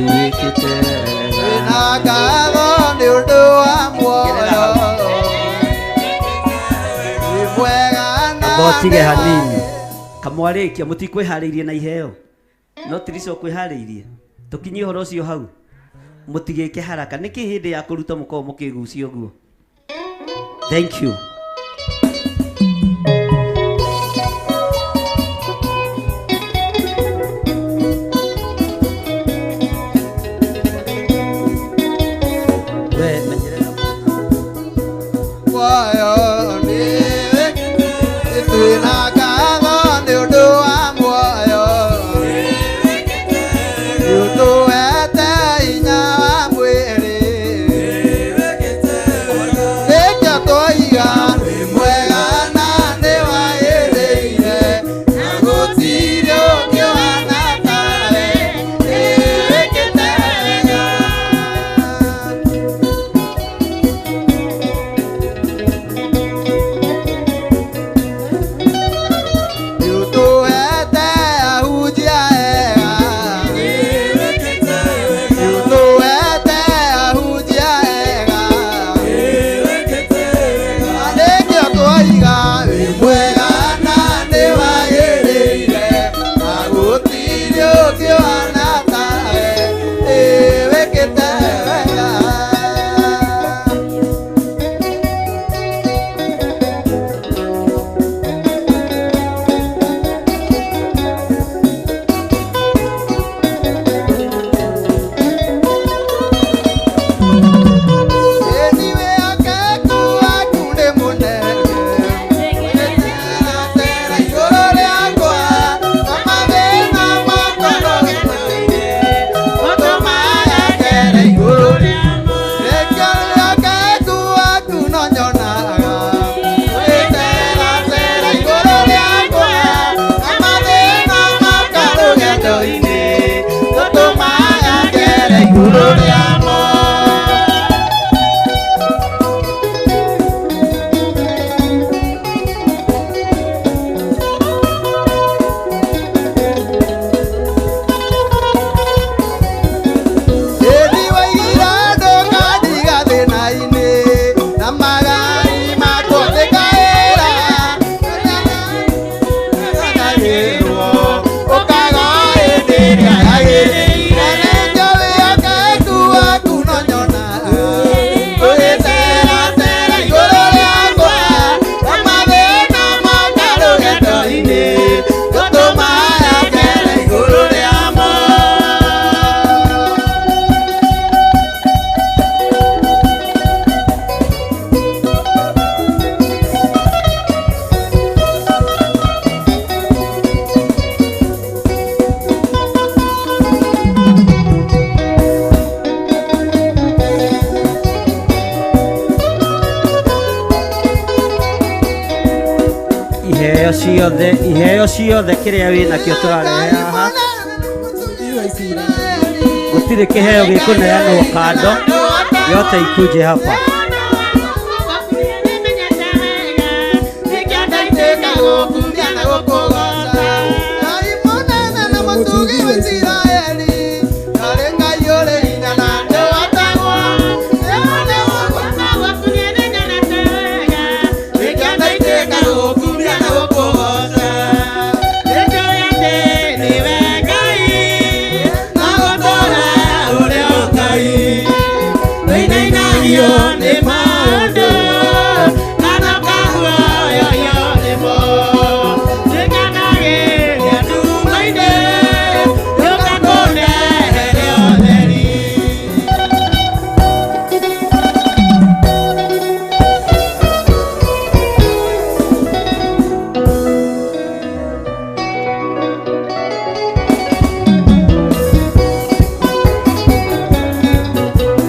Wĩkĩte Twĩna ngatho nĩ ũndũ wa muoyo. Wĩ mwega na Amba ũtige hanini. Kamwarĩkia mũtikwĩharĩirie na iheo. No Tirica ũkwĩharĩirie. Tũkinyie ũhoro ũcio hau. Mũtigĩke haraka. Nĩkĩ hĩndĩ ya kũruta mũkoragwo mũkĩgucia ũguo? Thank you. We menyerera muoyo nĩ twĩna ngatho nĩ ũndũ wa muoyo. Nĩ ũtũhete hinya wa mwĩrĩ. Nĩkĩo twoiga wĩ mwega na nĩ wagĩrĩire, na gũtirĩ ũngĩ ũhaana tawe. Wĩkĩte wega. Nĩũtũhete ahunjia ega. Nĩũtũhete ahunjia ega. Na nĩkĩo twoiga wĩ mwega na nĩ wagĩrĩire, na gũtirĩ ũngĩ ũhaana tawe. Wĩkĩte wega. Igũrũ rĩamo. Ĩni waigire ndũkandiga thĩna-inĩ, na magari makwa thĩkaĩra. Nĩkagĩrwo, ũkaga hĩndĩ ĩrĩa yagĩrĩire. Nĩkĩo wĩhokeku waku no nyonaga. Ũgĩceeracera igũrũ rĩakwa, na mathĩna moka rũgendo-inĩ, tũtũmaga ngere igũrũ rĩamo. Iheo ciothe, iheo ciothe kĩrĩa wĩ nakĩo tũrarehe haha. Gũtirĩ kĩheo gĩkũneanwo kando, yote ikuje hapa.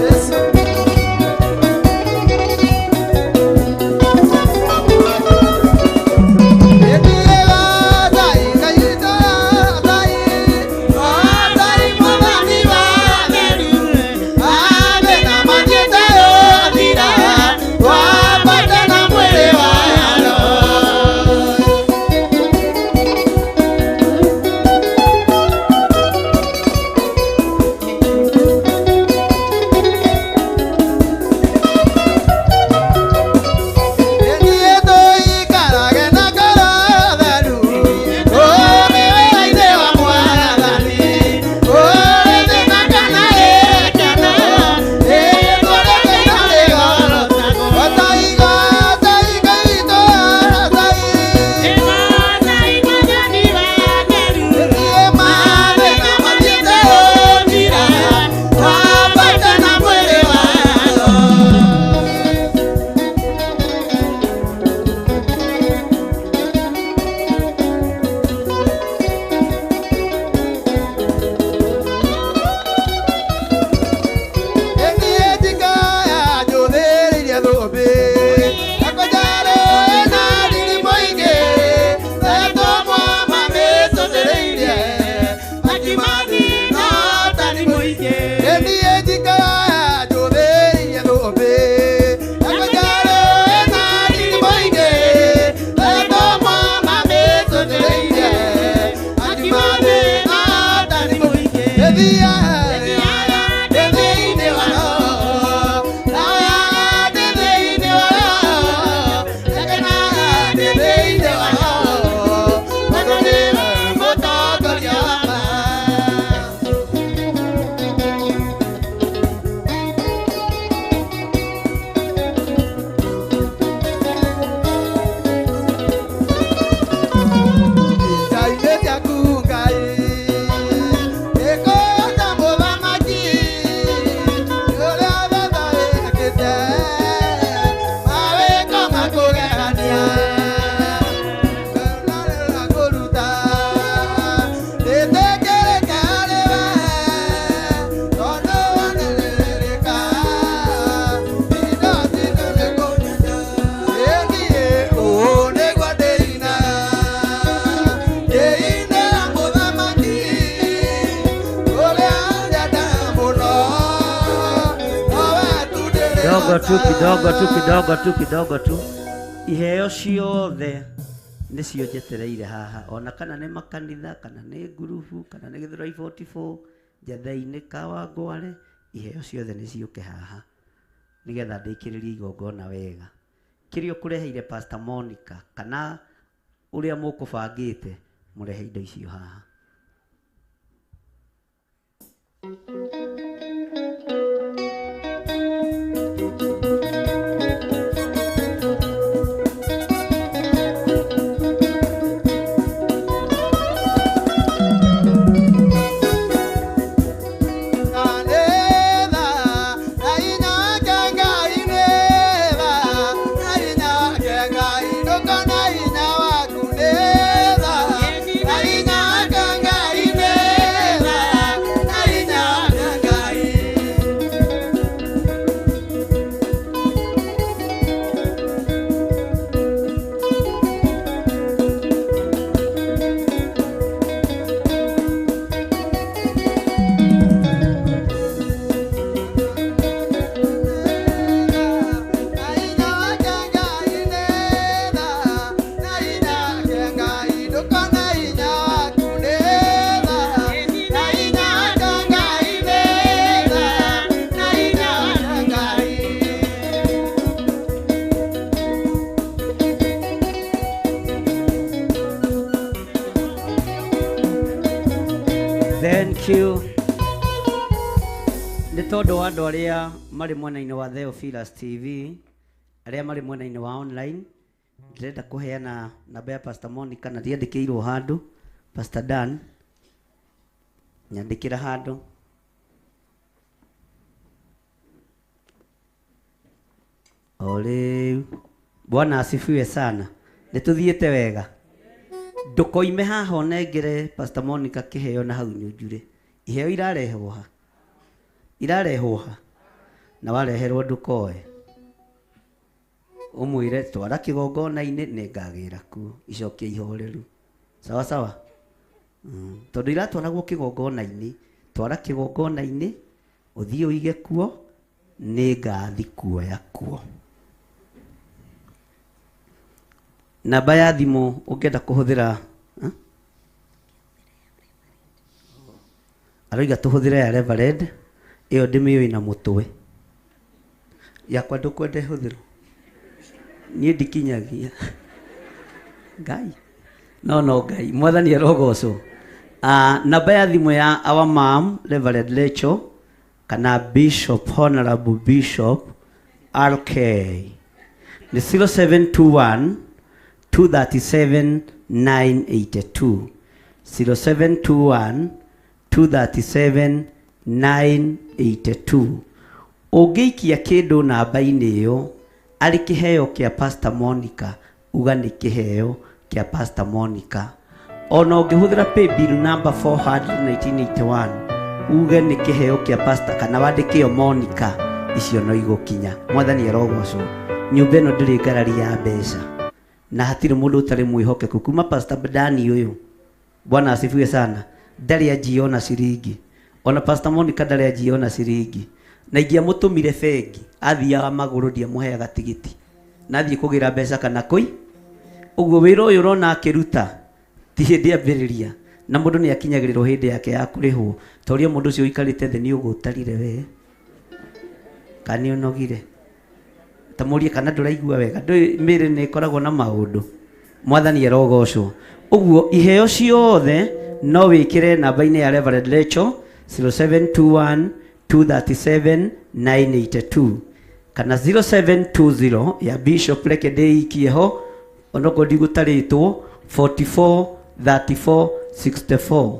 Yesu. Kidogo tu, kidogo tu, kidogo tu, kidogo tu. Iheo ciothe nĩcio njetereire haha, ona kana nĩ makanitha, kana nĩ ngurubu, kana nĩ Gĩthũrai 44, Njathai-inĩ, Kawangware, iheo ciothe nĩ ciũke haha nĩgetha ndĩkĩrĩrie igongona wega. Kĩrĩa ũkũreheire Pastor Monica kana ũrĩa mũkũbangĩte, mũrehe indo icio haha. Thank you. Nĩ tondũ wa andũ arĩa marĩ mwena-inĩ wa Theophilus TV, arĩa marĩ mwena-inĩ wa online, ndĩrenda kũheana namba ya Pastor Monica na ndiandĩkĩirwo handũ. Pastor Dan, nyandĩkĩra handũ. O rĩu. Bwana asifiwe sana. Nĩ tũthiĩte wega. Ndũkoime haha ũnengere Pastor Monica kĩheo na hau nyunjure. Iheo irarehwo ha? Irarehwo ha? Na wareherwo ndũkoe. Ũmwĩre twara kĩgongona-inĩ nĩngagĩra kuo. Icokie ihoreru. Sawa sawa? Tondũ iratwaragwo kĩgongona-inĩ, twara kĩgongona-inĩ, ũthiĩ ũige kuo, nĩngathi kuoya kuo. Namba ya thimũ ũngĩenda kũhũthĩra, Aroiga tũhũthĩre ya Reverend, ĩyo ndĩmĩũĩ na mũtwe. Yakwa ndũkwenda ĩhũthĩrwo. Niĩ ndikinyagia. Ngai. No, no, Ngai. Mwathani arogocwo. Namba ya thimũ ya our mom, Reverend Rachel, kana Bishop, Honorable Bishop RK. Ni 0721 237 982. 0721 237 982. Ũngĩikia kĩndũ namba-inĩ ĩyo, arĩ kĩheo kĩa Pastor Monica, uga nĩ kĩheo kĩa Pastor Monica. Ona ũngĩhũthĩra paybill number 41981, uge nĩ kĩheo kĩa Pastor kana wandĩke ĩyo Monica, icio no igũkinya. Mwathani arogocwo. Nyũmba ĩno ndĩrĩ ngarari ya mbeca. Na hatirĩ mũndũ ũtarĩ mwĩhokeku. Kuma Pastor Dani ũyũ, Bwana asifiwe sana, ndarĩ anjia ona ciringi. Ona Pastor Monica ndarĩ anjia ona ciringi. Na ingĩamũtũmire bengi, athiaga magũrũ ndiamũheaga tigiti. Na athiĩ kũgĩra mbeca kana kũi. Ũguo wĩra ũyũ ũrona akĩruta, ti hĩndĩ ambĩrĩria. Na mũndũ nĩ akinyagĩrĩrwo hĩndĩ yake ya kũrĩhwo. Ta ũrĩa mũndũ ũcio ũikarĩte thĩ nĩ ũgũtarire we. Kana nĩ ũnogire. Ta mũrie kana ndũraigua wega. Ndũĩ mĩĩrĩ nĩ ĩkoragwo na maũndũ. Mwathani arogocwo. Ũguo iheo ciothe no wĩkĩre namba-inĩ ya Reverend Rachel 0721 237 982 kana 0720 ya Bishop reke ndĩikie ho onokorwo ndigũtarĩtwo 44 34 64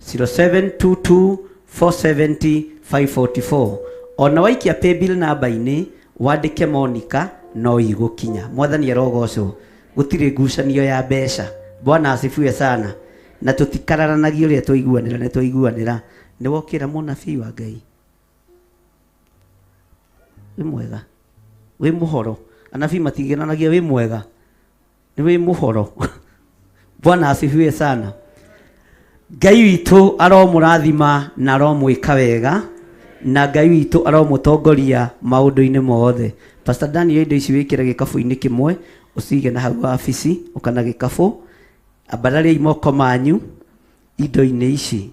0722 470 544. Ona waikia paybill namba-inĩ wandĩke Monica no igũkinya. Mwathani arogocwo. Gũtirĩ ngucanio ya mbeca. Bwana asifiwe sana. Na tũtikararanagia ũrĩa twaiguanĩra, nĩ twaiguanĩra. Nĩ wokĩra mũnabii wa Ngai. Wĩ mwega. Wĩ mũhoro. Anabii matigenanagia wĩ mwega. Nĩ wĩ mũhoro. Bwana asifiwe sana. Ngai witũ aromũrathima na aromwĩka wega. Na Ngai witũ aromũtongoria maũndũ-inĩ mothe. Pastor Daniel, indo ici wĩkĩre gĩkabũ-inĩ kĩmwe, ũcige na hau wabici, ũkana gĩkabũ. Ambarariai moko manyu indo-inĩ ici.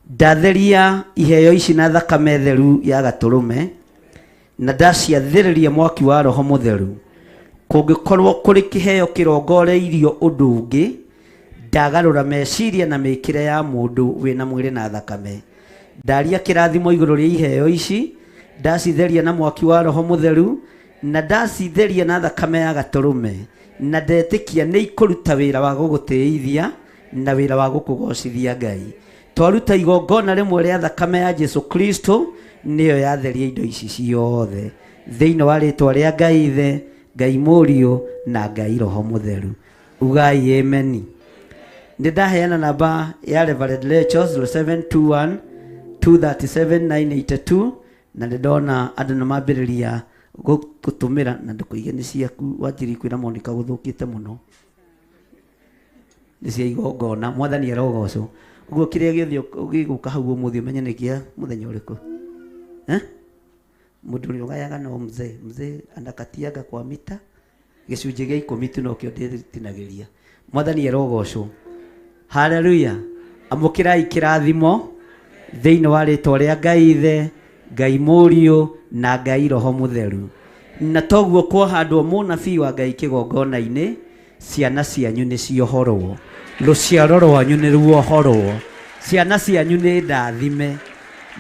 Ndatheria iheo ici na thakame theru ya gatũrũme, na ndaciathĩrĩria mwaki wa Roho Mũtheru. Kũngĩkorwo kũrĩ kĩheo kĩrongoreirio ũndũ ũngĩ, ndagarũra meciria na mĩkĩre ya mũndũ wĩna mwĩrĩ na thakame. Ndaria kĩrathimo igũrũ rĩa iheo ici, ndacitheria na mwaki wa Roho Mũtheru, na ndacitheria na thakame ya gatũrũme, na ndetĩkia nĩ ikũruta wĩra wa gũgũtĩithia na wĩra wa gũkũgocithia Ngai. Twaruta igongona rĩmwe rĩa thakame ya Jesu Kristo, nĩyo yatheria indo ici ciothe. Thĩinĩ wa rĩtwa rĩa Ngai Ithe, Ngai Mũriũ na Ngai Roho Mũtheru. Ugai ameni. Nĩ ndaheana namba ya Reverend Rachel 0721 237 982, na nĩ ndona andũ nĩ mambĩrĩria gũtũmĩra, na ndũkũige nĩ ciaku wanjiri kwĩra Monica gũthũkĩte mũno. Nĩ cia igongona, Mwathani arogocwo. Ũguo kĩrĩa gĩothe gĩgũka hau ũmũthĩ ũmenye nĩ kĩa mũthenya ũrĩkũ. Mũndũ ũrĩa ũgayaga no mzee, mzee anakatiaga kwa mita gĩcunjĩ gĩa 10 tu nokĩo ndĩtinagĩria. Mwathani arogocwo. Haleluya. Amũkĩrai kĩrathimo thĩinĩ wa rĩtwa rĩa Ngai Ithe, Ngai Mũriũ na Ngai Roho Mũtheru. Na toguo kwahandwo mũnabii wa Ngai kĩgongona-inĩ, ciana cianyu nĩ ciohorwo, rũciaro rwanyu nĩ ruohorwo, ciana cianyu nĩ ndathime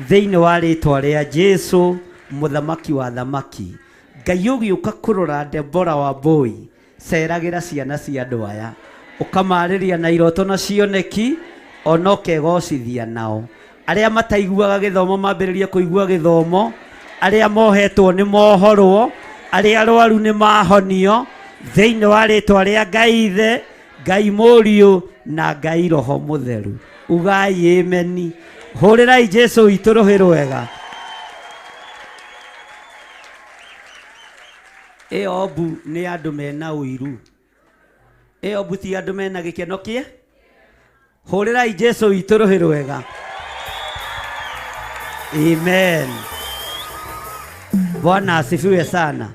thĩinĩ wa rĩtwa rĩa Jesu mũthamaki wa thamaki. Ngai ũgĩũka kũrora Debora wa Mbui, ceragĩra ciana cia andũ aya, ũkamarĩria na iroto na cioneki, ona ũkegocithia nao. Arĩa mataiguaga gĩthomo mambĩrĩrie kũigua gĩthomo, arĩa mohetwo nĩ mohorwo, arĩa arwaru nĩ mahonio, thĩinĩ wa rĩtwa rĩa Ngai Ithe, Ngai Mũriũ na Ngai Roho Mũtheru. Ugai ameni. Hũrĩrai Jesu witũ rũhĩ rwega. Ĩyo mbu nĩ andũ mena ũiru. Ĩyo mbu ti andũ mena gĩkeno kĩa. Hũrĩrai Jesu witũ rũhĩ rwega. Amen. Bwana asifiwe sana.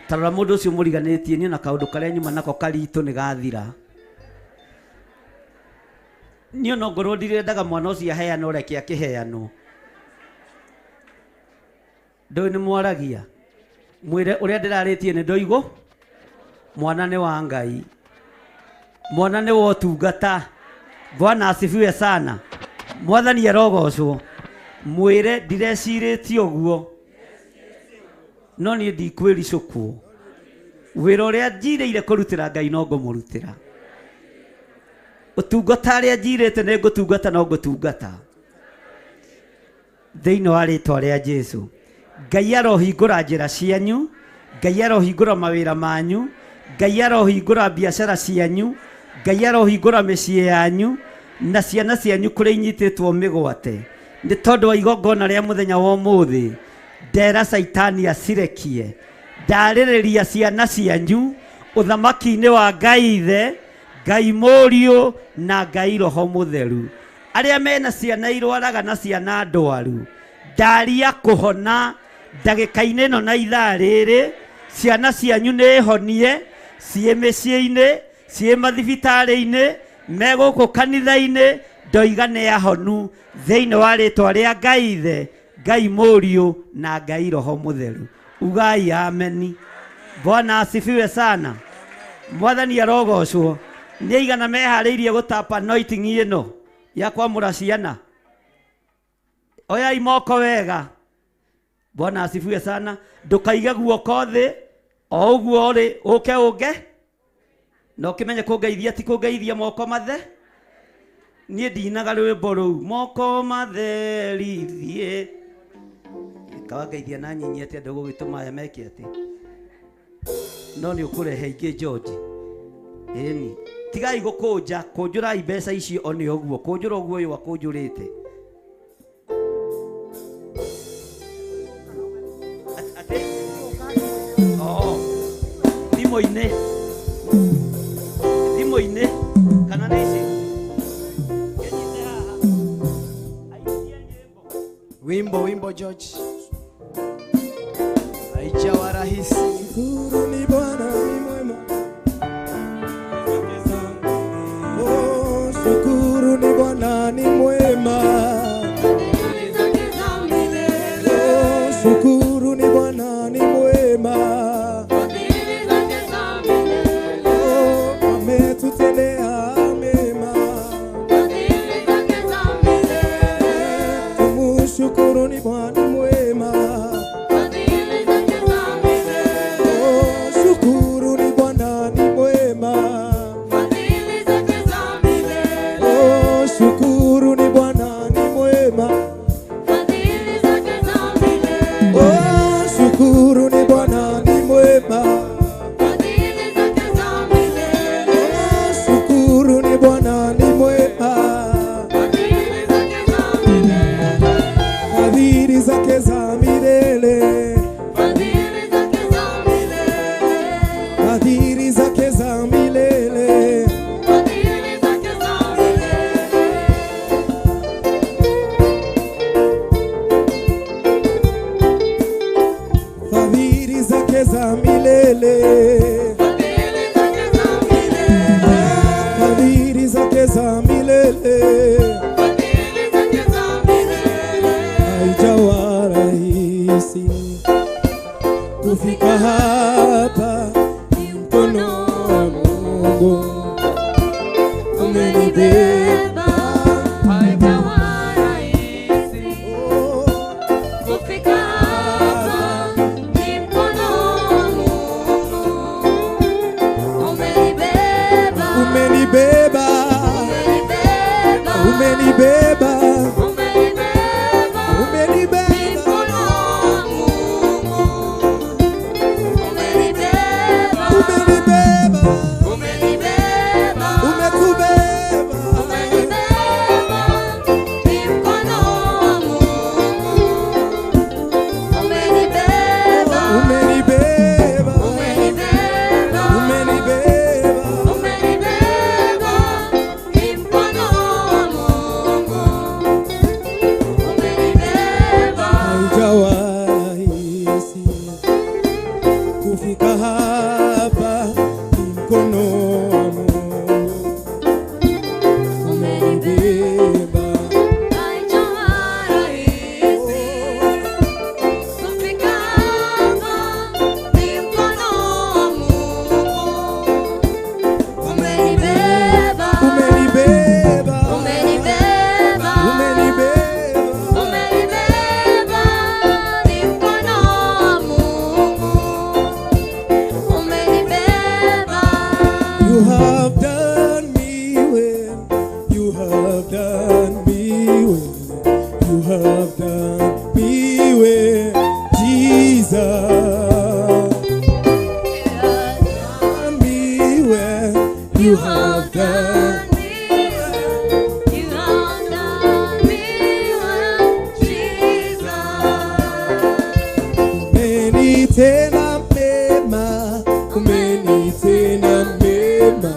Tarora mũndũ ũcio mũriganĩtie niĩ na kaũndũ karĩa nyuma nako karitũ nĩ gathira. Niĩ no ngorwo ndirendaga mwana ũcio aheanwo, reke akĩheanwo. Ndũĩ nĩ mwaragia. Mwĩre ũrĩa ndĩrarĩtie nĩ ndoigwo. Mwana nĩ wa Ngai. Mwana nĩ wa ũtungata. Bwana asifiwe sana. Mwathani arogocwo. Mwĩre ndirecirĩtie ũguo, no niĩ ndikwĩricũkwo. Wĩra ũrĩa njirĩire kũrutĩra Ngai no ngũmũrutĩra. Ũtungata arĩa njirĩte nĩ ngũtungata no ngũtungata. Thĩinĩ wa rĩtwa rĩa Jesu. Ngai arohingũra njĩra cianyu, Ngai arohingũra mawĩra manyu, Ngai arohingũra biacara cianyu, Ngai arohingũra mĩciĩ yanyu na ciana cianyu kũrĩa inyitĩtwo mĩgwate. Nĩ tondũ wa igongona rĩa mũthenya wa ũmũthĩ, ndera Caitani acirekie. Ndarĩrĩria ciana cianyu ũthamaki-inĩ wa Ngai Ithe, Ngai Mũriũ na Ngai Roho Mũtheru. Arĩa mena ciana irwaraga na ciana ndwaru, ndaria kũhona ndagĩka-inĩ ĩno na ithaa rĩrĩ, ciana cianyu nĩ honie, ciĩ mĩciĩ-inĩ, ciĩ mathibitarĩ-inĩ, me gũkũ kanitha-inĩ, ndoiga nĩ ahonu thĩinĩ wa rĩtwa rĩa Ngai Ithe, Ngai Mũriũ na Ngai Roho Mũtheru. Ugai ameni. Bwana asifiwe sana. Mwathani arogocwo. Nĩ aigana meharĩirie gũtapa anointing ĩno ya kwamũra ciana? Oyai moko wega. Bwana asifiwe sana. Ndũkaige guoko thĩ o ũguo ũrĩ, ũke ũnge na ũkĩmenye kũngeithia ti kũngeithia moko mathe. Niĩ ndinaga rwĩmbo rũu moko matherithiĩ. Kawangeithia na nyinyi atĩ andũ gũgĩtũma aya meke atĩ, no nĩ ũkũrehe ingĩ George. Ĩni tigai gũkũnja, kũnjũrai mbeca icio o nĩ ũguo, kũnjũra ũguo ũyũ akũnjũrĩte. Atĩ oh, thimũ-inĩ, thimũ-inĩ kana nĩ ici? Wimbo, wimbo. George. Haijawa rahisi. Shukuru ni Bwana ni mwema. Oh, shukuru ni Bwana ni mwema. Oh, shukuru ni Bwana ni mwema. Oh, ametutendea mema. Tumushukuru ni Bwana mwema. Oh, shukuru ni Bwana ni mwema. Oh, shukuru ni Bwana ni mwema. Oh, shukuru ni Bwana ni mwema. Oh, shukuru ni Bwana ni mwema. Fadhili zake za milele. Fadhili zake za milele. Fadhili zake za milele. Fadhili zake za milele. Haijawa rahisi kufika hapa, ni mkono wa Mungu umenibeba. Haijawa rahisi kufika hapa, ni mkono wa Mungu umenibeba. Umenibeba, umenibeba, umenibeba, Ni mkono wa Mungu umenibeba. Umenibeba, Umenibeba, umetubeba. Umenibeba, ni mkono wa Mungu umenibeba. Umenibeba, Umenibeba, umenibeba. Umenibeba, ni mkono wa Mungu umenibeba. Haijawa rahisi kufika hapa, ni mkono wa Mungu umenibeba. Haijawa rahisi kufika hapa, ni mkono wa Mungu umenibeba. Umenibeba, Umenibeba, umenibeba. Umenibeba, ni mkono wa Mungu umenibeba. You have done me well. You have done me well. You have done me well, Jesus. Done me well. You have done. You have done me well, Jesus. Umenitenda mema, umenitenda mema,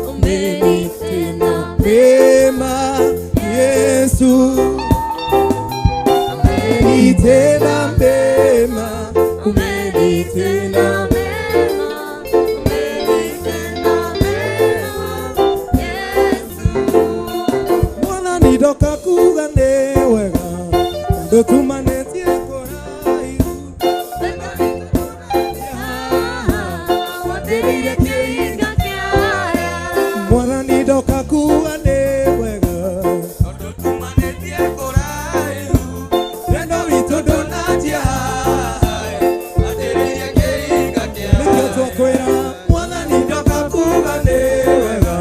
umenitenda mema, Yesu. Umenitenda mema, umenitenda mema, umenitenda mema, Yesu. Mwathani ndoka kuga nĩ wega, ndũtumanĩtie kũraihu. Wambĩrĩirie kĩhinga kĩaya. Mwathani ndoka kuga nĩ wega, wendo witũ ndũnanjia. Nĩkĩo twakwĩra Mwathani ndoka kuga nĩ wega,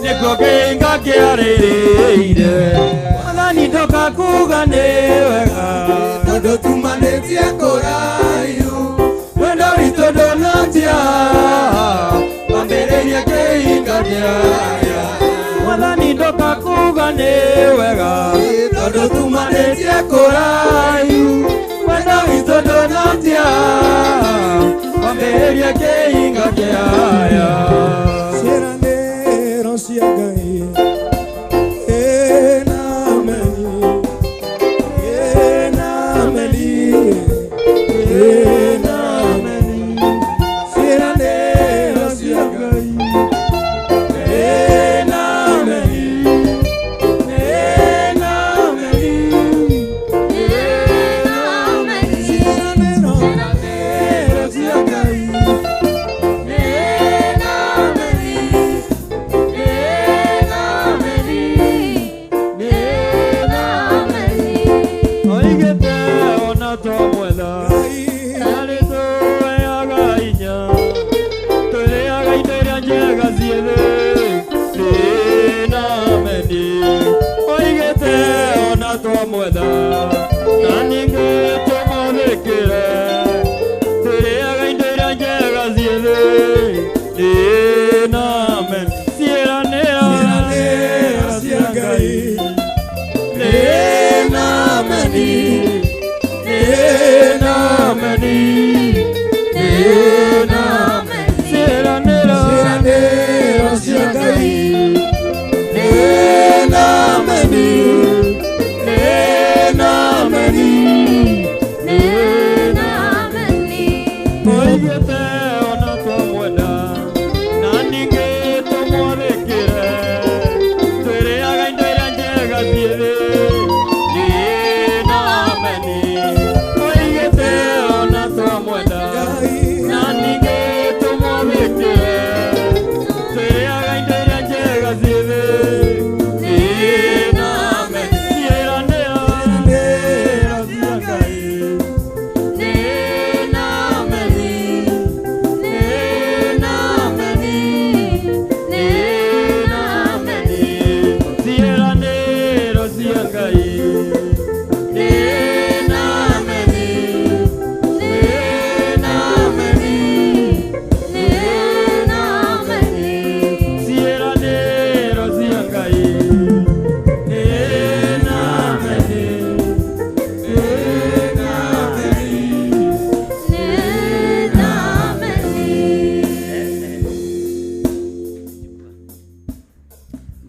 Nĩkuo kĩhinga kĩarĩrĩire. Mwathani ndoka kuga nĩ wega tondũ tumanĩtie kũraihu wendo witũ ndũnatia wambĩrĩria kĩhinga kĩaya Mwathani ndoka kuga nĩ wega tondũ tumanĩtie kũraihu wendo witũ ndũnatia wambĩrĩria kĩhinga kĩaya Ciĩranĩro cia Ngai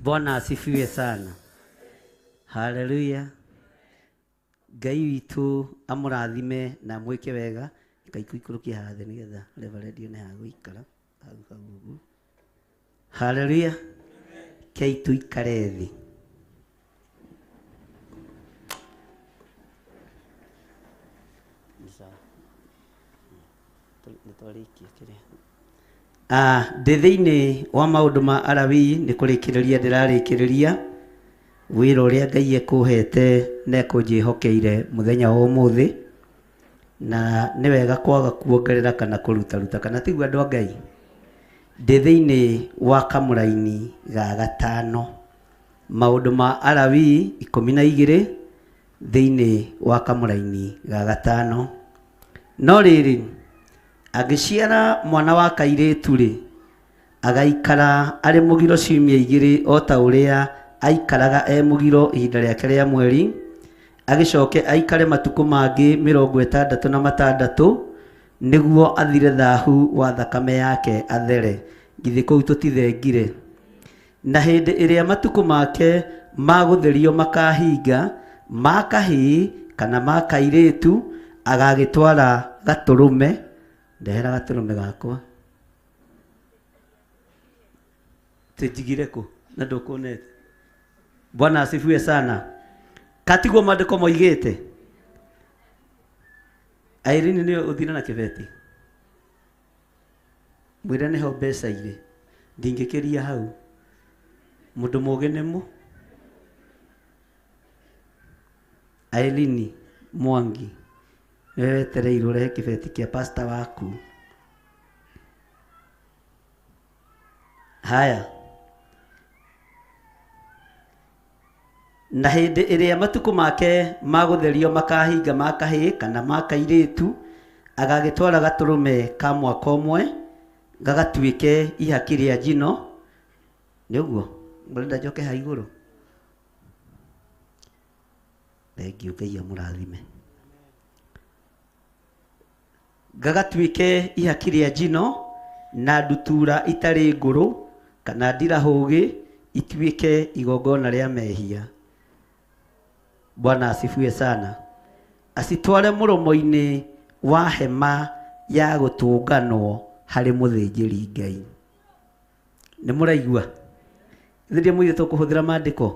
Bwana asifiwe sana. Haleluya. Ngai witũ amũrathime na mwĩke wega. Ngai kũikũrũkie haha thĩ nĩgetha Reverend one ha gũikara hau hau ũguo. Haleluya. Kei tuikare thĩ. Ndĩ thĩinĩ wa maũndũ ma Alawii nĩ kũrĩkĩrĩria ndĩrarĩkĩrĩria wĩra ũrĩa Ngai ekũhete na ekũnjĩhokeire mũthenya wa ũmũthĩ, na nĩ wega kwaga kuongerera kana kũrutaruta kana tiguo andũ a Ngai. Ndĩ thĩinĩ wa kamũraini ga gatano maũndũ ma Alawii 12 thĩinĩ wa kamũraini ga gatano. No rĩrĩ, angĩciara mwana wa kairĩtu rĩ, agaikara arĩ mũgiro ciumia igĩrĩ o ta ũrĩa aikaraga e mũgiro ihinda rĩake rĩa mweri, agĩcoke aikare matukũ mangĩ 66 nĩguo athire thahu wa thakame yake athere. Githĩ kũu tũtithengire? Na hĩndĩ ĩrĩa matukũ make ma gũtherio makahinga, ma kahĩĩ kana ma kairĩtu, agagĩtwara gatũrũme. Ndehera gatũrũme gakwa tĩnjigire kũ na ndũkuonete. Bwana asifiwe sana. Katiguo maandĩko moigĩte. Irene nĩwe ũthire na kĩbeti, mwĩre nĩho mbeca irĩ, ndingĩkĩria hau. Mũndũ mũũgĩ nĩ mũ Irene Mwangi nĩwe wetereirwo ũrehe kĩbeti kĩa pastor waku. Haya, Na hĩndĩ ĩrĩa matukũ make ma gũtherio makahinga ma kahĩĩ kana ma kairĩtu, agagĩtwara gatũrũme ka mwaka ũmwe gagatuĩke ihaki rĩa njino. Nĩ ũguo? Mũrenda njoke ha igũrũ? Thengiũ, Ngai amũrathime. Gagatuĩke ihaki rĩa njino na ndutura itarĩ ngũrũ kana ndirahũgĩ ituĩke igongona rĩa mehia. Bwana asifiwe sana. Acitware mũromo-inĩ wa hema ya gũtũnganwo harĩ mũthĩnjĩri Ngai. Nĩ mũraigua? Ithuĩ mũirĩtu tũkũhũthĩra maandĩko.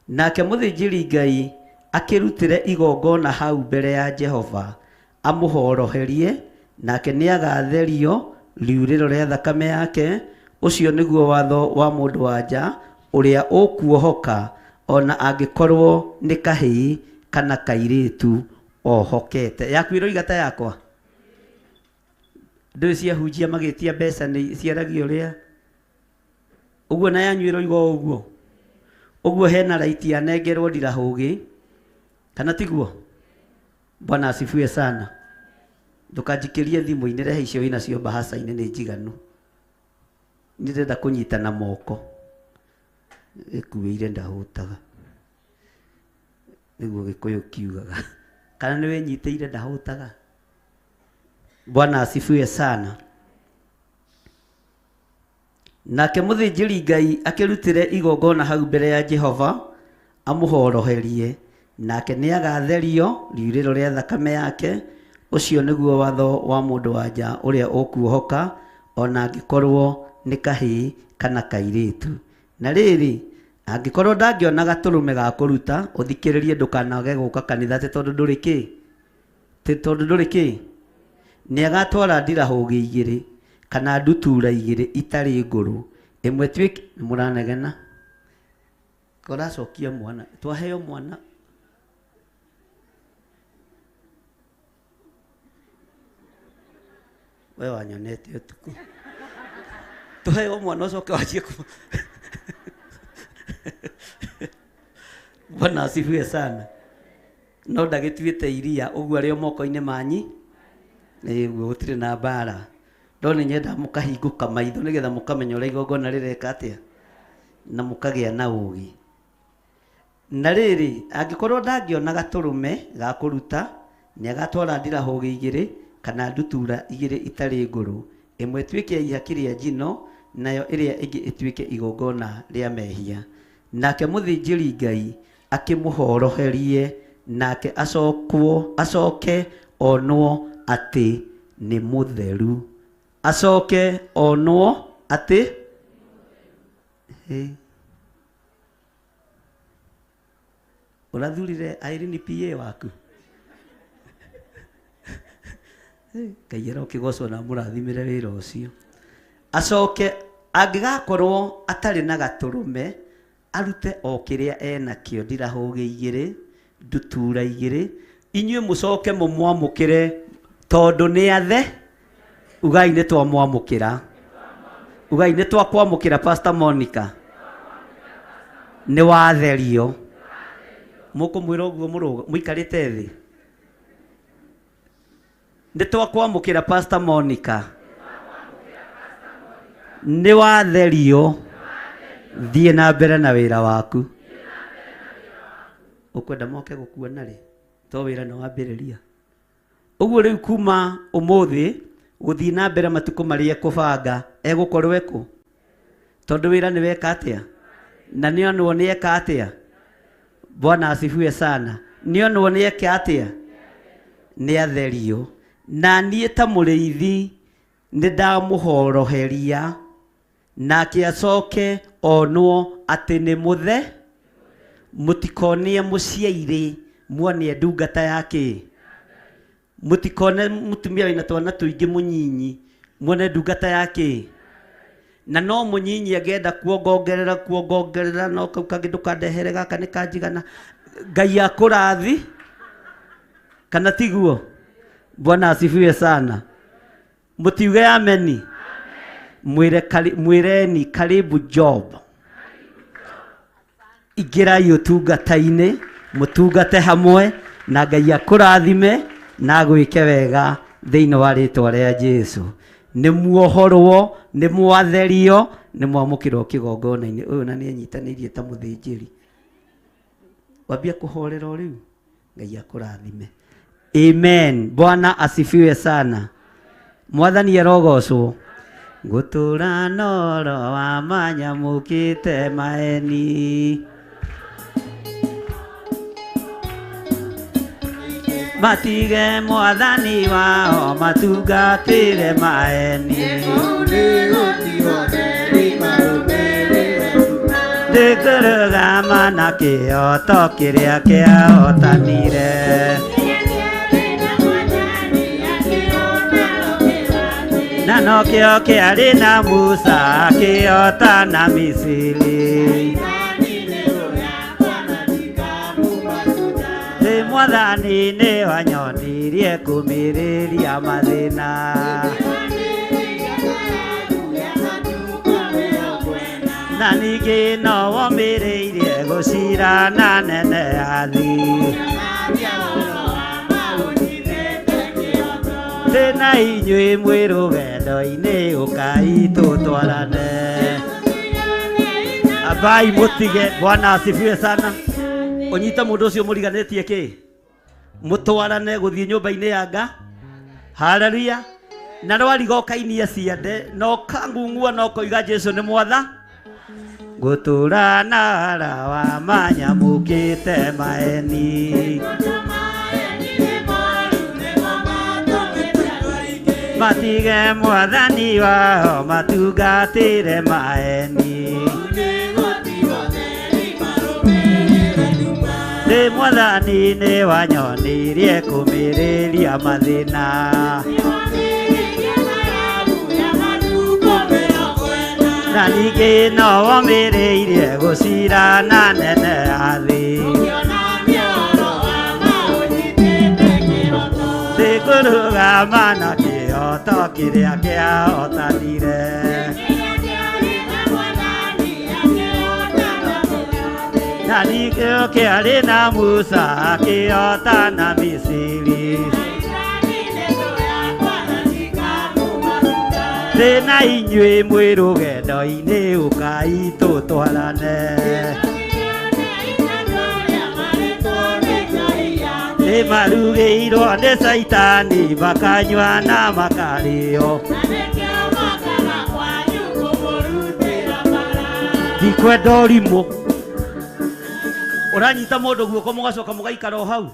Nake mũthĩnjĩri Ngai akĩrutĩre igongona hau mbere ya Jehova amũhoroherie, nake nĩagatherio riurĩro rĩa thakame yake. Ũcio nĩguo watho wa mũndũ wa nja ũrĩa ũkuohoka, ona angĩkorwo nĩ kahĩĩ kana kairĩtu ohokete. Yaku ĩroiga ta yakwa? Ndũĩ ciahunjia magĩtia mbeca nĩ ciaragia ũrĩa ũguo, na yanyu ĩroiga o ũguo ũguo. Hena raiti anengerwo ndirahũgĩ kana tiguo? Bwana asifiwe sana. Ndũkanjikĩrie thimũ-inĩ, rehe icio wĩnacio mbahaca-inĩ nĩ njiganu. Nĩ ndĩrenda kũnyitana moko ĩkuĩire ndahũtaga, nĩguo Gĩkũyũ kiugaga, kana nĩ wĩnyitĩire ndahũtaga. Bwana asifiwe sana. Nake mũthĩnjĩri Ngai akĩrutĩre igongona hau mbere ya Jehova amũhoroherie, nake nĩagatherio riurĩro rĩa thakame yake. Ũcio nĩguo watho wa mũndũ wa nja ũrĩa ũkuohoka, ona angĩkorwo nĩ kahĩĩ kana kairĩtu. Na rĩrĩ, angĩkorwo ndangĩona gatũrũme ga kũruta, ũthikĩrĩrie, ndũkanage gũka kanitha atĩ tondũ ndũrĩ kĩ, tĩ tondũ ndũrĩ kĩ. Nĩagatwara ndirahũgĩ igĩrĩ kana ndutura igĩrĩ itarĩ ngũrũ, ĩmwe ĩtuĩke. Nĩ mũranegena koracokia mwana twaheo mwana. We wanyonete ũtukũ tũheo mwana ũcoke wanjie kũ. Bwana asifiwe sana. No ndagĩtuĩte iria ũguo arĩ o moko-inĩ manyi nĩguo gũtirĩ na mbara, no nĩ nyenda mũkahingũka maitho nĩgetha mũkamenya ũrĩa igongona rĩreka atĩa na mũkagĩa na ũũgĩ. Na rĩrĩ, angĩkorwo ndangĩona gatũrũme ga kũruta, nĩagatwara ndirahũgĩ igĩrĩ kana ndutura igĩrĩ itarĩ ngũrũ, ĩmwe ĩtuĩke ya ihaki rĩa njino, nayo ĩrĩa ĩngĩ ĩtuĩke igongona rĩa mehia. Nake mũthĩnjĩri Ngai akĩmũhoroherie, nake acokwo acoke onwo atĩ nĩ mũtheru, acoke onwo atĩ Ĩ. Ũrathurire Irene PA waku. Ngai arokĩgocwo na mũrathimĩre wĩra ũcio. Acoke angĩgakorwo atarĩ na gatũrũme, arute o kĩrĩa enakĩo, ndirahũgĩ igĩrĩ, ndutura igĩrĩ. Inyuĩ mũcoke mũmwamũkĩre tondũ nĩ athe. Ugai nĩ twamwamũkĩra. Ugai nĩ twakwamũkĩra Pastor Monica. Nĩ watherio. Mũkũmwĩra ũguo mũikarĩte thĩ. Nĩ twakwamũkĩra Pastor Monica. Nĩ watherio. Thiĩ na mbere na wĩra waku. Ũkwenda moke gũkuona rĩ? To wĩra nĩ wambĩrĩria. Ũguo rĩu kuma ũmũthĩ gũthiĩ na mbere matukũ marĩa ekũbanga egũkorwo ekũ? Tondũ wĩra nĩ weka atĩa? Na nĩonwo nĩ eka atĩa? Bwana asifiwe sana. Nĩonwo nĩ eka atĩa? Nĩ atherio. Na niĩ ta mũrĩithi nĩ ndamũhoroheria, nake acoke onwo atĩ nĩ mũthe. Mũtikonie mũciairĩ muonie ndungata yake. Mũtikone mũtumia wĩna twana tũingĩ mũnyinyi muone ndungata yake. Na no mũnyinyi angĩenda kuongongerera kuongongerera, no kau kangĩ ndũkandehere gaka nĩ kanjigana. Ngai akũrathi kana tiguo? Bwana asifiwe sana. Mũtiuge ameni. Mwĩre mwĩreni karibu job. Ingĩrai ũtungata-inĩ, mũtungate hamwe na Ngai akũrathime na agwĩke wega thĩinĩ wa rĩtwa rĩa Jesu. Nĩ muohorwo, nĩ mwatherio, nĩ mwamũkĩrwo kĩgongona-inĩ. Ũyũ na nĩ anyitanĩirie ta mũthĩnjĩri. Wambia kũhorera o rĩu. Ngai akũrathime. Amen. Bwana asifiwe sana. Mwathani arogocwo. Gũtũra noro wa manyamũkĩte maeni. Matige mwathani wao matungatĩre maeni. Ndĩkũrũgama na kĩhoto kĩrĩa kĩahotanire. Na nokĩo kĩarĩ na Musa akĩhotana Misiri. Ndĩ mwathani nĩ wanyonirie kũmĩrĩria mathĩna. Na ningĩ no womĩrĩirie gũcira na nene ya thĩ. Ndĩ na inyuĩ mwĩ rũgendo-inĩ ũkai tũtwarane. Abai mũtige. Bwana asifiwe sana. Ũnyite mũndũ ũcio mũriganĩtie kĩ? Mũtwarane gũthiĩ nyũmba-inĩ ya Nga. Haleluya. Na rwariga ũkainia ciande na ũkang'ung'ua na ũkoiga Jesu nĩ mwatha. Gũtũra na ara wa manyamũkĩte maeni. Matige mwathani wao matungatĩre maeni. Ndĩ mwathani nĩ wanyonirie kũmĩrĩria mathĩna. Na ningĩ no womĩrĩirie gũcira na nene ya thĩ. Ndĩkũrũgama na kĩhoto kĩrĩa kĩahotanire. Na ningĩ kĩarĩ na Musa akĩhotana Misiri. Ndĩ na inyuĩ mwĩ rũgendo-inĩ ũkai tũtwarane. Nĩ marugĩirwo nĩ Caitani makanyua na makarĩo. Ndikwenda ũrimũ. Ũranyita mũndũ guoko mũgacoka mũgaikara o hau.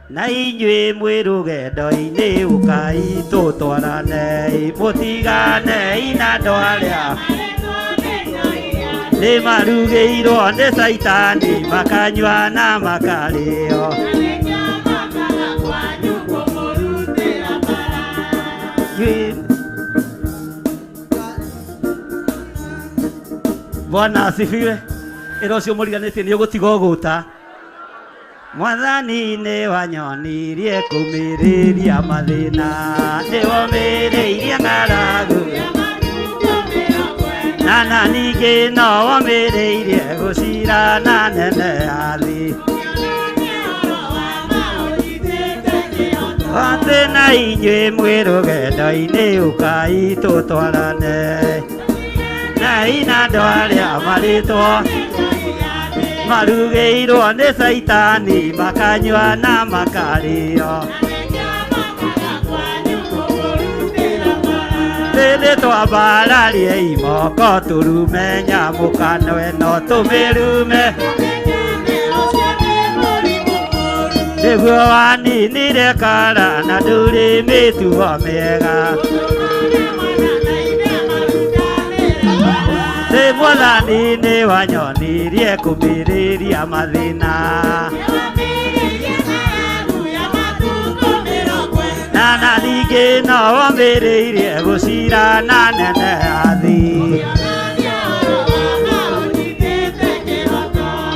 Na inyuĩ mwĩ rũgendo-inĩ ũkai tũtwarane. Mũtiganei na andũ arĩa nĩ marugĩirwo nĩ Caitani makanyua na makarĩo. Bwana asifiwe. Ĩra ũcio mũriganĩtie nĩ ũgũtiga ũgũta. Mwathani nĩ wanyonirie kũmĩrĩria mathĩna. Nĩ womĩrĩirie ng'aragu. Na ningĩ no womĩrĩirie gũcira na nene ya thĩ. Atĩ na inyuĩ mwĩ rũgendo-inĩ ũkai tũtwarane. Na ina andũ arĩa marĩtwo marugĩirwo nĩ Caitani makanyua na makarĩo. Thĩ twambararie imoko tũrume nyamũkano ĩno tũmĩrume. Nĩguo waninire kara na ndũrĩ mĩtugo mĩega. Ndĩ mwathani nĩ wanyonirie kũmĩrĩria mathĩna. Na ningĩ no womĩrĩirie gũcira na nene ya thĩ.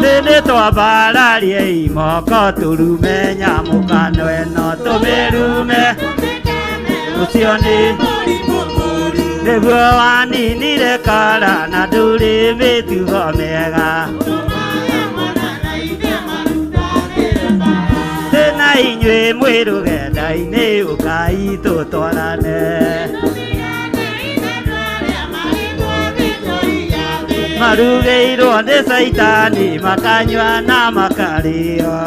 Thĩ nĩ twambararie imoko tũrume nyamũkano ĩno tũmĩrume. Ũcio nĩ nĩguo waninire kara na ndũrĩ mĩtugo mĩega. inyuĩ mwĩ rũgenda-inĩ ũkai tũtwarane. Marugĩirwo nĩ caitani makanyua na makarĩo.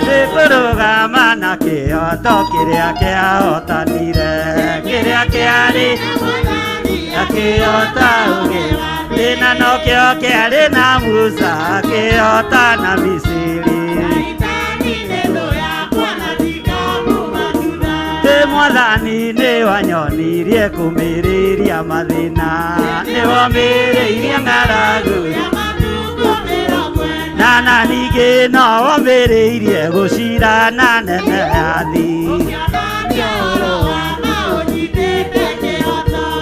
Nĩkũrũgama na kĩoto kĩrĩa kĩahotanire kĩrĩa kĩarĩ na kĩota ũgĩ thĩna nokĩo kĩarĩ na Musa akĩhota na Misiri. Ĩ Mwathani nĩwanyonirie kũmĩrĩria mathĩna nĩwomĩrĩirie ng'aragu na ningĩ no womĩrĩirie gũcirana nene ya thĩ.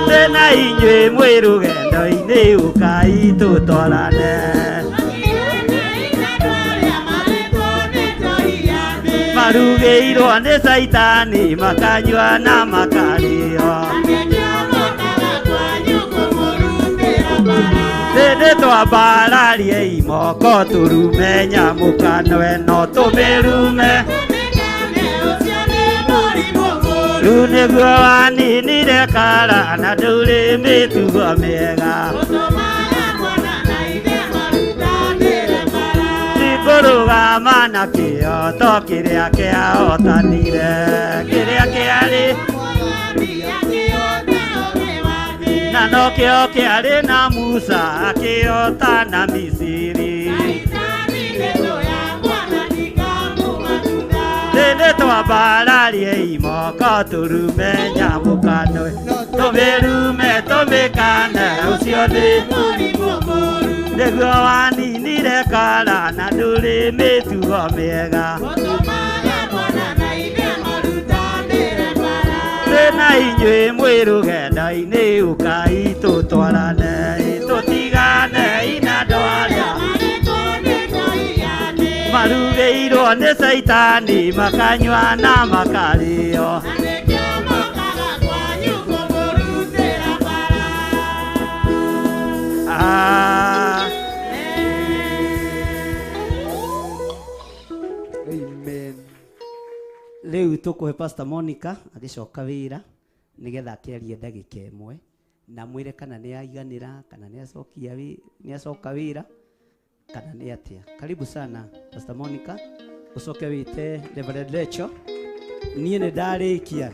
Tena inyuĩ mwĩ rũgendo-inĩ ũkai tũtwarane. Marugĩirwo nĩ caitani makanyua na makarĩo. Rĩndĩ twambararie imoko tũrume nyamũkano ĩno tũmĩrume. Rĩu nĩguo waninire kara na ndũrĩ mĩtugo mĩega. Tikũrũgama na kĩoto kĩrĩa kĩahotanire kĩrĩa kĩarĩ na nokĩo kĩarĩ na Musa akĩhota na Misiri. Rĩndĩ twambararie imoko tũrume nyamũkano tũmĩrume tũmĩkane ũcio nĩ nĩguo waninire kara na ndũrĩ mĩtugo mĩega. Tena inyuĩ mwĩ rũgendo-inĩ ũkai tũtwarane tũtigane na andũ arĩa marugĩirwo nĩ caitani makanyua na makarĩo. Amen. Rĩu tũkũhe Pastor Monica agĩcoka wĩra nĩgetha akĩarie ndagĩka ĩmwe na mwĩre kana nĩ aiganĩra kana nĩ acokia nĩ acoka wĩra kana nĩ atĩa. Karibu sana Pastor Monica, ũcoke wĩte Reverend Lecho. Niĩ nĩ ndarĩkia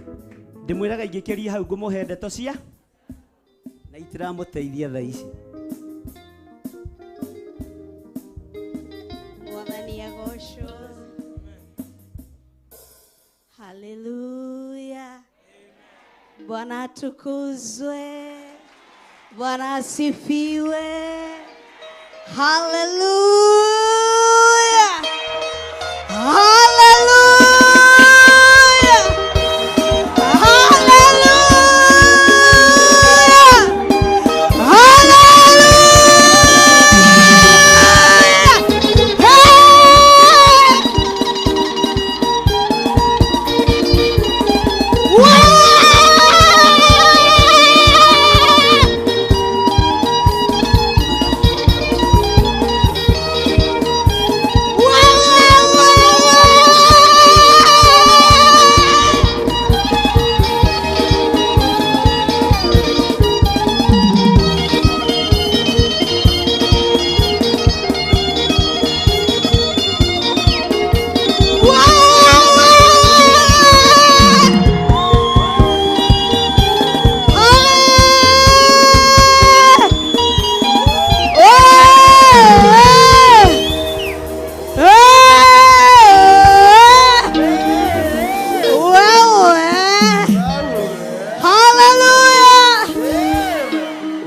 ndĩmwĩraga ingĩkĩria hau ngũmũhe ndeto cia na itiramũteithia thaa ici. Mwathani agocwo. Haleluya. Bwana atukuzwe. Bwana asifiwe. Haleluya. Haleluya. Haleluya. Haleluya. Hey!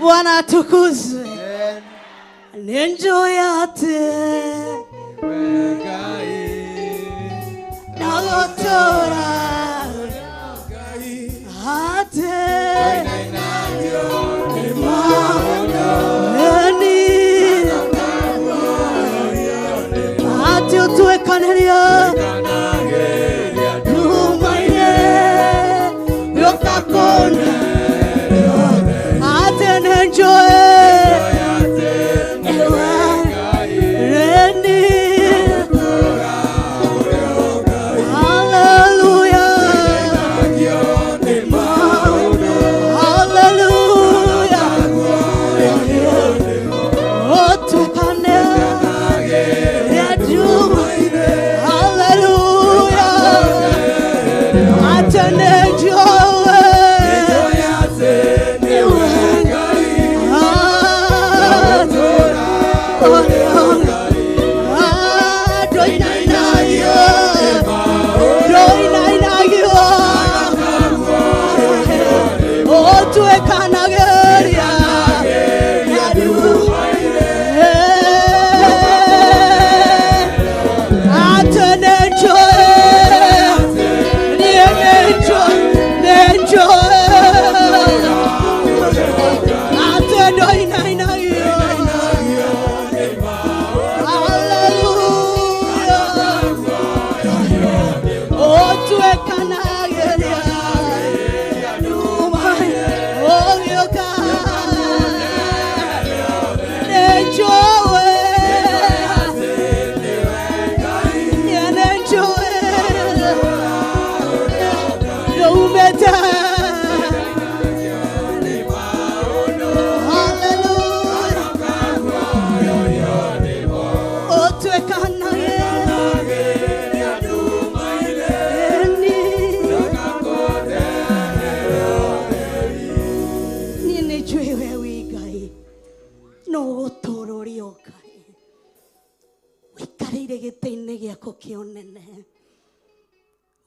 Bwana atukuzwe. Nenjoyate nagotora ate eni ate utuekaneria numaine yokakona ate nenjoe Reni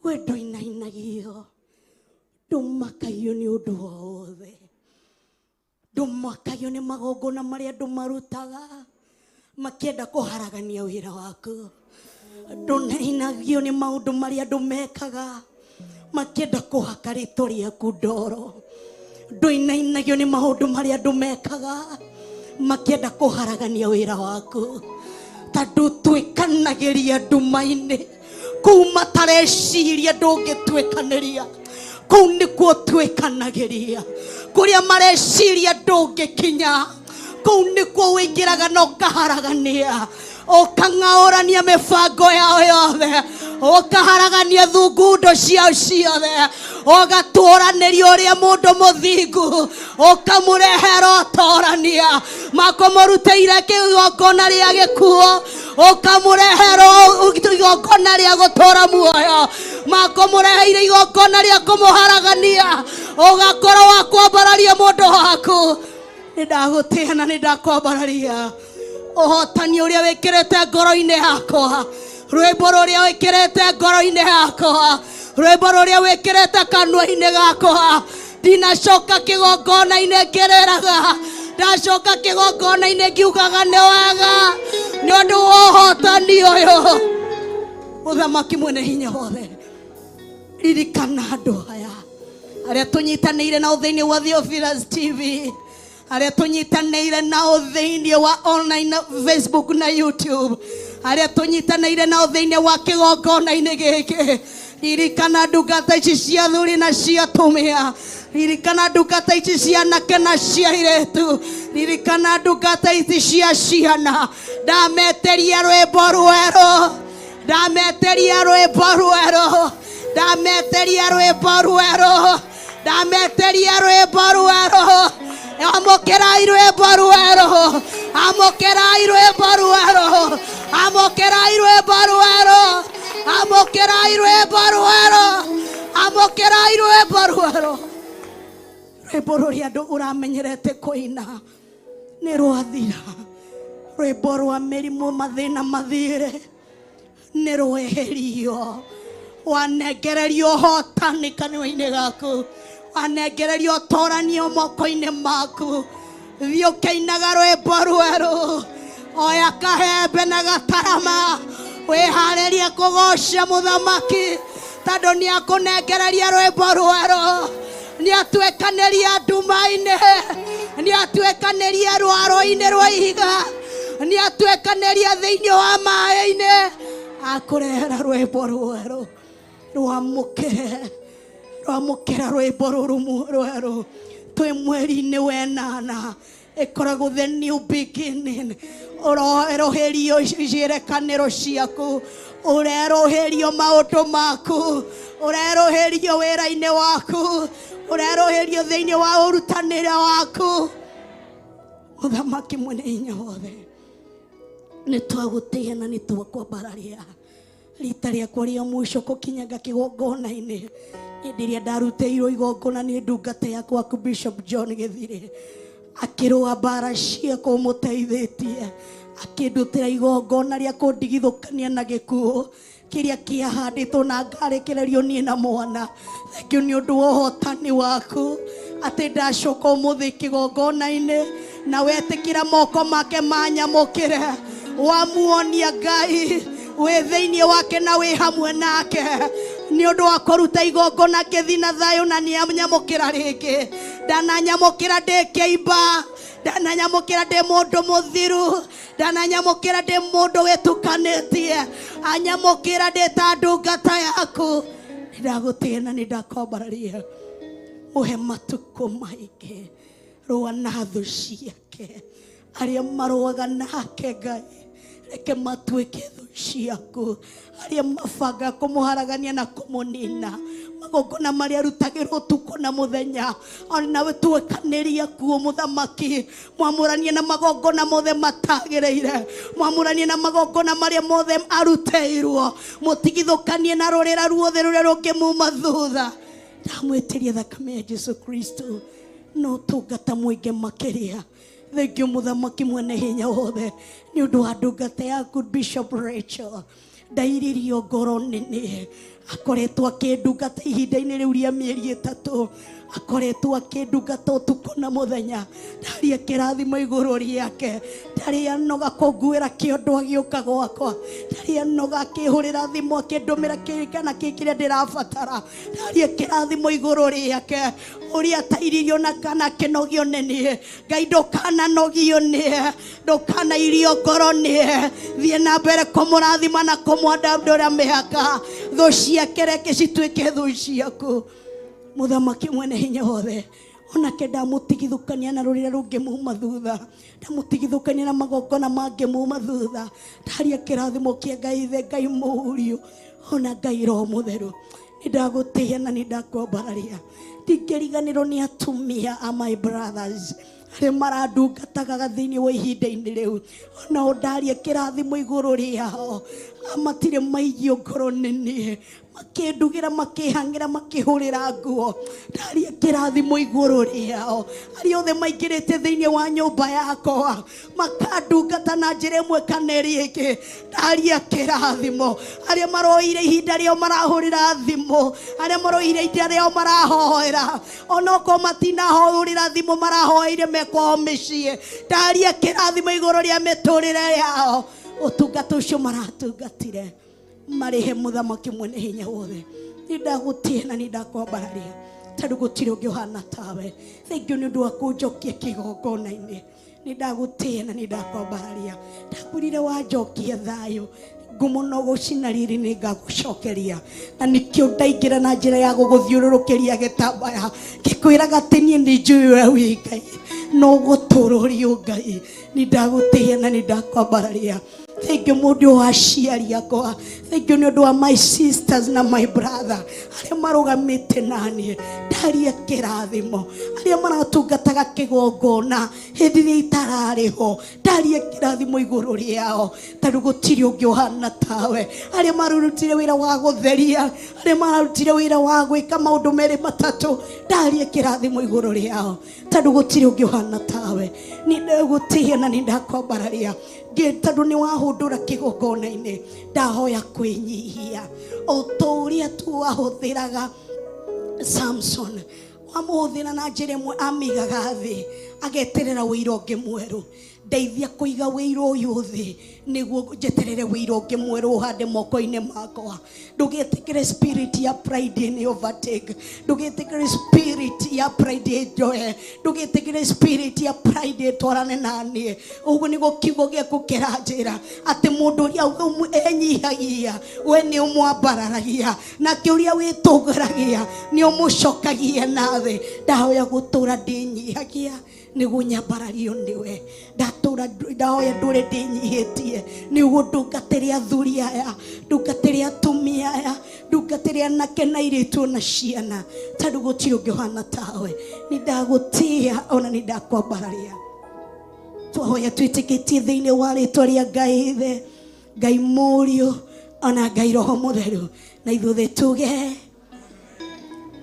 We ndũinainagio, ndũmakagio nĩ ũndũ wothe, ndũmakagio nĩ magongona marĩa andũ marutaga makĩenda kũharagania wĩra waku. Ndũinainagio nĩ maũndũ marĩa andũ mekaga makĩenda kũhaka rĩtwa rĩaku ndoro. Ndũinainagio nĩ maũndũ marĩa andũ mekaga makĩenda kũharagania wĩra waku, tondũ twĩkanagĩria nduma-inĩ kũu matareciria ndũngĩtuĩkanĩria, kũu nĩkuo twĩkanagĩria, kũrĩa mareciria ndũngĩkinya, kũu nĩkuo wĩingĩraga na ũkaharagania, ũkang'aũrania mĩbango yao yothe, ũkaharagania thungundo ciao ciothe, ũgatũranĩria ũrĩa mũndũ mũthingu, ũkamũrehera ũtorania makũmũrutĩire kĩgongona rĩa gĩkuũ, ũkamũrehera igongona rĩa gũtũra muoyo, makũmũreheire igongona rĩa kũmũharagania, ũgakorwo wa kwambararia mũndũ waku. Nĩ ndagũtĩĩa na nĩ ndakwambararia ũhotani ũrĩa wĩkĩrĩte ngoro-inĩ yakwa, rwĩmbo rũrĩa wĩkĩrĩte ngoro-inĩ yakwa, rwĩmbo rũrĩa wĩkĩrĩte kanua-inĩ gakwa. Ndinacoka kĩgongona-inĩ ngĩrĩraga, ndacoka kĩgongona-inĩ ngiugaga nĩ wega nĩ ũndũ wa ũhotani ũyũ. Mũthamaki mwene hinya wothe, ririkana andũ aya arĩa tũnyitanĩire nao thĩinĩ wa Theophilus TV, arĩa tũnyitanĩire nao thĩinĩ wa online Facebook na YouTube, arĩa tũnyitanĩire nao thĩinĩ wa kĩgongona-inĩ gĩkĩ. Ririkana ndungata ici cia athuri na cia atumia, ririkana ndungata ici cia anake na cia airĩtu, ririkana ndungata ici cia ciana. Ndameteria rwĩmbo rwerũ, ndameteria rwĩmbo rwerũ, ndameteria rwĩmbo rwerũ, ndameteria rwĩmbo rwerũ. Amũkĩrai rwĩmbo rwerũ, amũkĩrai rwĩmbo rwerũ, amũkĩrai rwĩmbo rwerũ, amũkĩrai rwĩmbo rwerũ, amũkĩrai rwĩmbo rwerũ. Rwĩmbo rũrĩa andũ ũramenyerete kũina nĩ rwathira, rwĩmbo rwa mĩrimũ mathĩna mathire nĩ rweherio, wanengererio ũhotani kanua-inĩ gaku, wanengererio ũtoranio moko-inĩ maku. Thiĩ ũkĩinaga rwĩmbo rwerũ, oya kahembe na gatarama, wĩharĩrie kũgoca mũthamaki, tondũ nĩ akũnengereria rwĩmbo rwerũ. Nĩ atuĩkanĩria nduma-inĩ, nĩ atuĩkanĩria rwaro-inĩ rwa ihiga, nĩ atuĩkanĩria thĩinĩ wa maĩ-inĩ, akũrehera rwĩmbo rwerũ. Rwamũkĩre, rwamũkĩra rwĩmbo rũrũ rwerũ. Twĩ mweri-inĩ wa ĩnana, ĩkoragwo the new beginning. Ũrerũhĩrio ciĩrekanĩro ciaku, ũrerũhĩrio maũndũ maku, ũrerũhĩrio wĩra-inĩ waku, ũrerũhĩrio thĩinĩ wa ũrutanĩre waku. Mũthamaki mwene hinya wothe, nĩ twagũtĩĩa na nĩ twakwambararia. Rita rĩakwa rĩa mũico kũkinyanga kĩgongona-inĩ hĩndĩ ĩrĩa ndarutĩirwo igongona nĩ ndungata yakwa Bishop John Gĩthire, akĩrũa mbara ciakwa ũmũteithĩtie, akĩndutĩra igongona rĩa kũndigithũkania na gĩkuũ kĩrĩa kĩahandĩtwo na ngarekererio niĩ na mwana. Thengiũ nĩ ũndũ wa ũhotani waku atĩ ndacoka ũmũthĩ kĩgongona-inĩ na wetĩkĩra moko make manyamũkĩre, wamuonia Ngai wĩ thĩinĩ wake na wĩ hamwe nake nĩ ũndũ wa kũruta igongona ngĩthiĩ na thayũ na nĩanyamũkĩra rĩngĩ. Ndananyamũkĩra ndĩ kĩimba, ndananyamũkĩra ndĩ mũndũ mũthiru, ndananyamũkĩra ndĩ mũndũ wĩtukanĩtie, anyamũkĩra ndĩ ta ndungata yaku. Nĩ ndagũtĩĩa na nĩ ndakwambararia. Mũhe matukũ maingĩ, rũa na thũ ciake, arĩa marũaga nake Ngai reke matuĩke thũ ciaku, arĩa mabanga kũmũharagania na kũmũnina, magongona marĩa arutagĩrwo ũtukũ na mũthenya, ona tuĩkanĩria kuo mũthamaki, mwamũranie na magongona mothe matagĩrĩire, mwamũranie na magongona marĩa mothe arutĩirwo, mũtigithũkanie na rũrĩra ruothe rũrĩa rũngĩmuma thutha. Ndamwĩtĩria thakame ya Jesu Kristo na ũtungata mũingĩ makĩria. Thengiũ mũthamaki mwene hinya wothe nĩ ũndũ wa ndungata yaku Bishop Rachel. Ndairirio ngoro nene Akoretwo akĩndungata ihinda-inĩ rĩu rĩa mĩeri 3, akoretwo akĩndungata ũtukũ na mũthenya. Ndaria kĩrathimo igũrũ rĩake, ndarĩ anoga kũnguĩra kĩondo agĩũka gwakwa, ndarĩ anoga akĩhũrĩra thimũ akĩndũmĩra kĩ kana kĩ kĩrĩa ndĩrabatara. Ndaria kĩrathimo igũrũ rĩake, ũrĩa atairirio na kana akĩnogio nĩ niĩ. Ngai ndũkananogio nĩe, ndũkanairio ngoro nĩe, thiĩ na mbere kũmũrathima na kũmwandandũra mĩhaka. Thũ ciake reke cituĩke thũ ciaku. Mũthamaki mwene hinya wothe, onake ndamũtigithũkania na rũrĩra rũngĩmuma thutha, ndamũtigithũkania na magongona mangĩmuma thutha. Ndaria kĩrathimo kĩa Ngai Ithe, Ngai Mũriũ, ona Ngai Roho Mũtheru. Nĩndagũtĩĩa na nĩndakwambararia. Ndingĩriganĩrwo nĩ atumia a my brothers arĩa marandungataga thĩinĩ wa ihinda-inĩ rĩu, onao ndaria kĩrathimo igũrũ rĩao. Matirĩ maigio ngoro nĩ niĩ, makĩndugĩra, makĩhang'ĩra, makĩhũrĩra nguo. Ndaria kĩrathimo igũrũ rĩao. Arĩa othe maingĩrĩte thĩinĩ wa nyũmba yakwa makandungata na njĩra ĩmwe kana ĩrĩa ĩngĩ, ndaria kĩrathimo. Arĩa maroire ihinda rĩao marahũrĩra thimũ, arĩa maroire ihinda rĩao marahoera, onokorwo matinahũrĩra thimũ marahoeire me kwao mĩciĩ, ndaria kĩrathimo igũrũ rĩa mĩtũrĩre yao. Ũtungata ũcio maratungatire marĩhe mũthamaki mwene hinya wothe. Nĩndagũtĩĩa na nĩndakwambararia, tondũ gũtirĩ ũngĩ ũhana tawe. Thengiũ nĩ ũndũ wa kũnjokia kĩgongona-inĩ. Nĩndagũtĩĩa na nĩndakwambararia. Ndakwĩrire wanjokia thayũ, ngumo no gũcina riri nĩngagũcokeria. Na nĩkĩo ndaingĩra na njĩra ya gũgũthiũrũrũkĩria gĩtambaya, ngĩkwĩraga atĩ niĩ nĩnjũĩ we wĩ Ngai, no gũtũrũrio Ngai. Nĩndagũtĩĩa na nĩndakwambararia. Thank you mũndũ wa aciari akwa. Thank you nĩ ũndũ wa my sisters na my brother arĩa marũgamĩte naniĩ. Ndaria kĩrathimo. Arĩa maratungataga kĩgongona hĩndĩ ĩrĩa itararĩ ho, ndaria kĩrathimo igũrũ rĩao, tondũ gũtirĩ ũngĩ ũhana tawe. Arĩa mararutire wĩra wa gũtheria, arĩa mararutire wĩra wa gwĩka maũndũ merĩ matatũ, ndaria kĩrathimo igũrũ rĩao, tondũ gũtirĩ ũngĩ ũhana tawe. Nĩndagũtĩĩa na nĩndakwambararia, tondũ nĩ wahũndũra kĩgongona-inĩ. Ndahoya kwĩnyihia o ta ũrĩa tu wahũthĩraga Samson. Wamũhũthĩra na njĩra ĩmwe, amĩigaga thĩ ageterera wĩira ũngĩ mwerũ. Ndeithia kũiga wĩira ũyũ thĩ nĩguo njeterere wĩira ũngĩ mwerũ ũhande moko-inĩ makwa. Ndũgetĩkĩre spirit ya pride nĩ overtake, ndũgetĩkĩre spirit ya pride ĩnjoe, ndũgetĩkĩre spirit ya pride ĩtwarane na niĩ. Ũguo nĩguo kiugo gĩaku kĩranjĩra atĩ mũndũ ũrĩa enyihagia we nĩ ũmwambararagia, nake ũrĩa wĩtũgũragia nĩ ũmũcokagia na thĩ. Ndahoya gũtũra ndĩnyihagia nĩguo nyambarario nĩwe. Ndatũra ndahoya ndũre ndĩnyihĩtie nĩguo ndungatĩre athuri aya, ndungatĩre atumia aya, ndungatĩre anake na airĩtu na ciana, tondũ gũtirĩ ũngĩ ũhana tawe. Nĩndagũtĩĩa ona nĩndakwambararia. Twahoya twĩtĩkĩtie thĩinĩ wa rĩtwa rĩa Ngai Ithe, Ngai Mũriũ, ona Ngai Roho Mũtheru, na ithuothe tuge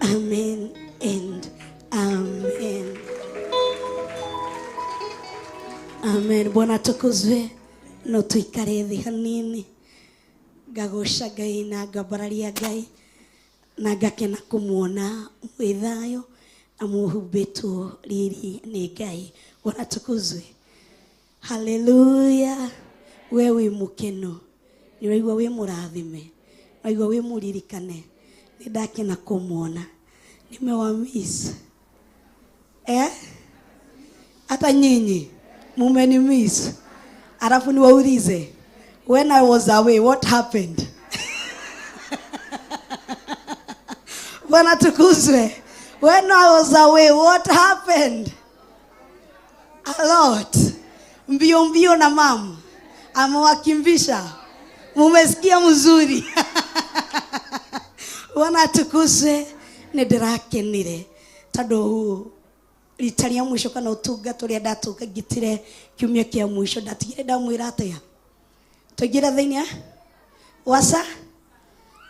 amen and amen. Amen. Bwana atukuzwe. No tuikare thĩ hanini, ngagoca Ngai na ngambararia Ngai na ngakena kũmuona mwĩ thayũ na mũhumbĩtwo riri nĩ Ngai. Bwana atukuzwe. Haleluya. We wĩ mũkenu, nĩ ũraigua wĩ mũrathime, ũraigua wĩ mũririkane. Nĩ ndakena kũmuona. Nimewamiss. Hata nyinyi mumenimiss. Alafu niwaulize, when I was away what happened? Bwana tukuzwe. When I was away what happened? A lot. Mbio mbio na mama amewakimbisha. Mumesikia mzuri. Bwana tukuzwe. Nĩ ndĩrakenire tondũ rita rĩa mũico kana ũtungata ũrĩa ndatungangitire kiumia kĩa mũico ndatigire ndamwĩra atĩa, twaingĩra thĩinĩ waca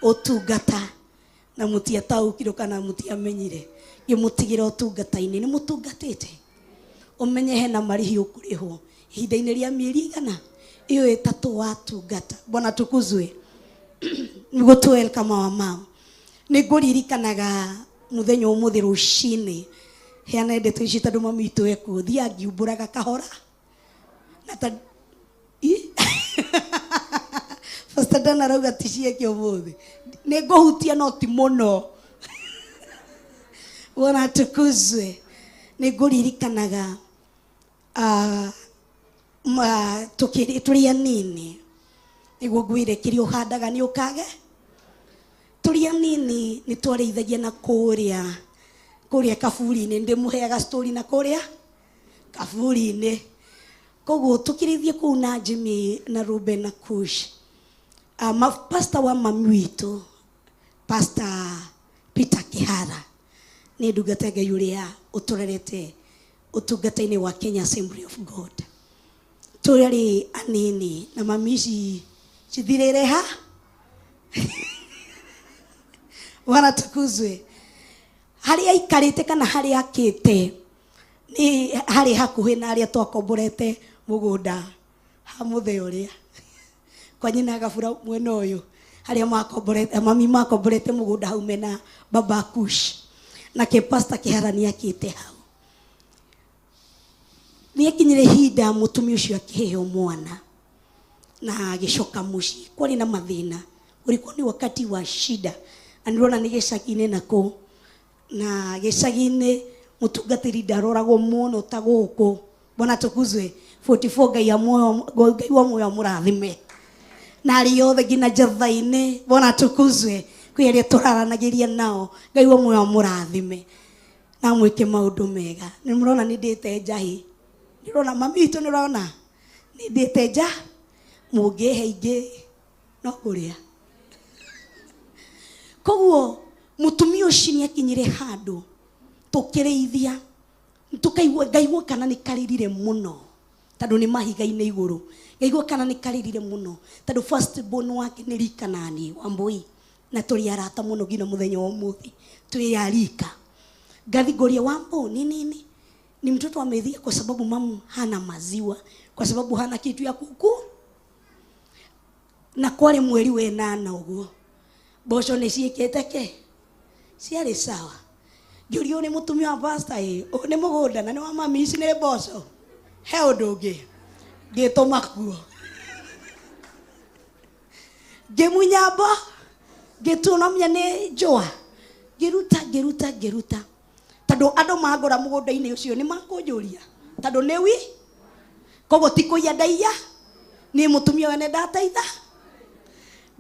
ũtungata na mũtiataũkirwo kana mũtiamenyire, ngĩmũtigĩra ũtungata-inĩ. Nĩ mũtungatĩte, ũmenye hena marĩhi ũkũrĩhwo ihinda-inĩ rĩa mĩeri igana ĩyo 3 watungata. Bwana tukuzwe. Nĩguo tũ welcome our mom. Nĩ ngũririkanaga mũthenya ũmũthĩ rũcinĩ heana ndeto ici tondũ mami witũ ekuo thiaga ngiumbũraga kahora na ta Pastor Dan arauga ti cieke ũmũthĩ nĩ ngũhutia no ti mũno. Bwana atukuzwe. Nĩ ngũririkanaga tũrĩ anini nĩguo ngwĩre kĩrĩa ũhandaga nĩ ũkage. Tũrĩ anini nĩ twarĩithagia na kũrĩa kũrĩa kaburi-inĩ, ndĩmũheaga story na kũrĩa kaburi-inĩ. Koguo tũkĩrĩithia kũu na Jimmy na Ruben na Kush. Pastor wa mami witũ, Pastor Peter Kihara, nĩ ndungata ya Ngai ũrĩa ũtũrerete ũtungata-inĩ wa Kenya Assembly of God. Tũrĩ anini na mami ici cithirĩre ha? Bwana tukuzwe. Harĩa aikarĩte kana harĩa akĩte nĩ harĩ hakuhĩ na harĩa twakomborete mũgũnda ha mũthee ũrĩa kwa nyina Gabura mwena ũyũ harĩa makomborete mami makomborete mũgũnda hau mena baba Kush nake Pastor Kihara nĩ akĩte hau. Nĩ akinyire ihinda mũtumia ũcio akĩheo mwana na agĩcoka mũciĩ. Kwarĩ na mathĩna, ulikuwa ni wakati wa shida, na nĩũrona nĩ gĩcagi-inĩ nako na gĩcagi-inĩ mũtungatĩri ndaroragwo mũno ta gũkũ. Bwana tukuzwe. 44 Ngai Ngai wa muoyo amũrathime na arĩa othe nginya njatha-inĩ. Bwana tukuzwe. Kwĩ arĩa tũraranagĩria nao, Ngai wa muoyo amũrathime na amwĩke maũndũ mega. Nĩ mũrona nĩ ndĩte njahi, nĩ ũrona mami witũ, nĩ ũrona nĩ ndĩte nja, mũngĩhe ingĩ no kũrĩa. Koguo mũtumia ũcio nĩ akinyire handũ tũkĩrĩithia tũkaigua ngaigua kana nĩ karĩrire mũno tondũ nĩ mahiga-inĩ igũrũ, ngaigua kana nĩ karĩrire mũno tondũ first born wake nĩ rika nani Wambui, na tũrĩ arata mũno nginya mũthenya wa ũmũthĩ twĩ arika. Ngathi ngũria Wambo ni nini? Ni mtoto amedhia kwa sababu mamu hana maziwa, kwa sababu hana kitu ya kuku. Na kwari mweri wenana ũguo mboco nĩ ciĩkĩte kĩ ciarĩ sawa. Ngĩũrio nĩ mũtumia wa pastor ĩ ũyũ nĩ mũgũnda na nĩ wa mami, ici nĩ mboco, he ũndũ ũngĩ. Ngĩtũma kuo ngĩmunya mbo ngĩtua no menya nĩ njũa, ngĩruta ngĩruta ngĩruta tondũ andũ mangũra mũgũnda-inĩ ũcio nĩ makũnjũria tondũ nĩ wi koguo ti kũiya ndaiya, nĩ mũtumia wene ndateitha.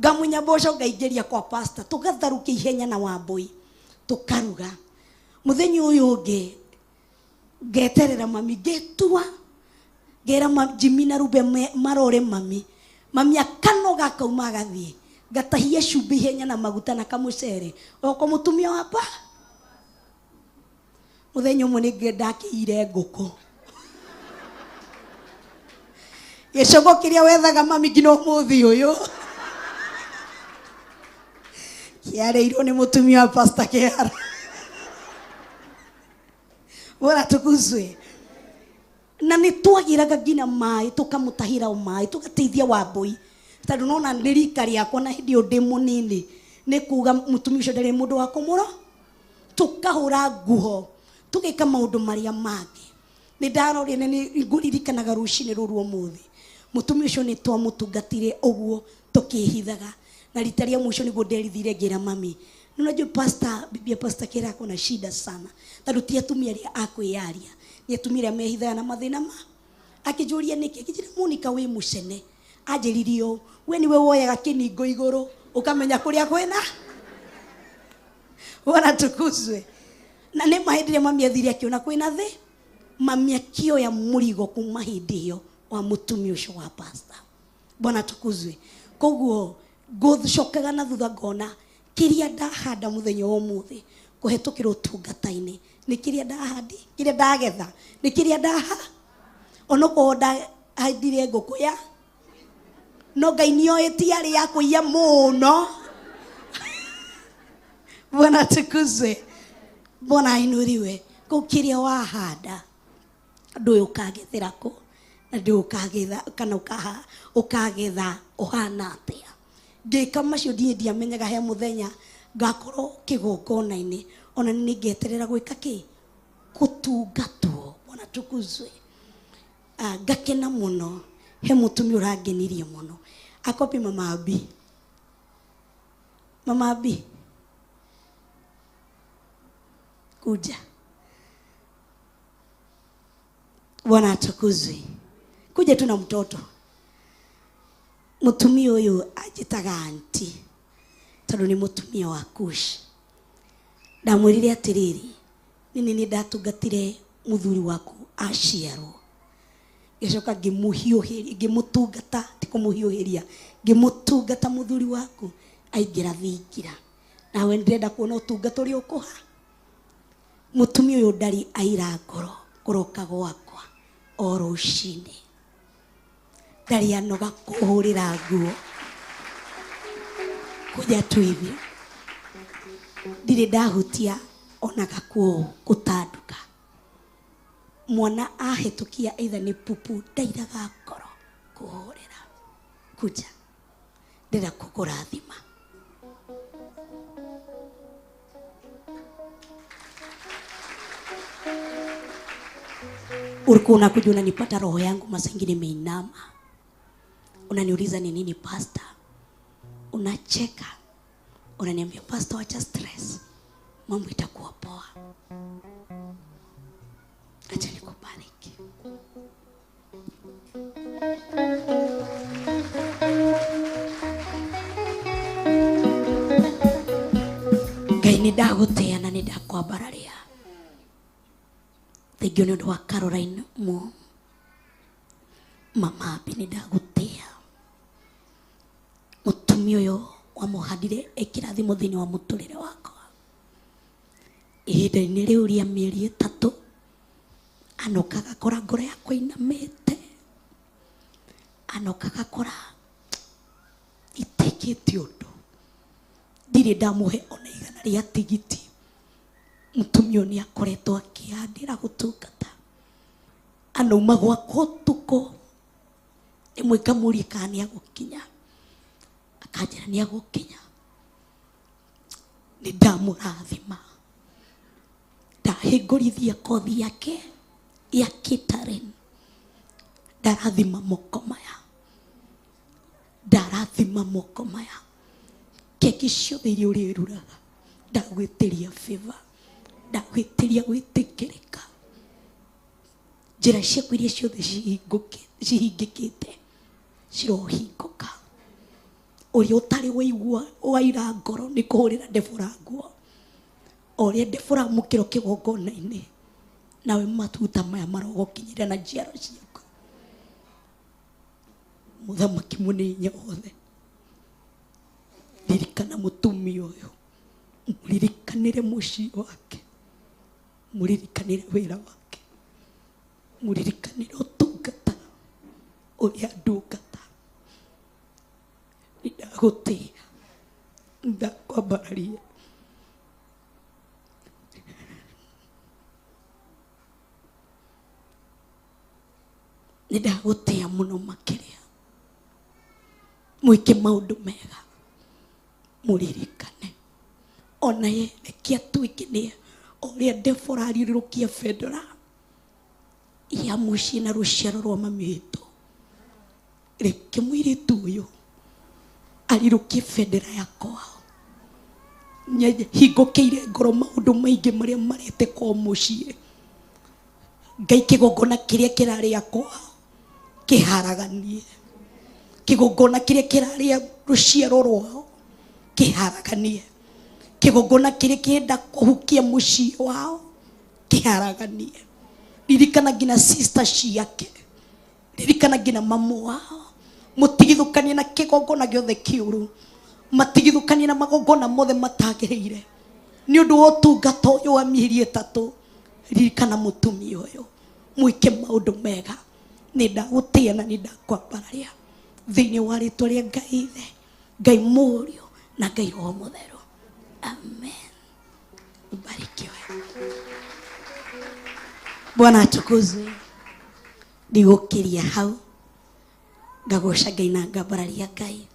Ngamunya mboco ngaingĩria kwa pastor tũgatharũkia ihenya na Wambui tũkaruga. Mũthenya ũyũ ũngĩ ngeterera mami, ngĩtua ngera Jimmy na Rube marore mami, mami akanoga akauma agathiĩ, ngatahia cumbĩ ihenya na maguta na kamũcere oko mũtumia wapa. Mũthenya ũmwe nĩ ndakĩire ngũkũ gĩcogo kĩrĩa wethaga mami nginya ũmũthĩ ũyũ kĩarĩirwo nĩ mũtumia wa Pastor Kihara. Bwana tukuzwe. Na nĩ twagĩraga nginya maĩ tũkamũtahĩra o maĩ tũgateithia Wambui tondũ nona nĩ rika rĩakwa na hĩndĩ ĩyo ndĩ mũnini nĩ kuga mũtumia ũcio ndarĩ mũndũ wa kũmũro. Tũkahũra nguo tũgĩka maũndũ marĩa mangĩ. Nĩ ndarorire na nĩ ngũririkanaga rũcinĩ rũrũ ũmũthĩ mũtumia ũcio nĩ twamũtungatire ũguo tũkĩhithaga. Na rita rĩa mũico nĩguo nderithire ngĩra mami, unajua pastor, bibi ya Pastor Kihara ako na shida sana tondũ ti atumia arĩa akwĩyaria, nĩ atumia arĩa mehithaga na mathĩna ma. Akĩnjũria nĩkĩ, akĩnjĩra Monica wĩ mũcene, anjĩrire ũũ, we nĩwe woyaga kĩningo igũrũ ũkamenya kũrĩa kwĩna. Bwana tukuzwe. Na nĩ ma hĩndĩ ĩrĩa mami athire akĩona kwĩna thĩ, mami akĩoya mũrigo kuma hĩndĩ ĩyo wa mũtumia ũcio wa pastor. Bwana tukuzwe. Koguo ngũcokaga na thutha ngona kĩrĩa ndahanda mũthenya wa ũmũthĩ kũhetũkĩra ũtungata-inĩ nĩ kĩrĩa ndahandi, kĩrĩa ndagetha nĩ kĩrĩa ndaha. Onokorwo ndahandire ngũkũ ya no Ngai nĩoĩ ti yarĩ ya kũiya mũno. Bwana tukuzwe. Bwana ainuliwe. Kũu kĩrĩa wahanda ndũĩ ũkagethera kũ na ndũĩ ũkagetha kana ũkagetha ũhana atĩa. Ngĩka macio ndiĩ ndiamenyaga he mũthenya ngakorwo kĩgongona-inĩ ona nĩ ngeterera gwĩka kĩ gũtungatwo. Bwana tukuzwe. Ngakena mũno he mũtumia ũrangenirie mũno. Akopi Mama Abi. Mama Abi. Kuja. Bwana atukuzwe. Kuja tu na mtoto. Mutumia uyu ajitaga anti tondu ni mutumia wa Kush. Ndamwirire atiriri, nini ni ndatungatire muthuri waku aciarwo. Ngicoka ngimuhiuhiria, ngimutungata, ti kumuhiuhiria, ngimutungata muthuri waku aingira thingira. Nawe ndirenda kuona utungata uria ukuha. Mutumia uyu ndari aira ngoro kuroka gwakwa o rucini. Ndari anoga kuhurira nguo. Kuja tu hivi. Ndirĩ ndahutia ona gakuo gũtanduka. Mwana ahĩtũkia either nĩ pupu ndairaga ngoro kũhũrĩra. Kuja. Ndĩrenda gũkũrathima. Ulikuwa unakuja unanipata roho yangu masaa ingine imeinama. Unaniuliza ni nini pastor? Unacheka. Unaniambia pastor wacha stress. Mambo itakuwa poa. Acha nikubariki. Ngai nĩ ndagũtĩa na nĩ ndakwambararia. Thengiũ nĩ ũndũ wa Caroline mo. Mama Abi nĩ ndagũtĩa. Mũtumia ũyũ wamũhandire ekĩrathimo thĩinĩ wa mũtũrĩre wakwa. Ihinda-inĩ rĩu rĩa mĩeri 3 anoka agakora ngoro yakwa inamĩte. Anoka agakora itekĩte ũndũ. Ndirĩ ndamũhe ona 100 rĩa tigiti. Mũtumia ũyũ nĩ akoretwo akĩhandĩra gũtungata. Anauma gwakwa ũtukũ. Rĩmwe ngamũria kana nĩ agũkinya. Akanjĩra nĩ agũkinya. Nĩ ndamũrathima. Ndahingũrithia kothi yake ya catering. Ndarathima moko maya. Ndarathima moko maya. Keki ciothe iria ũrĩruraga ndagwĩtĩria favor. Ndagwĩtĩria gwĩtĩkĩrĩka. Njĩra ciaku iria ciothe cihingĩkĩte cirohingũka. Ũrĩa ũtarĩ waigua waira ngoro nĩ kũhũrĩra Debora nguo. O ũrĩa Debora amũkĩrwo kĩgongona-inĩ, nawe matuta maya marogũkinyĩra na njiaro ciaku. Mũthamaki mũnene wothe, ririkana mũtumia ũyũ, mũririkanĩre mũciĩ wake, mũririkanĩre wĩra wake, mũririkanĩre ũtungata ũrĩa ndungata. Nĩ ndagũtĩa, ndakwambararia. Nĩ ndagũtĩa mũno makĩria. Mwĩke maũndũ mega, mũririkane. Ona ye reke atuĩke nĩ ũrĩa Debora ariũrũkia bendera ya mũciĩ na rũciaro rwa mami witũ. Reke mũirĩtu ũyũ arirũkie bendera ya kwao. Hingũkĩire ngoro maũndũ maingĩ marĩa marete kwao mũciĩ. Ngai kĩgongona kĩrĩa kĩrarĩa kwao kĩharaganie. Kĩgongona kĩrĩa kĩrarĩa rũciaro rwao kĩharaganie. Kĩgongona kĩrĩa kĩenda kũhukia mũciĩ wao kĩharaganie. Ririkana nginya sister ciake. Ririkana nginya mamu wao. Mũtigithũkanie na kĩgongona gĩothe kĩũru. Matigithũkanie na magongona mothe matagĩrĩire. Nĩ ũndũ wa ũtungata ũyũ wa mĩeri 3, ririkana mũtumia ũyũ. Mwĩke maũndũ mega. Nĩ ndagũtĩa na nĩ ndakwambararia. Thĩinĩ wa rĩtwa rĩa Ngai Ithe, Ngai Mũriũ na Ngai Roho Mũtheru. Amen. Ubarikiwe. Bwana atukuzwe. Ndigũkĩria hau. Ngagoca Ngai na ngambararia Ngai.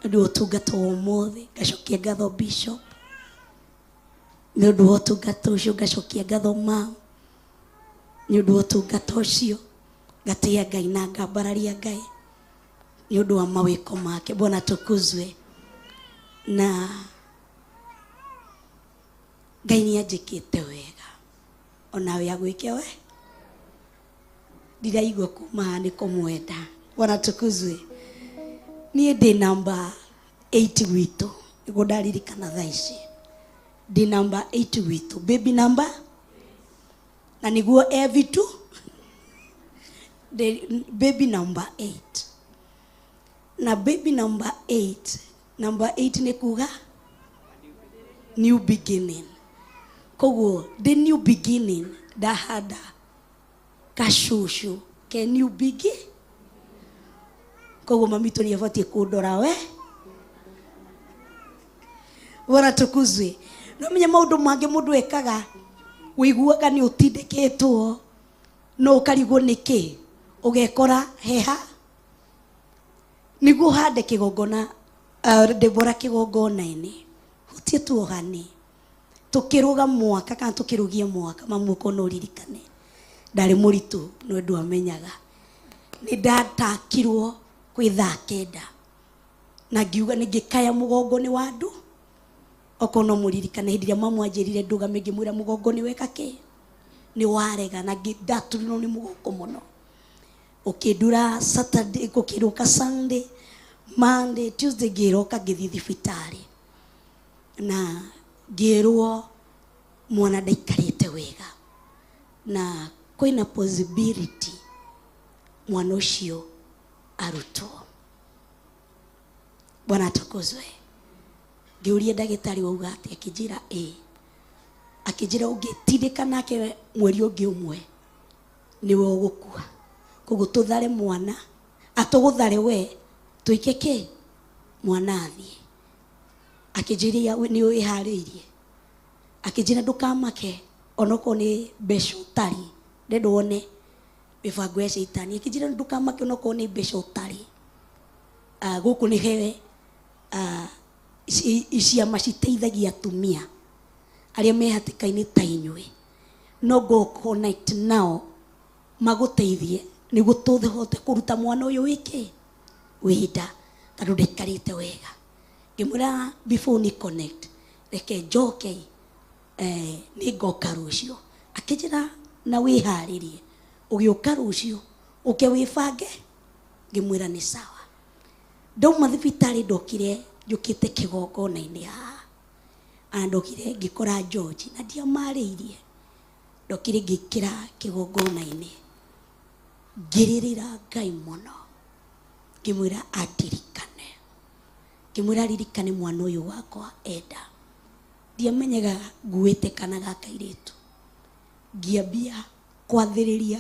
Nĩ ũndũ wa ũtungata wa ũmũthĩ, ngacokia ngatho bishop nĩ ũndũ wa ũtungata ũcio, ngacokia ngatho mam nĩ ũndũ wa ũtungata ũcio, ngatĩĩa Ngai na ngambararia Ngai nĩ ũndũ wa mawĩko make. Bwana tukuzwe. Na Ngai nĩ anjĩkĩte wega, onawe agwĩke we. Ndiraigua kuma haha nĩ kũmwenda. Bwana tukuzwe. Niĩ ndĩ namba 8 gwitũ, nĩguo ndaririkana thaa ici. Ndĩ namba 8 gwitũ, baby number, na nĩguo e vitu baby number 8. Na baby number 8, number 8 nĩ kuga new beginning. Koguo ndĩ new beginning, ndahanda kacucu ke new beginning. Koguo mami witũ nĩ abatiĩ kũndora we. Bwana tukuzwe. No menye maũndũ mangĩ mũndũ ekaga ũiguaga nĩ ũtindĩkĩtwo, no ũkarigwo nĩkĩ, ũgekora heha nĩguo ũhande kĩgongona, Debora kĩgongona-inĩ hutie tuohane tũkĩrũga mwaka kana tũkĩrũgia mwaka. Mamu ũkorwo no ũririkane ndarĩ mũritũ no ndwamenyaga. Nĩ ndatakirwo kwĩ thaa 9 na ngiuga nĩ ngĩkaya mũgongo nĩ wa andũ. Okorwo no mũririkane hĩndĩ ĩrĩa mamu anjĩrire ndũgame, ngĩmwĩra mũgongo nĩ weka kĩ, nĩ warega, na ndaturirwo nĩ mũgongo mũno. Ũkĩndura Saturday, gũkĩrũka Sunday, Monday, Tuesday, ngĩroka ngĩthiĩ thibitarĩ na ngĩrwo mwana ndaikarĩte wega na kwĩna possibility mwana ũcio arutwo. Bwana atukuzwe. Ngĩũria ndagĩtarĩ wauga atĩ, akĩnjĩra ĩ, akĩnjĩra ũngĩtindĩka nake mweri ũngĩ ũmwe nĩwe ũgũkua. Koguo tũthare mwana, atũgũthare we, tũike kĩ mwana athiĩ. Akĩnjĩra nĩ wĩharĩirie, akĩnjĩra ndũkamake onokorwo nĩ mbeca ũtarĩ, ndenda wone mĩbango ya caitani. Akĩnjĩra ndũkamake onokorwo nĩ mbeca ũtarĩ, gũkũ nĩ he ciama citeithagia atumia arĩa me hatĩka-inĩ ta inyuĩ, no go connect nao magũteithie nĩguo tũhote kũruta mwana ũyũ wĩkĩ wĩnda, tondũ ndaikarĩte wega. Ngĩmwĩra before ni connect reke njoke, nĩ ngoka rũciũ. Akĩnjĩra na wĩharĩrie ũgĩũka rũciũ ũke wĩbange. Ngĩmwĩra nĩ sawa. Ndauma thibitarĩ ndokire njũkĩte kĩgongona-inĩ haha, na ndokire ngĩkora George na ndiamarĩirie. Ndokire ngĩkĩra kĩgongona-inĩ ngĩrĩrĩra Ngai mũno, ngĩmwĩra andirikane, ngĩmwĩra aririkane mwana ũyũ wakwa enda. Ndiamenyaga nguĩte kana ga kairĩtu. Ngĩambia kwathĩrĩria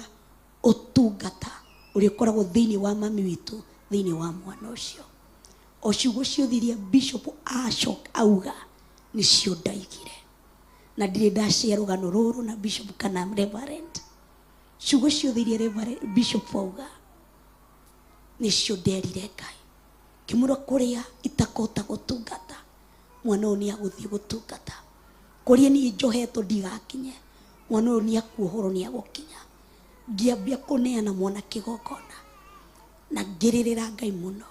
ũtungata ũrĩa ũkoragwo thĩinĩ wa mami witũ, thĩinĩ wa mwana ũcio. O ciugo ciothe iria bishop acoka auga nĩcio ndaigire, na ndirĩ ndacea rũgano rũrũ na bishop kana reverend. Ciugo ciothe iria bishop auga nĩcio nderire Ngai. Ngĩmwĩra kũrĩa itakũhota gũtungata, mwana ũyũ nĩagũthiĩ gũtungata. Kũrĩa niĩ njohetwo ndigakinye, mwana ũyũ nĩakuohorwo nĩagũkinya. Ngĩambia kũneana mwana kĩgongona na ngĩrĩrĩra Ngai mũno.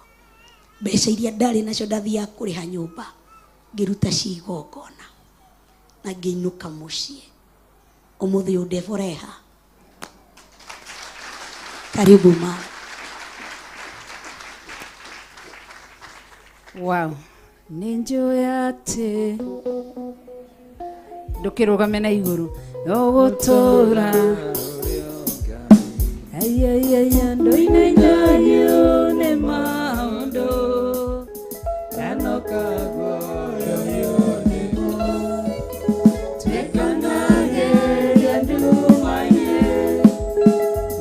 Mbeca iria ndarĩ nacio ndathiaga kũrĩha nyũmba, ngĩruta cigongona na ngĩinũka mũciĩ. Ũmũthĩ ũyũ Deborah eha. Karibu mama. Wow. Nĩ njũĩ atĩ ndũkĩrũgame na igũrũ no gũtũũra. Ai ai ai, ndoinainagio nĩ maũndũ kano kaguoyoyo nĩmo. Twĩkanageria nduma-inĩ,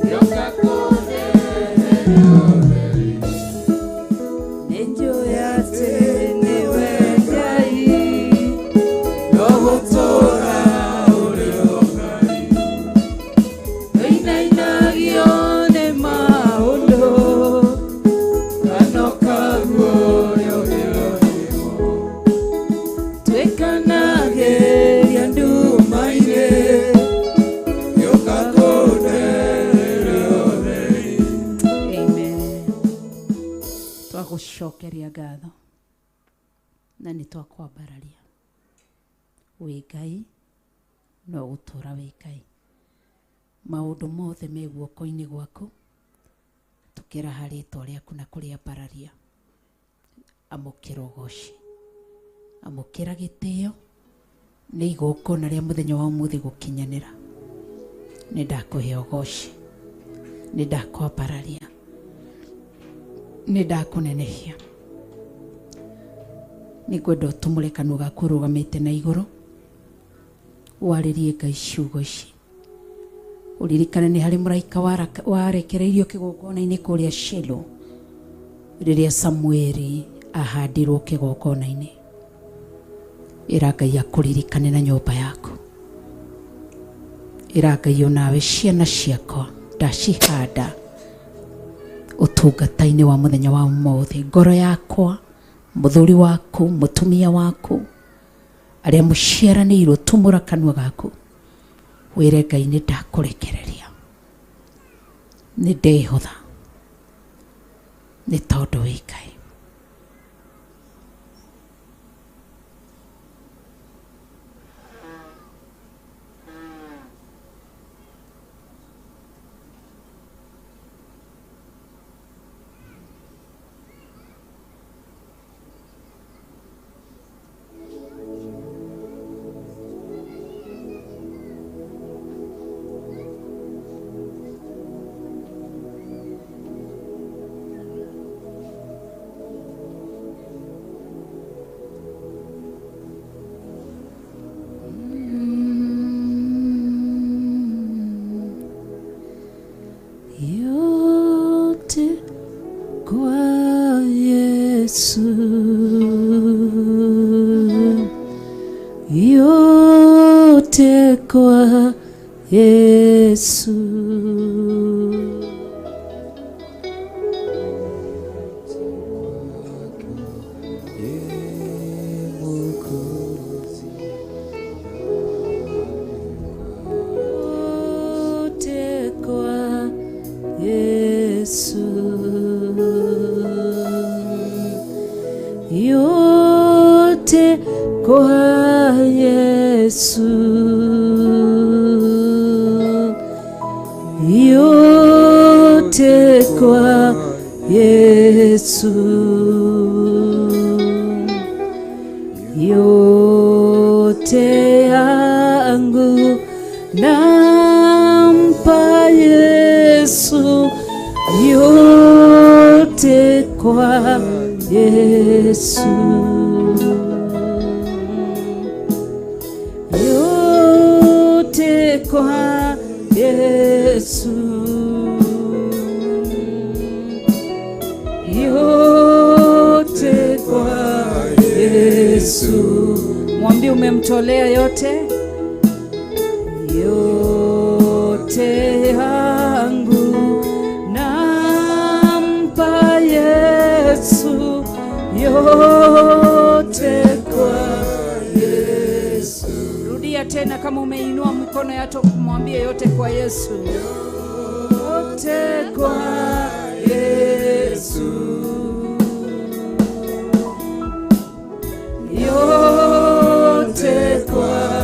gĩũka kũthererio ũtheri. Nĩ njũĩ atĩ nĩwe Ngai, no gũtũũra ũrĩ o Ngai. Ndoinainagio nĩ maũndũ Na nĩ twakwambararia. Wĩ Ngai no gũtũũra wĩ Ngai. Maũndũ mothe me guoko-inĩ gwaku, tũkĩraha rĩtwa rĩaku na kũrĩambararia. Amũkĩra ũgoci, amũkĩra gĩtĩo nĩ igongona rĩa mũthenya wa ũmũthĩ gũkinyanĩra. Nĩ ndakũhe ũgoci, nĩ ndakwambararia, nĩ ndakũnenehia. Nĩ ngwenda ũtumũre kanua gaku ũrũgamĩte na igũrũ, warĩrie Ngai ciugo ici. Ũririkane nĩ harĩ mũraika warekereirio kĩgongona-inĩ kũrĩa Shilo rĩrĩa Samueli ahandirwo kĩgongona-inĩ. Ĩra Ngai akũririkane na nyũmba yaku. Ĩra Ngai onawe ciana ciakwa ndacihanda ũtungata-inĩ wa mũthenya wa ũmũthĩ. Ngoro yakwa, mũthuri waku, mũtumia waku, arĩa mũciaranĩirwo, tumũra kanua gaku wĩre Ngai nĩ ndakũrekereria, nĩ ndehotha, nĩ tondũ wĩ Ngai. Yote kwa Yesu, yote kwa Yesu. Yote kwa Yesu, yote kwa Yesu, yote kwa Yesu, yote yangu nampa Yesu, yote kwa Yesu, yote kwa Yesu, yote kwa Yesu. Mwambie umemtolea yote. Yote yangu nampa Yesu, yote kwa Yesu. Rudia tena kama umeinua mikono yako kumwambia yote kwa Yesu. Yote kwa Yesu, yote kwa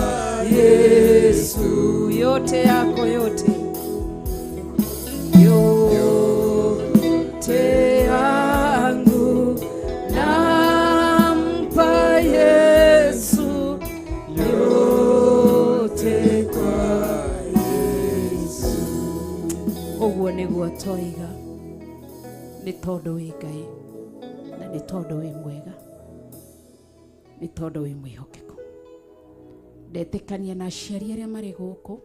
Yesu, yote yako yote, yote yangu nampa Yesu, yote kwa Yesu. Ũguo nĩguo twoiga, nĩ tondũ wĩ Ngai na nĩ tondũ wĩ mwega, nĩ tondũ wĩ mwĩhokeku. Ndetĩkania na aciari arĩa marĩ gũkũ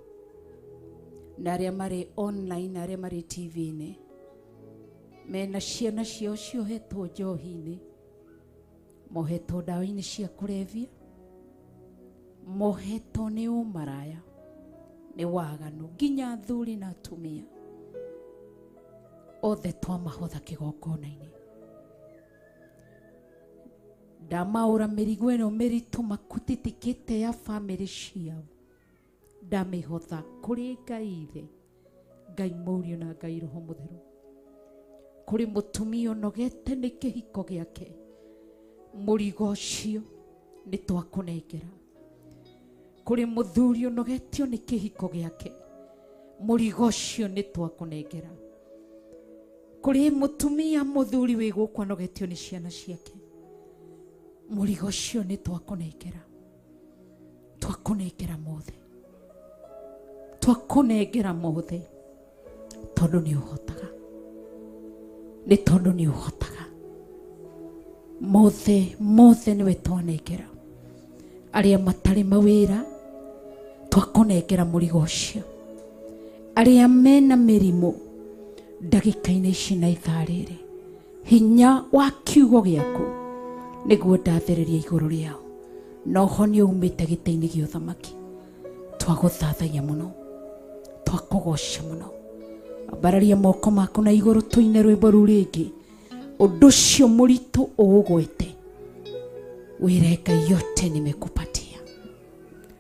na arĩa marĩ online na arĩa marĩ TV-inĩ, mena ciana ciao ciohetwo njohi-inĩ, mohetwo ndawa-inĩ cia kũrebia, mohetwo nĩ ũmaraya, nĩ waganu, nginya athuri na atumia othe twamahotha kĩgongona-inĩ. Ndamaũra mĩrigo ĩno mĩritũ makutitikĩte ya bamĩrĩ ciao, ndamĩhotha kũrĩ Ngai Ithe, Ngai Mũriũ na Ngai Roho Mũtheru. Kũrĩ mũtumia ũnogete nĩ kĩhiko gĩake, Mũrigo ũcio nĩ twakũnengera. Kũrĩ mũthuri ũnogetio nĩ kĩhiko gĩake, mũrigo ũcio nĩ twakũnengera. Kũrĩ mũtumia mũthuri wĩ gũkũ anogetio nĩ ciana ciake, mũrigo ũcio nĩ twakũnengera. Twakũnengera mothe, twakũnengera mothe, tondũ nĩ ũhotaga, nĩ tondũ nĩ ũhotaga. Mothe mothe nĩwe twanengera. Arĩa matarĩ mawĩra twakũnengera mũrigo ũcio. Arĩa mena mĩrimũ ndagĩka-inĩ ici na ithaa rĩrĩ, hinya wa kiugo gĩaku nĩguo ndathĩrĩria igũrũ rĩao, na ũhonio umĩte gĩtĩ-inĩ gĩa ũthamaki. Twagũthathaia mũno, twakũgoca mũno. Ambararia moko maku na igũrũ tũine rwĩmbo rũu rĩngĩ. Ũndũ ũcio mũritũ ũũgwete, wĩre Ngai, yote nimekupatia,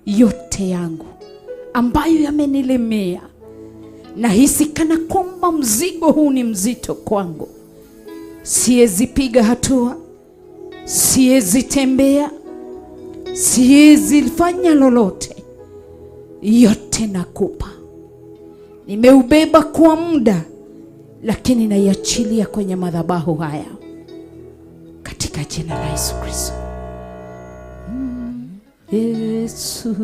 yote yangu ambayo yamenilemea, nahisi kana kwamba mzigo huu ni mzito kwangu, siwezi piga hatua, siwezi tembea, siwezi fanya lolote, yote nakupa. Nimeubeba kwa muda, lakini naiachilia kwenye madhabahu haya katika jina la Yesu Kristo. Yesu,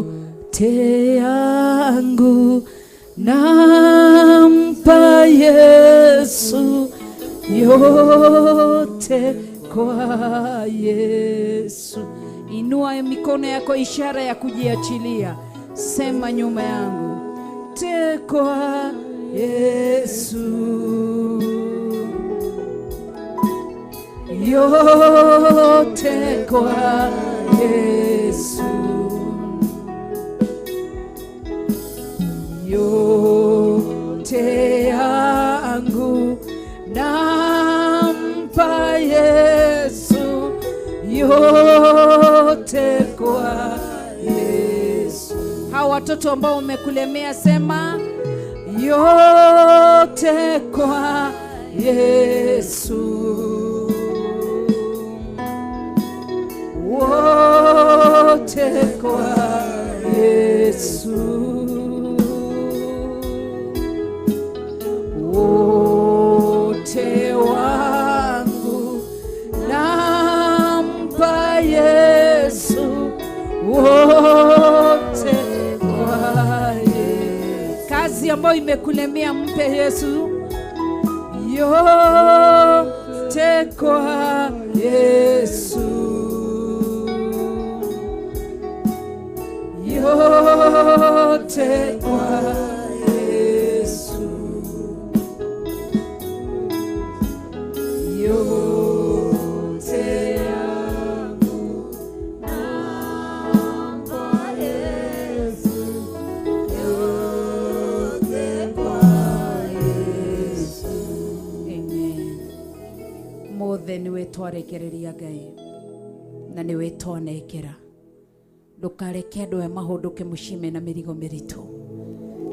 yote yangu nampa Yesu, yote kwa Yesu. Inua mikono yako, ishara ya kujiachilia. Sema nyuma yangu, te kwa Yesu, yote kwa Yesu, yote yangu nampa Yesu, yote kwa Yesu. Hawa watoto ambao umekulemea, sema yote kwa Yesu, wote kwa Yesu, wote wangu nampa Yesu, wote kwa Yesu. Kazi ambayo imekulemea mpe Yesu, yote kwa Yesu, yote kwa Yesu, yote yangu nampa Yesu, yote kwa Yesu. Amen. Mothe niwe twarekereria Ngai na niwe twanekera. Ndukareke andũ aya mahũndũke mũciĩ mena mĩrigo mĩritũ.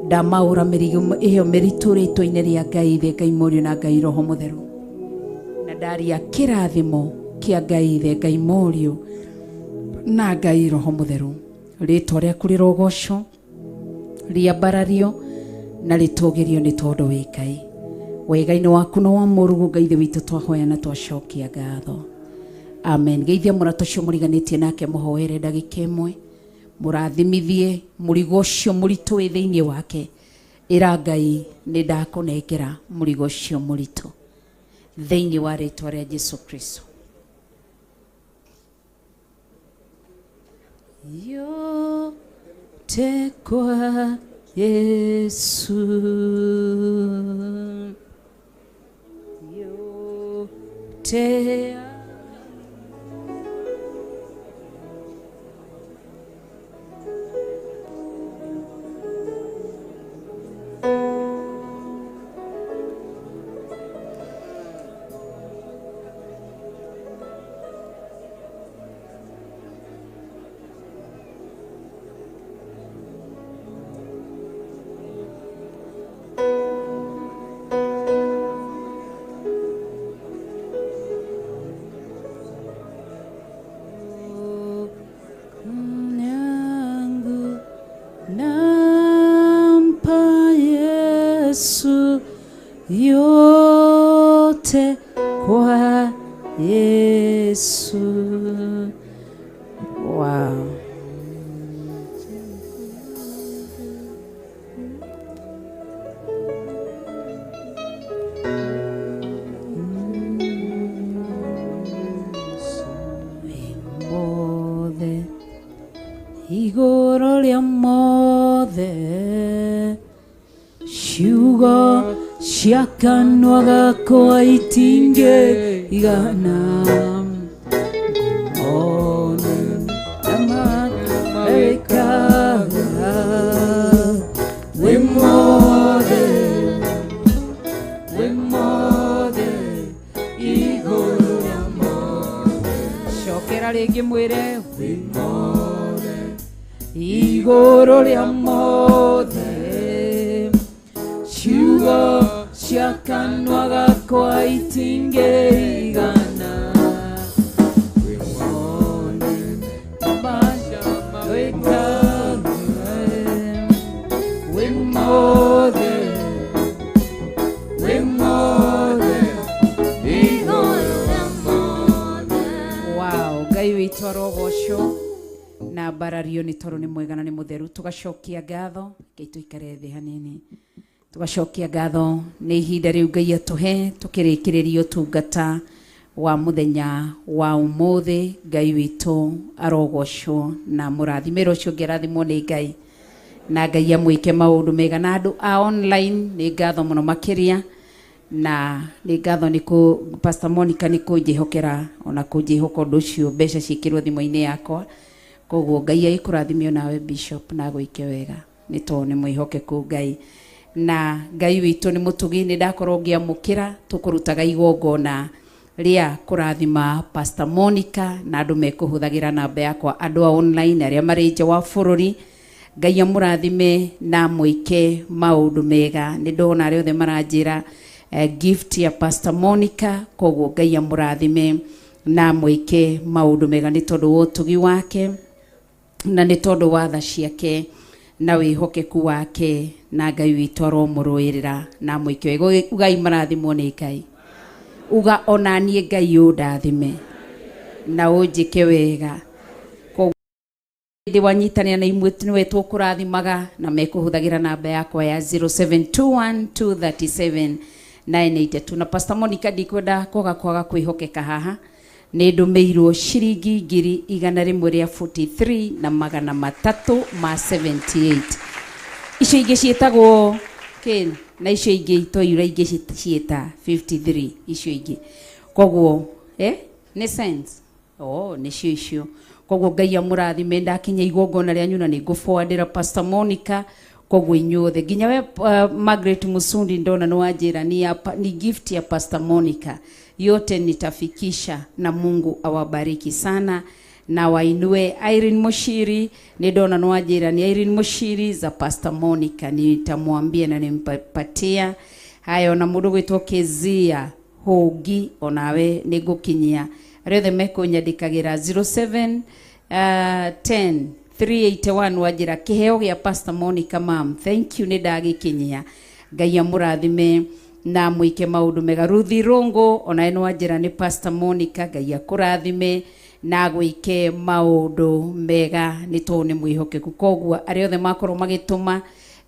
Ndamaũra mĩrigo ĩyo mĩritũ rĩtwa-inĩ rĩa Ngai Ithe, Ngai Mũriũ na Ngai Roho Mũtheru. Na ndaria kĩrathimo kĩa Ngai Ithe, Ngai Mũriũ na Ngai Roho Mũtheru. Rĩtwa rĩaku rĩrogocwo, rĩambarario na rĩtũgĩrio nĩ tondũ wĩ Ngai. Wega-inĩ waku na wa Mũrungu Ngai Ithe witũ twahoya na twacokia ngatho. Amen. Geithia mũrata ũcio mũriganĩtie nake, mũhoere ndagĩka ĩmwe, mũrathimithie mũrigo ũcio mũritũ wĩ thĩinĩ wake. Ĩra Ngai, nĩ ndakũnengera mũrigo ũcio mũritũ thĩinĩ wa rĩtwa rĩa Jesu Kristo. Yote kwa Yesu, yote Yesu. Wow. Mothe igũrũ rĩa mothe ciugo cia kanua gakwa itingĩigana ngũmone na mawĩkaga wĩ mothe wĩ mothe igũrũ rĩa mothe cokera rĩngĩ mwĩre wĩ mothe igũrũ rĩa mothe ciugo cia kanua gakwa itingĩigana wĩ mothe wĩkaga wĩ mothe wĩ mothe igũrũ rĩa mothe. Wow, Ngai witũ arogocwo na mbarario nĩ tondũ nĩ mwega na nĩ mũtheru. Tũgacokia ngatho Ngai, tũikare thĩ hanini, tũgacokia ngatho nĩ ihinda rĩu Ngai atũhe tũkĩrĩkĩrĩria ũtungata wa mũthenya wa ũmũthĩ. Ngai witũ arogocwo na mũrathime. Ũcio ũngĩ arathimwo nĩ Ngai na Ngai amwĩke maũndũ mega. Na andũ a online nĩ ngatho mũno makĩria, na nĩ ngatho nĩ kũ Pastor Monica nĩ kũnjĩhokera ona kũnjĩhoka ũndũ ũcio, mbeca ciĩkĩrwo thimũ-inĩ yakwa. Koguo Ngai agĩkũrathime onawe Bishop na agwĩke wega nĩ tondũ nĩ mwĩhokeku Ngai. Na Ngai witũ nĩ mũtugi, nĩ ndakorwo ngĩamũkĩra tũkũrutaga igongona rĩa kũrathima Pastor Monica na andũ mekũhũthagĩra namba yakwa, andũ a online arĩa marĩ nja wa bũrũri. Ngai amũrathime na amwĩke maũndũ mega. Nĩ ndona arĩa othe maranjĩra gift ya Pastor Monica, koguo Ngai amũrathime na amwĩke maũndũ mega nĩ tondũ wa ũtugi wake na nĩ tondũ wa tha ciake na wĩhokeku wake, na Ngai witũ aromũrũĩrĩra na amwĩke wega. Ugai marathimwo nĩ Ngai, uga ona niĩ Ngai ũndathime na ũnjĩke wega. Koguo hĩndĩ wanyitanĩra na imwe nĩwe tũkũrathimaga na mekũhũthagĩra namba yakwa ya 0721 237 982. Na Pastor Monica ndikwenda kwaga kwĩhokeka haha, nĩ ndũmĩirwo ciringi 143 na 378. Icio ingĩ ciĩtagwo kĩ na icio ingĩ itoira ingĩ ciĩta 53 icio ingĩ, koguo nĩ cents oh nĩcio icio. Koguo Ngai amũrathime, ndakinya igongona rĩanyu na nĩngũforwardĩra Pastor Monica. Koguo inyuothe nginya we Margaret Musundi ndona nĩ wanjĩra ni gift ya Pastor Monica, yote nitafikisha na Mungu awabariki sana na wainue. Irene Mushiri nĩ ndona nĩ wanjĩra ni Irene Mushiri za Pastor Monica, nitamwambia na nimpatia haya. Ona mũndũ gwĩtwo Kezia Hũngi onawe nĩ ngũkinyia. Arĩa othe mekũnyandĩkagĩra 07 10 381 wanjĩra kĩheo gĩa Pastor Monica mam, thank you, nĩ ndagĩkinyia. Ngai amũrathime na mwĩke maũndũ mega. Ruthi Rongo onawe nĩ wanjĩra nĩ Pastor Monica, Ngai akũrathime na gwĩke maũndũ mega nĩ tondũ nĩ mwĩhokeku. Koguo arĩa othe makorwo magĩtũma,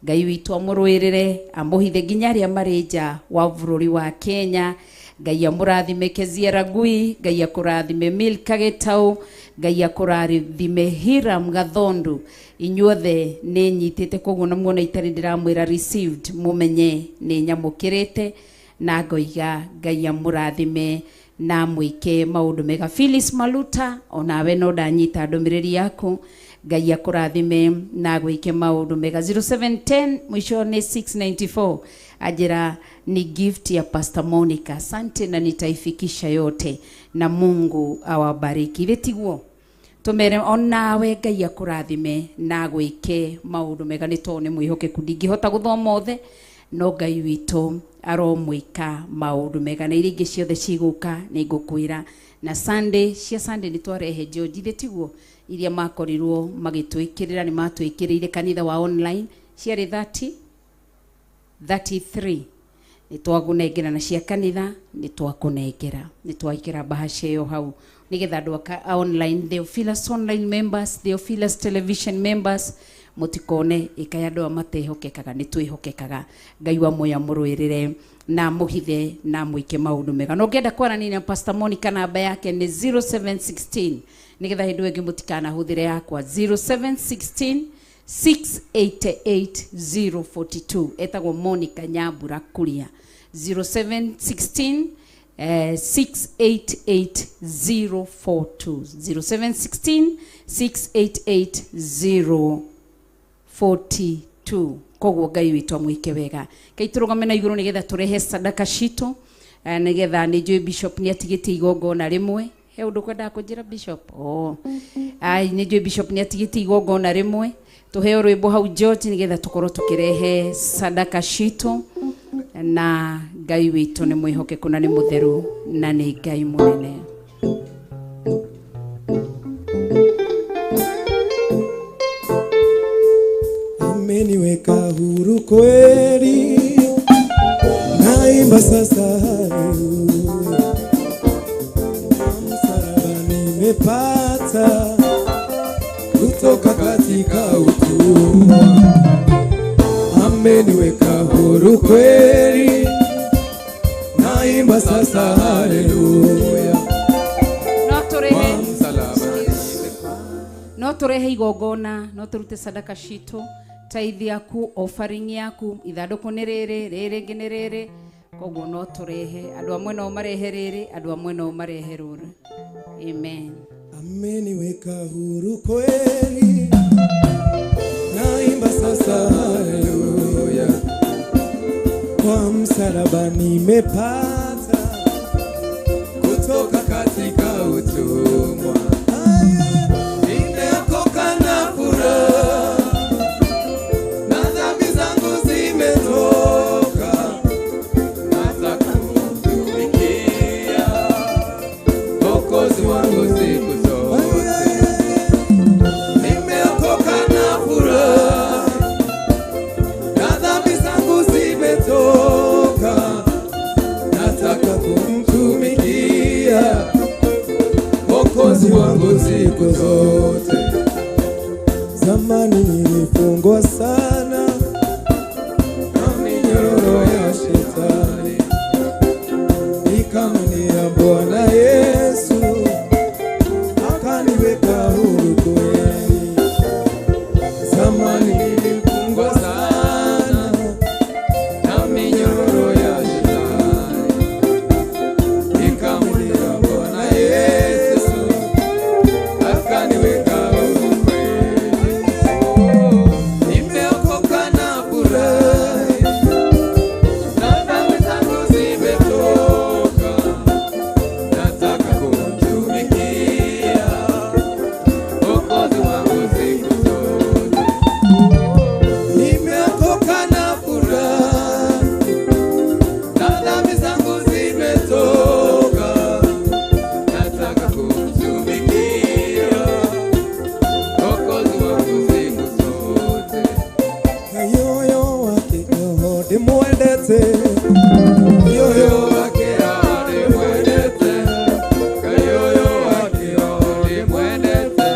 Ngai witũ amũrũĩrĩre amũhithe nginya arĩa marĩ nja wa bũrũri wa Kenya. Ngai amũrathime. Kezia Ragui, Ngai akũrathime. Milka Gĩtau, Ngai akũrathime. Hiram Gathondu, inyuothe nĩ nyitĩte, koguo na muona itarĩ ndĩramwĩra received, mũmenye nĩ nyamũkĩrĩte na ngoiga Ngai amũrathime na mwĩke maũndũ mega. Phyllis Maluta onawe no ndanyita ndũmĩrĩri yaku, Ngai akũrathime na gwĩke maũndũ mega. 0710 mwisho nĩ 694 ajira ni gift ya Pastor Monica, asante na nitaifikisha yote na Mungu awabariki. Ithe tiguo tumere onawe Ngai akũrathime na gwĩke maũndũ mega nĩ tondũ nĩ mwĩhokeku. Ndingĩhota gũthoma othe, no Ngai witũ aromwĩka maũndũ mega na iria ingĩ ciothe cigũka nĩ ngũkwĩra. Na Sunday cia Sunday nĩ twarehe George, ithe tiguo iria makorirwo magĩtwĩkĩrĩra, nĩ matwĩkĩrĩire kanitha wa online ciarĩ 30 33 Nĩ twagũnengera na cia kanitha nĩ twakũnengera, nĩ twaikĩra bahasha ĩyo hau nĩgetha andũ a online, Theophilus online members, Theophilus television members, mũtikone ĩkaĩ andũ aya matehokekaga, nĩ twĩhokekaga. Ngai wa muoyo amũrũĩrĩre na mũhithe na mwĩke maũndũ mega. Na ũngĩenda kwaranĩria na Pastor Monica, namba yake nĩ 0716, nĩgetha hĩndĩ ĩyo ĩngĩ mũtikanahũthĩre yakwa, 0716 688042. Etagwo Monica Nyambura Kuria, 0716 688042, 0716 688042. Koguo Ngai witũ amwĩke wega. Ngai tũrũgame na igũrũ nĩgetha tũrehe sadaka citũ, nĩgetha nĩ njũĩ Bishop nĩ atigĩtie igongona rĩmwe. He ũndũ kwendaga kũnjĩra Bishop? Oh. Ai, nĩ njũĩ Bishop nĩ atigĩtie igongona rĩmwe. Tũheo rwĩmbo hau George nĩgetha tũkorwo tũkĩrehe sadaka citũ, na Ngai witũ nĩ mwĩhokeku na nĩ mũtheru na nĩ Ngai mũnene. Ameniweka huru kweli, naimba sasa haleluya. Msalaba nimepata kutoka katika utumwa. Ameniweka huru kweli, naimba sasa haleluya. No tũrehe igongona, no tũrute sadaka citũ, tithe yaku, offering yaku, ithandũkũ nĩ rĩrĩ, rĩrĩ rĩngĩ nĩ rĩrĩ, koguo no tũrehe. Andũ amwe no marehe rĩrĩ, andũ amwe no marehe rũrĩ. Amen. Ameniweka huru kweli, naimba sasa haleluya. Kwa msalaba nimepata kutoka katika utumwa. Nimeokoka na furaha, na dhambi zangu zimetoka. Nataka kumtumikia Mwokozi wangu siku zote. Nimeokoka na furaha, na dhambi zangu zimetoka. Nataka kumtumikia Mwokozi wangu siku zote. Zamani nilifungwa sana na minyororo ya shetani, nikamwendea Bwana Yesu akaniweka huru kweli. Zamani nilifungwa sana na minyororo ya shetani, nikamwendea Bwana Yesu akaniweka huru kweli. Nimeokoka na furaha, na dhambi zangu zimetoka. Nataka kumtumikia Mwokozi wangu siku zote. Nimeokoka na furaha, na dhambi zangu zimetoka. Nataka kumtumikia Mwokozi wangu siku zote. Yoyo wake roho ndimwendete, Yoyo wake roho ndimwendete, Yoyo wake roho ndimwendete,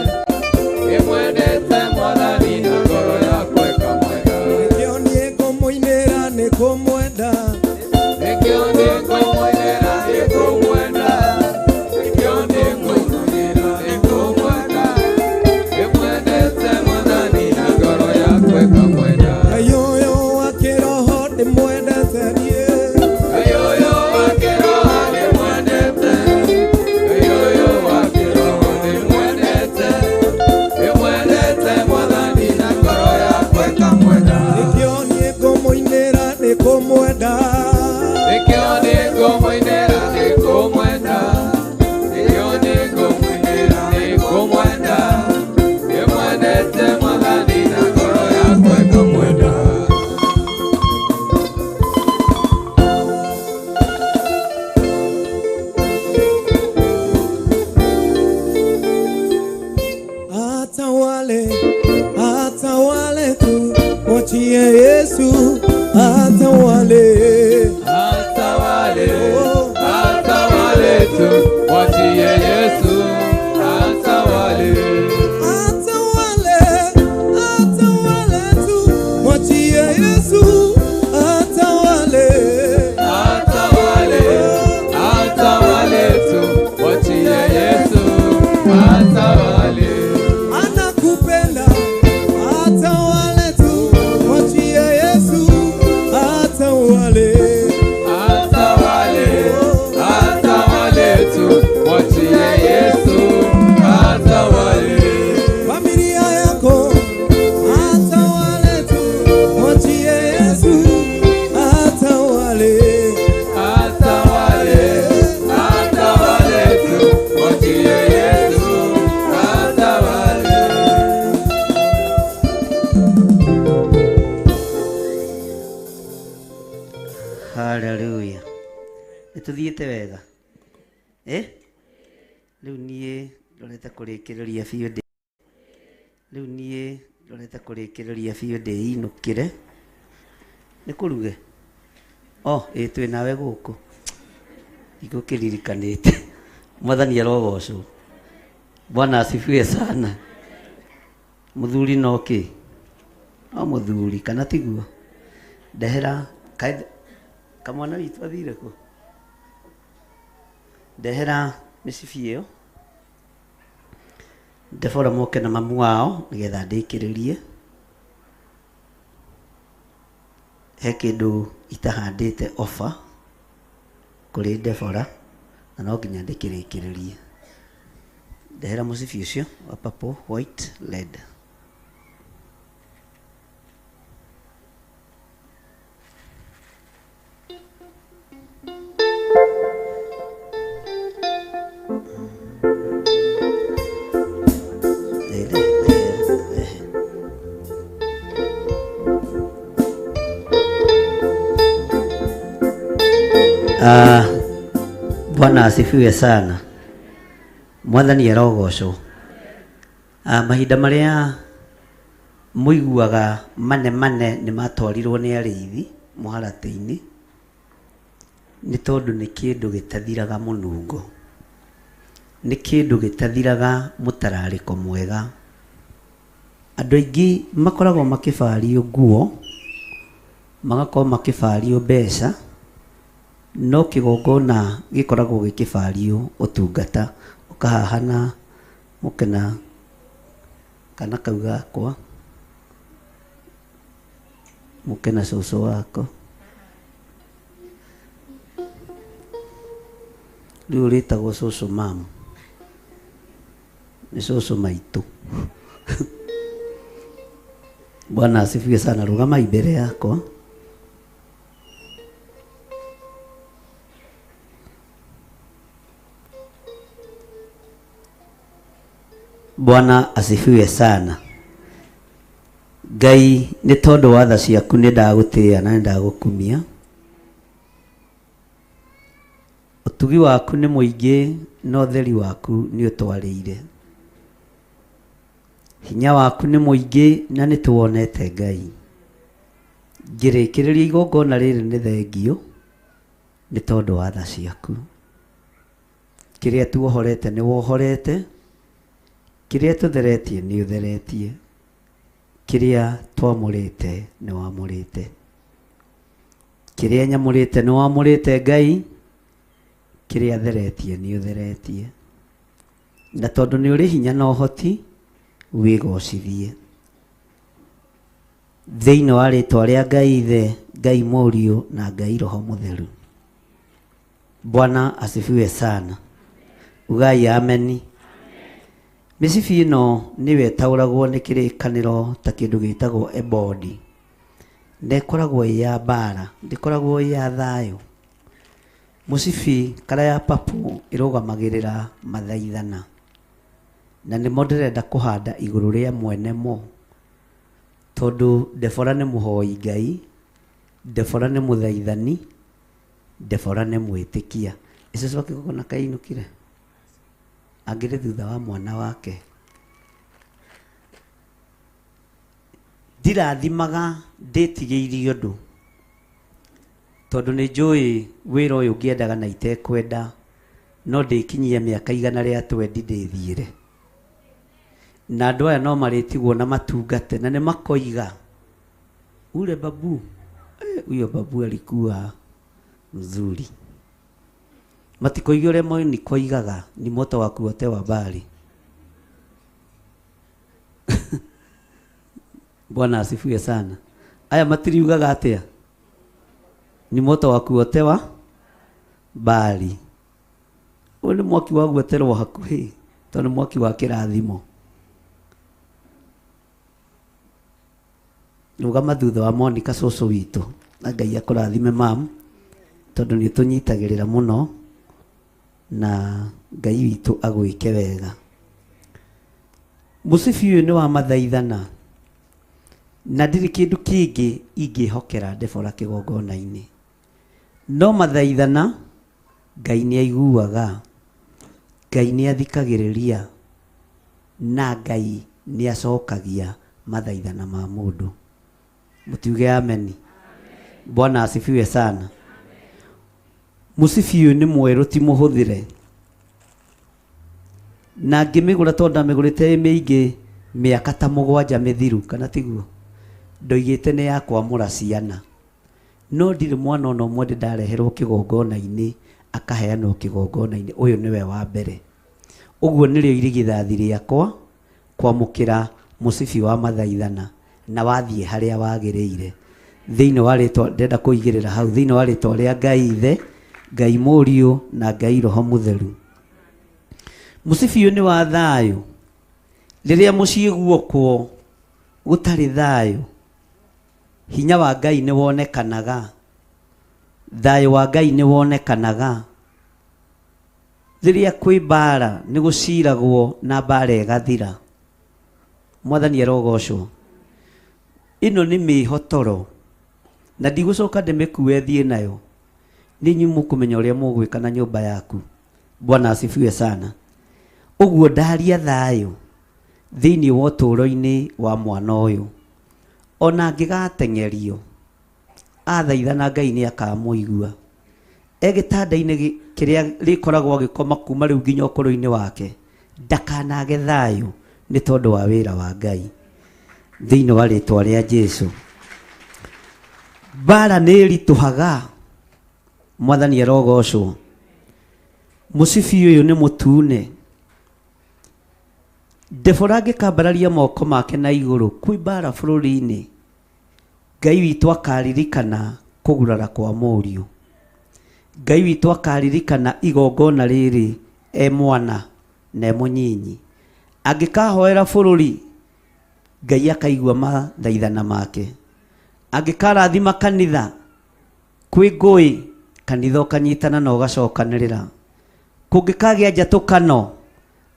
ndimwendete Mwathani na ngoro yakwa ĩkamwenda. Nĩkĩo niĩ ngũmũinĩra nĩ kũmwenda, Nĩkĩo niĩ ngũmũinĩra nĩ kũmwenda, nĩkĩo niĩ ngũmũinĩra nĩ kũmwenda, ndimwendete Mwathani na ngoro yakwa ĩkamwenda. Yoyo wake roho ndimwendete niĩ. Yoyo wake roho ndimwendete, yoyo wake roho ndimwendete, ndimwendete Mwathani na ngoro yakwa ĩkamwenda. Nĩkĩo niĩ ngũmũinĩra nĩ kũmwenda, Nĩkĩo niĩ ngũmũinĩra nĩ kũmwenda, nĩkĩo niĩ ngũmũinĩra nĩ kũmwenda, ndimwendete Mwathani na ngoro yakwa ĩkamwenda. Atawale, atawale tu, mwachie Yesu atawale. Itithiĩte wega eh? Rĩu niĩ ndorete kũrĩkĩrĩria biũ ndĩ rĩu niĩ ndorete kũrĩkĩrĩria biũ ndĩinũkĩre nĩ kũruge oh ĩ twĩ nawe gũkũ igũkĩririkanĩte. Mwathani arogocwo. Bwana asifiwe sana. Mũthuri no kĩ no mũthuri kana tiguo? Ndehera kaĩ kamwana witũ athire kũ? Ndehera mĩcibi ĩyo. Debora moke na mamu wao nĩgetha ndĩkĩrĩrie. He kĩndũ itahandĩte offer kũrĩ Debora na no nginya ndĩkĩrĩkĩrĩrie. Ndehera mũcibi ũcio wa purple, white, red. Ah, Bwana asifiwe sana. Mwathani arogocwo. Ah, mahinda marĩa mũiguaga mane mane nĩ matwarirwo nĩ arĩithi mũharatĩ-inĩ nĩ tondũ nĩ kĩndũ gĩtathiraga mũnungo, nĩ kĩndũ gĩtathiraga mũtararĩko mwega. Andũ aingĩ makoragwo makĩbario nguo, magakorwo makĩbario mbeca, no kĩgongona gĩkoragwo gĩkĩbario ũtungata. Ũkahahana mũkena kana kau gakwa, mũkena cũcũ wako. Rĩu ũrĩtagwo cũcũ mamu, nĩ cũcũ maitũ. Bwana asifiwe sana. Rũgama mbere yakwa. Bwana asifiwe sana. Ngai nĩ tondũ wa tha ciaku nĩ ndagũtĩĩa na nĩ ndagũkumia. Ũtugi waku nĩ mũingĩ na ũtheri waku nĩ ũtwarĩire. Hinya waku nĩ mũingĩ na nĩ tũwonete Ngai. Ngĩrĩkĩrĩria igongona rĩrĩ nĩ thengio nĩ tondũ wa tha ciaku. Kĩrĩa tuohorete nĩ wohorete, kĩrĩa tũtheretie nĩ ũtheretie, kĩrĩa twamũrĩte nĩ wamũrĩte, kĩrĩa nyamũrĩte nĩ wamũrĩte Ngai, kĩrĩa theretie nĩ ũtheretie. Na tondũ nĩ ũrĩ hinya na ũhoti, wĩgocithie. Thĩinĩ wa rĩtwa rĩa Ngai Ithe, Ngai Mũriũ na Ngai Roho Mũtheru. Bwana asifiwe sana. Ugai ameni. Mĩcibi ĩno nĩyo ĩtaũragwo nĩ kĩrĩkanĩro ta kĩndũ gĩtagwo ebodi. Na ĩkoragwo ĩ ya mbara, ndĩkoragwo ĩ ya thayũ. Mũcibi kara ya purple ĩrũgamagĩrĩra mathaithana. Na nĩmo ndĩrenda kũhanda igũrũ rĩa mwene mo. Tondũ Debora nĩ mũhoi Ngai, Debora nĩ mũthaithani, Debora nĩ mwĩtĩkia. Ĩcũcũ akĩgongona kainũkire? Angĩrĩ thutha wa mwana wake. Ndirathimaga ndĩtigĩirie ũndũ. Tondũ nĩ njũĩ wĩra ũyũ ngĩendaga na itekwenda, no ndĩkinyie mĩaka 120 ndĩthiĩre. Na andũ aya no marĩtigwo na matungate na nĩ makoiga ule babu, huyo babu alikuwa mzuri. Matikoiga ũrĩa Monica oigaga ni moto wa kuotewa mbali. Bwana asifiwe sana. Aya matiriugaga atĩa? Ni moto wa kuotewa mbali. Ũyũ nĩ mwaki wa guoterwo hakuhĩ, tondũ nĩ mwaki wa kĩrathimo. Rũgama thutha wa Monica cũcũ witũ, na Ngai akũrathime mam, tondũ nĩ ũtũnyitagĩrĩra mũno, na Ngai witũ agwĩke wega. Mũcibi ũyũ nĩ wa mathaithana, na ndirĩ kĩndũ kĩngĩ ingĩhokera Debora kĩgongona-inĩ. No mathaithana Ngai nĩ aiguaga, Ngai nĩ athikagĩrĩria, na Ngai nĩ acokagia mathaithana ma mũndũ. Mũtiuge ameni. Bwana asifiwe sana. Mũcibi ũyũ nĩ mwerũ ti mũhũthĩre. Na ngĩmĩgũra tondũ ndamĩgũrĩte ĩ mĩingĩ mĩaka ta mũgwanja mĩthiru, kana tiguo? Ndoigĩte nĩ ya kwamũra ciana. No ndirĩ mwana ona ũmwe ndĩ ndareherwo kĩgongona-inĩ akaheanwo kĩgongona-inĩ, ũyũ nĩwe wa mbere. Ũguo nĩrĩo irigithathi rĩakwa kwamũkĩra mũcibi wa mathaithana na wathiĩ harĩa wagĩrĩire. Thĩinĩ wa rĩtwa, ndĩrenda kũigĩrĩra hau, thĩinĩ wa rĩtwa rĩa Ngai Ithe, Ngai Mũriũ na Ngai Roho Mũtheru. Mũcibi ũyũ nĩ wa thayũ. Rĩrĩa mũciĩ guokwo gũtarĩ thayũ, hinya wa Ngai nĩ wonekanaga, thayũ wa Ngai nĩ wonekanaga. Rĩrĩa kwĩ mbara nĩ gũciragwo na mbara ĩgathira. Mwathani arogocwo. Ĩno nĩ mĩhotoro na ndigũcoka ndĩmĩkue thiĩ nayo. Nĩ inyuĩ mũkũmenya ũrĩa mũgwĩka na nyũmba yaku. Bwana asifiwe sana. Ũguo ndaria thayũ thĩinĩ wa ũtũũro-inĩ wa mwana ũyũ. Ona angĩgateng'erio, athaithana Ngai nĩ akamũigua. E gĩtanda-inĩ kĩrĩa rĩkoragwo agĩkoma kuma rĩu nginya ũkũrũ-inĩ wake, ndakanage thayũ nĩ tondũ wa wĩra wa Ngai. Thĩinĩ wa rĩtwa rĩa Jesu. Mbara nĩ ĩritũhaga, Mwathani arogocwo. Mũcibi ũyũ nĩ mũtune. Debora angĩkambararia moko make na igũrũ kwĩ mbara bũrũri-inĩ, Ngai witũ akaririkana kũgurara kwa mũriũ. Ngai witũ akaririkana igongona rĩrĩ e mwana na e mũnyinyi. Angĩkahoera bũrũri, Ngai akaigua mathaithana make. Angĩkarathima kanitha, kwĩ ngũĩ, kanitha ũkanyitana na ũgacokanĩrĩra. Kũngĩkagĩa njatũkano,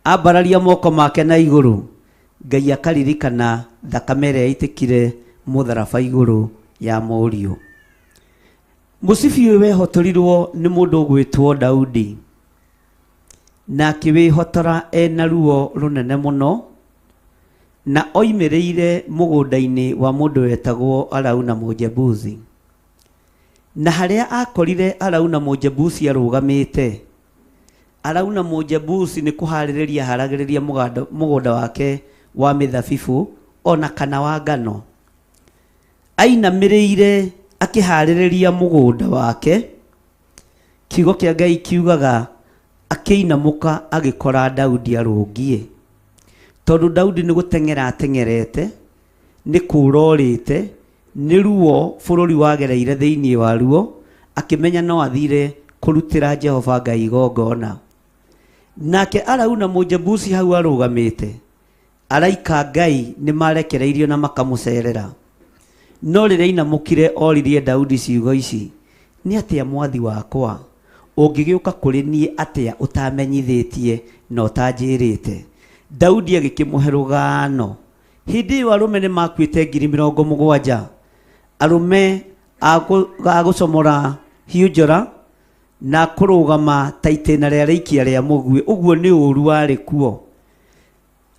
ambararia moko make na igũrũ, Ngai akaririkana thakame ĩrĩa yaitĩkire mũtharaba igũrũ ya mũriũ. Mũcibi ũyũ wehotorirwo nĩ mũndũ ũgwĩtwo Daudi, na akĩwĩhotora ena ruo rũnene mũno, na oimĩrĩire mũgũnda-inĩ wa mũndũ wetagwo Arauna Mũjebusi. Na harĩa akorire Arauna Mũjebusi arũgamĩte, Arauna Mũjebusi nĩ kũharĩrĩria aharagĩrĩria mũgũnda wake wa mĩthabibũ o na kana wa ngano. Ainamĩrĩire akĩharĩrĩria mũgũnda wake, kiugo kĩa Ngai kiugaga akĩinamũka agĩkora Daudi arũngiĩ. Tondũ Daudi nĩ gũteng'era ateng'erete, nĩ kũũra orĩte, nĩ ruo bũrũri wagereire thĩinĩ waruo, akĩmenya no athire kũrutĩra Jehova Ngai igongona. Nake Arauna Mũjebusi hau arũgamĩte, araika Ngai nĩ marekereirio na makamũcerera. No rĩrĩa ainamũkire oririe Daudi ciugo ici, nĩ atĩa mwathi wakwa, ũngĩgĩũka kũrĩ niĩ atĩa ũtamenyithĩtie na ũtanjĩrĩte? Daudi agĩkĩmũhe rũgano. Hĩndĩ ĩyo arũme nĩ makuĩte ngiri mĩrongo mũgwanja, arũme a gũcomora hiũ njora na kũrũgama ta itĩna rĩa rĩikia rĩa mũguĩ, ũguo nĩ ũũru warĩ kuo.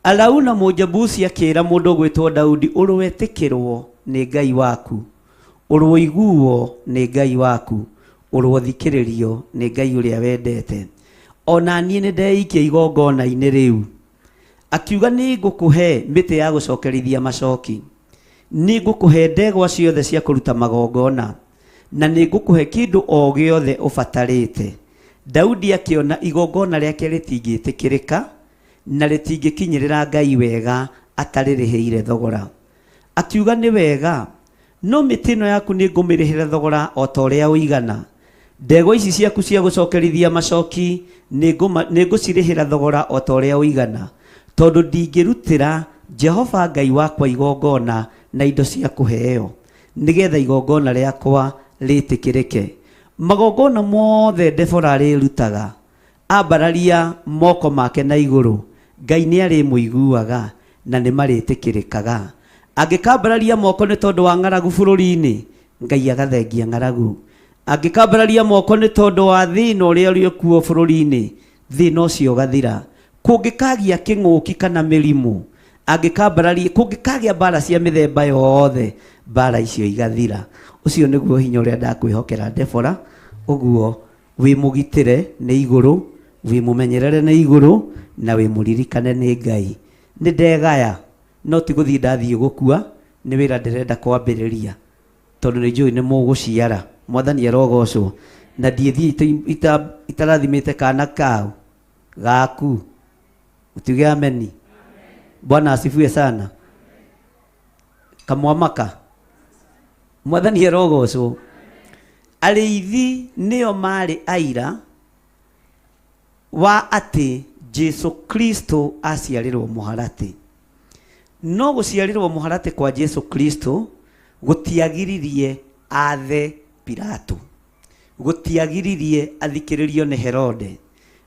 Arauna Mũjebusi akĩĩra mũndũ ũgwĩtwo Daudi, ũrũetĩkĩrwo nĩ Ngai waku, ũrũiguo nĩ Ngai waku, ũrũthikĩrĩrio nĩ Ngai ũrĩa wendete. O na niĩ nĩ ndeikia igongona-inĩ rĩu. Akiuga nĩ ngũkũhe mĩtĩ ya gũcokerithia macoki, nĩ ngũkũhe ndegwa ciothe cia kũruta magongona, na nĩ ngũkũhe kĩndũ o gĩothe ũbatarĩte. Daudi akĩona igongona rĩake rĩtingĩtĩkĩrĩka na rĩtingĩkinyĩrĩra Ngai wega atarĩrĩhĩire thogora. Akiuga nĩ wega, no mĩtĩ ĩno yaku nĩ ngũmĩrĩhĩra thogora o ta ũrĩa ũigana. Ndegwa ici ciaku cia gũcokerithia macoki nĩ ngũcirĩhĩra thogora o ta ũrĩa ũigana, tondũ ndingĩrutĩra Jehova Ngai wakwa igongona na indo cia kũheo, nĩgetha igongona rĩakwa rĩtĩkĩrĩke. Magongona mothe Debora arĩrutaga, ambararia moko make na igũrũ, Ngai nĩ arĩmũiguaga na nĩ marĩtĩkĩrĩkaga. Angĩkambararia moko nĩ tondũ wa ng'aragu bũrũri-inĩ, Ngai agathengia ng'aragu. Angĩkambararia moko nĩ tondũ wa thĩna ũrĩa ũrĩ kuo bũrũri-inĩ, thĩna ũcio ũgathira. Kũngĩkagĩa kĩng'ũki kana mĩrimũ, angĩkambararia, kũngĩkagĩa mbara cia mĩthemba yothe, mbara icio igathira. Ũcio nĩguo hinya ũrĩa ndakwĩhokera Deborah. Ũguo wĩ mũgitĩre nĩ igũrũ, wĩ mũmenyerere nĩ igũrũ, na wĩ mũririkane nĩ Ngai. Nĩ ndegaya, no ti gũthiĩ ndathiĩ gũkua, nĩ wĩra ndĩrenda kwambĩrĩria, tondũ nĩ njũĩ nĩ mũgũciara. Mwathani arogocwo. Na ndiĩthiĩ itarathimĩte kana kau gaku. Utuge ameni. Bwana asifiwe sana. Kamwamaka. Mwathani arogocwo. Arĩithi nĩo marĩ aira wa atĩ Jesu Kristo aciarĩrwo mũharatĩ. No gũciarĩrwo mũharatĩ kwa Jesu Kristo gũtiagiririe athe Pilato, gũtiagiririe athikĩrĩrio nĩ Herode,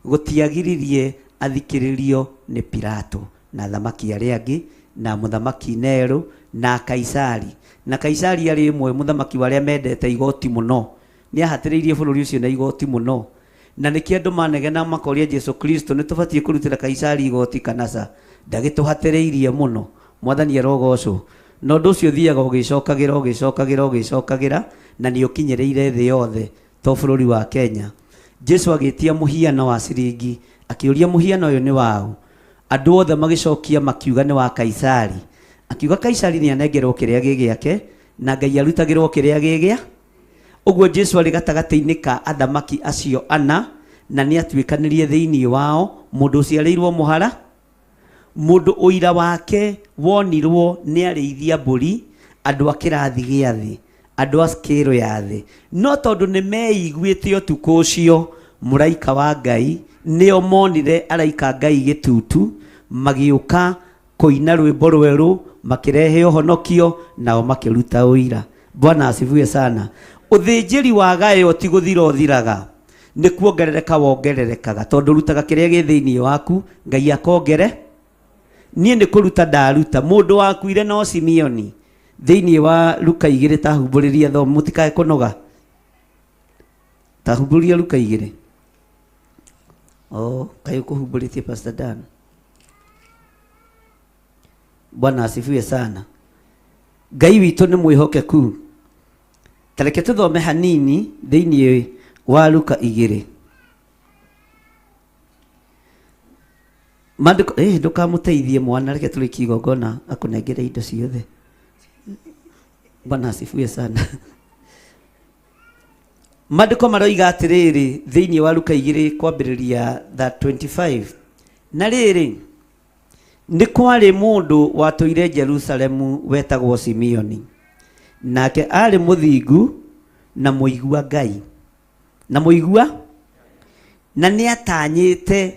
gũtiagiririe athikĩrĩrio nĩ Pilato na athamaki arĩa angĩ, na mũthamaki Nero na Kaisari. Na Kaisari arĩ ĩmwe mũthamaki wa arĩa mendete igoti mũno, nĩ ahatĩrĩirie bũrũri ũcio na igoti mũno. Na nĩkĩo andũ manegena makoria Jesu Kristo nĩ tũbatiĩ kũrutĩra Kaisari igoti kana ca, ndagĩtũhatĩrĩirie mũno. Mwathani arogocwo. Na ũndũ ũcio ũthiaga ũgĩcokagĩra ũgĩcokagĩra ũgĩcokagĩra, na nĩ ũkinyĩrĩire thĩ yothe to bũrũri wa Kenya. Jesu agĩtia mũhiano wa ciringi, akĩũria mũhiano ũyũ nĩ waũ. Andũ othe magĩcokia makiuga nĩ wa Kaisari. Akiuga Kaisari nĩ anengerwo kĩrĩa gĩ gĩake, na Ngai arutagĩrwo kĩrĩa gĩ gĩa. Ũguo Jesu arĩ gatagatĩ-inĩ ka athamaki acio ana, na nĩ atuĩkanĩrie thĩinĩ wao mũndũ ũciarĩirwo mũhara, mũndũ ũira wake wonirwo nĩ arĩithia mbũri, andũ a kĩrathi gĩa thĩ, andũ a scale ya thĩ. No tondũ nĩ meiguĩte ũtukũ ũcio mũraika wa Ngai, nĩo monire araika Ngai gĩtutu, magĩũka kũina rwĩmbo rwerũ, makĩrehe ũhonokio, nao makĩruta ũira. Bwana asifiwe sana. Ũthĩnjĩri wa gayo ti gũthira ũthiraga, nĩ kuongerereka wongererekaga, tondũ ũrutaga kĩrĩa gĩ thĩinĩ waku, Ngai akongere. Niĩ nĩ kũruta ndaruta. Mũndũ wakuire no Simeoni thĩinĩ wa Luka 2, tahumbũrĩria thomo, mũtikae kũnoga. Tahumbũrĩria Luka 2. Oh, kaĩ ũkũhumbũrĩtie Pastor Dan. Bwana asifiwe sana. Ngai witũ nĩ mwĩhokeku. Tareke tũthome hanini thĩinĩ wa Luka 2. Maandĩko, ndũkamũteithie mwana, reke tũrĩkie igongona akũnengere indo ciothe. Bwana asifiwe sana. Maandĩko maroiga atĩrĩrĩ thĩinĩ wa Luka 2 kwambĩrĩria 25. Na rĩrĩ, nĩ kwarĩ mũndũ watũire Jerusalemu wetagwo Simeoni, nake arĩ mũthingu na mũigua Ngai, na mũigua, na nĩatanyĩte,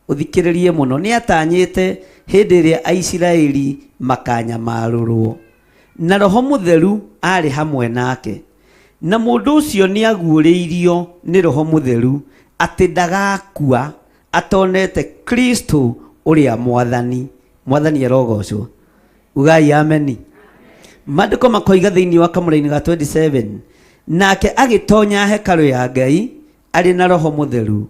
ũthikĩrĩrie mũno, nĩatanyĩte hĩndĩ ĩrĩa Aisiraeli makanyamarũrwo, na Roho Mũtheru arĩ hamwe nake. Na mũndũ ũcio nĩaguũrĩirio nĩ Roho Mũtheru atĩ ndagakua atonete Kristo ũrĩa Mwathani. Mwathani arogocwo. Ugai ameni. Maandĩko makoiga thĩinĩ wa kamũraini ga 27, nake agĩtonya hekarũ ya Ngai arĩ na Roho Mũtheru.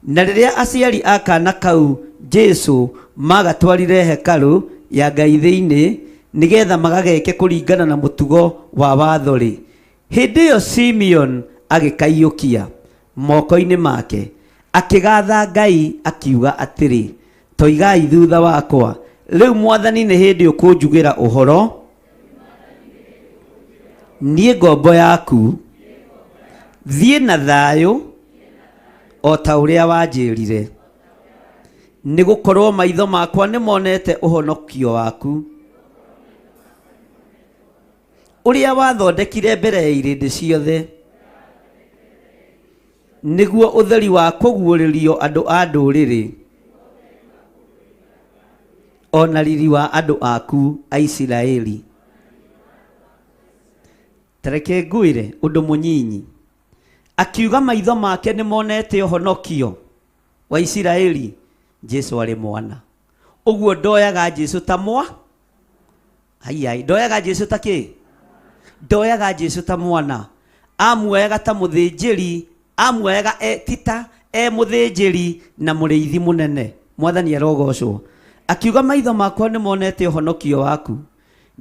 Na rĩrĩa aciari a kana kau Jesu magatwarire hekarũ ya Ngai thĩinĩ nĩgetha magageke kũringana na mũtugo wa watho rĩ, hĩndĩ ĩyo Simeon agĩkaiyũkia moko-inĩ make, akĩgatha Ngai akiuga atĩrĩ, toigai thutha wakwa, rĩu Mwathani nĩ hĩndĩ ũkũnjugĩra ũhoro, niĩ ngombo yaku, thiĩ na thayũ o ta ũrĩa wanjĩrire, nĩ gũkorwo maitho makwa nĩ monete ũhonokio waku, ũrĩa wathondekire mbere ya irĩndĩ ciothe, nĩguo ũtheri wa kũguũrĩrio andũ a ndũrĩrĩ, ona riri wa andũ aku Aisiraeli. Tareke ngwĩre ũndũ mũnyinyi. Akiuga maitho make nĩ monete ũhonokio wa Isiraeli, Jesu arĩ mwana. Ũguo ndoyaga Jesu ta mwa, haiai, ndoyaga Jesu ta kĩ? Ndoyaga Jesu ta mwana. Amuoyaga ta mũthĩnjĩri, amuoyaga e tita e mũthĩnjĩri na mũrĩithi mũnene. Mwathani arogocwo. Akiuga maitho makwa nĩ monete ũhonokio waku,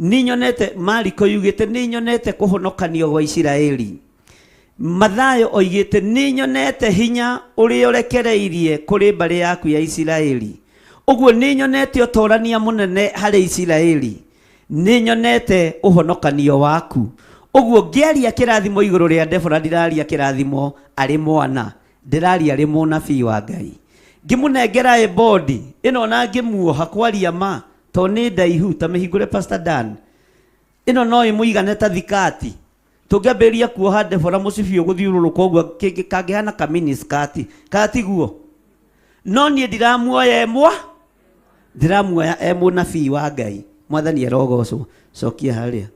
nĩ nyonete. Mariko yugĩte nĩ nyonete kũhonokanio gwa Isiraeli. Mathayo oigĩte nĩ nyonete hinya ũrĩa ũrekereirie kũrĩ mbarĩ yaku ya Isiraeli. Ũguo nĩ nyonete ũtorania mũnene harĩ Isiraeli, nĩ nyonete ũhonokanio waku. Ũguo ngĩaria kĩrathimo igũrũ rĩa Debora, ndiraria kĩrathimo arĩ mwana, ndĩraria arĩ mũnabii wa Ngai. Ngĩmũnengera ĩbodi ĩno na ngĩmuoha kwaria ma to nĩ ndaihu ta mĩhingũre. Pastor Dan, ĩno no ĩmũigane ta thikati. Tũngĩambĩrĩria kuoha Debora mũcibi ũgũthiũrũrũka ũguo kangĩhana ka miniskirt katiguo. No niĩ ndiramuoya ĩmwa, ndĩramuoya e mũnabii wa Ngai. Mwathani arogocwo. Cokia harĩa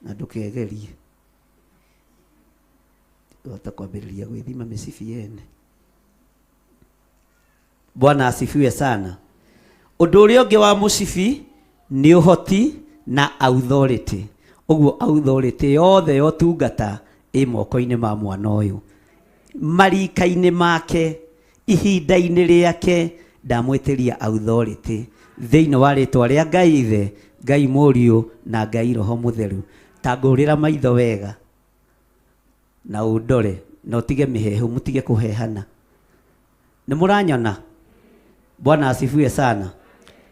na ndũkegerie hota kwambĩrĩria gwĩthima mĩcibi yene. Bwana asifiwe sana. Ũndũ ũrĩa ũngĩ wa mũcibi nĩ ũhoti na authority. Ũguo authority yothe ya ũtungata ĩ moko-inĩ ma mwana ũyũ, marika-inĩ make, ihinda-inĩ rĩake. Ndamwĩtĩria authority thĩinĩ wa rĩtwa rĩa Ngai Ithe, Ngai Mũriũ na Ngai Roho Mũtheru. Ta ngũrĩra maitho wega na ũndore na ũtige mĩhehu, mũtige kũhehana. Nĩ mũranyona? Bwana asifiwe sana.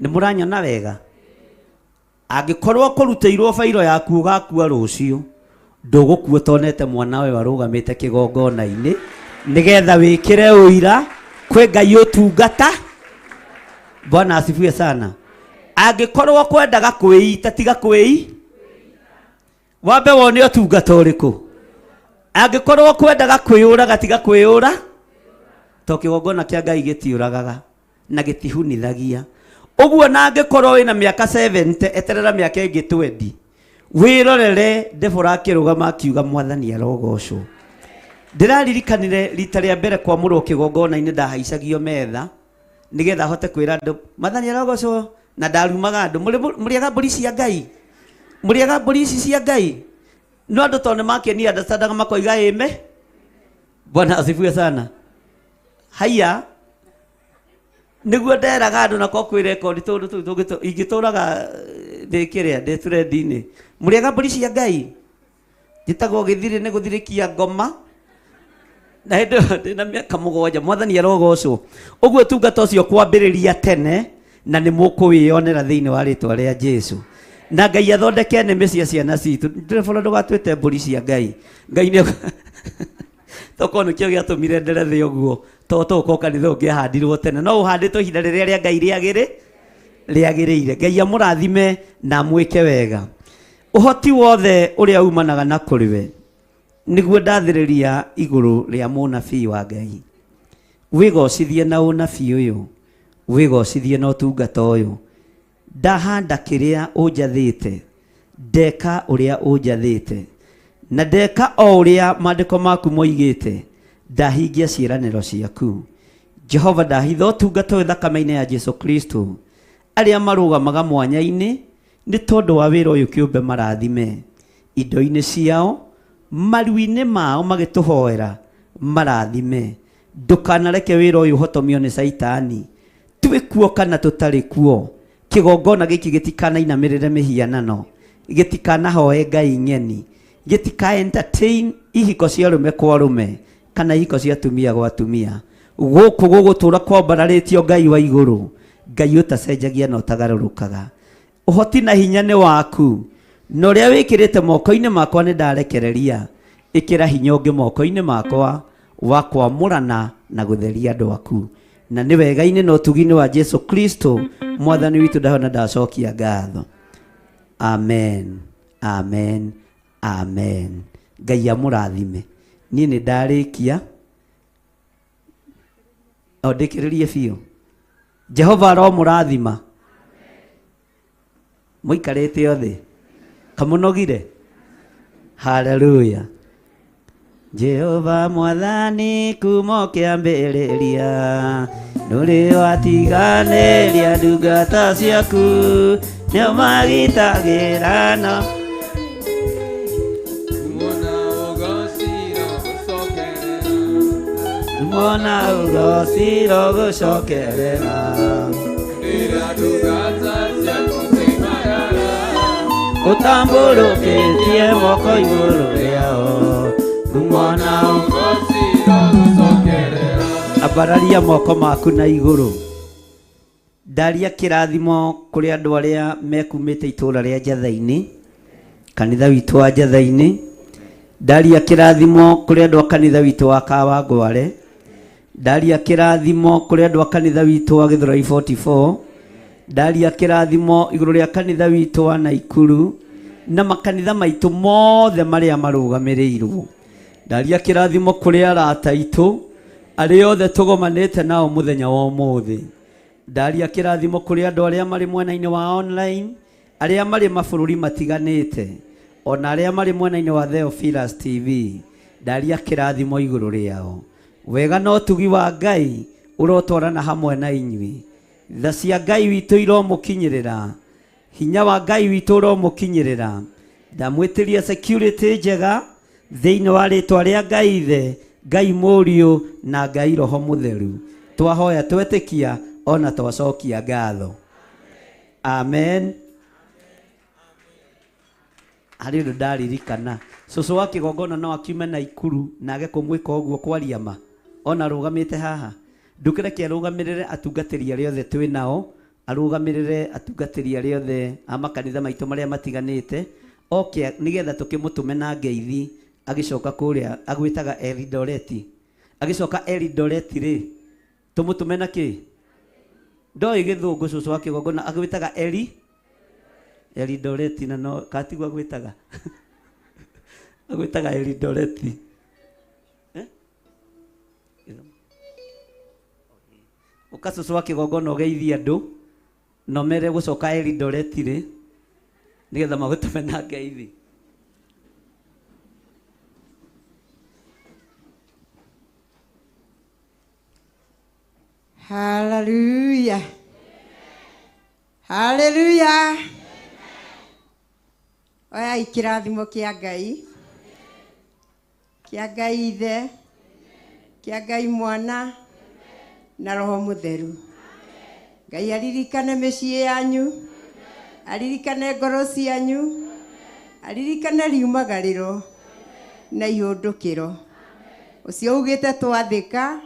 Nĩ mũranyona wega? Angĩkorwo kũrutĩirwo bairo yaku ũgakua rũciũ, ndũgũkua ũtonete mwana ũyũ arũgamĩte kĩgongona-inĩ, nĩgetha wĩkĩre ũira kwĩ Ngai ũtungata. Bwana asifiwe sana. Angĩkorwo kwendaga kwĩita, tiga kwĩi, wambe wone ũtungata ũrĩkũ. Angĩkorwo kwendaga kwĩyũraga, tiga kwĩyũra, to kĩgongona kĩa Ngai gĩtiũragaga na gĩtihunithagia. Ũguo na angĩkorwo wĩna mĩaka 70, eterera mĩaka ĩngĩ 20 wĩrorere Debora akĩrũgama akiuga Mwathani arogocwo. Ndĩraririkanire rita rĩa mbere kwamũrwo kĩgongona-inĩ, ndahaicagio metha nĩgetha hote kwĩra andũ Mwathani arogocwo, na ndarumaga andũ. Mũrĩaga mbũri cia Ngai, mũrĩaga mbũri ici cia Ngai. No andũ tondũ nĩmakenia understandaga makoiga ĩme. Bwana asifiwe sana. Haiya, nĩguo nderaga andũ na ko kwĩ rekondi tũndũ tũu ingĩtũraga ndĩ kĩrĩa ndĩ trend-inĩ. Mũrĩaga mbũri cia Ngai, njĩtagwo gĩthirĩ nĩ gũthirĩkia ngoma, na hĩndĩ ĩyo ndĩna mĩaka 7. Mwathani arogocwo. Ũguo tungata ũcio kwambĩrĩria tene na nĩ mũkũwĩyonera thĩinĩ wa rĩtwa rĩa Jesu. Na Ngai athondeke nĩmĩ cia ciana citũ. Ndĩrebora ndũgatuĩte mbũri cia Ngai. Ngai nĩ tokorwo nĩkĩo gĩatũmire nderethe ũguo, to tũgũkorwo kanitha ũngĩahandirwo tene, no ũhandĩtwo ihinda rĩrĩa rĩa Ngai rĩagĩrĩire. Ngai amũrathime na amwĩke wega. Ũhoti wothe ũrĩa umanaga na kũrĩ we nĩguo ndathĩrĩria igũrũ rĩa mũnabii wa Ngai. Wĩgocithie na ũnabii ũyũ, wĩgocithie na ũtungata ũyũ. Ndahanda kĩrĩa ũnjathĩte, ndeka ũrĩa ũnjathĩte, na ndeka o ũrĩa maandĩko maku moigĩte, ndahingia ciĩranĩro ciaku. Jehova, ndahitha ũtungata ũyũ thakame-inĩ ya Jesu Kristo. Arĩa marũgamaga mwanya-inĩ nĩ tondũ wa wĩra ũyũ kĩũmbe, marathime indo-inĩ ciao, maru-inĩ mao magĩtũhoera, marathime. Ndũkanareke wĩra ũyũ ũhotomio nĩ Caitani. Twĩ kuo kana tũtarĩ kuo, kĩgongona gĩkĩ gĩtikanainamĩrĩre mĩhianano, gĩtikanahoe ngai ng'eni, gĩtika entertain ihiko cia arũme kwa arũme kana ihiko cia atumia gwa atumia. Gũkũ gũgũtũra kwambararĩtio Ngai wa igũrũ, Ngai ũtacenjagia na ũtagarũrũkaga. Ũhoti na hinya nĩ waku, na ũrĩa wĩkĩrĩte moko-inĩ makwa nĩ ndarekereria. Ĩkĩra hinya ũngĩ moko-inĩ makwa wa kwamũrana na gũtheria andũ aku, na nĩ wega-inĩ na ũtugi-inĩ wa Jesu Kristo Mwathani witũ ndahona ndacokia ngatho. Amen, amen, amen. Ngai amũrathime. Niĩ nĩ ndarĩkia o ndĩkĩrĩrie biũ. Jehova aromũrathima mũikarĩte othe kamũnogire. Haleluya. Jehova Mwathani, kuma ũkĩambĩrĩria ndũrĩ watiganĩria ndungata ciaku, nĩo magitagĩra no Ngumo na ũgoci irogũcokerera. Ũtambũrũkĩtie moko igũrũ rĩao. Ngumo na ũgoci irogũcokerera. Ambararia moko maku na igũrũ. Ndaria kĩrathimo kũrĩ andũ arĩa mekumĩte itũũra rĩa Njathai-inĩ, kanitha witũ wa Njathai-inĩ. Ndaria kĩrathimo kũrĩ andũ a kanitha witũ wa Kawangware. Ndaria kĩrathimo kũrĩ andũ a kanitha witũ wa Gĩthũrai 44. Ndaria kĩrathimo igũrũ rĩa kanitha witũ wa Naikuru na makanitha maitũ mothe marĩa marũgamĩrĩirwo. Ndaria kĩrathimo kũrĩ arata aitũ arĩa othe tũgomanĩte nao mũthenya wa ũmũthĩ. Ndaria kĩrathimo kũrĩ andũ arĩa marĩ mwena-inĩ wa online, arĩa marĩ mabũrũri matiganĩte, ona arĩa marĩ mwena-inĩ wa Theophilus TV. Ndaria kĩrathimo igũrũ rĩao. Wega na ũtugi wa Ngai ũrotwarana hamwe na inyuĩ. Tha cia Ngai witũ iromũkinyĩrĩra. Hinya wa Ngai witũ ũromũkinyĩrĩra. Ndamwĩtĩria security njega thĩinĩ wa rĩtwa rĩa Ngai Ithe, Ngai Mũriũ na Ngai Roho Mũtheru. Twahoya twetĩkia ona twacokia ngatho. Amen. Harĩ ũndũ ndaririkana. Cũcũ wa kĩgongona no akiume Naikuru na age kũmwĩka ũguo kwaria ma. Ona arũgamĩte haha. Ndũkĩreke arũgamĩrĩre atungatĩri arĩa othe twĩ nao, arũgamĩrĩre atungatĩri arĩa othe a makanitha maitũ marĩa matiganĩte, oke nĩgetha tũkĩmũtũme na ngeithi agĩcoka kũrĩa agwĩtaga Eldoret. Agĩcoka Eldoret rĩ, tũmũtũme na kĩ? Ndoĩ gĩthũngũ cũcũ wa kĩgongona agwĩtaga Eldoret na no katigwo agwĩtaga agwĩtaga Eldoret. Ũka cũcũ wa kĩgongona ũgeithie andũ na ũmere gũcoka Eldoret rĩ nĩgetha magũtũme na ngeithi. Hallelujah. Hallelujah. Oya kĩrathimo kĩa Ngai. Kĩa Ngai Ithe, kĩa Ngai Mwana na Roho Mũtheru. Ngai aririkane mĩciĩ yanyu, aririkane ngoro cianyu, aririkane riumagarĩro na ihũndũkĩro. Ũcio ugĩte twathĩka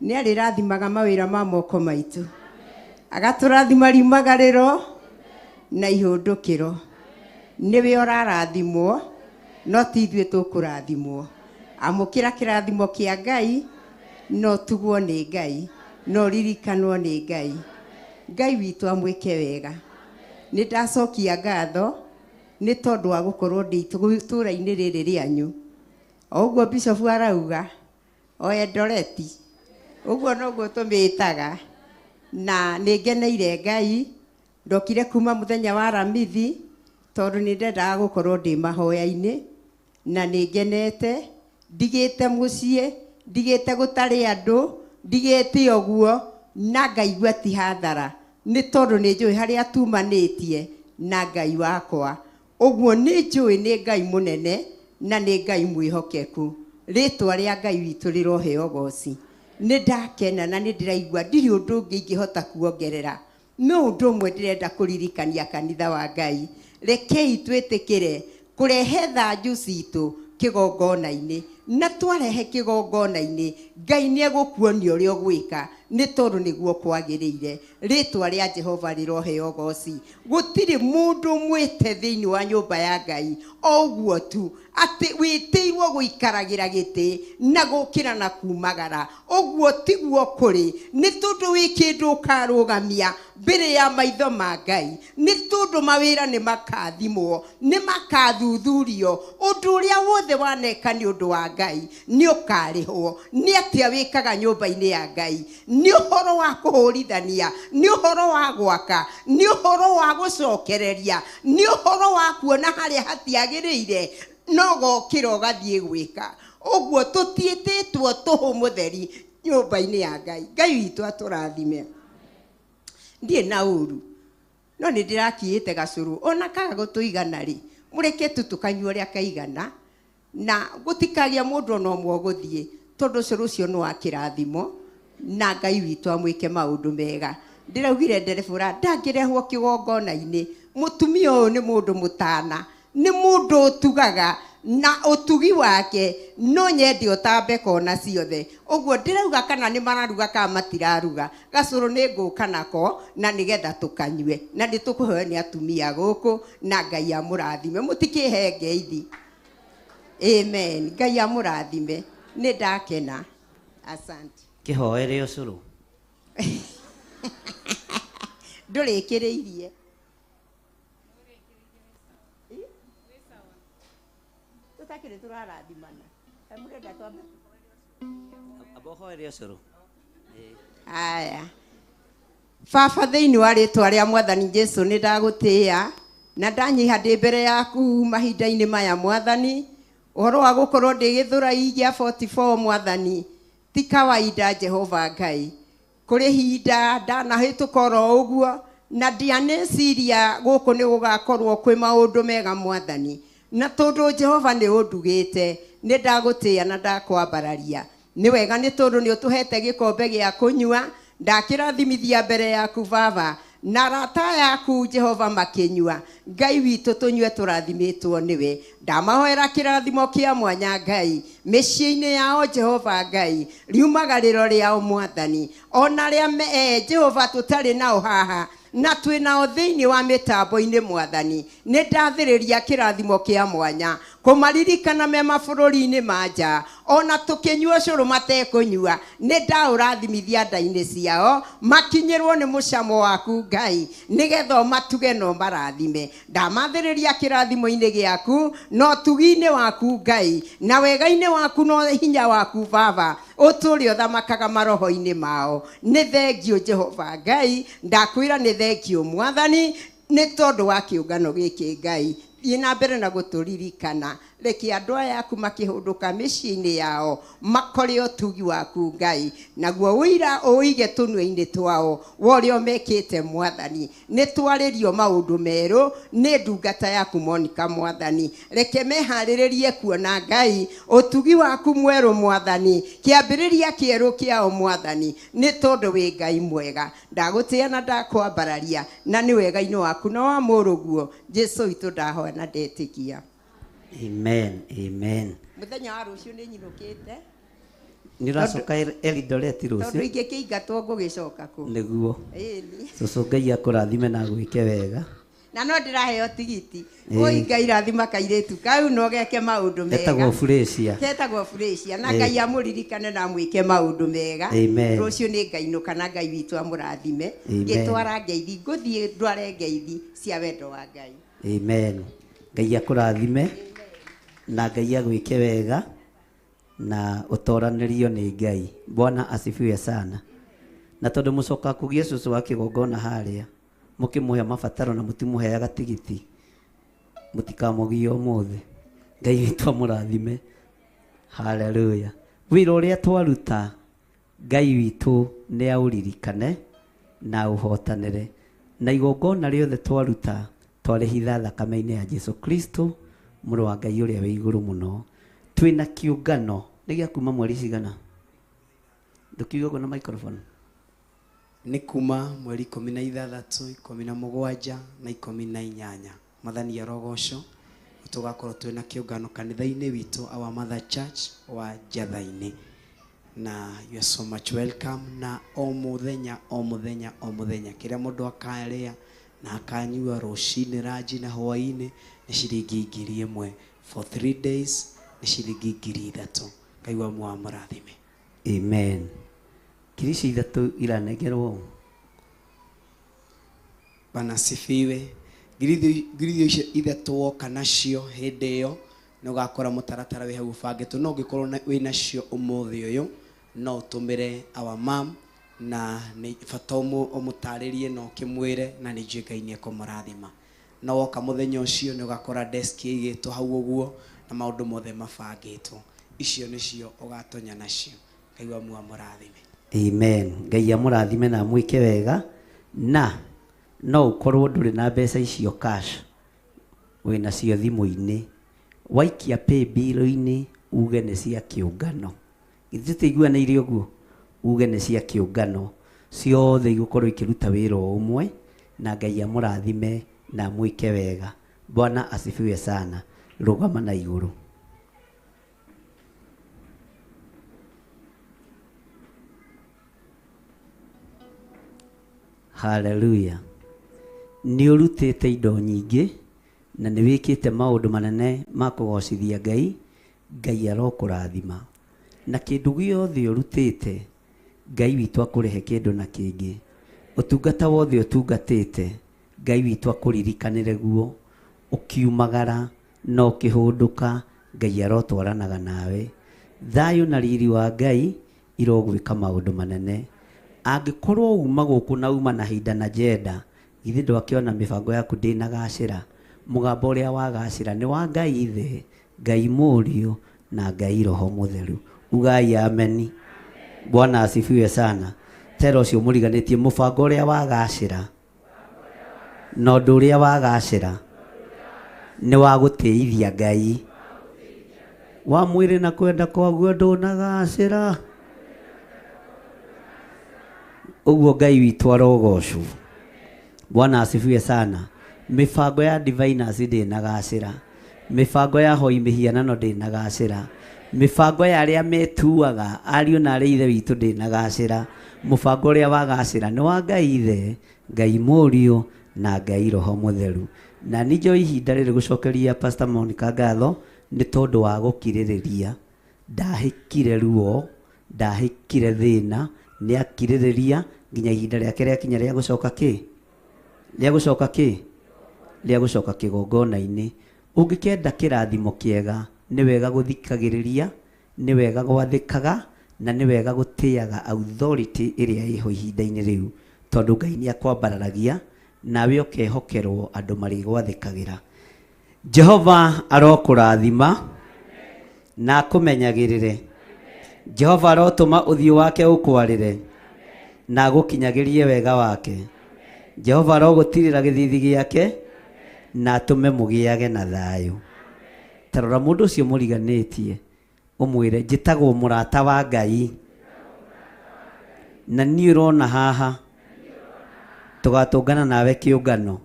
nĩ arĩrathimaga mawĩra ma moko maitũ, agatũrathima riumagarĩro na ihũndũkĩro. Nĩwe ũrarathimwo no ti ithuĩ tũkũrathimwo. Amũkĩra kĩrathimo kĩa Ngai no tugwo nĩ Ngai, no ririkanwo nĩ Ngai. Ngai witũ amwĩke wega. Nĩ ndacokia ngatho nĩ tondũ wa gũkorwo ndĩ itũũra-inĩ rĩrĩ rĩanyu. O ũguo Bishop arauga o Eldoret, ũguo noguo tũmĩtaga. Na nĩ ngeneire Ngai. Ndokire kuma mũthenya wa Aramithi tondũ nĩ ndendaga gũkorwo ndĩ mahoya-inĩ, na nĩ ngenete. Ndigĩte mũciĩ, ndigĩte gũtarĩ andũ, ndigĩte ũguo na ngaigua ti hathara, nĩ tondũ nĩ njũĩ harĩa tumanĩtie na Ngai wakwa. Ũguo nĩ njũĩ nĩ Ngai mũnene na nĩ Ngai mwĩhokeku. Rĩtwa rĩa Ngai witũ rĩroheo goci. Nĩ ndakena na nĩ ndĩraigua ndirĩ ũndũ ũngĩ ingĩhota kuongerera. No ũndũ ũmwe ndĩrenda kũririkania kanitha wa Ngai. Rekei twĩtĩkĩre kũrehe thanju citũ kĩgongona-inĩ, na twarehe kĩgongona-inĩ Ngai nĩ egũkuonia ũrĩa ũgwĩka, nĩ tondũ nĩguo kwagĩrĩire. Rĩtwa rĩa Jehova rĩroheo goci. Gũtirĩ mũndũ mwĩte thĩinĩ wa nyũmba ya Ngai o ũguo tu atĩ wĩtĩirwo gũikaragĩra gĩtĩ na gũkĩra na kumagara. Ũguo tiguo kũrĩ, nĩ tondũ wĩ kĩndũ ũkarũgamia mbere ya maitho ma Ngai, nĩ tondũ mawĩra nĩ makathimwo, nĩ makathuthurio. Ũndũ ũrĩa wothe waneka nĩ ũndũ wa Ngai nĩ ũkarĩhwo. Nĩ atĩa wĩkaga nyũmba-inĩ ya Ngai? Nĩ ũhoro wa kũhũrithania, nĩ ũhoro wa gwaka, nĩ ũhoro wa gũcokereria, nĩ ũhoro wa kuona harĩa hatiagĩrĩire no gokĩra ũgathiĩ gwĩka. Ũguo tũtiĩtĩtwo tũhũ mũtheri nyũmba-inĩ ya Ngai. Ngai witũ atũrathime. Ndirĩ na ũru, no nĩ ndĩrakiĩte gacũrũ ona kaga gũtũigana rĩ, mũreke tu tũkanyua ũrĩa kaigana, na gũtikagĩa mũndũ ona ũmwe ũgũthiĩ. Tondũ ũcio rũcio nĩ wa kĩrathimo na Ngai witũ amwĩke maũndũ mega. Ndĩraugire nderebũra ndangĩrehwo kĩgongona-inĩ. Mũtumia ũyũ nĩ mũndũ mũtana, nĩ mũndũ ũtugaga na ũtugi wake no nyende ũtambe kona ciothe. Ũguo ndĩrauga kana nĩ mararuga kana matiraruga, gacũrũ nĩ ngũka nako na nĩgetha tũkanyue, na nĩ tũkũheo nĩ atumia gũkũ, na Ngai amũrathime. Mũtikĩhe ngeithi. Amen. Ngai amũrathime. Nĩ ndakena. Asante. Kĩhoere ũcũrũ. Ndũrĩkĩrĩirie. Tũtakĩrĩ tũrarathimana. Mũrenda twambe. Amba ũhoere ũcũrũ. Aya. Baba, thĩinĩ wa rĩtwa rĩa Mwathani Jesu nĩ ndagũtĩĩa na ndanyiha ndĩ mbere yaku mahinda-inĩ maya Mwathani. Ũhoro wa gũkorwo ndĩ gĩthũrai gĩa 44 Mwathani ti kawaida Jehova Ngai. Kũrĩ hinda ndanahĩtũka oro ũguo na ndianeciria gũkũ nĩ gũgakorwo kwĩ maũndũ mega Mwathani, na tondũ Jehova nĩ ũndugĩte nĩ ndagũtĩĩa na ndakwambararia. Nĩ wega nĩ tondũ nĩ ũtũhete gĩkombe gĩa kũnyua, ndakĩrathimithia mbere yaku Baba, na arata yaku Jehova makĩnyua. Ngai witũ tũnyue tũrathimĩtwo nĩwe. Ndamahoera kĩrathimo kĩa mwanya Ngai mĩciĩ-inĩ yao Jehova Ngai, riumagarĩro rĩao Mwathani, ona rĩa Jehova tũtarĩ nao haha na twĩ nao thĩinĩ wa mĩtambo-inĩ Mwathani, nĩ ndathĩrĩria kĩrathimo kĩa mwanya kũmaririkana me mabũrũri-inĩ ma nja, ona tũkĩnyua ũcũrũ matekũnyua, nĩ ndaũrathimithia nda-inĩ ciao makinyĩrwo nĩ mũcamo waku Ngai, nĩgetha ũmatuge na ũmarathime. Ndamathĩrĩria kĩrathimo-inĩ gĩaku na ũtugi-inĩ waku Ngai, na wega-inĩ waku na hinya waku Baba, ũtũũre ũthamakaga maroho-inĩ mao. Nĩ thengiũ Jehova Ngai, ndakwĩra nĩ thengiũ Mwathani, nĩ tondũ wa kĩũngano gĩkĩ Ngai. Thiĩ na mbere na gũtũririkana, reke andũ aya aku makĩhũndũka mĩciĩ-inĩ yao makore ũtugi waku Ngai, naguo ũira ũige tũnua-inĩ twao wa ũrĩa mekĩte Mwathani. Nĩ twarĩrio maũndũ merũ nĩ ndungata yaku Monica Mwathani, reke meharĩrĩrie kuona Ngai ũtugi waku mwerũ Mwathani, kĩambĩrĩria kĩerũ kĩao Mwathani, nĩ tondũ wĩ Ngai mwega. Ndagũtĩĩa na ndakwambararia, na nĩ wega-inĩ waku na wa mũrũguo Jesu witũ ndahoya na ndetĩkia. Amen, amen. Mũthenya wa rũciũ nĩ nyinũkĩte. Nĩ ũracoka Eldoret Tondũ rũciũ? ingĩkĩingatwo ngũgĩcoka kũ? Nĩguo. Ĩni. Cũcũ Ngai akũrathime na agwĩke wega. Na no ndĩraheo tigiti. Oi Ngai rathima kairĩtu kau no geke maũndũ mega. Getagwo Furacia. Getagwo Furacia, na Ngai amũririkane na amwĩke maũndũ mega. Amen. Rũciũ nĩ ngainũka na Ngai witũ amũrathime. Amen. Ngĩtwara ngeithi, ngũthiĩ ndware ngeithi cia wendo wa Ngai. Amen. Ngai akũrathime na Ngai agwĩke wega na ũtoranĩrio nĩ Ngai. Bwana asifiwe sana. Na tondũ mũcoka kũgĩa cũcũ wa kĩgongona harĩa, mũkĩmũhe mabataro na mũtimũheaga tigiti, mũtikamũgie ũmũthĩ. Ngai witũ amũrathime. Haleluya. Wĩra ũrĩa twaruta, Ngai witũ nĩ aũririkane na ũhotanĩre. Na igongona rĩothe twaruta, twarĩhitha thakame-inĩ ya Jesu Kristo, mũrũ wa Ngai ũrĩa wĩ igũrũ mũno. Twĩna kĩũngano nĩ gĩa kuma mweri cigana? Ndũkiuge ũguo na microphone. Nĩ kuma mweri 16, 17 na 18. Mwathani arogocwo. Tũgakorwo twĩna kĩũngano kanitha-inĩ witũ, Our Mother Church wa Njatha-inĩ. Na you are so much welcome. Na o mũthenya, o mũthenya, o mũthenya, kĩrĩa mũndũ akarĩa na akanyua rũcinĩ, ranji na hwaĩ-inĩ nĩ ciringi 1,000. For 3 days nĩ ciringi 3,000. Ngai wa mũamũrathime. Amen. Ngiri icio ithatũ iranengerwo. Bwana asifiwe. Ngiri icio ithatũ woka nacio hĩndĩ ĩyo nĩ ũgakora mũtaratara wĩ hau ũbangĩtwo. No ũngĩkorwo wĩ nacio ũmũthĩ ũyũ, no ũtũmĩre our mom, na nĩ bata ũmũtarĩrie na ũkĩmwĩre, na nĩ njũĩ Ngai nĩ ekũmũrathima. No woka mũthenya ũcio nĩ ũgakora desk ĩigĩtwo hau ũguo na maũndũ mothe mabangĩtwo. Icio nĩcio ũgatonya nacio. Ngai wa mũamũrathime. Amen. Ngai amũrathime na amwĩke wega. Na no ũkorwo ndũrĩ na mbeca icio cash, wĩnacio thimũ-inĩ, waikia pay bill-inĩ uge nĩ cia kĩũngano, Githĩ tũtiguanĩire ũguo? Uge nĩ cia kĩũngano ciothe igũkorwo ikĩruta wĩra o ũmwe, na Ngai amũrathime na amwĩke wega. Bwana asifiwe sana. Rũgama na igũrũ. Haleluya. Nĩ ũrutĩte indo nyingĩ na nĩ wĩkĩte maũndũ manene ma kũgocithia Ngai. Ngai arokũrathima. Na kĩndũ gĩothe ũrutĩte, Ngai witũ akũrĩhe kĩndũ na kĩngĩ. Ũtungata wothe ũtungatĩte, Ngai witũ akũririkanĩre guo. Ũkiumagara na ũkĩhũndũka, Ngai arotwaranaga nawe. Thayũ na riri wa Ngai irogwĩka maũndũ manene. Angĩkorwo uma gũkũ na uma na hinda na jenda, githĩ ndwakĩona mĩbango yaku ndĩnagacĩra? Mũgambo ũrĩa wagacĩra nĩ wa Ngai Ithe, Ngai Mũriũ na Ngai Roho Mũtheru. Ugai ameni. Bwana asifiwe sana. Tera ũcio mũriganĩtie mũbango ũrĩa wagacĩra na ũndũ ũrĩa wagacĩra nĩ wa gũtĩithia Ngai. Wa mwĩrĩ na kwenda kwaguo ndũnagacĩra. Ũguo Ngai witũ arogocwo. Bwana asifiwe sana. Mĩbango ya diviners ndĩnagacĩra. Mĩbango ya hoi mĩhianano ndĩnagacĩra. Mĩbango ya arĩa metuaga ariũ na arĩ ithe witũ ndĩnagacĩra. Mũbango ũrĩa wagacĩra nĩ wa Ngai Ithe, Ngai Mũriũ na Ngai Roho Mũtheru. Na nĩnjoe ihinda rĩrĩ gũcokeria Pastor Monica ngatho nĩ tondũ wa gũkirĩrĩria. Ndahĩkire ruo, ndahĩkire thĩna, nĩ akirĩrĩria nginya ihinda rĩake rĩakinya rĩa gũcoka kĩ? Rĩa gũcoka kĩ? Rĩa gũcoka kĩgongona-inĩ. Ũngĩkenda kĩrathimo kĩega, nĩ wega gũthikagĩrĩria, nĩ wega gwathĩkaga, na nĩ wega gũtĩaga authority ĩrĩa ĩho ihinda-inĩ rĩu, tondũ Ngai nĩ akwambararagia, nawe ũkehokerwo andũ marĩgwathĩkagĩra. Jehova arokũrathima na akũmenyagĩrĩre. Jehova arotũma ũthiũ wake ũkwarĩre na agũkinyagĩrie wega wake. Jehova arogũtirĩra gĩthithi gĩake na atũme mũgĩage na thayũ. Ta rora mũndũ ũcio mũriganĩtie, ũmwĩre njĩtagwo mũrata wa Ngai, na niĩ ũrona haha tũgatũngana nawe kĩũngano,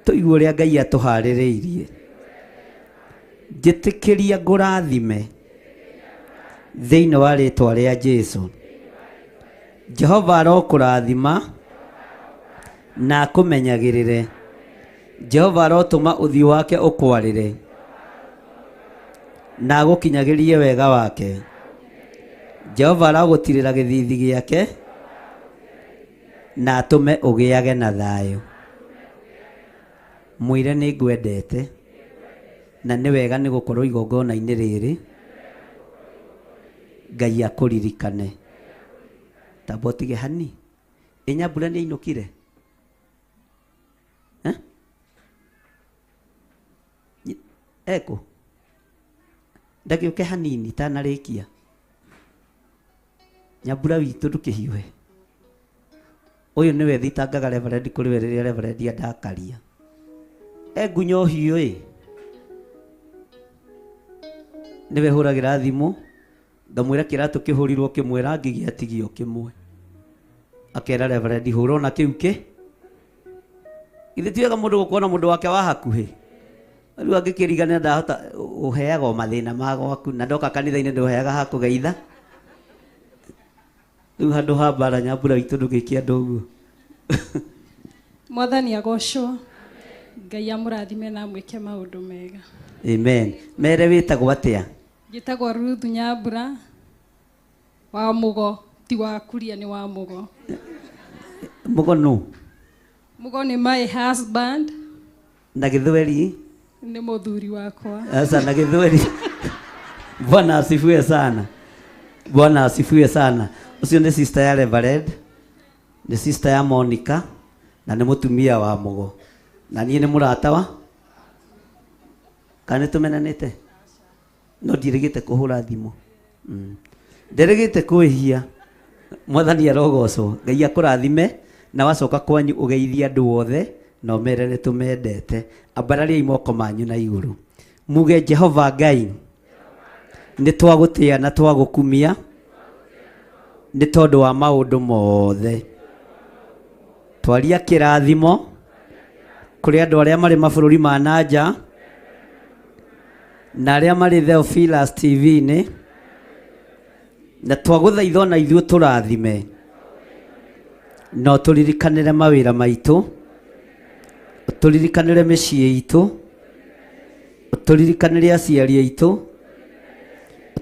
tũigue ũrĩa Ngai atũharĩrĩirie. Njĩtĩkĩria ngũrathime thĩinĩ wa rĩtwa rĩa Jesu. Jehova arokũrathima na akũmenyagĩrĩre. Jehova arotũma ũthiũ wake ũkwarĩre na agũkinyagĩrie wega wake. Jehova arogũtirĩra gĩthithi gĩake na atũme ũgĩage na thayũ. Mwĩre nĩ ngwendete na nĩ wega nĩ gũkorwo igongona-inĩ rĩrĩ. Ngai akũririkane. Tamba ũtige hani. Ĩ Nyambura nĩ ainũkire? Eh? Ekũ? Ndagĩũke hanini tanarĩkia. Nyambura witũ ndũkĩhiũhe. Ũyũ nĩwe thitangaga reverend kũrĩ we rĩrĩa reverend andakaria. Engunya ũhiũ ĩ. Nĩwe hũragĩra thimũ ngamwĩra kĩratũ kĩhũrirwo kĩmwe rangi gĩatigio kĩmwe. Akera reverend hũra ona kĩu kĩ. Githĩ ti wega mũndũ gũkorwo na mũndũ wake wa hakuhĩ? Rĩu angĩkĩriganĩra ndahota ũheaga o mathĩna ma gwaku na ndoka kanitha-inĩ ndũheaga ha kũgeitha. Rĩu handũ ha mbara Nyambura witũ ndũgĩke andũ ũguo. Mwathani agocwo. Ngai amũrathime na amwĩke maũndũ mega. Amen. Mere wĩtagwo atĩa? Njĩtagwo Ruth Nyambura wa Mũgo, ti wa Kuria, nĩ wa Mũgo. Mũgo nũ? Mũgo nĩ my husband. Na gĩthweri? Nĩ mũthuri wakwa. Sasa na gĩthweri. Bwana asifiwe sana. Bwana asifiwe sana. Ũcio nĩ sister ya Reverend, nĩ sister ya Monica, na nĩ mũtumia wa Mũgo. Na niĩ nĩ mũrata wa? Kana nĩ tũmenanĩte? No ndirĩgĩte kũhũra thimũ. Ndirĩgĩte kwĩhia. Mwathani arogocwo. Ngai akũrathime na wacoka kwanyu ũgeithie andũ othe na ũmere nĩ tũmendete. Ambarariai moko manyu na igũrũ. Muge Jehova Ngai, Nĩ twagũtĩa na twagũkumia nĩ tondũ wa maũndũ mothe. Twaria kĩrathimo kũrĩ andũ arĩa marĩ mabũrũri ma na nja na arĩa marĩ Theophilus TV-inĩ, na twagũthaitha ona ithuĩ tũrathime no tũririkanĩre mawĩra maitũ, tũririkanĩre mĩciĩ itũ, tũririkanĩre aciari aitũ,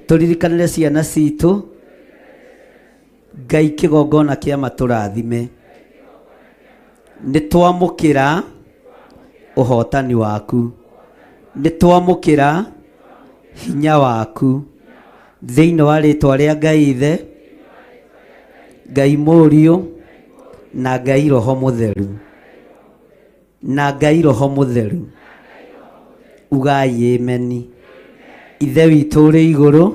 tũririkanĩre ciana citũ. Ngai kĩgongona kĩa matũrathime. Nĩ twamũkĩra ũhotani waku, nĩ twamũkĩra hinya waku thĩinĩ wa rĩtwa rĩa Ngai Ithe, Ngai Mũriũ na Ngai Roho Mũtheru, na Ngai Roho Mũtheru. Ugai ameni. Ithe witũ ũrĩ igũrũ,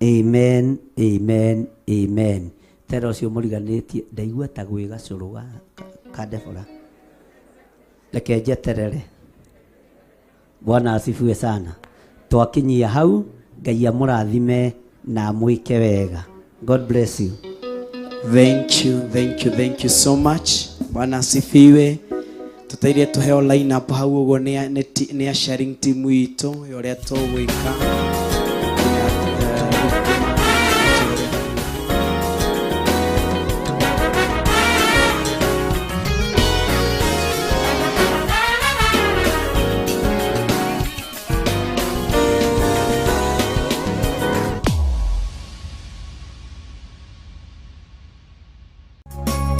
amen, amen, amen. Tera ũcio mũriganĩtie ndaigua ta gwĩ gacũrũ ka Debora. Reke njeterere. Bwana asifiwe sana. Twakinyia hau, Ngai amũrathime na amwĩke wega. God bless you. Thank you, thank you, thank you so much. Bwana asifiwe. Tũteithie tũheo line up hau ũguo nĩ a sharing team itũ ya ũrĩa tũgwĩka.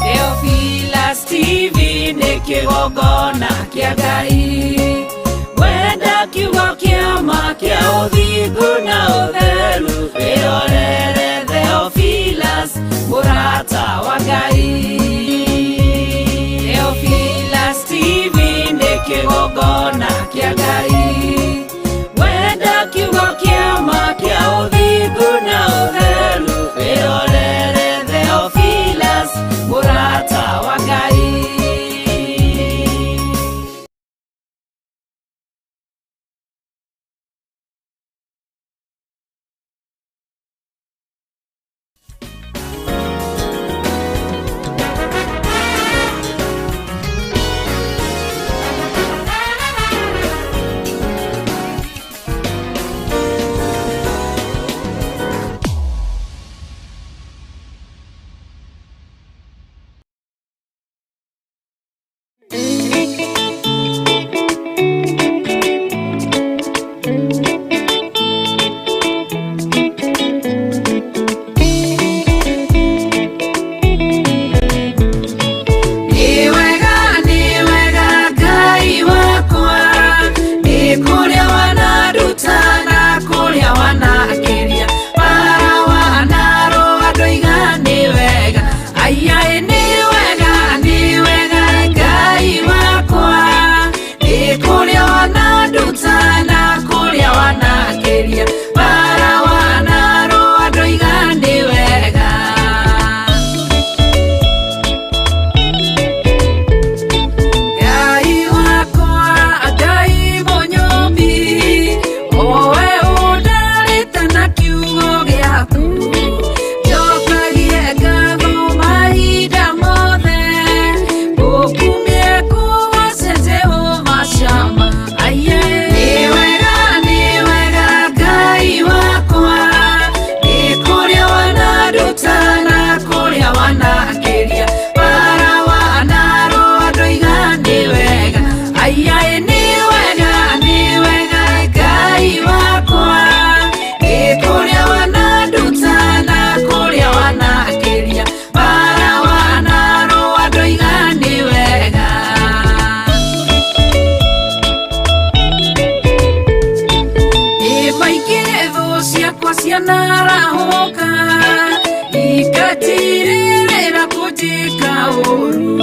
Theophilus TV nĩ kĩgongona kĩa Ngai, wenda kiugo kĩa ma kĩa ũthingu na ũtheru, wĩrorere Theophilus mũrata wa Ngai. Theophilus TV nĩ kĩgongona kĩa Ngai, wenda kiugo kĩa ma kĩa ũthingu na ũtheru, wĩrorere Theophilus mũrata wa Ngai. ũũru.